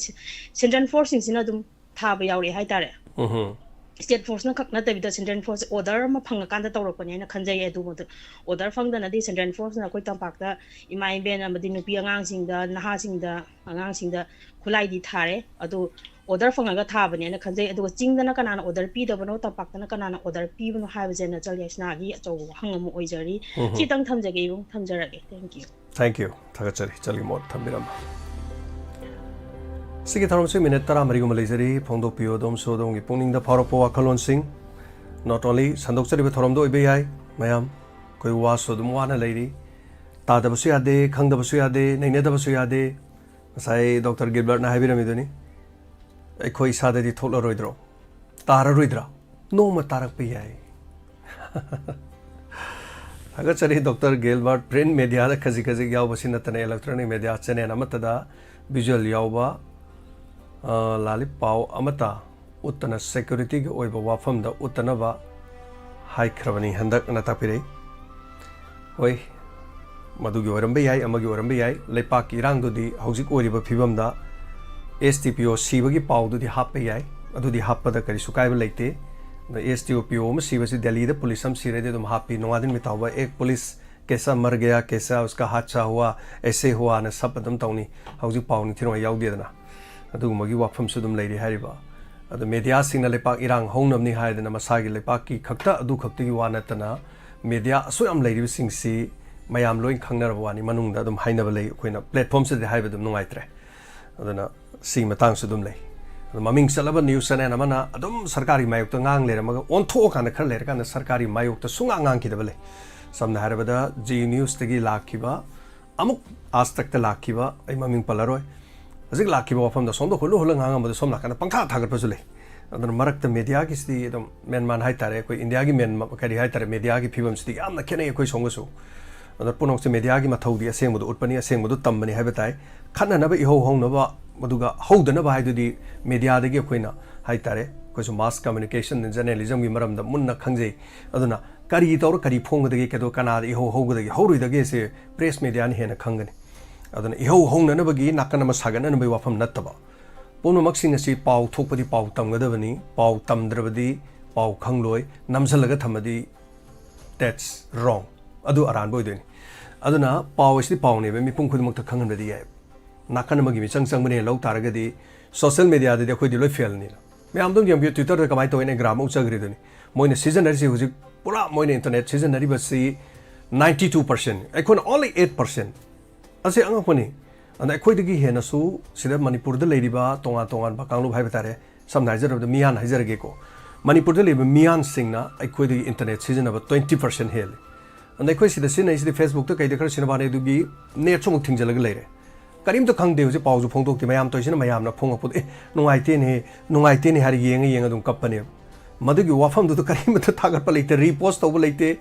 ꯁꯦꯟꯇ꯭ꯔꯦꯜ ꯐꯣꯔꯁꯁꯤꯡꯁꯤꯅ ꯑꯗꯨꯝ ꯊꯥꯕ ꯌꯥꯎꯔꯛꯑꯦ ꯍꯥꯏꯇꯥꯔꯦ꯫ ꯎꯝ꯫ ꯁ꯭ꯇꯦꯠ ꯐꯣꯔꯁꯅ ꯈꯛ ꯅꯠꯇꯕꯤꯗ ꯁꯦꯟꯇ꯭ꯔꯦꯜ ꯐꯣꯔꯁ ꯑꯣꯔꯗꯔ ꯑꯃ ꯐꯪꯉꯀꯥꯟꯗ ꯇꯧꯔꯛꯄꯅꯦ ꯍꯥꯏꯅ ꯈꯟꯖꯩ꯫ ꯑꯗꯨꯕꯨ ꯑꯣꯔꯗꯔ ꯐꯪꯗꯅꯗꯤ ꯁꯦꯟꯇ꯭ꯔꯦꯜ ꯐꯣꯔꯁꯅ ꯑꯩꯈꯣꯏ ꯇꯝꯄꯥꯛꯇ ꯏꯃꯥ ꯏꯕꯦꯟ ꯑꯃꯗꯤ ꯅꯨꯄꯤ ꯑꯉꯥꯡꯁꯤꯡꯗ, ꯅꯍꯥꯁꯤꯡꯗ, ꯑꯉꯥꯡꯁꯤꯡꯗ ꯈꯨꯠꯂꯥꯏꯗꯤ ꯊꯥꯔꯦ꯫ ꯑꯗꯨ ꯑꯣꯔꯗꯔ ꯐꯪꯉꯒ ꯊꯥꯕꯅꯦꯅ ꯈꯟꯖꯩ꯫ ꯑꯗꯨꯒ ꯆꯤꯡꯗꯅ ꯀꯅꯥꯅ ꯑꯣꯔꯗꯔ ꯄꯤꯗꯕꯅꯣ, ꯇꯝꯄꯥꯛꯇꯅ ꯀꯅꯥꯅ ꯑꯣꯔꯗꯔ ꯄꯤꯕꯅꯣ ꯍꯥꯏꯕꯁꯦ ꯅꯆꯜ ꯌꯥꯏꯁꯅꯥꯒꯤ ꯑꯆꯧꯕ ꯋꯥꯍꯪ ꯑꯃ ꯑꯣꯏꯖꯔꯤ꯫ ꯎꯝ꯫ ꯁꯤꯇꯪ ꯊꯝꯖꯒꯦ, ꯏꯕꯨꯡ, ꯊꯝꯖꯔꯒꯦ꯫ Thank you꯫ Thank you꯫ ꯊꯥꯒꯠꯆꯔꯤ, ꯏꯆꯜꯒꯤ ꯃꯣꯠ ꯊꯝꯕꯤꯔꯝꯕ꯫ ꯁꯤꯒꯤ ꯊꯧꯔꯝꯁꯤ ꯃꯤꯅꯤꯠ ꯇꯔꯥꯃꯔꯤꯒꯨꯝꯕ ꯂꯩꯖꯔꯤ꯫ ꯐꯣꯡꯗꯣꯛꯄꯤꯌꯨ ꯑꯗꯣꯝꯁꯨ ꯑꯗꯣꯝꯒꯤ ꯄꯨꯛꯅꯤꯡꯗ ꯐꯥꯎꯔꯛꯄ ꯋꯥꯈꯜꯂꯣꯟꯁꯤꯡ꯫ Not only ꯁꯟꯗꯣꯛꯆꯔꯤꯕ ꯊꯧꯔꯝꯗ ꯑꯣꯏꯕ ꯌꯥꯏ, ꯃꯌꯥꯝ ꯑꯩꯈꯣꯏ ꯋꯥꯁꯨ ꯑꯗꯨꯝ ꯋꯥꯅ ꯂꯩꯔꯤ꯫ ꯇꯥꯗꯕꯁꯨ ꯌꯥꯗꯦ, ꯈꯪꯗꯕꯁꯨ ꯌꯥꯗꯦ, ꯅꯩꯅꯗꯕꯁꯨ ꯌꯥꯗꯦ꯫ ꯉꯁꯥꯏ ꯗꯣꯛꯇꯔ ꯒꯤꯜꯕꯔꯠꯅ ꯍꯥꯏꯕꯤꯔꯝꯃꯤꯗꯨꯅꯤ, ꯑꯩꯈꯣꯏ ꯏꯁꯥꯗꯗꯤ ꯊꯣꯛꯂꯔꯣꯏꯗ꯭ꯔꯣ? ꯇꯥꯔꯔꯣꯏꯗ꯭ꯔꯥ? ꯅꯣꯡꯃ ꯇꯥꯔꯛꯄ ꯌꯥꯏ꯫ ꯊꯥꯒꯠꯆꯔꯤ ꯗꯣꯛꯇꯔ ꯒꯤꯜꯕꯔꯠ꯫ Print mediaꯗ ꯈꯖꯤꯛ ꯈꯖꯤꯛ ꯌꯥꯎꯕꯁꯤ ꯅꯠꯇꯅ electronic media channel ꯑꯃꯠꯇꯗ visual ꯌꯥꯎꯕ, ꯑ, ꯂꯥꯂꯤꯛ ꯄꯥꯎ ꯑꯃꯠꯇ ꯎꯠꯇꯅ securityꯒꯤ ꯑꯣꯏꯕ ꯋꯥꯐꯝꯗ ꯎꯠꯇꯅꯕ ꯍꯥꯏꯈ꯭ꯔꯕꯅꯤ ꯍꯟꯗꯛꯅ ꯇꯥꯛꯄꯤꯔꯛꯏ꯫ ꯍꯣꯏ, ꯃꯗꯨꯒꯤ ꯑꯣꯏꯔꯝꯕ ꯌꯥꯏ, ꯑꯃꯒꯤ ꯑꯣꯏꯔꯝꯕ ꯌꯥꯏ꯫ ꯂꯩꯄꯥꯛꯀꯤ ꯏꯔꯥꯡꯗꯨꯗꯤ ꯍꯧꯖꯤꯛ ꯑꯣꯏꯔꯤꯕ ꯐꯤꯕꯝꯗ S D P O ꯁꯤꯕꯒꯤ ꯄꯥꯎꯗꯨꯗꯤ ꯍꯥꯞꯄ ꯌꯥꯏ꯫ ꯑꯗꯨꯗꯤ ꯍꯥꯞꯄꯗ ꯀꯔꯤꯁꯨ ꯀꯥꯏꯕ ꯂꯩꯇꯦ꯫ ꯑꯗ S D O P O ꯑꯃ ꯁꯤꯕꯁꯤ ꯗꯦꯜꯂꯤꯗ ꯄꯨꯂꯤꯁ ꯑꯃ ꯁꯤꯔꯗꯤ ꯑꯗꯨꯝ ꯍꯥꯞꯄꯤ꯫ ꯅꯣꯡꯉꯥꯟꯗꯤꯟ ꯃꯤꯇꯥꯎꯕ "ꯑꯦꯛ ꯄꯨꯂꯤꯁ ꯀꯦꯁꯥ ꯃꯔ ꯒꯌꯥ, ꯀꯦꯁꯥ ꯎꯁꯀꯥ ꯍꯥꯗꯁꯥ ꯍꯨꯋꯥ, ꯑꯦꯁꯦ ꯍꯨꯋꯥꯅ" ꯁꯞ ꯑꯗꯨꯝ ꯇꯧꯅꯤ꯫ ꯍꯧꯖꯤꯛ ꯄꯥꯎ ꯅꯤꯡꯊꯤꯅꯉꯥꯏ ꯌꯥꯎꯗꯦꯗꯅ꯫ ꯑꯗꯨꯒꯨꯝꯕꯒꯤ ꯋꯥꯐꯝꯁꯨ ꯑꯗꯨꯝ ꯂꯩꯔꯤ ꯍꯥꯏꯔꯤꯕ꯫ ꯑꯗꯣ mediaꯁꯤꯡꯅ ꯂꯩꯄꯥꯛ ꯏꯔꯥꯡ ꯍꯧꯅꯕꯅꯤ ꯍꯥꯏꯗꯅ ꯃꯁꯥꯒꯤ ꯂꯩꯄꯥꯛꯀꯤ ꯈꯛꯇ, ꯑꯗꯨ ꯈꯛꯇꯒꯤ ꯋꯥ ꯅꯠꯇꯅ media ꯑꯁꯨꯛ ꯌꯥꯝ ꯂꯩꯔꯤꯕꯁꯤꯡꯁꯤ ꯃꯌꯥꯝ ꯂꯣꯏ ꯈꯪꯅꯔꯕ ꯋꯥꯅꯤ꯫ ꯃꯅꯨꯡꯗ ꯑꯗꯨꯝ ꯍꯥꯏꯅꯕ ꯂꯩ, ꯑꯩꯈꯣꯏꯅ platformꯁꯤꯗꯗꯤ ꯍꯥꯏꯕ ꯑꯗꯨꯝ ꯅꯨꯡꯉꯥꯏꯇ꯭ꯔꯦ꯫ ꯑꯗꯨꯅ ꯁꯤꯒꯤ ꯃꯇꯥꯡꯁꯨ ꯑꯗꯨꯝ ꯂꯩ꯫ ꯑꯗꯣ ꯃꯃꯤꯡ ꯆꯠꯂꯕ news channel ꯑꯃꯅ ꯑꯗꯨꯝ ꯁꯔꯀꯥꯔꯒꯤ ꯃꯥꯌꯣꯛꯇ ꯉꯥꯡ ꯂꯩꯔꯝꯃꯒ ꯑꯣꯟꯊꯣꯛꯑꯀꯥꯟꯗ ꯈꯔ ꯂꯩꯔꯀꯥꯟꯗ ꯁꯔꯀꯥꯔꯒꯤ ꯃꯥꯌꯣꯛꯇ ꯁꯨꯡꯉꯥꯡ ꯉꯥꯡꯈꯤꯗꯕ ꯂꯩ꯫ ꯁꯝꯅ ꯍꯥꯏꯔꯕꯗ Zee Newsꯇꯒꯤ ꯂꯥꯛꯈꯤꯕ, ꯑꯃꯨꯛ Aaj Takꯇ ꯂꯥꯛꯈꯤꯕ, ꯑꯩ ꯃꯃꯤꯡ ꯄꯜꯂꯔꯣꯏ, ꯍꯧꯖꯤꯛ ꯂꯥꯛꯈꯤꯕ ꯋꯥꯐꯝꯗ ꯁꯣꯝꯗ ꯍꯨꯜꯂ ꯍꯨꯜꯂ ꯉꯥꯡꯉꯝꯕꯗꯣ ꯁꯣꯝ ꯅꯥꯀꯟꯗ ꯄꯪꯊꯥ ꯊꯥꯒꯠꯄꯁꯨ ꯂꯩ꯫ ꯑꯗꯨꯅ ꯃꯔꯛꯇ mediaꯒꯤꯁꯤꯗꯤ ꯑꯗꯨꯝ ꯃꯦꯟꯃꯥꯟ ꯍꯥꯏꯇꯥꯔꯦ, ꯑꯩꯈꯣꯏ ꯏꯟꯗꯤꯌꯥꯒꯤ ꯃꯦꯟ, ꯀꯔꯤ ꯍꯥꯏꯇꯥꯔꯦ, mediaꯒꯤ ꯐꯤꯕꯝꯁꯤꯗꯤ ꯌꯥꯝꯅ ꯈꯦꯠꯅꯩ ꯑꯩꯈꯣꯏ ꯁꯣꯝꯒꯁꯨ꯫ ꯑꯗꯨꯅ ꯄꯨꯝꯅꯃꯛꯁꯦ mediaꯒꯤ ꯃꯊꯧꯗꯤ ꯑꯁꯦꯡꯕꯗ ꯎꯠꯄꯅꯤ, ꯑꯁꯦꯡꯕꯗꯨ ꯇꯝꯕꯅꯤ ꯍꯥꯏꯕ ꯇꯥꯏ꯫ ꯈꯠꯅꯅꯕ ꯏꯍꯧ ꯍꯧꯅꯕ, ꯃꯗꯨꯒ ꯍꯧꯗꯅꯕ ꯍꯥꯏꯗꯨꯗꯤ mediaꯗꯒꯤ ꯑꯩꯈꯣꯏꯅ ꯍꯥꯏꯇꯥꯔꯦ, ꯑꯩꯈꯣꯏꯁꯨ mass communication, journalismꯒꯤ ꯃꯔꯝꯗ ꯃꯨꯟꯅ ꯈꯪꯖꯩ꯫ ꯑꯗꯨꯅ ꯀꯔꯤ ꯇꯧꯔ ꯀꯔꯤ ꯐꯣꯡꯒꯗꯒꯦ, ꯀꯩꯗꯧ ꯀꯅꯥꯗ ꯏꯍꯧ ꯍꯧꯒꯗꯒꯦ, ꯍꯧꯔꯣꯏꯗꯒꯦꯁꯦ press mediaꯅ ꯍꯦꯟꯅ ꯈꯪꯒꯅꯤ꯫ ꯑꯗꯨꯅ ꯏꯍꯧ ꯍꯧꯅꯅꯕꯒꯤ ꯅꯥꯀꯟ ꯑꯃ ꯁꯥꯒꯠꯅꯅꯕꯒꯤ ꯋꯥꯐꯝ ꯅꯠꯇꯕ, ꯄꯨꯝꯅꯃꯛꯁꯤꯡ ꯑꯁꯤ ꯄꯥꯎ ꯊꯣꯛꯄꯗꯤ ꯄꯥꯎ ꯇꯝꯒꯗꯕꯅꯤ꯫ ꯄꯥꯎ ꯇꯝꯗ꯭ꯔꯕꯗꯤ ꯄꯥꯎ ꯈꯪꯂꯣꯏ꯫ ꯅꯝꯁꯤꯜꯂꯒ ꯊꯝꯃꯗꯤ that's wrong, ꯑꯗꯨ ꯑꯔꯥꯟꯕ ꯑꯣꯏꯗꯣꯏꯅꯤ꯫ ꯑꯗꯨꯅ ꯄꯥꯎ ꯑꯁꯤꯗꯤ ꯄꯥꯎꯅꯦꯕ, ꯃꯤꯄꯨꯝ ꯈꯨꯗꯤꯡꯃꯛꯇ ꯈꯪꯍꯟꯕꯗꯤ ꯌꯥꯏ꯫ ꯅꯥꯀꯟ ꯑꯃꯒꯤ ꯃꯤꯆꯪ ꯆꯪꯕꯅꯦꯅ ꯂꯧ ꯇꯥꯔꯒꯗꯤ social mediaꯗꯗꯤ ꯑꯩꯈꯣꯏꯗꯤ ꯂꯣꯏ failꯅꯤꯅ꯫ ꯃꯌꯥꯝꯗꯣ ꯌꯦꯡꯕꯤꯌꯨ, Twitterꯗ ꯀꯃꯥꯏꯅ ꯇꯧꯋꯦꯅ ꯒ꯭ꯔꯥꯝ ꯑꯃꯨꯛ ꯆꯠꯈ꯭ꯔꯤꯗꯨꯅꯤ꯫ ꯃꯣꯏꯅ ꯁꯤꯖꯤꯟꯅꯔꯤꯁꯤ ꯍꯧꯖꯤꯛ ꯄꯨꯔꯥ ꯃꯣꯏꯅ internet ꯁꯤꯖꯤꯟꯅꯔꯤꯕꯁꯤ ninety two percent, ꯑꯩꯈꯣꯏꯅ only eight percent꯫ ꯑꯁꯤ ꯑꯉꯛꯄꯅꯤ꯫ ꯑꯗ ꯑꯩꯈꯣꯏꯗꯒꯤ ꯍꯦꯟꯅꯁꯨ ꯁꯤꯗ ꯃꯅꯤꯄꯨꯔꯗ ꯂꯩꯔꯤꯕ ꯇꯣꯉꯥꯟ ꯇꯣꯉꯥꯟꯕ ꯀꯥꯡꯂꯨꯞ ꯍꯥꯏꯕ ꯇꯥꯔꯦ, ꯁꯝꯅ ꯍꯥꯏꯖꯔꯕꯗ ꯃꯤꯌꯥꯟ ꯍꯥꯏꯖꯔꯒꯦꯀꯣ, ꯃꯅꯤꯄꯨꯔꯗ ꯂꯩꯕ ꯃꯤꯌꯥꯟꯁꯤꯡꯅ ꯑꯩꯈꯣꯏꯗꯒꯤ internet ꯁꯤꯖꯤꯟꯅꯕ twenty percent ꯍꯦꯜꯂꯤ꯫ ꯑꯗ ꯑꯩꯈꯣꯏ ꯁꯤꯗ ꯁꯤꯖꯤꯟꯅꯩꯁꯤꯗꯤ Facebookꯇ ꯀꯩꯗ ꯈꯔ ꯁꯤꯖꯤꯟꯅꯕꯅꯤ, ꯑꯗꯨꯒꯤ netꯁꯨ ꯑꯃꯨꯛ ꯊꯤꯡꯖꯤꯜꯂꯒ ꯂꯩꯔꯦ꯫ ꯀꯔꯤꯝꯇ ꯈꯪꯗꯦ ꯍꯧꯖꯤꯛ, ꯄꯥꯎꯁꯨ ꯐꯣꯡꯗꯣꯛꯇꯦ꯫ ꯃꯌꯥꯝ ꯇꯧꯔꯤꯁꯤꯅ ꯃꯌꯥꯝꯅ ꯐꯣꯡꯉꯛꯄꯗꯣ, "ꯑꯦ, ꯅꯨꯡꯉꯥꯏꯇꯦꯅꯦ, ꯅꯨꯡꯉꯥꯏꯇꯦꯅꯦ" ꯍꯥꯏꯔ ꯌꯦꯡꯉ ꯌꯦꯡꯉ ꯑꯗꯨꯝ ꯀꯞꯄꯅꯦꯕ꯫ ꯃꯗꯨꯒꯤ ꯋꯥꯐꯝꯗꯨꯗ ꯀꯔꯤꯃꯠꯇ ꯊꯥꯒꯠꯄ ꯂꯩꯇꯦ, repost ꯇꯧꯕ ꯂꯩꯇꯦ,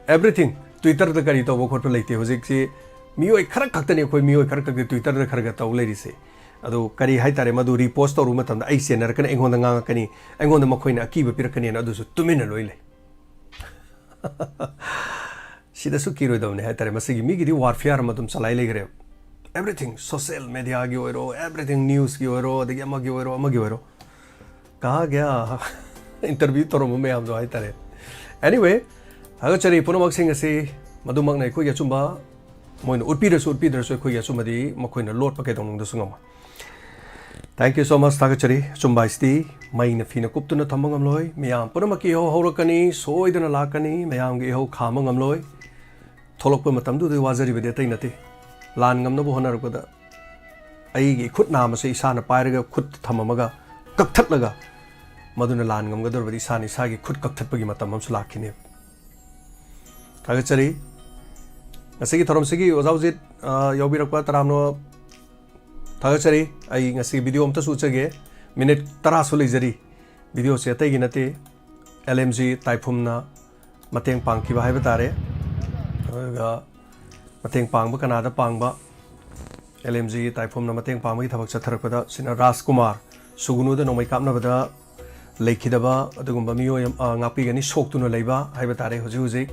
everything꯫ Twitterꯗ ꯀꯔꯤ ꯇꯧꯕ ꯈꯣꯠꯄ ꯂꯩꯇꯦ꯫ ꯍꯧꯖꯤꯛꯁꯤ ꯃꯤꯑꯣꯏ ꯈꯔ ꯈꯛꯇꯅꯤ, ꯑꯩꯈꯣꯏ ꯃꯤꯑꯣꯏ ꯈꯔ ꯈꯛꯇ Twitterꯗ ꯈꯔ ꯈꯔ ꯇꯧ ꯂꯩꯔꯤꯁꯦ꯫ ꯑꯗꯨ ꯀꯔꯤ ꯍꯥꯏꯇꯥꯔꯦ, ꯃꯗꯨ repost ꯇꯧꯔꯨꯕ ꯃꯇꯝꯗ ꯑꯩ ꯆꯦꯟꯅꯔꯛꯀꯅꯤ, ꯑꯩꯉꯣꯟꯗ ꯉꯥꯡꯉꯛꯀꯅꯤ, ꯑꯩꯉꯣꯟꯗ ꯃꯈꯣꯏꯅ ꯑꯀꯤꯕ ꯄꯤꯔꯛꯀꯅꯤꯅ ꯑꯗꯨꯁꯨ ꯇꯨꯃꯤꯟꯅ ꯂꯣꯏ ꯂꯩ꯫ ꯁꯤꯗꯁꯨ ꯀꯤꯔꯣꯏꯗꯕꯅꯤ ꯍꯥꯏꯇꯥꯔꯦ꯫ ꯃꯁꯤꯒꯤ ꯃꯤꯒꯤꯗꯤ warfare ꯑꯃ ꯑꯗꯨꯝ ꯆꯂꯥꯏ ꯂꯩꯈ꯭ꯔꯦꯕ꯫ Everything, social mediaꯒꯤ ꯑꯣꯏꯔꯣ, everything, newsꯀꯤ ꯑꯣꯏꯔꯣ, ꯑꯗꯒꯤ ꯑꯃꯒꯤ ꯑꯣꯏꯔꯣ, ꯑꯃꯒꯤ ꯑꯣꯏꯔꯣ꯫ ꯀꯍꯥ ꯒꯌꯥ? Interview ꯇꯧꯔꯝꯕ ꯃꯌꯥꯝꯗꯣ ꯍꯥꯏꯇꯥꯔꯦ꯫ Anyway, ꯊꯥꯒꯠꯆꯔꯤ ꯄꯨꯝꯅꯃꯛꯁꯤꯡ ꯑꯁꯤ꯫ ꯃꯗꯨꯃꯛꯅ ꯑꯩꯈꯣꯏꯒꯤ ꯑꯆꯨꯝꯕ, ꯃꯣꯏꯅ ꯎꯠꯄꯤꯔꯁꯨ ꯎꯠꯄꯤꯗ꯭ꯔꯁꯨ ꯑꯩꯈꯣꯏꯒꯤ ꯑꯆꯨꯝꯕꯗꯤ ꯃꯈꯣꯏꯅ ꯂꯣꯠꯄ ꯀꯩꯗꯧꯅꯨꯡꯗꯁꯨ ꯉꯝꯃꯣꯏ꯫ Thank you so much, ꯊꯥꯒꯠꯆꯔꯤ꯫ ꯑꯆꯨꯝꯕ ꯍꯥꯏꯁꯤꯗꯤ ꯃꯩꯅ ꯐꯤꯅ ꯀꯨꯞꯇꯨꯅ ꯊꯝꯕ ꯉꯝꯂꯣꯏ꯫ ꯃꯤꯌꯥꯝ ꯄꯨꯝꯅꯃꯛꯀꯤ ꯏꯍꯧ ꯍꯧꯔꯛꯀꯅꯤ, ꯁꯣꯏꯗꯅ ꯂꯥꯛꯀꯅꯤ, ꯃꯌꯥꯝꯒꯤ ꯏꯍꯧ ꯈꯥꯝꯕ ꯉꯝꯂꯣꯏ꯫ ꯊꯣꯛꯂꯛꯄ ꯃꯇꯝꯗꯨꯗ ꯋꯥꯖꯔꯤꯕꯗꯤ ꯑꯇꯩ ꯅꯠꯇꯦ, ꯂꯥꯟ ꯉꯝꯅꯕ ꯍꯣꯠꯅꯔꯛꯄꯗ ꯑꯩꯒꯤ ꯏꯈꯨꯠ ꯅꯥꯝꯃꯁꯦ ꯏꯁꯥꯅ ꯄꯥꯏꯔꯒ ꯈꯨꯠ ꯊꯝꯃꯝꯃꯒ ꯀꯛꯊꯠꯂꯒ ꯃꯗꯨꯅ ꯂꯥꯟ ꯉꯝꯒꯗꯧꯔꯕꯗꯤ ꯏꯁꯥꯅ ꯏꯁꯥꯒꯤ ꯈꯨꯠ ꯀꯛꯊꯠꯄꯒꯤ ꯃꯇꯝ ꯑꯃꯁꯨ ꯂꯥꯛꯈꯤꯅꯦꯕ꯫ ꯊꯥꯒꯠꯆꯔꯤ꯫ ꯉꯁꯤꯒꯤ ꯊꯧꯔꯝꯁꯤꯒꯤ ꯑꯣꯖꯥ ꯎꯖꯤꯠ, ꯑ, ꯌꯥꯎꯕꯤꯔꯛꯄ ꯇꯔꯥꯝꯅ ꯊꯥꯒꯠꯆꯔꯤ꯫ ꯑꯩ ꯉꯁꯤ video ꯑꯝꯇꯁꯨ ꯎꯠꯆꯒꯦ꯫ Minute ꯇꯔꯥꯁꯨ ꯂꯩꯖꯔꯤ꯫ Videoꯁꯦ ꯑꯇꯩꯒꯤ ꯅꯠꯇꯦ, L M G ꯇꯥꯏꯐꯨꯝꯅ ꯃꯇꯦꯡ ꯄꯥꯡꯈꯤꯕ ꯍꯥꯏꯕ ꯇꯥꯔꯦ꯫ ꯑꯗꯨꯒ ꯃꯇꯦꯡ ꯄꯥꯡꯕ ꯀꯅꯥꯗ ꯄꯥꯡꯕ? L M G ꯇꯥꯏꯐꯨꯝꯅ ꯃꯇꯦꯡ ꯄꯥꯡꯕꯒꯤ ꯊꯕꯛ ꯆꯠꯊꯔꯛꯄꯗ ꯁꯤꯅ ꯔꯥꯖꯀꯨꯃꯥꯔ ꯁꯨꯒꯨꯅꯨꯗ ꯅꯣꯡꯃꯩ ꯀꯥꯞꯅꯕꯗ ꯂꯩꯈꯤꯗꯕ ꯑꯗꯨꯒꯨꯝꯕ ꯃꯤꯑꯣꯏ ꯑꯃ, ꯑ, ꯉꯥꯛꯄꯤꯒꯅꯤ, ꯁꯣꯛꯇꯨꯅ ꯂꯩꯕ ꯍꯥꯏꯕ ꯇꯥꯔꯦ, ꯍꯧꯖꯤꯛ ꯍꯧꯖꯤꯛ꯫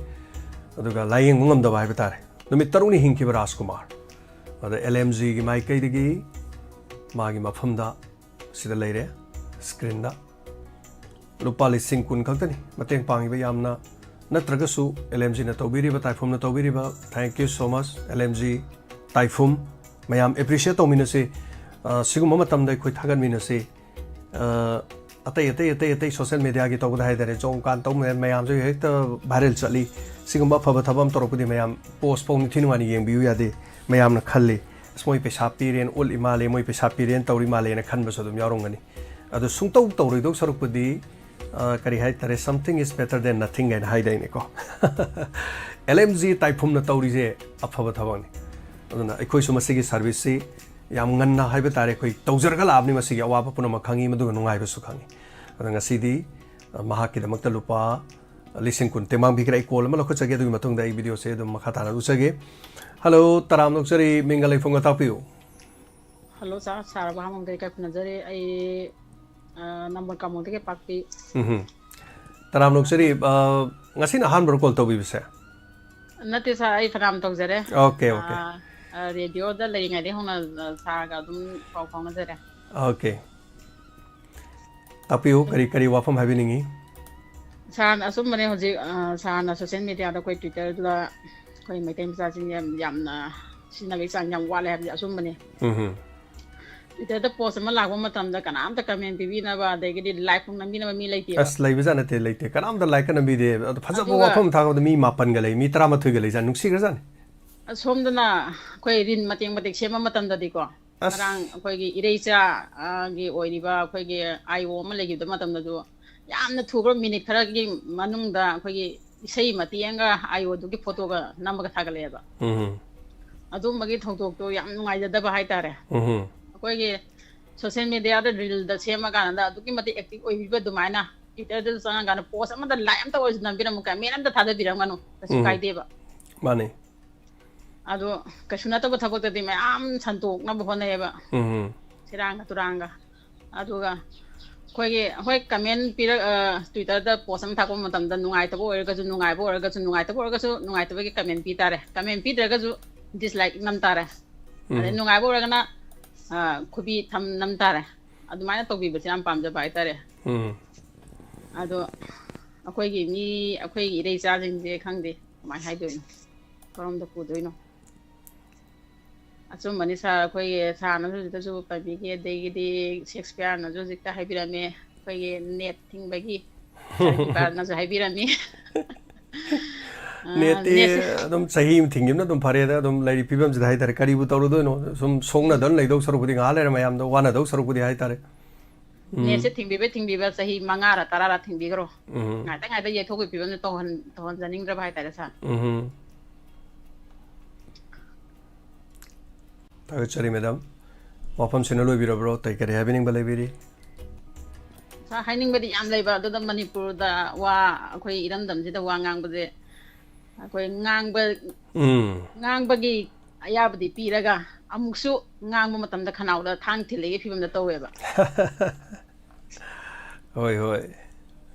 ꯑꯗꯨꯒ ꯂꯥꯌꯦꯡꯕ ꯉꯝꯗꯕ ꯍꯥꯏꯕ ꯇꯥꯔꯦ꯫ ꯅꯨꯃꯤꯠ ꯇꯔꯨꯛꯅꯤ ꯍꯤꯡꯈꯤꯕ ꯔꯥꯖꯀꯨꯃꯥꯔ꯫ ꯑꯗ L M Gꯒꯤ ꯃꯥꯏꯀꯩꯗꯒꯤ ꯃꯥꯒꯤ ꯃꯐꯝꯗ ꯁꯤꯗ ꯂꯩꯔꯦ, screenꯗ꯫ ꯂꯨꯄꯥ ꯂꯤꯁꯤꯡ ꯀꯨꯟ ꯈꯛꯇꯅꯤ ꯃꯇꯦꯡ ꯄꯥꯡꯉꯤꯕ ꯌꯥꯝꯅ, ꯅꯠꯇ꯭ꯔꯒꯁꯨ L M Gꯅ ꯇꯧꯕꯤꯔꯤꯕ, ꯇꯥꯏꯐꯨꯝꯅ ꯇꯧꯕꯤꯔꯤꯕ, thank you so much, L M G ꯇꯥꯏꯐꯨꯝ꯫ ꯃꯌꯥꯝ appreciate ꯇꯧꯃꯤꯟꯅꯁꯤ꯫ ꯑ, ꯁꯤꯒꯨꯝꯕ ꯃꯇꯝꯗ ꯑꯩꯈꯣꯏ ꯊꯥꯒꯠꯃꯤꯟꯅꯁꯤ꯫ ꯑ, ꯑꯇꯩ, ꯑꯇꯩ, ꯑꯇꯩ, ꯑꯇꯩ social mediaꯒꯤ ꯇꯧꯕꯗ ꯍꯥꯏꯇꯥꯔꯦ, ꯆꯣꯡ ꯀꯥꯟ ꯇꯧꯕ ꯃꯌꯥꯝ, ꯃꯌꯥꯝꯁꯨ ꯍꯦꯛꯇ viral ꯆꯠꯂꯤ꯫ ꯁꯤꯒꯨꯝꯕ ꯑꯐꯕ ꯊꯕꯛ ꯑꯃ ꯇꯧꯔꯛꯄꯗꯤ ꯃꯌꯥꯝ post ꯐꯥꯎ ꯅꯤꯡꯊꯤ ꯅꯨꯡꯉꯥꯏꯅ ꯌꯦꯡꯕꯤꯌꯨ ꯌꯥꯗꯦ꯫ ꯃꯌꯥꯝꯅ ꯈꯜꯂꯤ, "ꯑꯁ, ꯃꯣꯏ ꯄꯩꯁꯥ ꯄꯤꯔꯦꯅ ꯎꯠꯂꯤ ꯃꯥꯜꯂꯦ, ꯃꯣꯏ ꯄꯩꯁꯥ ꯄꯤꯔꯦꯅ ꯇꯧꯔꯤ ꯃꯥꯜꯂꯦꯅ" ꯈꯟꯕꯁꯨ ꯑꯗꯨꯝ ꯌꯥꯎꯔꯝꯒꯅꯤ꯫ ꯑꯗꯣ ꯁꯨꯡꯇꯧ ꯇꯧꯔꯣꯏꯗꯧ ꯁꯔꯨꯛꯄꯨꯗꯤ, ꯑ, ꯀꯔꯤ ꯍꯥꯏꯇꯥꯔꯦ, "Something is better than nothing" ꯍꯥꯏꯅ ꯍꯥꯏꯗꯥꯏꯅꯦꯀꯣ? L M G ꯇꯥꯏꯐꯨꯝꯅ ꯇꯧꯔꯤꯁꯦ ꯑꯐꯕ ꯊꯕꯛꯅꯤ꯫ ꯑꯗꯨꯅ ꯑꯩꯈꯣꯏꯁꯨ ꯃꯁꯤꯒꯤ serviceꯁꯤ ꯌꯥꯝ ꯉꯟꯅ ꯍꯥꯏꯕ ꯇꯥꯔꯦ, ꯑꯩꯈꯣꯏ ꯇꯧꯖꯔꯒ ꯂꯥꯛꯑꯕꯅꯤ꯫ ꯃꯁꯤꯒꯤ ꯑꯋꯥꯕ ꯄꯨꯝꯅꯃꯛ ꯈꯪꯉꯤ, ꯃꯗꯨꯒ ꯅꯨꯡꯉꯥꯏꯕꯁꯨ ꯈꯪꯉꯤ꯫ ꯑꯗꯣ ꯉꯁꯤꯗꯤ, ꯑ, ꯃꯍꯥꯛꯀꯤꯗꯃꯛꯇ ꯂꯨꯄꯥ ꯂꯤꯁꯤꯡ ꯀꯨꯟ ꯇꯦꯡꯕꯥꯡꯕꯤꯈ꯭ꯔꯦ꯫ ꯑꯩ call ꯑꯃ ꯂꯧꯈꯠꯆꯒꯦ, ꯑꯗꯨꯒꯤ ꯃꯇꯨꯡꯗ ꯑꯩ videoꯁꯦ ꯑꯗꯨꯝ ꯃꯈꯥ ꯇꯥꯅ ꯎꯠꯆꯒꯦ꯫ Hello, ꯇꯔꯥꯝꯅ ꯑꯣꯛꯆꯔꯤ, ꯃꯤꯡꯒ ꯂꯩꯐꯝꯒ ꯇꯥꯛꯄꯤꯌꯨ꯫ Hello, sir, sir, ꯚꯥꯃꯣꯡꯗꯒꯤ ꯀꯥꯏ ꯈꯨꯟꯅꯖꯔꯤ꯫ ꯑꯩ, ꯑ, ꯅꯝꯕꯣꯜ ꯀꯥꯃꯣꯡꯗꯒꯤ ꯄꯥꯛꯄꯤ꯫ ꯎꯝꯍꯨꯝ꯫ ꯇꯔꯥꯝꯅ ꯑꯣꯛꯆꯔꯤ, ꯑ, ꯉꯁꯤꯅ ꯑꯍꯥꯟꯕꯔꯣ call ꯇꯧꯕꯤꯕꯁꯦ? ꯅꯠꯇꯦ, sir, ꯑꯩ ꯐꯅꯌꯥꯝ ꯇꯧꯖꯔꯦ꯫ Okay, okay. ꯑ, ꯑ, radioꯗ ꯂꯩꯔꯤꯉꯩꯗꯒꯤ ꯍꯧꯅ, ꯑ, sirꯒ ꯑꯗꯨꯝ ꯄꯥꯎ ꯐꯥꯎꯅꯖꯔꯦ꯫ Okay. ꯇꯥꯛꯄꯤꯌꯨ, ꯀꯔꯤ, ꯀꯔꯤ ꯋꯥꯐꯝ ꯍꯥꯏꯕꯤꯅꯤꯡꯉꯤ? Sirꯅ ꯑꯆꯨꯝꯕꯅꯦ, ꯍꯧꯖꯤꯛ, ꯑ, sirꯅ social mediaꯗ ꯑꯩꯈꯣꯏ Twitterꯗ ꯑꯩꯈꯣꯏ ꯃꯩꯇꯩ ꯃꯆꯥꯁꯤꯡ ꯌꯥꯝ, ꯌꯥꯝꯅ ꯁꯤꯖꯤꯟꯅꯕꯒꯤ ꯆꯥꯡ ꯌꯥꯝ ꯋꯥꯠꯂꯦ ꯍꯥꯏꯕꯁꯦ ꯑꯆꯨꯝꯕꯅꯦ꯫ ꯎꯝꯍꯨꯝ꯫ Twitterꯗ post ꯑꯃ ꯂꯥꯛꯄ ꯃꯇꯝꯗ ꯀꯅꯥꯝꯇ comment ꯄꯤꯕꯤꯅꯕ, ꯑꯗꯒꯤꯗꯤ like ꯐꯥꯎ ꯅꯝꯕꯤꯅꯕ ꯃꯤ ꯂꯩꯇꯦꯕ꯫ ꯑꯁ, ꯂꯩꯕꯖꯥꯠ ꯅꯠꯇꯦ, ꯂꯩꯇꯦ꯫ ꯀꯅꯥꯝꯇ likeꯀ ꯅꯝꯕꯤꯗꯦ꯫ ꯑꯗꯣ ꯐꯖꯕ ꯑꯗꯨꯒ ꯋꯥꯐꯝ ꯊꯥꯒꯠꯄꯗ ꯃꯤ ꯃꯥꯄꯟꯒ ꯂꯩ, ꯃꯤ ꯇꯔꯥꯃꯥꯊꯣꯏꯒ ꯂꯩꯖꯥꯠ, ꯅꯨꯡꯁꯤꯈ꯭ꯔꯖꯥꯠꯅꯤ꯫ ꯑꯁꯣꯝꯗꯅ ꯑꯩꯈꯣꯏ ꯔꯤꯟ ꯃꯇꯦꯛ ꯃꯇꯦꯛ ꯁꯦꯝꯕ ꯃꯇꯝꯗꯗꯤꯀꯣ, ꯑꯁ꯫ ꯉꯔꯥꯡ ꯑꯩꯈꯣꯏꯒꯤ ꯏꯔꯩꯆꯥ, ꯑ, ꯒꯤ ꯑꯣꯏꯔꯤꯕ ꯑꯩꯈꯣꯏꯒꯤ I O ꯑꯃ ꯂꯩꯈꯤꯕ ꯃꯇꯝꯗꯁꯨ ꯌꯥꯝꯅ ꯊꯨꯕ minute ꯈꯔꯒꯤ ꯃꯅꯨꯡꯗ ꯑꯩꯈꯣꯏꯒꯤ ꯏꯁꯩ ꯃꯇꯦꯛ ꯑꯃꯒ I Oꯗꯨꯒꯤ photoꯒ ꯅꯝꯃꯒ ꯊꯥꯒꯠꯂꯛꯑꯦꯕ꯫ ꯎꯝ꯫ ꯑꯗꯨꯝꯕꯒꯤ ꯊꯧꯗꯣꯛꯇꯣ ꯌꯥꯝ ꯅꯨꯡꯉꯥꯏꯖꯗꯕ ꯍꯥꯏꯇꯥꯔꯦ꯫ ꯎꯝ꯫ ꯑꯩꯈꯣꯏꯒꯤ social mediaꯗ reelꯗ ꯁꯦꯝꯃꯀꯥꯟꯗ ꯑꯗꯨꯛꯀꯤ ꯃꯇꯤꯛ active ꯑꯣꯏꯕꯤꯕ ꯑꯗꯨꯃꯥꯏꯅ Twitterꯗ ꯆꯪꯉꯀꯥꯟꯗ post ꯑꯃꯗ like ꯑꯝꯇ ꯑꯣꯏꯔꯁꯨ ꯅꯝꯕꯤꯔꯝꯃꯨ, comment ꯑꯝꯇ ꯊꯥꯗꯕꯤꯔꯝꯒꯅꯨ, ꯀꯩꯁꯨ ꯎꯝ꯫ ꯀꯥꯏꯗꯦꯕ꯫ ꯃꯥꯅꯦ꯫ ꯑꯗꯣ ꯀꯩꯁꯨ ꯅꯠꯇꯕ ꯊꯕꯛꯇꯗꯤ ꯃꯌꯥꯝ ꯁꯟꯇꯣꯛꯅꯕ ꯍꯣꯠꯅꯩꯌꯦꯕ꯫ ꯎꯝ꯫ ꯁꯦꯔꯥꯡꯒ ꯇꯨꯔꯥꯡꯒ꯫ ꯑꯗꯨꯒ ꯑꯩꯈꯣꯏꯒꯤ, ꯍꯣꯏ, ꯀꯃꯦꯟ ꯄꯤꯔꯛ ꯑ, ꯇ꯭ꯋꯤꯇꯔꯗ ꯄꯣꯁ ꯑꯃ ꯊꯥꯛꯄ ꯃꯇꯝꯗ ꯅꯨꯡꯉꯥꯏꯇꯕ ꯑꯣꯏꯔꯒꯁꯨ, ꯅꯨꯡꯉꯥꯏꯕ ꯑꯣꯏꯔꯒꯁꯨ, ꯅꯨꯡꯉꯥꯏꯇꯕ ꯑꯣꯏꯔꯒꯁꯨ, ꯅꯨꯡꯉꯥꯏꯇꯕꯒꯤ ꯀꯃꯦꯟ ꯄꯤ ꯇꯥꯔꯦ꯫ ꯀꯃꯦꯟ ꯄꯤꯗ꯭ꯔꯒꯁꯨ ꯗꯤꯁꯂꯥꯏꯛ ꯅꯝ ꯇꯥꯔꯦ꯫ ꯑꯗꯩ ꯎꯝ꯫ ꯅꯨꯡꯉꯥꯏꯕ ꯑꯣꯏꯔꯒꯅ, ꯑ, ꯈꯨꯕꯤ ꯊꯝ ꯅꯝ ꯇꯥꯔꯦ꯫ ꯑꯗꯨꯃꯥꯏꯅ ꯇꯧꯕꯤꯕꯁꯦ ꯌꯥꯝ ꯄꯥꯝꯖꯕ ꯍꯥꯏꯇꯥꯔꯦ꯫ ꯎꯝ꯫ ꯑꯗꯣ ꯑꯩꯈꯣꯏꯒꯤ ꯃꯤ, ꯑꯩꯈꯣꯏꯒꯤ ꯏꯔꯩꯆꯥꯁꯤꯡꯁꯦ ꯈꯪꯗꯦ ꯀꯃꯥꯏꯅ ꯍꯥꯏꯗꯣꯏꯅꯣ, ꯀꯔꯣꯝꯗ ꯄꯨꯗꯣꯏꯅꯣ꯫ ꯑꯆꯨꯝꯕꯅꯤ ꯁꯥꯔ, ꯑꯩꯈꯣꯏꯒꯤ ꯁꯥꯔꯅꯁꯨ ꯍꯧꯖꯤꯛꯇꯁꯨ ꯄꯟꯕꯤꯈꯤ, ꯑꯗꯒꯤꯗꯤ ꯁꯦꯛꯁꯄꯤꯌꯥꯔꯅꯁꯨ ꯍꯧꯖꯤꯛꯇ ꯍꯥꯏꯕꯤꯔꯝꯃꯦ, ꯑꯩꯈꯣꯏꯒꯤ ꯅꯦꯠ ꯊꯤꯡꯕꯒꯤ ꯁꯥꯔ ꯀꯤꯄꯥꯔꯅꯁꯨ ꯍꯥꯏꯕꯤꯔꯝꯃꯤ꯫ ꯑ, ꯅꯦꯠꯇꯤ ꯅꯦꯠꯁꯦ ꯑꯗꯨꯝ ꯆꯍꯤ ꯑꯃ ꯊꯤꯡꯈꯤꯕꯅ ꯑꯗꯨꯝ ꯐꯔꯦꯗ, ꯑꯗꯨꯝ ꯂꯩꯔꯤ ꯐꯤꯕꯝꯁꯤꯗ ꯍꯥꯏꯇꯥꯔꯦ꯫ ꯀꯔꯤꯕꯨ ꯇꯧꯔꯨꯗꯣꯏꯅꯣ? ꯁꯨꯝ ꯁꯣꯛꯅꯗꯅ ꯂꯩꯗꯧ ꯁꯔꯨꯛꯄꯨꯗꯤ, ꯉꯥꯏꯍꯥꯛ ꯂꯩꯔ ꯃꯌꯥꯝꯗꯣ ꯋꯥꯅꯗꯧ ꯁꯔꯨꯛꯄꯨꯗꯤ ꯍꯥꯏꯇꯥꯔꯦ꯫ ꯎꯝ꯫ ꯅꯦꯠꯁꯦ ꯊꯤꯡꯕꯤꯕ ꯊꯤꯡꯕꯤꯕ ꯆꯍꯤ ꯃꯉꯥꯔ ꯇꯔꯥꯔ ꯊꯤꯡꯕꯤꯈ꯭ꯔꯣ꯫ ꯎꯝ꯫ ꯉꯥꯏꯇ ꯉꯥꯏꯇ ꯌꯩꯊꯣꯛꯄꯒꯤ ꯐꯤꯕꯝꯗ ꯇꯧꯍꯟ-, ꯇꯧꯍꯟꯖꯅꯤꯡꯗ꯭ꯔꯕ ꯍꯥꯏꯇꯥꯔꯦ ꯁꯥꯔ꯫ ꯎꯝ꯫ ꯊꯥꯒꯠꯆꯔꯤ ꯃꯦꯗꯥꯝ꯫ ꯋꯥꯐꯝꯁꯤꯅ ꯂꯣꯏꯕꯤꯔꯕ꯭ꯔꯣ? ꯑꯇꯩ ꯀꯔꯤ ꯍꯥꯏꯕꯤꯅꯤꯡꯕ ꯂꯩꯕꯤꯔꯤ? ꯁꯥꯔ, ꯍꯥꯏꯅꯤꯡꯕꯗꯤ ꯌꯥꯝ ꯂꯩꯕ, ꯑꯗꯨꯗ ꯃꯅꯤꯄꯨꯔꯗ ꯋꯥ, ꯑꯩꯈꯣꯏ ꯏꯔꯝꯗꯝꯁꯤꯗ ꯋꯥ ꯉꯥꯡꯕꯁꯦ, ꯑꯩꯈꯣꯏ ꯉꯥꯡꯕ, ꯎꯝ꯫ ꯉꯥꯡꯕꯒꯤ ꯑꯌꯥꯕꯗꯤ ꯄꯤꯔꯒ, ꯑꯃꯨꯛꯁꯨ ꯉꯥꯡꯕ ꯃꯇꯝꯗ ꯈꯅꯥꯎꯗ ꯊꯥꯡ ꯊꯤꯜꯂꯤꯒꯤ ꯐꯤꯕꯝꯗ ꯇꯧꯋꯦꯕ꯫ ꯍꯣꯏ, ꯍꯣꯏ꯫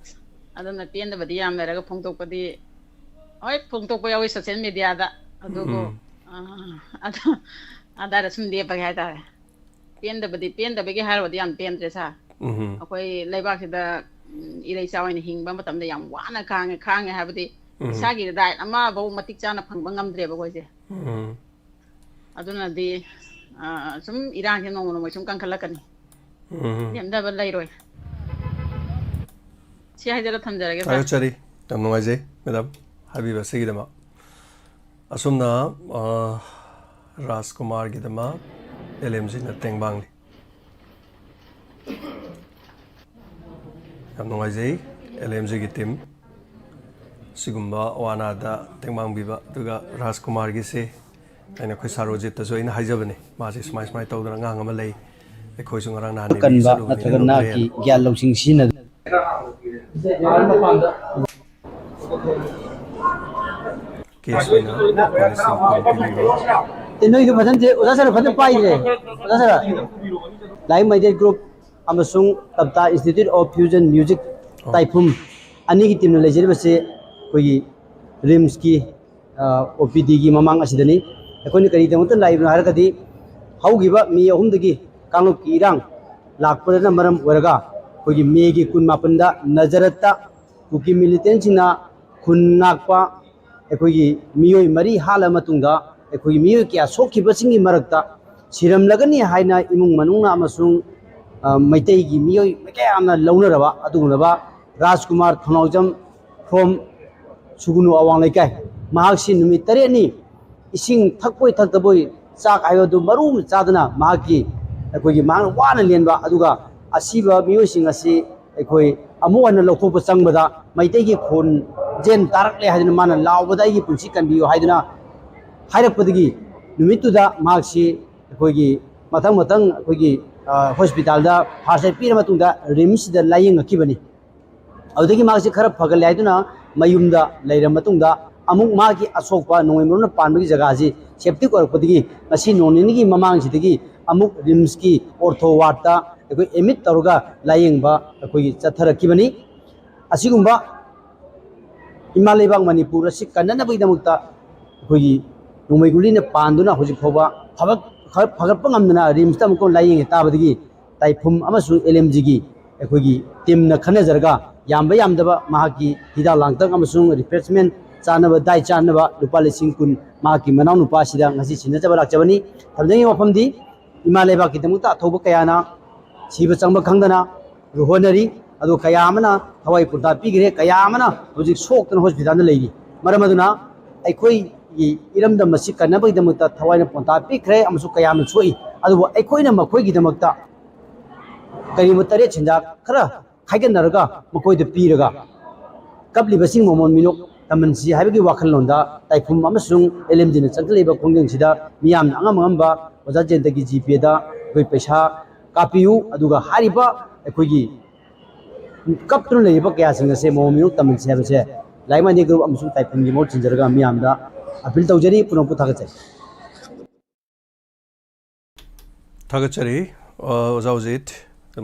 ꯑꯗꯨꯅ ꯄꯦꯟꯗꯕꯗꯤ ꯌꯥꯝ ꯂꯩꯔꯒ ꯐꯣꯡꯗꯣꯛꯄꯗꯤ, ꯍꯣꯏ, ꯐꯣꯡꯗꯣꯛꯄ ꯌꯥꯎꯋꯤ ꯁꯣꯁꯦꯜ ꯃꯦꯗꯤꯌꯥꯗ, ꯑꯗꯨꯕꯨ, ꯎꯝ꯫ ꯑ, ꯑꯗꯨ, ꯑꯗꯥꯏꯗ ꯁꯨꯝ ꯂꯦꯞꯄꯒꯦ ꯍꯥꯏꯇꯥꯔꯦ꯫ ꯄꯦꯟꯗꯕꯗꯤ, ꯄꯦꯟꯗꯕꯒꯤ ꯍꯥꯏꯔꯨꯔꯗꯤ ꯌꯥꯝ ꯄꯦꯟꯗ꯭ꯔꯦ ꯁꯥꯔ꯫ ꯎꯝ꯫ ꯑꯩꯈꯣꯏ ꯂꯩꯕꯥꯛꯁꯤꯗ, ꯎꯝ, ꯏꯔꯩꯆꯥ ꯑꯣꯏꯅ ꯍꯤꯡꯕ ꯃꯇꯝꯗ ꯌꯥꯝ ꯋꯥꯅ ꯈꯥꯡꯉꯦ, ꯈꯥꯡꯉꯦ ꯍꯥꯏꯕꯗꯤ ꯎꯝ꯫ ꯏꯁꯥꯒꯤ ꯔꯥꯏꯠ ꯑꯃꯐꯥꯎ ꯃꯇꯤꯛ ꯆꯥꯅ ꯐꯪꯕ ꯉꯝꯗ꯭ꯔꯦꯕ ꯑꯩꯈꯣꯏꯁꯦ꯫ ꯎꯝ꯫ ꯑꯗꯨꯅꯗꯤ, ꯑ, ꯁꯨꯝ ꯏꯔꯥꯡꯁꯦ ꯅꯣꯡꯃ ꯅꯣꯡꯃꯒꯤ ꯁꯨꯝ ꯀꯟꯈꯠꯂꯛꯀꯅꯤ꯫ ꯎꯝ꯫ ꯂꯦꯞꯅꯕ ꯂꯩꯔꯣꯏ꯫ ꯁꯤ ꯍꯥꯏꯖꯔ ꯊꯝꯖꯔꯒꯦ, ꯁꯥꯔ꯫ ꯊꯥꯒꯠꯆꯔꯤ꯫ ꯌꯥꯝ ꯅꯨꯡꯉꯥꯏꯖꯩ, ꯃꯦꯗꯥꯝ, ꯍꯥꯏꯕꯤꯕ ꯑꯁꯤꯒꯤꯗꯃꯛ꯫ ꯑꯁꯨꯝꯅ, ꯑ, ꯔꯥꯖꯀꯨꯃꯥꯔꯒꯤꯗꯃꯛ ꯑꯦꯜ ꯑꯦꯝ ꯖꯤꯅ ꯇꯦꯡꯕꯥꯡꯂꯤ꯫ ꯌꯥꯝ ꯅꯨꯡꯉꯥꯏꯖꯩ, ꯑꯦꯜ ꯑꯦꯝ ꯖꯤꯒꯤ ꯇꯤꯝ꯫ ꯁꯤꯒꯨꯝꯕ ꯑꯋꯥ ꯑꯅꯥꯗ ꯇꯦꯡꯕꯥꯡꯕꯤꯕ, ꯑꯗꯨꯒ ꯔꯥꯖꯀꯨꯃꯥꯔꯒꯤꯁꯤ ꯑꯩꯅ ꯑꯩꯈꯣꯏ ꯁꯥꯔ ꯔꯣꯖꯤꯠꯇꯁꯨ ꯑꯩꯅ ꯍꯥꯏꯖꯕꯅꯤ, ꯃꯥꯁꯦ ꯁꯨꯃꯥꯏ ꯁꯨꯃꯥꯏ ꯇꯧꯗꯅ ꯑꯉꯥꯡ ꯑꯃ ꯂꯩ, ꯑꯩꯈꯣꯏꯁꯨ ꯉꯔꯥꯡ ꯅꯍꯥꯟ ꯅꯦꯕꯤꯗ ꯀꯟꯕ ꯆꯠꯂꯨꯕꯅꯤ, ꯅꯠꯇ꯭ꯔꯒ ꯅꯣꯔꯋꯦ ꯅꯥꯠꯀꯤ ꯍꯥꯏꯅ꯫ ꯒ꯭ꯌꯥꯟ ꯂꯧꯁꯤꯡ ꯁꯤꯖꯤꯟꯅꯗꯨꯅ ꯀꯦꯁ ꯑꯣꯏꯅ ꯂꯨꯄꯥ ꯂꯤꯁꯤꯡ ꯀꯨꯟ ꯄꯤꯕꯤꯕ꯫ ꯑꯦ, ꯅꯣꯏꯗꯣ ꯐꯖꯅ ꯊꯤ-, ꯑꯣꯖꯥ ꯁꯥꯔ ꯐꯖꯅ ꯄꯥꯏꯗ꯭ꯔꯦ꯫ ꯑꯣꯖꯥ ꯁꯥꯔ, ꯂꯥꯏꯔꯤꯛ ꯃꯥꯏꯗꯦꯠ ꯒ꯭ꯔꯨꯞ ꯑꯃꯁꯨꯡ ꯇꯞꯇꯥ Institute of Fusion Music, ꯑꯣ꯫ ꯇꯥꯏꯐꯨꯝ ꯑꯅꯤꯒꯤ ꯇꯤꯝꯅ ꯂꯩꯖꯔꯤꯕꯁꯤ ꯑꯩꯈꯣꯏꯒꯤ ꯔꯤꯝꯁꯀꯤ, ꯑ, ꯑꯣ ꯄꯤ ꯗꯤꯒꯤ ꯃꯃꯥꯡ ꯑꯁꯤꯗꯅꯤ꯫ ꯑꯩꯈꯣꯏꯅ ꯀꯔꯤꯒꯤꯗꯃꯛꯇ ꯂꯥꯛꯏꯕꯅꯣ ꯍꯥꯏꯔꯒꯗꯤ, ꯍꯧꯈꯤꯕ ꯃꯦ ꯑꯍꯨꯝꯗꯒꯤ ꯀꯥꯡꯂꯨꯞꯀꯤ ꯏꯔꯥꯡ ꯂꯥꯛꯄꯗꯨꯅ ꯃꯔꯝ ꯑꯣꯏꯔꯒ, ꯑꯩꯈꯣꯏꯒꯤ ꯃꯦꯒꯤ ꯀꯨꯟ ꯃꯥꯄꯟꯗ ꯅꯖꯔꯠꯇ ꯀꯨꯀꯤ ꯃꯤꯂꯤꯇꯦꯟꯁꯤꯡꯅ ꯈꯨꯟ ꯉꯥꯛꯄ ꯑꯩꯈꯣꯏꯒꯤ ꯃꯤꯑꯣꯏ ꯃꯔꯤ ꯍꯥꯠꯂ ꯃꯇꯨꯡꯗ, ꯑꯩꯈꯣꯏꯒꯤ ꯃꯤꯑꯣꯏ ꯀꯌꯥ ꯁꯣꯛꯈꯤꯕꯁꯤꯡꯒꯤ ꯃꯔꯛꯇ ꯁꯤꯔꯝꯂꯒꯅꯤ ꯍꯥꯏꯅ ꯏꯃꯨꯡ ꯃꯅꯨꯡꯅ ꯑꯃꯁꯨꯡ, ꯑ, ꯃꯩꯇꯩꯒꯤ ꯃꯤꯑꯣꯏ ꯃꯌꯥꯝꯅ ꯂꯧꯅꯔꯕ ꯑꯗꯨꯒꯨꯝꯂꯕ ꯔꯥꯖꯀꯨꯃꯥꯔ ꯊꯧꯅꯥꯎꯖꯝ from ꯁꯨꯒꯨꯅꯨ ꯑꯋꯥꯡ ꯂꯩꯀꯥꯏ, ꯃꯍꯥꯛꯁꯤ ꯅꯨꯃꯤꯠ ꯇꯔꯦꯠꯅꯤ ꯏꯁꯤꯡ ꯊꯛꯄꯣꯏ ꯊꯛꯇꯕꯣꯏ, ꯆꯥꯛ ꯍꯥꯏꯕꯗꯨ ꯃꯔꯨ ꯑꯃ ꯆꯥꯗꯅ ꯃꯍꯥꯛꯀꯤ, ꯑꯩꯈꯣꯏꯒꯤ, ꯃꯍꯥꯛꯅ ꯋꯥꯅ ꯂꯦꯟꯕ, ꯑꯗꯨꯒ ꯑꯁꯤꯕ ꯃꯤꯑꯣꯏꯁꯤꯡ ꯑꯁꯤ ꯑꯩꯈꯣꯏ ꯑꯃꯨꯛ ꯍꯟꯅ ꯂꯧꯊꯣꯛꯄ ꯆꯪꯕꯗ ꯃꯩꯇꯩꯒꯤ ꯈꯣꯟꯖꯦꯜ ꯇꯥꯔꯛꯂꯦ ꯍꯥꯏꯗꯨꯅ ꯃꯥꯅ ꯂꯥꯎꯕꯗ, "ꯑꯩꯒꯤ ꯄꯨꯟꯁꯤ ꯀꯟꯕꯤꯌꯨ" ꯍꯥꯏꯗꯨꯅ ꯍꯥꯏꯔꯛꯄꯗꯒꯤ, ꯅꯨꯃꯤꯠꯇꯨꯗ ꯃꯍꯥꯛꯁꯤ ꯑꯩꯈꯣꯏꯒꯤ ꯃꯊꯪ ꯃꯊꯪ ꯑꯩꯈꯣꯏꯒꯤ, ꯑ, ꯍꯣꯁꯄꯤꯇꯥꯜꯗ ꯐꯥꯔꯁ ꯑꯦꯗ ꯄꯤꯔ ꯃꯇꯨꯡꯗ ꯔꯤꯝꯁꯁꯤꯗ ꯂꯥꯏꯌꯦꯡꯉꯛꯈꯤꯕꯅꯤ꯫ ꯑꯗꯨꯗꯒꯤ ꯃꯍꯥꯛꯁꯤ ꯈꯔ ꯐꯒꯠꯂꯦ ꯍꯥꯏꯗꯨꯅ ꯃꯌꯨꯝꯗ ꯂꯩꯔ ꯃꯇꯨꯡꯗ, ꯑꯃꯨꯛ ꯃꯥꯒꯤ ꯑꯁꯣꯛꯄ ꯅꯣꯡꯃꯩ ꯃꯔꯨꯅ ꯄꯥꯟꯕꯒꯤ ꯖꯒꯥꯁꯤ ꯁꯦꯞꯇꯤꯛ ꯑꯣꯏꯔꯛꯄꯗꯒꯤ, ꯉꯁꯤ ꯅꯣꯡ ꯅꯤꯅꯤꯒꯤ ꯃꯃꯥꯡꯁꯤꯗꯒꯤ ꯑꯃꯨꯛ ꯔꯤꯝꯁꯀꯤ ꯑꯣꯔꯊꯣ ꯋꯥꯔꯗꯇ ꯑꯩꯈꯣꯏ ꯑꯦꯗꯃꯤꯠ ꯇꯧꯔꯒ ꯂꯥꯏꯌꯦꯡꯕ ꯑꯩꯈꯣꯏꯒꯤ ꯆꯠꯊꯔꯛꯈꯤꯕꯅꯤ꯫ ꯑꯁꯤꯒꯨꯝꯕ ꯏꯃꯥ ꯂꯩꯕꯥꯛ ꯃꯅꯤꯄꯨꯔ ꯑꯁꯤ ꯀꯟꯅꯅꯕꯒꯤꯗꯃꯛꯇ ꯑꯩꯈꯣꯏꯒꯤ ꯅꯣꯡꯃꯩ ꯒꯨꯂꯤꯅ ꯄꯥꯟꯗꯨꯅ ꯍꯧꯖꯤꯛ ꯐꯥꯎꯕ ꯐꯒꯠ-, ꯐꯒꯠꯄ ꯉꯝꯗꯅ ꯔꯤꯝꯁꯇ ꯑꯃꯨꯛꯀ ꯂꯥꯏꯌꯦꯡꯉꯦ ꯇꯥꯕꯗꯒꯤ, ꯇꯥꯏꯐꯨꯝ ꯑꯃꯁꯨꯡ ꯑꯦꯜ ꯑꯦꯝ ꯖꯤꯒꯤ ꯑꯩꯈꯣꯏꯒꯤ ꯇꯤꯝꯅ ꯈꯟꯅꯖꯔꯒ, ꯌꯥꯝꯕ ꯌꯥꯝꯗꯕ ꯃꯍꯥꯛꯀꯤ ꯍꯤꯗꯥꯛ ꯂꯥꯡꯊꯛ ꯑꯃꯁꯨꯡ ꯔꯤꯐ꯭ꯔꯦꯁꯃꯦꯟ ꯆꯥꯅꯕ, ꯗꯥꯏꯠ ꯆꯥꯅꯕ ꯂꯨꯄꯥ ꯂꯤꯁꯤꯡ ꯀꯨꯟ ꯃꯍꯥꯛꯀꯤ ꯃꯅꯥꯎꯅꯨꯄꯥ ꯑꯁꯤꯗ ꯉꯁꯤ ꯁꯤꯟꯅꯖꯕ ꯂꯥꯛꯆꯕꯅꯤ꯫ ꯊꯝꯖꯅꯤꯡꯉꯤꯕ ꯋꯥꯐꯝꯗꯤ, ꯏꯃꯥ ꯂꯩꯕꯥꯛꯀꯤꯗꯃꯛꯇ ꯑꯊꯧꯕ ꯀꯌꯥꯅ ꯁꯤꯕ ꯆꯪꯕ ꯈꯪꯗꯅ ꯍꯣꯠꯅꯔꯤ꯫ ꯑꯗꯨ ꯀꯌꯥ ꯑꯃꯅ ꯊꯋꯥꯏ ꯄꯨꯟꯇꯥ ꯄꯤꯈ꯭ꯔꯦ, ꯀꯌꯥ ꯑꯃꯅ ꯍꯧꯖꯤꯛ ꯁꯣꯛꯇꯅ ꯍꯣꯁꯄꯤꯇꯥꯜꯗ ꯂꯩꯔꯤ꯫ ꯃꯔꯝ ꯑꯗꯨꯅ ꯑꯩꯈꯣꯏꯒꯤ ꯏꯔꯝꯗꯝ ꯑꯁꯤ ꯀꯟꯅꯕꯒꯤꯗꯃꯛꯇ ꯊꯋꯥꯏꯅ ꯄꯣꯟꯇꯥ ꯄꯤꯈ꯭ꯔꯦ ꯑꯃꯁꯨꯡ ꯀꯌꯥ ꯑꯃ ꯁꯣꯛꯏ꯫ ꯑꯗꯨꯕꯨ ꯑꯩꯈꯣꯏꯅ ꯃꯈꯣꯏꯒꯤꯗꯃꯛꯇ ꯀꯔꯤꯒꯨꯝꯕ ꯇꯔꯦꯠ ꯁꯦꯟꯖꯥ ꯈꯔ ꯈꯥꯏꯒꯠꯅꯔꯒ ꯃꯈꯣꯏꯗ ꯄꯤꯔꯒ, ꯀꯞꯂꯤꯕꯁꯤꯡ ꯃꯃꯣꯟ ꯃꯤꯅꯣꯛ ꯇꯝꯍꯟꯁꯤ ꯍꯥꯏꯕꯒꯤ ꯋꯥꯈꯜꯂꯣꯟꯗ ꯇꯥꯏꯐꯨꯝ ꯑꯃꯁꯨꯡ ꯑꯦꯜ ꯑꯦꯝ ꯖꯤꯅ ꯆꯪꯁꯤꯜꯂꯛꯂꯤꯕ ꯈꯣꯡꯖꯪꯁꯤꯗ ꯃꯤꯌꯥꯝꯅ ꯑꯉꯝ ꯑꯉꯝꯕ ꯑꯣꯖꯥ ꯖꯌꯟꯇꯒꯤ ꯖꯤꯄꯦꯗ ꯑꯩꯈꯣꯏ ꯄꯩꯁꯥ ꯀꯥꯞꯄꯤꯌꯨ, ꯑꯗꯨꯒ ꯍꯥꯏꯔꯤꯕ ꯑꯩꯈꯣꯏꯒꯤ ꯀꯞꯇꯨꯅ ꯂꯩꯔꯤꯕ ꯀꯌꯥꯁꯤꯡ ꯑꯁꯦ ꯃꯃꯣꯟ ꯃꯤꯅꯣꯛ ꯇꯝꯍꯟꯁꯤ ꯍꯥꯏꯕꯁꯦ ꯂꯥꯏꯛ ꯃꯥꯏꯟꯗꯦꯗ ꯒ꯭ꯔꯨꯞ ꯑꯃꯁꯨꯡ ꯇꯥꯏꯐꯨꯝꯒꯤ ꯃꯍꯨꯠ ꯁꯤꯟꯖꯔꯒ ꯃꯤꯌꯥꯝꯗ ꯑꯄꯤꯜ ꯇꯧꯖꯔꯤ꯫ ꯄꯨꯝꯅꯃꯛꯄꯨ ꯊꯥꯒꯠꯆꯔꯤ꯫ ꯊꯥꯒꯠꯆꯔꯤ, ꯑ, ꯑꯣꯖꯥ ꯑꯣꯖꯤꯠ꯫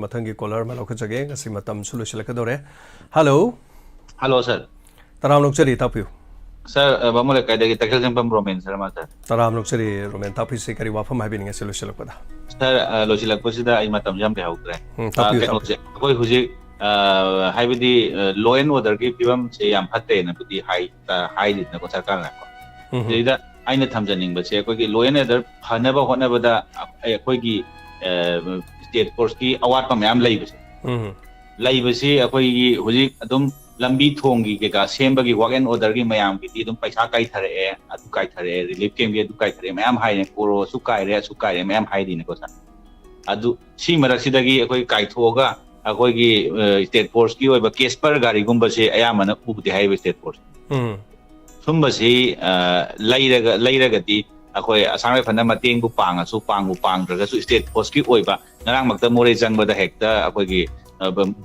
ꯃꯊꯪꯒꯤ ꯀꯣꯂꯔ ꯑꯃ ꯂꯧꯈꯠꯆꯒꯦ꯫ ꯉꯁꯤ ꯃꯇꯝꯁꯨ ꯂꯣꯏꯁꯤꯜꯂꯛꯀꯗꯧꯔꯦ꯫ ꯍꯜꯂꯣ꯫ ꯍꯜꯂꯣ ꯁꯥꯔ꯫ ꯇꯔꯥꯝ ꯂꯧꯖꯔꯤ, ꯇꯥꯛꯄꯤꯌꯨ꯫ ꯁꯥꯔ, ꯕꯥꯃꯣꯟ ꯂꯩꯀꯥꯏꯗꯒꯤ ꯇꯈꯦꯜ ꯆꯪꯐꯝ ꯔꯣꯃꯦꯟ ꯁꯥꯔ ꯑꯃ ꯁꯥꯔ꯫ ꯇꯔꯥꯝ ꯂꯧꯖꯔꯤ ꯔꯣꯃꯦꯟ, ꯇꯥꯛꯄꯤꯁꯤ꯫ ꯀꯔꯤ ꯋꯥꯐꯝ ꯍꯥꯏꯕꯤꯅꯤꯡꯉꯦ ꯁꯤ ꯂꯣꯏꯁꯤꯜꯂꯛꯄꯗ? ꯁꯥꯔ, ꯂꯣꯏꯁꯤꯜꯂꯛꯄꯁꯤꯗ ꯑꯩ ꯃꯇꯝꯁꯨ ꯌꯥꯝ ꯂꯩꯍꯧꯗ꯭ꯔꯦ꯫ ꯎꯝ, ꯇꯥꯛꯄꯤꯌꯨ, ꯀꯩꯅꯣꯁꯦ, ꯑꯩꯈꯣꯏ ꯍꯧꯖꯤꯛ ꯍꯥꯏꯕꯗꯤ law and orderꯒꯤ ꯐꯤꯕꯝꯁꯦ ꯌꯥꯝ ꯐꯠꯇ꯭ꯔꯦꯅꯕꯨꯗꯤ ꯍꯥꯏ ꯍꯥꯏꯔꯤꯗꯅꯀꯣ ꯁꯔꯀꯥꯔꯅꯀꯣ꯫ ꯁꯤꯗ ꯑꯩꯅ ꯊꯝꯖꯅꯤꯡꯕꯁꯦ ꯑꯩꯈꯣꯏꯒꯤ law and order ꯐꯅꯕ ꯍꯣꯠꯅꯕꯗ ꯑꯩꯈꯣꯏꯒꯤ state forceꯀꯤ ꯑꯋꯥꯠꯄ ꯃꯌꯥꯝ ꯂꯩꯕꯁꯦ, ꯂꯩꯕꯁꯤ ꯑꯩꯈꯣꯏꯒꯤ ꯍꯧꯖꯤꯛ ꯑꯗꯨꯝ ꯂꯝꯕꯤ ꯊꯣꯡꯒꯤ ꯀꯩꯀꯥ ꯁꯦꯝꯕꯒꯤ work and orderꯒꯤ ꯃꯌꯥꯝꯒꯤꯗꯤ ꯑꯗꯨꯝ ꯄꯩꯁꯥ ꯀꯥꯏꯊꯔꯛꯑꯦ, ꯑꯗꯨ ꯀꯥꯏꯊꯔꯛꯑꯦ, relief campꯀꯤ ꯑꯗꯨ ꯀꯥꯏꯊꯔꯛꯑꯦ ꯃꯌꯥꯝ ꯍꯥꯏꯔꯦ, ꯀꯣꯔꯣ ꯑꯁꯨꯛ ꯀꯥꯏꯔꯦ, ꯑꯁꯨꯛ ꯀꯥꯏꯔꯦ ꯃꯌꯥꯝ ꯍꯥꯏꯔꯤꯅꯦꯀꯣ ꯁꯥꯔ꯫ ꯑꯗꯨ ꯁꯤ ꯃꯔꯛꯁꯤꯗꯒꯤ ꯑꯩꯈꯣꯏ ꯀꯥꯏꯊꯣꯛꯑꯒ ꯑꯩꯈꯣꯏꯒꯤ state forceꯀꯤ ꯑꯣꯏꯕ ꯀꯦꯁꯄꯔ ꯒꯥꯔꯤꯒꯨꯝꯕꯁꯦ ꯑꯌꯥꯝꯕꯅ ꯎꯗꯦ ꯍꯥꯏꯔꯤꯕ state force꯫ ꯁꯨꯝꯕꯁꯤ ꯂꯩꯔꯒ ꯂꯩꯔꯒꯗꯤ ꯑꯩꯈꯣꯏ ꯑꯁꯥꯝ ꯔꯥꯏꯐꯜꯅ ꯃꯇꯦꯡꯕꯨ ꯄꯥꯡꯉꯁꯨ, ꯄꯥꯡꯕꯨ ꯄꯥꯡꯗ꯭ꯔꯒꯁꯨ, state forceꯀꯤ ꯑꯣꯏꯕ ꯉꯔꯥꯡꯃꯛꯇ ꯃꯣꯔꯦ ꯆꯪꯕꯗ ꯍꯦꯛꯇ ꯑꯩꯈꯣꯏꯒꯤ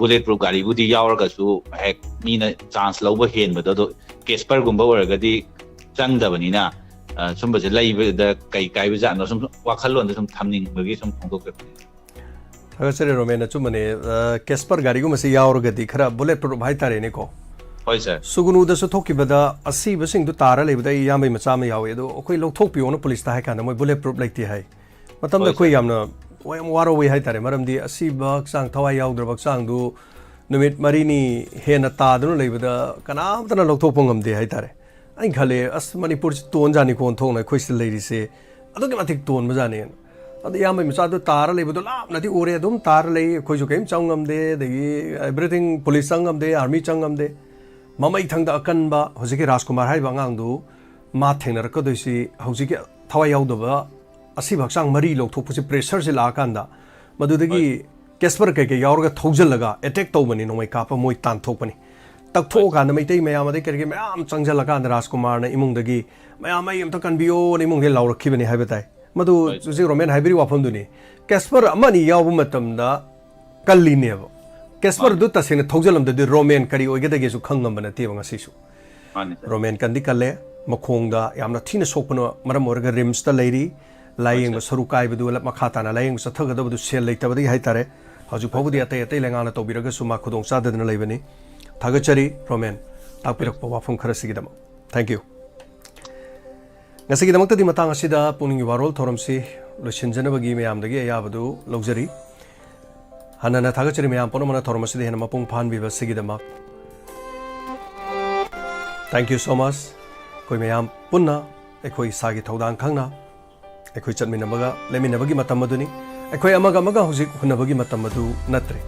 bullet proof ꯒꯥꯔꯤꯕꯨꯗꯤ ꯌꯥꯎꯔꯒꯁꯨ ꯍꯦꯛ ꯃꯤꯅ chance ꯂꯧꯕ ꯍꯦꯟꯕꯗꯣ, ꯑꯗꯣ ꯀꯦꯁꯄꯔꯒꯨꯝꯕ ꯑꯣꯏꯔꯒꯗꯤ ꯆꯪꯗꯕꯅꯤꯅ, ꯁꯨꯝꯕꯁꯦ ꯂꯩꯕꯗ ꯀꯩ ꯀꯥꯏꯕꯖꯥꯠꯅꯣ ꯁꯨꯝ ꯋꯥꯈꯜꯂꯣꯟꯗ ꯁꯨꯝ ꯊꯝꯅꯤꯡꯕꯒꯤ ꯁꯨꯝ ꯐꯣꯡꯗꯣꯛꯆꯕꯅꯤ꯫ ꯊꯥꯒꯠꯆꯔꯤ ꯔꯣꯃꯦꯟ, ꯑꯆꯨꯝꯕꯅꯦ꯫ ꯀꯦꯁꯄꯔ ꯒꯥꯔꯤꯒꯨꯝꯕꯁꯤ ꯌꯥꯎꯔꯒꯗꯤ ꯈꯔ bullet proof ꯍꯥꯏꯇꯥꯔꯦꯅꯦꯀꯣ꯫ ꯍꯣꯏ ꯁꯥꯔ꯫ ꯁꯨꯒꯨꯅꯨꯗꯁꯨ ꯊꯣꯛꯈꯤꯕꯗ ꯑꯁꯤꯕꯁꯤꯡꯗꯨ ꯇꯥꯔ ꯂꯩꯕꯗ ꯑꯩ ꯏꯌꯥꯝꯕꯩ ꯃꯆꯥ ꯑꯃ ꯌꯥꯎꯋꯤ, ꯑꯗꯣ ꯑꯩꯈꯣꯏ ꯂꯧꯊꯣꯛꯄꯤꯌꯣꯅ ꯄꯨꯂꯤꯁꯇ ꯍꯥꯏ ꯀꯥꯟꯗ ꯃꯣꯏ bullet proof ꯂꯩꯇꯦ ꯍꯥꯏ꯫ ꯃꯇꯝꯗ ꯍꯣꯏ ꯑꯩꯈꯣꯏ ꯁꯥꯔ꯫ ꯌꯥꯝꯅ ꯌꯥꯝ ꯋꯥꯔꯧꯋꯤ ꯍꯥꯏꯇꯥꯔꯦ, ꯃꯔꯝꯗꯤ ꯑꯁꯤꯕ ꯍꯛꯆꯥꯡ, ꯊꯋꯥꯏ ꯌꯥꯎꯗ꯭ꯔꯕ ꯍꯛꯆꯥꯡꯗꯨ ꯅꯨꯃꯤꯠ ꯃꯔꯤꯅꯤ ꯍꯦꯟꯅ ꯇꯥꯗꯨꯅ ꯂꯩꯕꯗ ꯀꯅꯥꯝꯇꯅ ꯂꯧꯊꯣꯛꯄ ꯉꯝꯗꯦ ꯍꯥꯏꯇꯥꯔꯦ꯫ ꯑꯩꯅ ꯈꯜꯂꯦ, ꯑꯁ, ꯃꯅꯤꯄꯨꯔꯁꯤ ꯇꯣꯟꯖꯥꯅꯤꯀꯣ ꯑꯣꯟꯊꯣꯛꯅ ꯑꯩꯈꯣꯏ ꯁꯤꯗ ꯂꯩꯔꯤꯁꯦ ꯑꯗꯨꯛꯀꯤ ꯃꯇꯤꯛ ꯇꯣꯟꯕꯖꯥꯠꯅꯦꯅ꯫ ꯑꯗꯣ ꯏꯌꯥꯝꯕꯩ ꯃꯆꯥꯗꯣ ꯇꯥꯔ ꯂꯩꯕꯗꯣ ꯂꯥꯞꯅꯗꯤ ꯎꯔꯦ, ꯑꯗꯨꯝ ꯇꯥꯔ ꯂꯩ꯫ ꯑꯩꯈꯣꯏꯁꯨ ꯀꯔꯤꯝ ꯆꯪ ꯉꯝꯗꯦ, ꯑꯗꯒꯤ everything, ꯄꯨꯂꯤꯁ ꯆꯪ ꯉꯝꯗꯦ, ꯑꯥꯔꯃꯤ ꯆꯪ ꯉꯝꯗꯦ꯫ ꯃꯃꯩ ꯊꯪꯗ ꯑꯀꯟꯕ ꯍꯧꯖꯤꯛꯀꯤ ꯔꯥꯖꯀꯨꯃꯥꯔ ꯍꯥꯏꯔꯤꯕ ꯑꯉꯥꯡꯗꯨ ꯃꯥ ꯊꯦꯡꯅꯔꯛꯀꯗꯣꯏꯁꯤ ꯍꯧꯖꯤꯛꯀꯤ ꯊꯋꯥꯏ ꯌꯥꯎꯗꯕ ꯑꯁꯤꯕ ꯍꯛꯆꯥꯡ ꯃꯔꯤ ꯂꯧꯊꯣꯛꯄꯁꯤ pressureꯁꯤ ꯂꯥꯛꯑꯀꯥꯟꯗ ꯃꯗꯨꯗꯒꯤ ꯀꯦꯁꯄꯔ ꯀꯩꯀꯩ ꯌꯥꯎꯔꯒ ꯊꯧꯖꯤꯜꯂꯒ attack ꯇꯧꯕꯅꯤ, ꯅꯣꯡꯃꯩ ꯀꯥꯞꯄ ꯃꯣꯏ ꯇꯥꯟꯊꯣꯛꯄꯅꯤ꯫ ꯇꯛꯊꯣꯛꯑꯀꯥꯟꯗ ꯃꯩꯇꯩ ꯃꯌꯥꯝ ꯑꯗꯩ ꯀꯔꯤ ꯀꯔꯤ ꯃꯌꯥꯝ ꯆꯪꯁꯤꯜꯂꯀꯥꯟꯗ ꯔꯥꯖꯀꯨꯃꯥꯔꯅ ꯏꯃꯨꯡꯗꯒꯤ, "ꯃꯌꯥꯝ ꯑꯩ ꯑꯝꯇ ꯀꯟꯕꯤꯌꯣꯅ" ꯏꯃꯨꯡꯗꯒꯤ ꯂꯥꯎꯔꯛꯈꯤꯕꯅꯤ ꯍꯥꯏꯕ ꯇꯥꯏ꯫ ꯃꯗꯨ ꯍꯣꯏ꯫ ꯍꯧꯖꯤꯛ ꯔꯣꯃꯦꯟ ꯍꯥꯏꯕꯤꯔꯤ ꯋꯥꯐꯝꯗꯨꯅꯤ꯫ ꯀꯦꯁꯄꯔ ꯑꯃ ꯑꯅꯤ ꯌꯥꯎꯕ ꯃꯇꯝꯗ ꯀꯜꯂꯤꯅꯦꯕ꯫ ꯀꯦꯁꯄꯔꯗꯨ ꯇꯁꯦꯡꯅ ꯊꯧꯖꯤꯜꯂꯝꯗꯗꯤ ꯔꯣꯃꯦꯟ ꯀꯔꯤ ꯑꯣꯏꯒꯗꯒꯦꯁꯨ ꯈꯪꯉꯝꯕ ꯅꯠꯇꯦꯕ ꯉꯁꯤꯁꯨ꯫ ꯃꯥꯅꯤ ꯁꯥꯔ꯫ ꯔꯣꯃꯦꯟ ꯀꯟꯗꯤ ꯀꯜꯂꯦ꯫ ꯃꯈꯣꯡꯗ ꯌꯥꯝꯅ ꯊꯤꯅ ꯁꯣꯛꯄꯅ ꯃꯔꯝ ꯑꯣꯏꯔꯒ ꯔꯤꯝꯁꯇ ꯂꯩꯔꯤ꯫ ꯂꯥꯏꯌꯦꯡꯕ ꯁꯥꯔ꯫ ꯁꯔꯨ ꯀꯥꯏꯕꯗꯨ ꯂ-, ꯃꯈꯥ ꯇꯥꯅ ꯂꯥꯏꯌꯦꯡꯕ ꯆꯠꯊꯒꯗꯕꯗꯨ ꯁꯦꯜ ꯂꯩꯇꯕꯗꯒꯤ ꯍꯥꯏꯇꯥꯔꯦ꯫ ꯍꯧꯖꯤꯛ ꯐꯥꯎꯕꯗꯤ ꯑꯇꯩ ꯑꯇꯩ ꯂꯩꯉꯥꯛꯅ ꯇꯧꯕꯤꯔꯒꯁꯨ ꯃꯥ ꯈꯨꯗꯣꯡ ꯆꯥꯗꯗꯅ ꯂꯩꯕꯅꯤ꯫ ꯊꯥꯒꯠꯆꯔꯤ ꯔꯣꯃꯦꯟ, ꯇꯥꯛꯄꯤꯔꯛꯄ ꯋꯥꯐꯝ ꯈꯔꯁꯤꯒꯤꯗꯃꯛ꯫ Thank you꯫ ꯉꯁꯤꯒꯤꯗꯃꯛꯇꯗꯤ ꯃꯇꯥꯡ ꯑꯁꯤꯗ ꯄꯨꯛꯅꯤꯡꯒꯤ ꯋꯥꯔꯣꯜ ꯊꯧꯔꯝꯁꯤ ꯂꯣꯏꯁꯤꯟꯖꯅꯕꯒꯤ ꯃꯌꯥꯝꯗꯒꯤ ꯑꯌꯥꯕꯗꯨ ꯂꯧꯖꯔꯤ꯫ ꯍꯟꯅ ꯍꯟꯅ ꯊꯥꯒꯠꯆꯔꯤ ꯃꯌꯥꯝ ꯄꯨꯝꯅꯃꯛꯅ ꯊꯧꯔꯝ ꯑꯁꯤꯗ ꯍꯦꯟꯅ ꯃꯄꯨꯡ ꯐꯥꯍꯟꯕꯤꯕ ꯑꯁꯤꯒꯤꯗꯃꯛ꯫ Thank you so much꯫ ꯑꯩꯈꯣꯏ ꯃꯌꯥꯝ ꯄꯨꯟꯅ ꯑꯩꯈꯣꯏ ꯏꯁꯥꯒꯤ ꯊꯧꯗꯥꯡ ꯈꯪꯅ ꯑꯩꯈꯣꯏ ꯆꯠꯃꯤꯟꯅꯕꯒ ꯂꯦꯞꯃꯤꯟꯅꯕꯒꯤ ꯃꯇꯝ ꯑꯗꯨꯅꯤ꯫ ꯑꯩꯈꯣꯏ ꯑꯃꯒ ꯑꯃꯒ ꯍꯧꯖꯤꯛ ꯍꯨꯟꯅꯕꯒꯤ ꯃꯇꯝ ꯑꯗꯨ ꯅꯠꯇ꯭ꯔꯦ꯫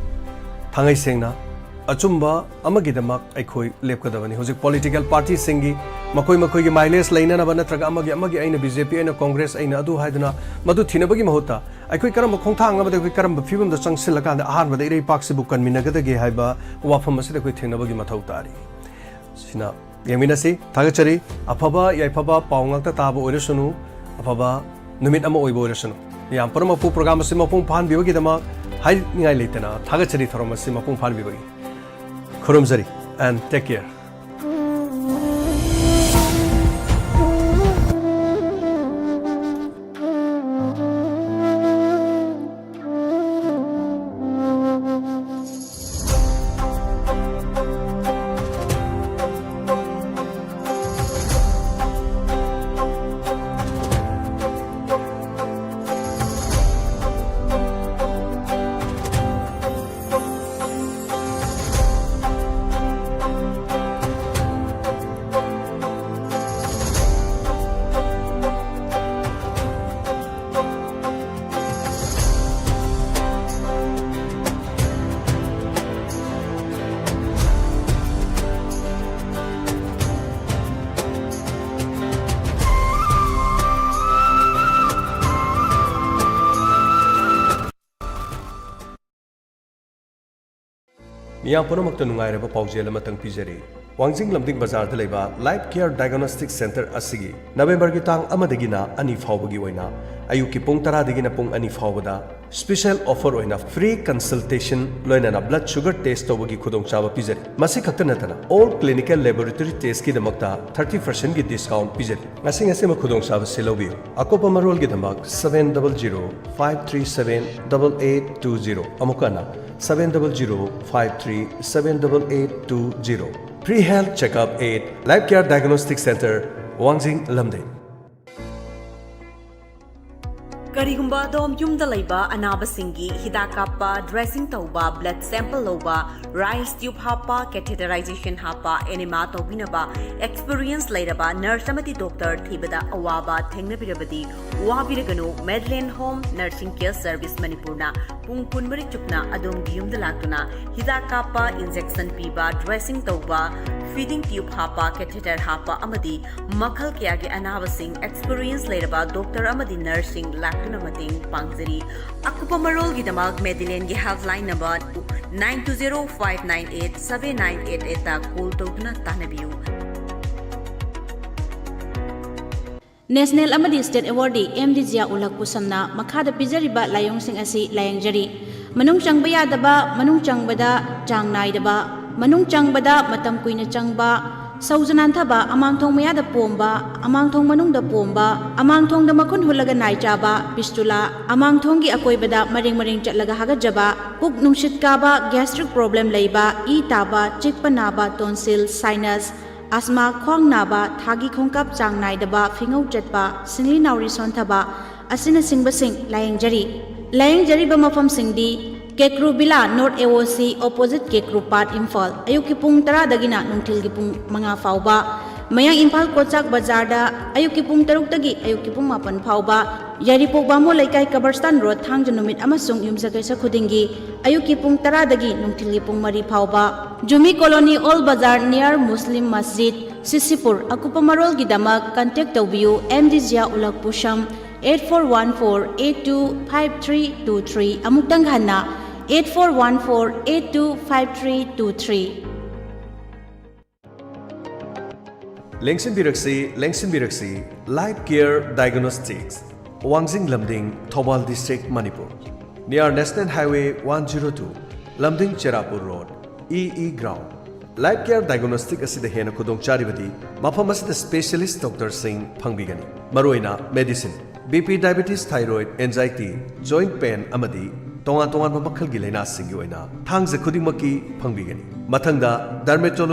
ꯊꯥꯡꯉꯩ ꯁꯦꯡꯅ ꯑꯆꯨꯝꯕ ꯑꯃꯒꯤꯗꯃꯛ ꯑꯩꯈꯣꯏ ꯂꯦꯞꯀꯗꯕꯅꯤ꯫ ꯍꯧꯖꯤꯛ political party ꯁꯤꯡꯒꯤ ꯃꯈꯣꯏ ꯃꯈꯣꯏꯒꯤ mileage ꯂꯩꯅꯅꯕ ꯅꯠꯇ꯭ꯔꯒ ꯑꯃꯒꯤ ꯑꯃꯒꯤ ꯑꯩꯅ B J P, ꯑꯩꯅ Congress, ꯑꯩꯅ ꯑꯗꯨ ꯍꯥꯏꯗꯨꯅ ꯃꯗꯨ ꯊꯤꯅꯕꯒꯤ ꯃꯍꯨꯠꯇ ꯑꯩꯈꯣꯏ ꯀꯔꯝꯕ ꯈꯣꯡꯊꯥꯡ ꯑꯃꯗ ꯑꯩꯈꯣꯏ ꯀꯔꯝꯕ ꯐꯤꯕꯝꯗ ꯆꯪꯁꯤꯜꯂꯀꯥꯟꯗ ꯑꯍꯥꯟꯕꯗ ꯏꯔꯩꯄꯥꯛꯁꯤꯕꯨ ꯀꯟꯃꯤꯟꯅꯒꯗꯒꯦ ꯍꯥꯏꯕ ꯋꯥꯐꯝ ꯑꯁꯤꯗ ꯑꯩꯈꯣꯏ ꯊꯦꯡꯅꯕꯒꯤ ꯃꯊꯧ ꯇꯥꯔꯤ꯫ ꯁꯤꯅ ꯌꯦꯡꯃꯤꯟꯅꯁꯤ꯫ ꯊꯥꯒꯠꯆꯔꯤ꯫ ꯑꯐꯕ ꯌꯥꯏꯐꯕ ꯄꯥꯎ ꯉꯥꯛꯇ ꯇꯥꯕ ꯑꯣꯏꯔꯁꯅꯨ, ꯑꯐꯕ ꯅꯨꯃꯤꯠ ꯑꯃ ꯑꯣꯏꯕ ꯑꯣꯏꯔꯁꯅꯨ꯫ ꯃꯤꯌꯥꯝ ꯄꯨꯝꯅꯃꯛꯄꯨ program ꯑꯁꯤ ꯃꯄꯨꯡ ꯐꯥꯍꯟꯕꯤꯕꯒꯤꯗꯃꯛ ꯍꯥꯏꯅꯤꯡꯉꯥꯏ ꯂꯩꯇꯅ ꯊꯥꯒꯠꯆꯔꯤ, ꯊꯧꯔꯝ ꯑꯁꯤ ꯃꯄꯨꯡ ꯐꯥꯍꯟꯕꯤꯕꯒꯤ꯫ ꯈꯨꯔꯨꯝꯖꯔꯤ and take care꯫ ꯃꯤꯌꯥꯝ ꯄꯨꯝꯅꯃꯛꯇ ꯅꯨꯡꯉꯥꯏꯔꯕ ꯄꯥꯎꯖꯦꯜ ꯑꯃꯇꯪ ꯄꯤꯖꯔꯤ꯫ ꯋꯥꯡꯖꯤꯡ ꯂꯝꯗꯤꯡ ꯕꯖꯥꯔꯗ ꯂꯩꯕ Life Care Diagnostic Center ꯑꯁꯤꯒꯤ ꯅꯕꯦꯝꯕꯔꯒꯤ ꯇꯥꯡ ꯑꯃꯗꯒꯤꯅ ꯑꯅꯤ ꯐꯥꯎꯕꯒꯤ ꯑꯣꯏꯅ ꯑꯌꯨꯛꯀꯤ ꯄꯨꯡ ꯇꯔꯥꯗꯒꯤꯅ ꯄꯨꯡ ꯑꯅꯤ ꯐꯥꯎꯕꯗ special offer ꯑꯣꯏꯅ free consultation ꯂꯣꯏꯅꯅ blood sugar test ꯇꯧꯕꯒꯤ ꯈꯨꯗꯣꯡꯆꯥꯕ ꯄꯤꯖꯔꯤ꯫ ꯃꯁꯤ ꯈꯛꯇ ꯅꯠꯇꯅ all clinical laboratory testꯀꯤꯗꯃꯛꯇ thirty percentꯀꯤ discount ꯄꯤꯖꯔꯤ꯫ ꯉꯁꯤ ꯉꯁꯤꯃꯛ ꯈꯨꯗꯣꯡꯆꯥꯕꯁꯤ ꯂꯧꯕꯤꯌꯨ꯫ ꯑꯀꯨꯞꯄ ꯃꯔꯣꯜꯒꯤꯗꯃꯛ seven double zero five three seven double eight two zero, ꯑꯃꯨꯛꯀ ꯍꯟꯅ seven double zero five three seven double eight two zero꯫ Free health checkup at Life Care Diagnostic Center, ꯋꯥꯡꯖꯤꯡ ꯂꯝꯗꯤꯡ꯫ ꯀꯔꯤꯒꯨꯝꯕ ꯑꯗꯣꯝ ꯌꯨꯝꯗ ꯂꯩꯕ ꯑꯅꯥꯕꯁꯤꯡꯒꯤ ꯍꯤꯗꯥꯛ ꯀꯥꯞꯄ, dressing ꯇꯧꯕ, blood sample ꯂꯧꯕ, rice tube ꯍꯥꯞꯄ, catheterization ꯍꯥꯞꯄ, enema ꯇꯧꯕꯤꯅꯕ experience ꯂꯩꯔꯕ nurse ꯑꯃꯗꯤ doctor ꯊꯤꯕꯗ ꯑꯋꯥꯕ ꯊꯦꯡꯅꯕꯤꯔꯕꯗꯤ ꯋꯥꯕꯤꯔꯒꯅꯨ꯫ Medland Home Nursing Care Service ꯃꯅꯤꯄꯨꯔꯅ ꯄꯨꯡ ꯀꯨꯟꯃꯔꯤ ꯆꯨꯞꯅ ꯑꯗꯣꯝꯒꯤ ꯌꯨꯝꯗ ꯂꯥꯛꯇꯨꯅ ꯍꯤꯗꯥꯛ ꯀꯥꯞꯄ, injection ꯄꯤꯕ, dressing ꯇꯧꯕ, feeding tube ꯍꯥꯞꯄ, catheter ꯍꯥꯞꯄ ꯑꯃꯗꯤ ꯃꯈꯜ ꯀꯌꯥꯒꯤ ꯑꯅꯥꯕꯁꯤꯡ experience ꯂꯩꯔꯕ doctor ꯑꯃꯗꯤ nurseꯁꯤꯡ ꯂꯥꯛꯇꯨꯅ ꯃꯇꯦꯡ ꯄꯥꯡꯖꯔꯤ꯫ ꯑꯀꯨꯞꯄ ꯃꯔꯣꯜꯒꯤꯗꯃꯛ Medlandꯒꯤ helpline number nine two zero five nine eight seven nine eight eightꯇ call ꯇꯧꯗꯨꯅ ꯇꯥꯟꯅꯕꯤꯌꯨ꯫ National ꯑꯃꯗꯤ state awardee M D Ziya ꯎꯂꯛ ꯄꯨꯁꯝꯅ ꯃꯈꯥꯗ ꯄꯤꯖꯔꯤꯕ ꯂꯥꯏꯑꯣꯡꯁꯤꯡ ꯑꯁꯤ ꯂꯥꯌꯦꯡꯖꯔꯤ꯫ ꯃꯅꯨꯡ ꯆꯪꯕ ꯌꯥꯗꯕ, ꯃꯅꯨꯡ ꯆꯪꯕꯗ ꯆꯥꯡ ꯅꯥꯏꯗꯕ, ꯃꯅꯨꯡ ꯆꯪꯕꯗ ꯃꯇꯝ ꯀꯨꯏꯅ ꯆꯪꯕ, ꯁꯧꯖ ꯅꯥꯟꯊꯕ, ꯑꯃꯥꯡꯊꯣꯡ ꯃꯌꯥꯗ ꯄꯣꯝꯕ, ꯑꯃꯥꯡꯊꯣꯡ ꯃꯅꯨꯡꯗ ꯄꯣꯝꯕ, ꯑꯃꯥꯡꯊꯣꯡꯗ ꯃꯈꯨꯟ ꯍꯨꯠꯂꯒ ꯅꯥꯏ ꯆꯥꯕ, fistula, ꯑꯃꯥꯡꯊꯣꯡꯒꯤ ꯑꯀꯣꯏꯕꯗ ꯃꯔꯦꯡ ꯃꯔꯦꯡ ꯆꯠꯂꯒ ꯍꯥꯒꯠꯆꯕ, ꯄꯨꯛ ꯅꯨꯡꯁꯤꯠ ꯀꯥꯕ, gastric problem ꯂꯩꯕ, ꯏ ꯇꯥꯕ, ꯆꯤꯛꯄ ꯅꯥꯕ, tonsil, sinus, asthma, ꯈ꯭ꯋꯥꯡ ꯅꯥꯕ, ꯊꯥꯒꯤ ꯈꯣꯡꯀꯥꯞ ꯆꯥꯡ ꯅꯥꯏꯗꯕ, ꯐꯤꯉꯧ ꯆꯠꯄ, ꯁꯤꯡꯂꯤ ꯅꯥꯎꯔꯤ ꯁꯣꯟꯊꯕ ꯑꯁꯤꯅꯆꯤꯡꯕꯁꯤꯡ ꯂꯥꯌꯦꯡꯖꯔꯤ꯫ ꯂꯥꯌꯦꯡꯖꯔꯤꯕ ꯃꯐꯝꯁꯤꯡꯗꯤ ꯀꯦꯀ꯭ꯔꯨ ꯕꯤꯂꯥ, North A O C, opposite ꯀꯦꯀ꯭ꯔꯨ ꯄꯥꯠ, ꯏꯝꯐꯥꯜ꯫ ꯑꯌꯨꯛꯀꯤ ꯄꯨꯡ ꯇꯔꯥꯗꯒꯤꯅ ꯅꯨꯡꯊꯤꯜꯒꯤ ꯄꯨꯡ ꯃꯉꯥ ꯐꯥꯎꯕ꯫ ꯃꯌꯥꯡ ꯏꯝꯐꯥꯜ ꯀꯣꯆꯥꯛ ꯕꯖꯥꯔꯗ ꯑꯌꯨꯛꯀꯤ ꯄꯨꯡ ꯇꯔꯨꯛꯇꯒꯤ ꯑꯌꯨꯛꯀꯤ ꯄꯨꯡ ꯃꯥꯄꯟ ꯐꯥꯎꯕ꯫ ꯌꯥꯏꯔꯤꯄꯣꯛ ꯕꯥꯃꯣꯟ ꯂꯩꯀꯥꯏ ꯀꯕꯔꯁꯇꯥꯟ ꯔꯣꯗ, ꯊꯥꯡꯖ ꯅꯨꯃꯤꯠ ꯑꯃꯁꯨꯡ ꯌꯨꯝꯁꯀꯩꯁ ꯈꯨꯗꯤꯡꯒꯤ ꯑꯌꯨꯛꯀꯤ ꯄꯨꯡ ꯇꯔꯥꯗꯒꯤ ꯅꯨꯡꯊꯤꯜꯒꯤ ꯄꯨꯡ ꯃꯔꯤ ꯐꯥꯎꯕ꯫ Jumi colony, old Bazar, near Muslim ꯃꯁꯖꯤꯗ, ꯁꯤꯁꯤꯄꯨꯔ꯫ ꯑꯀꯨꯞꯄ ꯃꯔꯣꯜꯒꯤꯗꯃꯛ contact ꯇꯧꯕꯤꯌꯨ ꯑꯦꯝ ꯗꯤ ꯖꯤꯌꯥ ꯎꯂꯛ ꯄꯨꯁꯝ, eight four one four eight two five three two three꯫ ꯑꯃꯨꯛꯇꯪ ꯍꯟꯅ, eight four one four eight two five three two three꯫ ꯂꯦꯡꯁꯤꯟꯕꯤꯔꯛꯁꯤ, ꯂꯦꯡꯁꯤꯟꯕꯤꯔꯛꯁꯤ, Life Care Diagnostics, Wangjing Lamding, Thoubal District, Manipur. Near National Highway one zero two, Lamding Cherapur road, E E ground. Life care diagnostic ꯑꯁꯤꯗ ꯍꯦꯟꯅ ꯈꯨꯗꯣꯡꯆꯥꯔꯤꯕꯗꯤ ꯃꯐꯝ ꯑꯁꯤꯗ specialist ꯗꯣꯛꯇꯔꯁꯤꯡ ꯐꯪꯕꯤꯒꯅꯤ, ꯃꯔꯨꯑꯣꯏꯅ medicine, B P, diabetes, thyroid, anxiety, joint pain ꯑꯃꯗꯤ ꯇꯣꯉꯥꯟ ꯇꯣꯉꯥꯟꯕ ꯃꯈꯜꯒꯤ ꯂꯥꯏꯅꯥꯁꯤꯡꯒꯤ ꯑꯣꯏꯅ ꯊꯥꯡꯖ ꯈꯨꯗꯤꯡꯃꯛꯀꯤ ꯐꯪꯕꯤꯒꯅꯤ꯫ ꯃꯊꯪꯗ ꯗꯔꯃꯦꯇꯣꯂꯣꯖꯤ